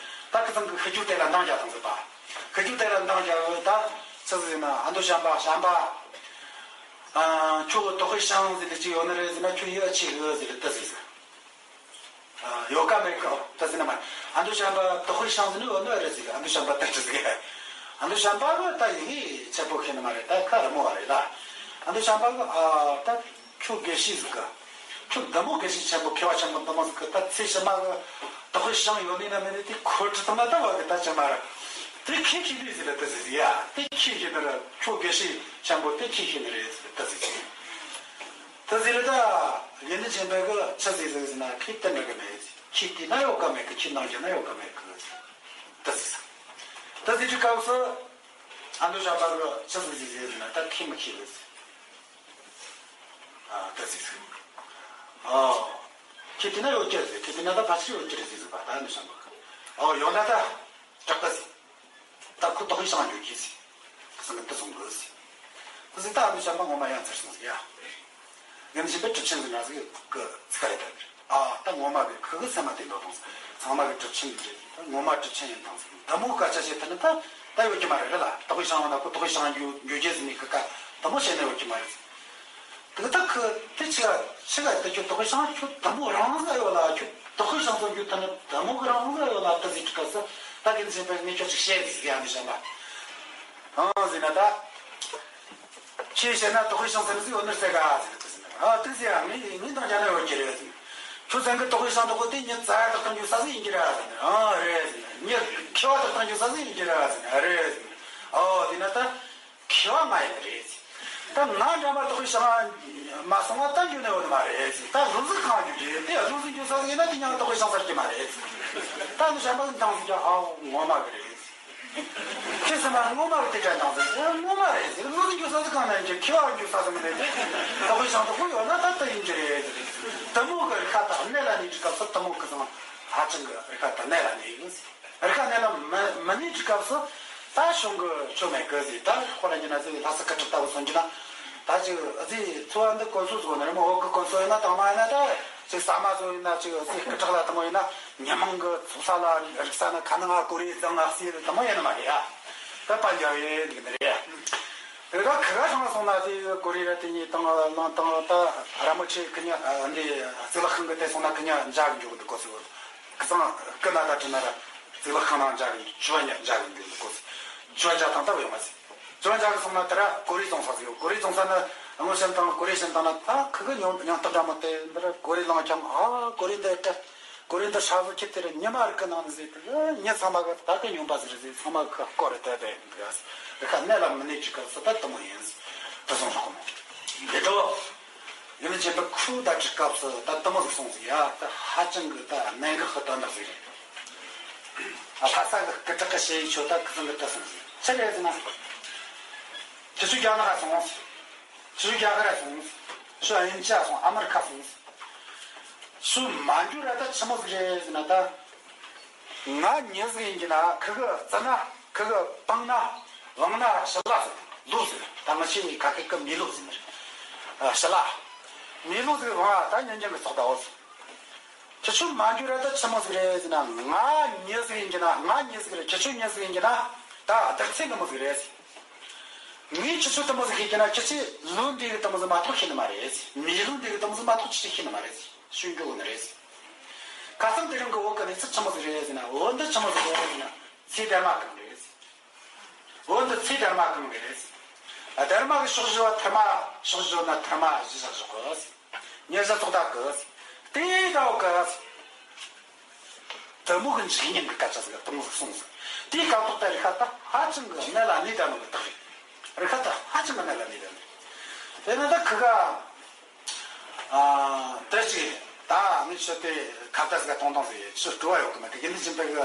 ད་ཁི་ཚང་གི་ཤི་རྒྱུ་དེ་ལ་འདང་རྒྱག་དང་ཟིག་པ། ཤི་རྒྱུ་དེ་ལ་འདང་རྒྱག་ད་ཆི་ཟིག་ཟེར་ན། ཨ་མདོ་བྱམས་པ་བྱམས་པ། ཨ། ཁྱོད་ཏོག་དཔེ་ཤང་ཟིག་ལ་ཅི་ཡོད་ནི་རེད་ཟེར་ན། ཁྱོད་ཡིད་ཆེས་གི་ཟིག་ལ་ཏི་ཟིག་ཟེར། ཨ། ཡོད་ག་མེད་གི་ཏི་ཟིག་ན་མ། ཨ་མདོ་བྱམས་པ་ཏོག་དཔེ་ཤང་ཟིག་ནི་ཡོད་ནི་རེད་ཟིག་ཨ་མདོ་བྱམས་པ་ཏི་ཟིག་ཨ་མདོ་བྱམས་པ་གི་ད་ཡིན་ཆེ་པོ་ཁེ་ནི་མ་རེད། ད་ཁ་རི་མོ་བ་རེད་ལ། ཨ་མདོ་བྱམས་པ་གི་ཨ་ད། ཁྱོད་དགེ་བཤེས་ཟིག་ག་ཁྱོད་འདི་མོ་དགེ་བཤེས་ཆེན་པོ་མཁས་པ་ཆེན་པོ་འདི་མོ་ཟིག་གི་ད་ཚེ་ཕྱི་མ་གི་ཏོག་དཔེ་ཤང་ཡོད་ནི་ན་མེད་ནི་དེ་ཁོ་ཁྲི་ཐང་ན་ད་བ་གི་ད་ཅི་མ་ར། དེ་ཁྱེད་ཁྱེད་ནི་ཟིག་ལ་ཏི་ཟིག་ཟིག་ཡ། དེ་ཁྱེད་ཁྱེད་ནི་ར། ཁྱོད་དགེ་བཤེས་ཆེན་པོ་དེ་ཁྱེད་ཁྱེད་ནི་རེད་ཟིག་ལ་ཏི་ཟིག་ཟིག་ཏི་ཟིག་ལ་ད་དགེ་འདུན་ཆོས་འཕེལ་གི་ཆི་ཟིག་ཟིག་ཟིག་ན། ཁྱེད་དེ་འདྲ་གི་མེད་ཟིག་ཁྱེད་དེ་ན་ཡོད་ག་མེད་གི་ཁྱེད་ནང་གི་ན་ཡོད་ག་མེད་གི་ཟིག་ཏི་ཟིག་ཟིག་ཏི་ཟིག་གི་སྐབས་སུ་ཨ་མདོ་བྱམས་པ་གི་ཆི་ཟིག་ཟིག་ཟིག་ཟིག་ན། ད་ཁྱེད་མི་ཁྱེད་གི་ཟིག་ཨ་ད་ཟིག་ཟིག་ཨོ། ཁྱེད་དེ་ན་ཡོད་ཀྱི་རེད་ཟེར། ཁྱེད་དེ་ན་ད་ཕལ་ཆེར་ཡོད་ཀྱི་རེད་ཟེར་ཟིག་པ། ད་ནི་བསམ་པ། ཨོ་ཡོད་ན་ད་དྲག་གི་ཟེར། ད་ཁོ་ཏོག་དཔེ་ཤང་ཡོད་ཀྱི་ཟེར། ཁི་སང་གི་འདི་སོང་གི་ཟེར། ད་ཟིག་ད་ཨ་ནི་བསམ་པ་ངོ་མ་ཡང་ཚར་སོང་ཟེར་ཡ། ངས་ནི་བྱིས་པའི་གྲུབ་ཆེན་ཟེར་ན་ཟིག་གི་ཚིག་རེད་ད། ཨ་ད་ངོ་མ་གི་ཁི་གི་སེམས་མ་བདེ་འདོད་དང་ཚང་མ་གི་གྲུབ་ཆེན་རེད། ད་ངོ་མ་གྲུབ་ཆེན་ཡིན་དང་ཟིག་འདི་མོ་སྐད་ཆ་བཤད་ཐུབ་ན་ད་ད་ཡོད་ཀྱི་མ་རེད་ལ། ཏོག་དཔེ་ཤང་ཡོད་ན་ཁོ་ཏོག་དཔེ་ཤང་རྒྱུ་རྒྱུ་རྒྱུ་ཟིག་ནི་ཁི་ཀ་འདི་མོ་བཤད་ན་ཡོད་ཀྱི་མ་རེད་ཟིག་དེ་ད་ཁི་དེ་ཆི་ག་ཆི་ག་དེ་ཁྱོད་ཏོག་དཔེ་ཤང་ཁྱོད་དུ་མོ་རང་ཟ་ཡོད་ལ། ཁྱོད་ཏོག་དཔེ་ཤང་ཚོ་རྒྱུ་ད་ནི་དུ་མོ་གི་རང་ཟ་ཡོད་ལ། ད་ཟིག་ཁི་ཀ་ས་ད་གིན་ཟིན་པའི་ངས་ཁྱོད་ཅིག་བཤད་ཟིག་ཡ་ནི་བཤད་པ། ཨང་ཟིན་ན་ད། ཁྱེད་བཤད་ན་ཏོག་དཔེ་ཤང་ཟེར་ཟིག་ཡོད་ནི་ཟེར་ག་ཟིག་ཏི་ཟིན་ན། ཨ་ཏི་ཟིག་ཡ་ངས་ངས་འདང་རྒྱག་ན་ཡོད་ཀྱི་རེད་ཟིག་ཁྱོད་ཚང་གི་ཏོག་དཔེ་ཤང་ཏོག་དཔེ་དེ་ཉི་ཙ་ཡ་ཏག་ཏག་འགྱོ་ས་ཟིག་ཡིན་གྱི་ར་ཟིག་ཨང་རེད་ཟིག་ཉི་ཁྱི་བ་ཏག་ཏག་འགྱོ་ས་ཟིག་ཡིན་གྱི་ར་ཟིག་རེད་ཟིག་ཨོ་དེ་ན་ད། མཁས་པ་མ་ཡིན་པ་རེད། ད་ང་འདྲ་མ་ཏོག་དཔེ་ཤང་མ་སོང་བ་ད་འགྱོ་ནི་ཡོད་ནི་མ་རེད། ད་བློ་གཟུ་གང་འགྱོ་རྒྱུ་དེ་བློ་གཟུ་འགྱོ་ས་ཡིན་ན་དེ་ཡང་ཏོག་དཔེ་ཤང་ཟེར་གྱི་མ་རེད། ད་ནི་བྱམས་པ་གི་འདང་ཟིག་ཀྱང་ཧ་ངོ་མ་གི་རེད། ཁྱེད་ཚང་མ་ངོ་མ་གི་དེ་འདྲ་འདང་ཟིག་ངོ་མ་རེད། བློ་གཟུ་འགྱོ་ས་ཟིག་གང་ན་འགྱོ་མཁས་པ་འགྱོ་ས་ཟིག་མི་རེད། ཏོག་དཔེ་ཤང་ཏོག་དཔེ་ཡོད་ན་ད་ལྟ་ཡིན་གྱི་རེད། དུ་མོ་གི་རི་ཁ་ད་གནས་ལ་ནི་འགྲིག་སྐབས་སུ་དུ་མོ་གི་ཚང་ཧ་ཅང་གི་རི་ཁ་ད་གནས་ལ་ནི་ཡིན། རི་ཁ་གནས་ལ་མི་མི་གནས་ཀྱི་སྐབས་སུ་ད་གཞུང་གི་ཆོ་མེད་གི་ཟིག་ད་ཁོ་ལ་ཉན་ན་ཟིག་ལྷ་ས་ཁ་གྲགས་ལྟ་བུ་སོང་རྒྱུ་ན། ད་ཅིག་ཨ་ཙི་འཚོ་བ་འདི་དཀོན་སོ་ཟིག་ནི་རེད་མོ། འོག་གི་དཀོན་སོ་ཡིན་ན་དང་མ་ཡིན་ན་ད་ཅིག་ཟ་མ་ཟོ་ཡིན་ན་ཅིག་ཨ་ཙི་སྐུ་དྲག་ལ་དང་མོ་ཡིན་ན་ཉི་མང་གི་ཚོགས་ས་ལ་རིག་ས་ན་ཁ་ནང་ང་ཀོ་རེ་ཙང་ང་སི་རེ་དང་མོ་ཡིན་ནི་མ་རེད་ཡ། ད་པ་འཇའ་ཡེ་འདུག་ནི་རེད། དེ་ད་ཁི་ག་ཧྲང་སོང་ན་དེ་གོ་རེ་ར་དེ་གཉིས་བཏང་བླངས་བཏང་ད་ར་མོ་ཆེ་ཁི་ཉ་འདི་གཙུག་ལག་ཁང་གི་དེ་སོང་ན་ཁི་ཉ་འཇའ་གི་འཇུག་འདུག་གོ་སི་བོ། ཁི་ཚང་ཀི་ན་ད་ཁྲི་ན་ར་གཙུག་ལག་ཁང་ནང་འཇའ་གི་ཆུ་བ་ཉ་འཇའ་གི་འཇུག་འདུག་གོ་སི། ཆུ་བ་འཇའ་དང་ད་བ་ཡོང་བ་སི། ཆུ་བ་འཇའ་གི་སོང་ན་དེ་ར་གོ་རེ་བཙོང་ས་ཟིག་ཡོད། གོ་རེ་བཙོང་ས་ན་སྔོན་བཤམས་དང་གོ་རེ་བཤམས་དང་ན་ད་ཁི་གི་ཉོ་ཉོ་སྟངས་འདྲ་མོ་དེ་འདི་ར་གོ་རེ་བླངས་ཀྱང་ཨ་གོ་རེ་འདི་སྤྲད། གོ་རེ་འདི་ཧྲ་བཟོ་ཁྱེར་དེ་རེད། ཉི་མ་རིག་གི་ནང་ནས་ཟེར་དུས་ཉི་ཚང་མ་གི་ད་གི་ཉོན་པ་ཟེར་ཟེར་ཚང་མ་གི་སྐོར་རེ་དེ་དེ་འདི་ཡ་ཟེར་ཁ་གནད་ལ་མི་གནས་ཀྱི་སྐབས་སུ་ད་དུ་མོ་ཡིན་ཟེར་དུ་སོང་ཧྲོག་གི་མོ། འདི་འགྲོ་ཡིན་ནི་ཅན་པ་ཁུ་ད་ཁྲི་སྐབས་སུ་ད་དུ་མོ་ཟིག་སོང་ཟིག་ཡ་ད་ཧ་ཅང་གི་ད་གནད་འགག་གི་དོན་དག་ཟིག་རེད། ཨ་ལྷ་ས་གི་སྐུ་དྲག་གི་ཞེ་ཡི་ཆོ་ད་ཁི་ཚང་གི་ད་སོང་ཟིག་ཆི་རེད་ཟེར་ན། ཁྱི་ཆུ་རྒྱ་ནག་སོང་། ཆུ་རྒྱ་གར་ར་སོང་། ཆུ་དབྱིན་ཇི་སོང་ཨ་མེ་རི་ཁ་སོང་། ཆུ་མ་འགྱུར་ར་ད་ཆི་མོ་ཟིག་རེད་ཟེར་ན་ད། ང་མྱི་ཟིག་ཡིན་གྱི་ན་ཁི་གི་རྩི་ན་ཁི་གི་པང་ན་བང་ན་ཞི་ལ་ཟིག་ལོ་ཟིག་ད་ང་ཆེ་ཁ་ཁི་གི་མི་ལོ་ཟིག་མི་རེད། ཞི་ལ་མི་ལོ་ཟིག་བང་ད་ཉན་ཉན་གི་ཚོགས་ད་འོ་ཟིག་ཁྱི་ཆུ་མ་འགྱུར་ར་ད་ཆི་མོ་ཟིག་རེད་ཟེར་ན་ང་མྱི་ཟིག་ཡིན་གྱི་ན་ང་མྱི་ཟིག་རེད། ཁྱི་ཆུ་མྱི་ཟིག་ཡིན་གྱི་ན་ད་བདག་ཚེ་ནི་མོ་ཟིག་རེད་ཟེར། ངས་ཁྱི་ཆུ་དུ་མོ་ཟིག་ཤེས་ཀྱི་ན་ཁྱི་ཆུ་ལུས་འདྲེས་གི་དུ་མོ་ཟིག་མ་གཏོགས་ཤེས་ནི་མ་རེད། མྱི་ལུས་འདྲེས་གི་དུ་མོ་ཟིག་མ་གཏོགས་ཁྱི་ཆུ་ཤེས་ནི་མ་རེད། ཤུན་གྱི་འོ་ནི་རེད། ཁ་སང་དེ་རིང་གི་འོ་གི་གནས་ཚུལ་ཆི་མོ་ཟིག་རེད་ཟེར་ན་འོ་འདི་ཆི་མོ་ཟིག་རེད་ཟེར་ན་ཚེ་སྡེར་མ་གང་རེད། འོ་འདི་ཚེ་སྡེར་མ་གང་རེད། སྡེར་མ་གི་ཕྱོགས་བཞི་བ་ཐུར་མ་ཕྱོགས་བཞི་བ་ན་ཐུར་མ་བཞི་བཞག་བཞག་གི། ཉེར་བཞག་ཚོགས་བདག་གི། དེའི་ཟླ་བ་གི། དུ་མོ་གི་འཇིག་ཉེན་གི་སྐད་ཆ་ཟིག་གཏོང་ཟིག་གསུངས་ཟིག་དེའི་སྐབས་ཐོག་ད་རི་ཁ་ད་ཧ་ཅང་གི་གནད་ལ་གནས་ད་ནོ་གི་རྟགས་རེད། རི་ཁ་ད་ཧ་ཅང་གི་གནད་ལ་གནས་ད་ནོ། དེ་ན་ད་ཁི་ག་ཨ་དེ་ཅི་ད་ངས་ཆུ་དེ་ཁ་ད་ཟིག་གཏོང་སྟངས་ཟིག་ཆུ་བྲོ་བ་ཡོད་གི་མ་དེ་དགེ་འདུན་ཆོས་འཕེལ་གི་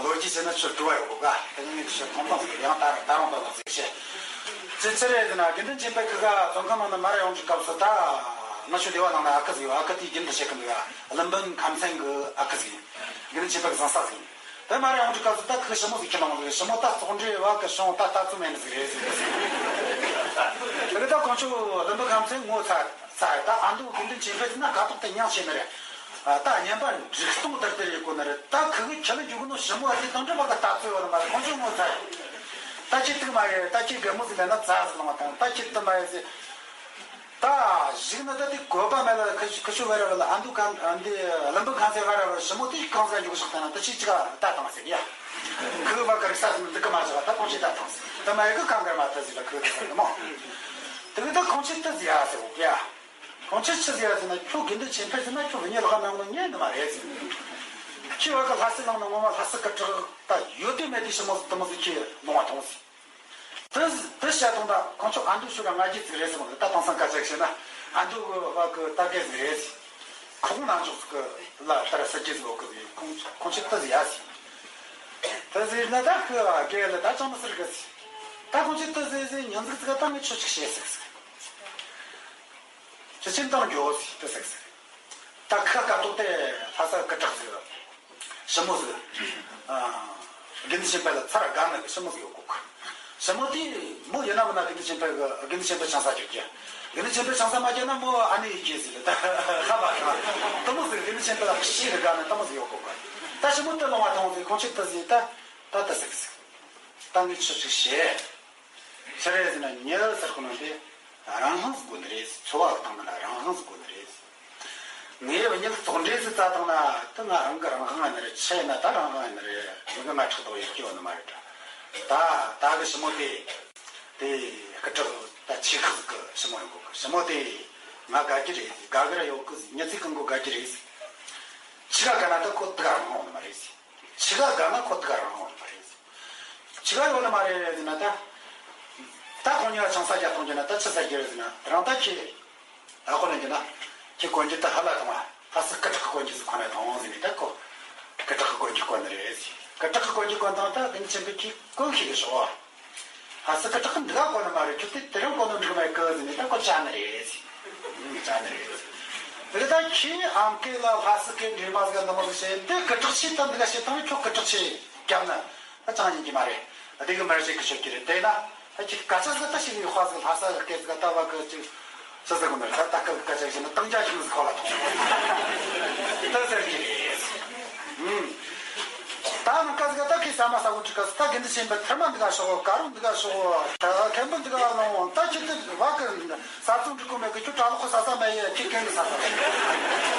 ལོ་རྒྱུས་བྱས་ན་ཆུ་བྲོ་བ་ཡོད་གོ་ག་དེ་ངས་ཆུ་གཏོང་སྟངས་ཟིག་ཡང་ད་ད་རུང་ད་ལོ་ཟིག་བཤད། ཅི་ཅི་རེད་ཟེར་ན་དགེ་འདུན་ཆོས་འཕེལ་ཁི་ག་བཙོན་ཁང་ནང་ནས་མར་ཡོང་དུས་སྐབས་སུ་ད་ང་ཆུ་སྡེ་བ་ནང་ན་ཨ་ཁུ་ཟིག་ཡོད། ཨ་ཁུ་དེའི་རྒྱུན་དུ་བཤད་གི་འདུག་ག་ཀླུ་འབུམ་ཁམས་ཚན་གི་ཨ་ཁུ་ཟིག་ཡིན། དགེ་འདུན་ཆོས་འཕེལ་གི་བཟང་ས་ཟིག་ཡིན། དེ་མར་ཡོང་དུས་སྐབས་སུ་ད་ཁི་ཞི་མོ་ཟིག་ཁྱེར་ལངས་ཟིག་ཞི་མོ་ད་ཙོག་འདྲེ་བ་གི་བྱུང་ད་ལྟ་ཚུལ་མེད་ནི་ཟིག་རེད་ཟིག་ཟིག་ལ་ད་ཁོང་ཚོ་ཀླུ་འབུམ་ཁམས་ཚན་ངོ་ཚ་ཚ་ད་ཨ་མདོ་དགེ་འདུན་ཆོས་འཕེལ་ཟིག་ན་དགའ་ཏོག་དེ་མྱང་བྱེད་ནི་རེད། ད་བསྙེན་པ་འགྲིག་སྟོང་དར་དར་ཡོད་གོ་ནི་རེད། ད་ཁི་གི་ཁྱི་ལ་འཇུག་ནོ་ཞི་མོ་ཨ་དེ་དང་འདྲ་བ་གི་ལྟ་ཚུལ་ཡོད་ནི་མ་རེད། ཁོང་ཚོ་ངོ་ཚ་ཡོད། ད་ཁྱི་དུག་མ་ཡོད། ད་ཁྱི་རྒན་མོ་ཟིག་ལ་ན་ཙ་ཟིག་ལོང་བ་དང་ད་ཁྱི་དུ་མ་ཡོད་ཟིག་ད་གཞིག་ན་ད་དེ་གོ་པ་མེད་ལ་ཁ་ཁ་ཤུ་བེ་ར་བ་ལ་ཨ་འདུ་ག་འདི་ལམ་བུ་གང་ཚེ་བེ་ར་བ་ཞི་མོ་དེ་གང་ཟག་འཇུག་ཤག་ད་ན་ད་ཅི་ཅི་ག་ད་དང་ཟེར་ཡ། ཁུ་བ་ག་རི་ས་འདི་ག་མ་ཟ་བ་ད་ཁོང་ཆེ་ད་དང་ཟེར་ད་མ་ཡ་གི་གང་ག་མ་ད་ཟེར་ལ་ཁུ་ད་ཟེར་མོ། དེ་གི་ད་ཁོང་ཆེ་ད་ཟེར་ཡ་ཟེར་འོ་ཡ། ཁོང་ཆེ་ཆི་ཟེར་ཡ་ཟེར་ན་ཁྱོད་དགེ་འདུན་ཆོས་འཕེལ་ཟེར་ན་ཁྱོད་བི་ཉེ་ལ་ཧ་ནང་ལ་ཉེ་ནི་མ་རེད་ཟེར། ཁྱི་བ་ག་ལྷ་སྲས་ནང་ན་ངོ་མ་ལྷ་སྲས་གི་གྲགས་ད་ཡོད་དེ་མེད་དེ་ཞི་མོ་ཟེར་དུ་མོ་ཟེར་ཁྱི་ལོང་བ་དང་ཟེར། དེ་དེ་བཤད་དང་ད་ཁོང་ཚོ་ཨ་མདོ་ཤུ་ར་ང་རྒྱལ་ཅིག་རེད་ཟེར་མོ་ད་དེང་སང་སྐད་ཆ་བཤད་ན་ཨ་མདོ་གི་བ་གི་ད་སྐད་ཟིག་རེད་ཟེར། ཁོང་ནང་འཇོག་ཟིག་གི་ལ་ལྟར་ས་རྒྱལ་ཟིག་ཡོད་གི་ཟེར། ཁོང་ཁོང་ཚོ་ད་ཟེར་ཡ་ཟེར། ད་ཟེར་ན་ད་ཁི་ཨ་རྒན་ལ་ད་ཅང་མི་ཟེར་གི་ཟེར། ད་ཁོང་ཚོ་ད་ཟེར་ཟེར་ཉན་ཟིག་ཟིག་ད་ངས་ཆོས་ཅིག་བཤད་ཟིག་ཟེར། ཅི་ཕྱིན་དང་འགྱོ་ཟེར་ད་ཟིག་ཟེར། ད་ཁ་ཁ་ཐོག་དེ་ལྷ་ས་སྐུ་དྲག་ཟིག་ཞི་མོ་ཟིག་ཨ། དགེ་འདུན་ཆོས་འཕེལ་ལ་ཚར་དགའ་ནི་གི་ཞི་མོ་ཟིག་ཡོད་གོ་གི་ཞི་མོ་དེ་མོ་ཡིན་ན་མིན་ན་དགེ་འདུན་ཆོས་འཕེལ་གི་དགེ་འདུན་ཆོས་འཕེལ་ཆང་ས་རྒྱག་གི་དགེ་འདུན་ཆོས་འཕེལ་ཆང་ས་མ་རྒྱག་ན་མོ་ཨ་ནེ་ཡི་གེ་ཟིག་ལ་ད་ཧ་མ་གི་དུ་མོ་ཟིག་དགེ་འདུན་ཆོས་འཕེལ་ལ་ཤི་གི་དགའ་ནི་དུ་མོ་ཟིག་ཡོད་གོ་གི་ད་ཞི་མོ་དེ་ལོང་བ་དང་ཟིག་ཁོང་ཆོས་དེ་ཟིག་ད་ད་ད་ཟིག་ཟིག་ད་ངས་ཆོས་ཅིག་བཤད། ཆི་རེད་ཟེར་ན་ཉེ་ལ་ཟེར་ཁོ་ན་དེ་རང་དབང་ཟིག་དགོས་ནི་རེད། འཚོ་བ་གི་སྟེང་ན་རང་དབང་ཟིག་དགོས་ནི་རེད། ངས་ཉེ་ལ་ཚོགས་འདྲེ་ཟིག་བཙལ་བཏང་ན་དེ་ང་རང་གི་རང་དབང་ཡིན་ནི་རེད། ཆི་ཡིན་ན་ད་རང་དབང་ཡིན་ནི་རེད། མི་གི་ང་ཁྲག་དོག་ཡོད་ཀྱི་ཡོད་ནི་མ་རེད་དྲ། ད་ད་གི་ཞི་མོ་དེ་དེ་སྐུ་དྲག་ད་ཆེ་ཁག་གི་ཞི་མོ་ཡོང་གོ་གི་ཞི་མོ་དེ་ང་དགའ་གི་རེད། དགའ་གི་ར་ཡོད་གི་མྱི་ཚེ་གང་གོ་དགའ་གི་རེད། ཆི་ག་ག་ན་ད་ཁོ་དེ་ག་རང་དབང་ཡོད་ནི་མ་རེད། ཆི་ག་དགའ་ན་ཁོ་དགའ་རང་ཡོད་མ་རེད། ཆི་ག་ཡོད་ནི་མ་རེད་ཟེར་ན་ད། ད་ཁོང་གཉིས་ལ་ཆང་ས་རྒྱག་གཏོང་རྒྱུ་ན་ད་ཆི་ཟ་རྒྱུ་རེད་ཟེར་ན་རང་ད་ཁྱེད། ཨ་ཁོ་ལ་རྒྱུ་ན། ཁྱེད་གོན་རྒྱུ་ད་ཧ་ལ་ཐང་བ་ཧ་སི་སྐུ་དྲག་གི་གོན་རྒྱུ་ཟིག་ཁོ་ན་ཐང་ཟེར་ནས་ད་ཁོ། སྐུ་དྲག་གི་གོན་རྒྱུ་གོན་ནི་རེད་ཟེར། སྐུ་དྲག་གི་གོན་རྒྱུ་གོན་དང་ད་དེ་ནི་ཆེན་པོ་ཁྱེད་གོན་ཤེས་གི་ཤོག་ཧ་སི་ཁ་ཁྲག་འདི་ག་གོ་ནི་མ་རེད། ཁྱོད་དེ་དེ་རིང་གོ་ནི་འགྲིག་མེད་གི་ཟེར་ནས་ད་ཁོ་བཅར་ནི་རེད་ཟེར། ཨང་བཅར་ནི་རེད་ཟེར། དེ་ད་ཁྱེད་ཨམ་སྐད་ལ་ལྷ་སི་སྐད་འདྲེས་མ་ཟིག་འདི་མོ་ཟིག་བཤད་འདི་སྐུ་དྲག་ཆེ་ད་འདི་ག་བཤད་ཐང་ཁྱོད་སྐུ་དྲག་ཆེ་རྒྱབ་ན་ད་ཅང་ཡིན་གྱི་མ་རེད། དེ་གི་མར་བཤད་གི་ཤོད་ཀྱི་རེད། དེ་ན་ད་ཁྱེད་སྐད་ཆ་ཟིག་ད་ཞིག་ཡོད་ཁ་ཟིག་ལྷ་ས་གི་སྐད་ཟིག་ད་བ་གི་ཅིག་ས་ཟིག་གོ་ནི་རེད། ད་ད་སྐད་སྐད་ཆ་བཤད་ན་ཏང་རྒྱ་ཤིང་ཟིག་ཁོ་ལ་ཐོང་ད་ཟེར་གྱི་རེད། ཨང་། ཨ་ནི་ཀ་ཟིག་ད་ཁོས་ཟ་མ་ཟ་གོ་འདྲི་ག་ཟིག་ད་དགེ་འདུན་ཆོས་འཕེལ་ཐུར་མ་འདི་ག་ཤོག་གོ། དཀར་རོ་འདི་ག་ཤོག་གོ། ད་མཁན་པོ་འདི་ག་ལོང་། ད་ཁྱོད་དེ་བ་གི་ཟ་ཚོད་འགྲིག་གོ་མེད་གི། ཁྱོད་གྲྭ་ལོག་གི་ཟ་ས་མེད་ཡ། ཁྱོད་གན་གི་ཟ་ས་རེད།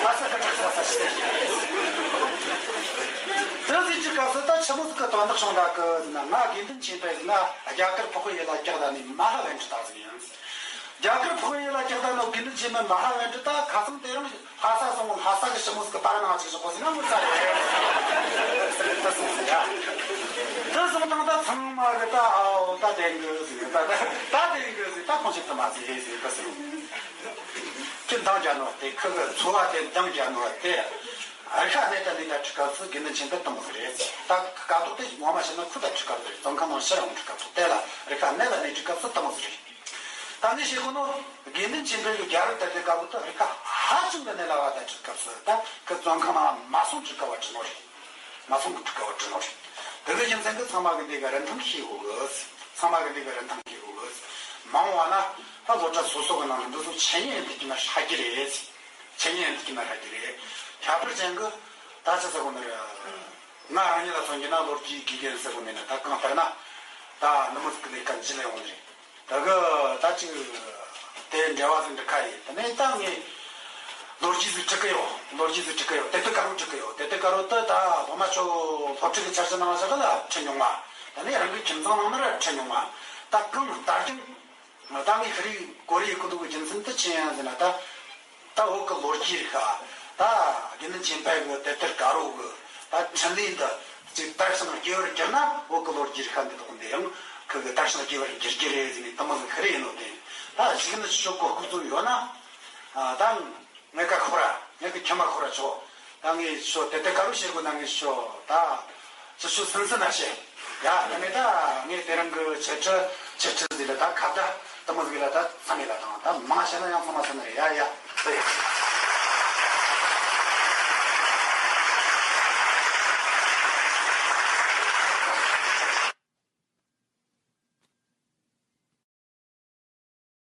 ཨ་ས་གི་གྲྭ་ཟ་ས་ཞིག་དེ་ཟིག་འདྲི་ག་ཟིག་ད་ཆི་མོ་ཟིག་གི་དོན་དག་བྱུང་ད་གི་ཟེར་ན། ང་དགེ་འདུན་ཆོས་འཕེལ་ཟེར་ན་རྒྱ་གར་འཕགས་པའི་ཡུལ་ལ་རྒྱག་ད་ནི་མ་ཧཱ་བཻ་ཌཱུརྱ་ཟིག་ཡིན། རྒྱ་གར་འཕགས་པའི་ཡུལ་ལ་རྒྱག་ད་ནོ་དགེ་འདུན་ཆོས་འཕེལ་མ་ཧཱ་བཻ་ཌཱུརྱ། ད་ཁ་སང་དེ་རིང་ལྷ་ས་སོང་། ལྷ་ས་གི་ཞི་མོ་ཟིག་གི་པར་ནང་ཅིག་བཞག་གོ་ཟེར་ན་ངོ་ཚ་རེད་ཟེར་ད་སོང་ཟེར་ཡ། དེ་སོང་དང་ད་ཚང་མ་གི་ད་ཨའོ་ད་བདེན་གི་ཟེར། ད་ད་ད་བདེན་གི་ཟེར། ད་ཁོང་ཆེད་དུ་མ་ཟེར་ཟེར་ད་ཟེར། ཁྱོད་འདང་རྒྱག་ནོ་དེ། ཁོ་གི་འཚོ་བ་དེ་འདང་རྒྱག་ནོ་དེ། རི་ཁ་གནས་ད་ལས་ད་འདྲི་ག་ཟིག་དགེ་འདུན་ཆོས་འཕེལ་དེ་མོ་ཟིག་རེད། ད་ཀ་ཐོག་དེ་ངོ་མ་བཤད་ན་ཁོ་ད་འདྲི་ག་ཟིག་རེད། བཙོན་ཁང་ནང་ཕྱིར་ཡོང་འདྲི་ག་ཐོག་དེ་ལ་རི་ཁ་གནས་ལ་གནས་འདྲི་ག་ཟིག་དེ་མོ་ཟིག་རེད། ད་ངས་བཤད་གོ་ནོ་དགེ་འདུན་ཆོས་འཕེལ་གི་རྒྱལ་རབས་དར་དེ་ག་བུ་ད་རི་ཁ་ཧ་ཅང་གི་གནས་ལ་བ་ད་འདྲི་ག་ཟིག་ད་ཁོ་བཙོན་ཁང་ནང་མ་སོང་འདྲི་ག་བ་དྲི་ནོ་རེད། མ་སོང་གི་འདྲི་ག་བ་དྲི་ནོ་རེད། དེ་གི་རྒྱུ་མཚན་གི་ཚང་མ་གི་འདི་ག་རིན་ཐང་ཤེས་དགོས་གི། ཚང་མ་གི་འདི་ག་རིན་ཐང་ཤེས་དགོས་གི། མ་འོངས་བ་ན་ད་སློབ་གྲྭ་སོ་སོ་གི་ནང་ལ་འདི་ཚོ་འཆད་ཉན་ཡེད་ཐུབ་ཀྱི་ན་ཧྲ་གི་རེད། འཆད་ཉན་ཡེད་ཐུབ་ཀྱི་ན་ཧྲ་གི་རེད། ཁྱད་པར་ཅན་གི་ད་ཆི་ཟེར་གོ་ནི་རེད། ང་རང་ཉིད་ལ་མཚོན་གྱི་ན་ལོ་རྒྱུས་དགེ་རྒན་ཟེར་གོ་ནི་ན་ད་གང་ལྟར་ན་ད་ནི་མོ་ཟིག་གི་ལས་ཀ་འཇི་ལ་ཡོང་ནི་རེད། ད་གི་ད་ཅིག་དེ་འབྲེལ་བ་ཟིག་འདྲི་ཁ་ཡིན། དེ་ནས་ད་ངས་ལོ་རྒྱུས་ཟིག་འབྲི་གི་ཡོད། ལོ་རྒྱུས་ཟིག་འབྲི་གི་ཡོད། དེ་དེ་དཀར་རོ་འབྲི་གི་ཡོད། དེ་དེ་དཀར་རོ་དེ་ད་སློབ་མ་ཚོ་སློབ་ཁྲིད་ཀྱི་འཆར་གཞི་ནང་བཞག་ལ་ཁྲིད་མྱོང་བ། དེ་ནས་རང་གི་ཁྱིམ་ཚང་ནང་ན་ར་ཁྲིད་མྱོང་བ། ད་གང་ལྟར་ཀྱང་ད་ངས་ཁི་རི་གོ་རི་ཡི་ཀུ་འདུག་གི་རྒྱུ་མཚན་དེ་ཆི་ཡིན་ཟེར་ན། ད་ད་བོད་ཀྱི་ལོ་རྒྱུས་རིག་པ་ད་དགེ་འདུན་ཆོས་འཕེལ་གི་དེབ་ཐེར་དཀར་རོ་གི་ད་འཕྲིན་ལས་འདི་ཅིག་དར་ཞིང་རྒྱས་པར་གྱུར་ན། བོད་ཀྱི་ལོ་རྒྱུས་རིག་པ་འདི་དག་འདི་ཡང་ཁོ་གི་དར་ཞིང་རྒྱས་པར་འགྱུར་གྱི་རེད་ཟེར་ནས་དེ་མོ་ཟིག་ཁི་རི་ཡིན་ནོ་དེ། ད་གཞུག་ནས་ཆོ་གོ་སྐུ་ཚུགས་ཡོད་ན་ད་ངས་ཀ་ཁོ་ར་ངས་ཀི་ཁྱི་མ་ཁོ་ར་ཆོ་ད་ངས་ཆོ་དེབ་ཐེར་དཀར་རོ་བྱེད་དགོས་ན་ངས་ཆོ་ད་ཆི་ཆོ་སེམས་སེམས་ན་བྱེད་ཡ། ད་ངས་ད་ངས་དེ་རིང་གི་འཆད་ཁྲིད་འཆད་ཁྲིད་ཟིག་ལ་ད་ཁ་བརྡ་དེ་མོ་ཟིག་ལ་ད་ཚང་མས་ལ་དང་ད་མང་བཤད་ན་ཡང་ཚང་མ་ཚང་མ་རེད་ཡ། ཡ་ད་ཡ།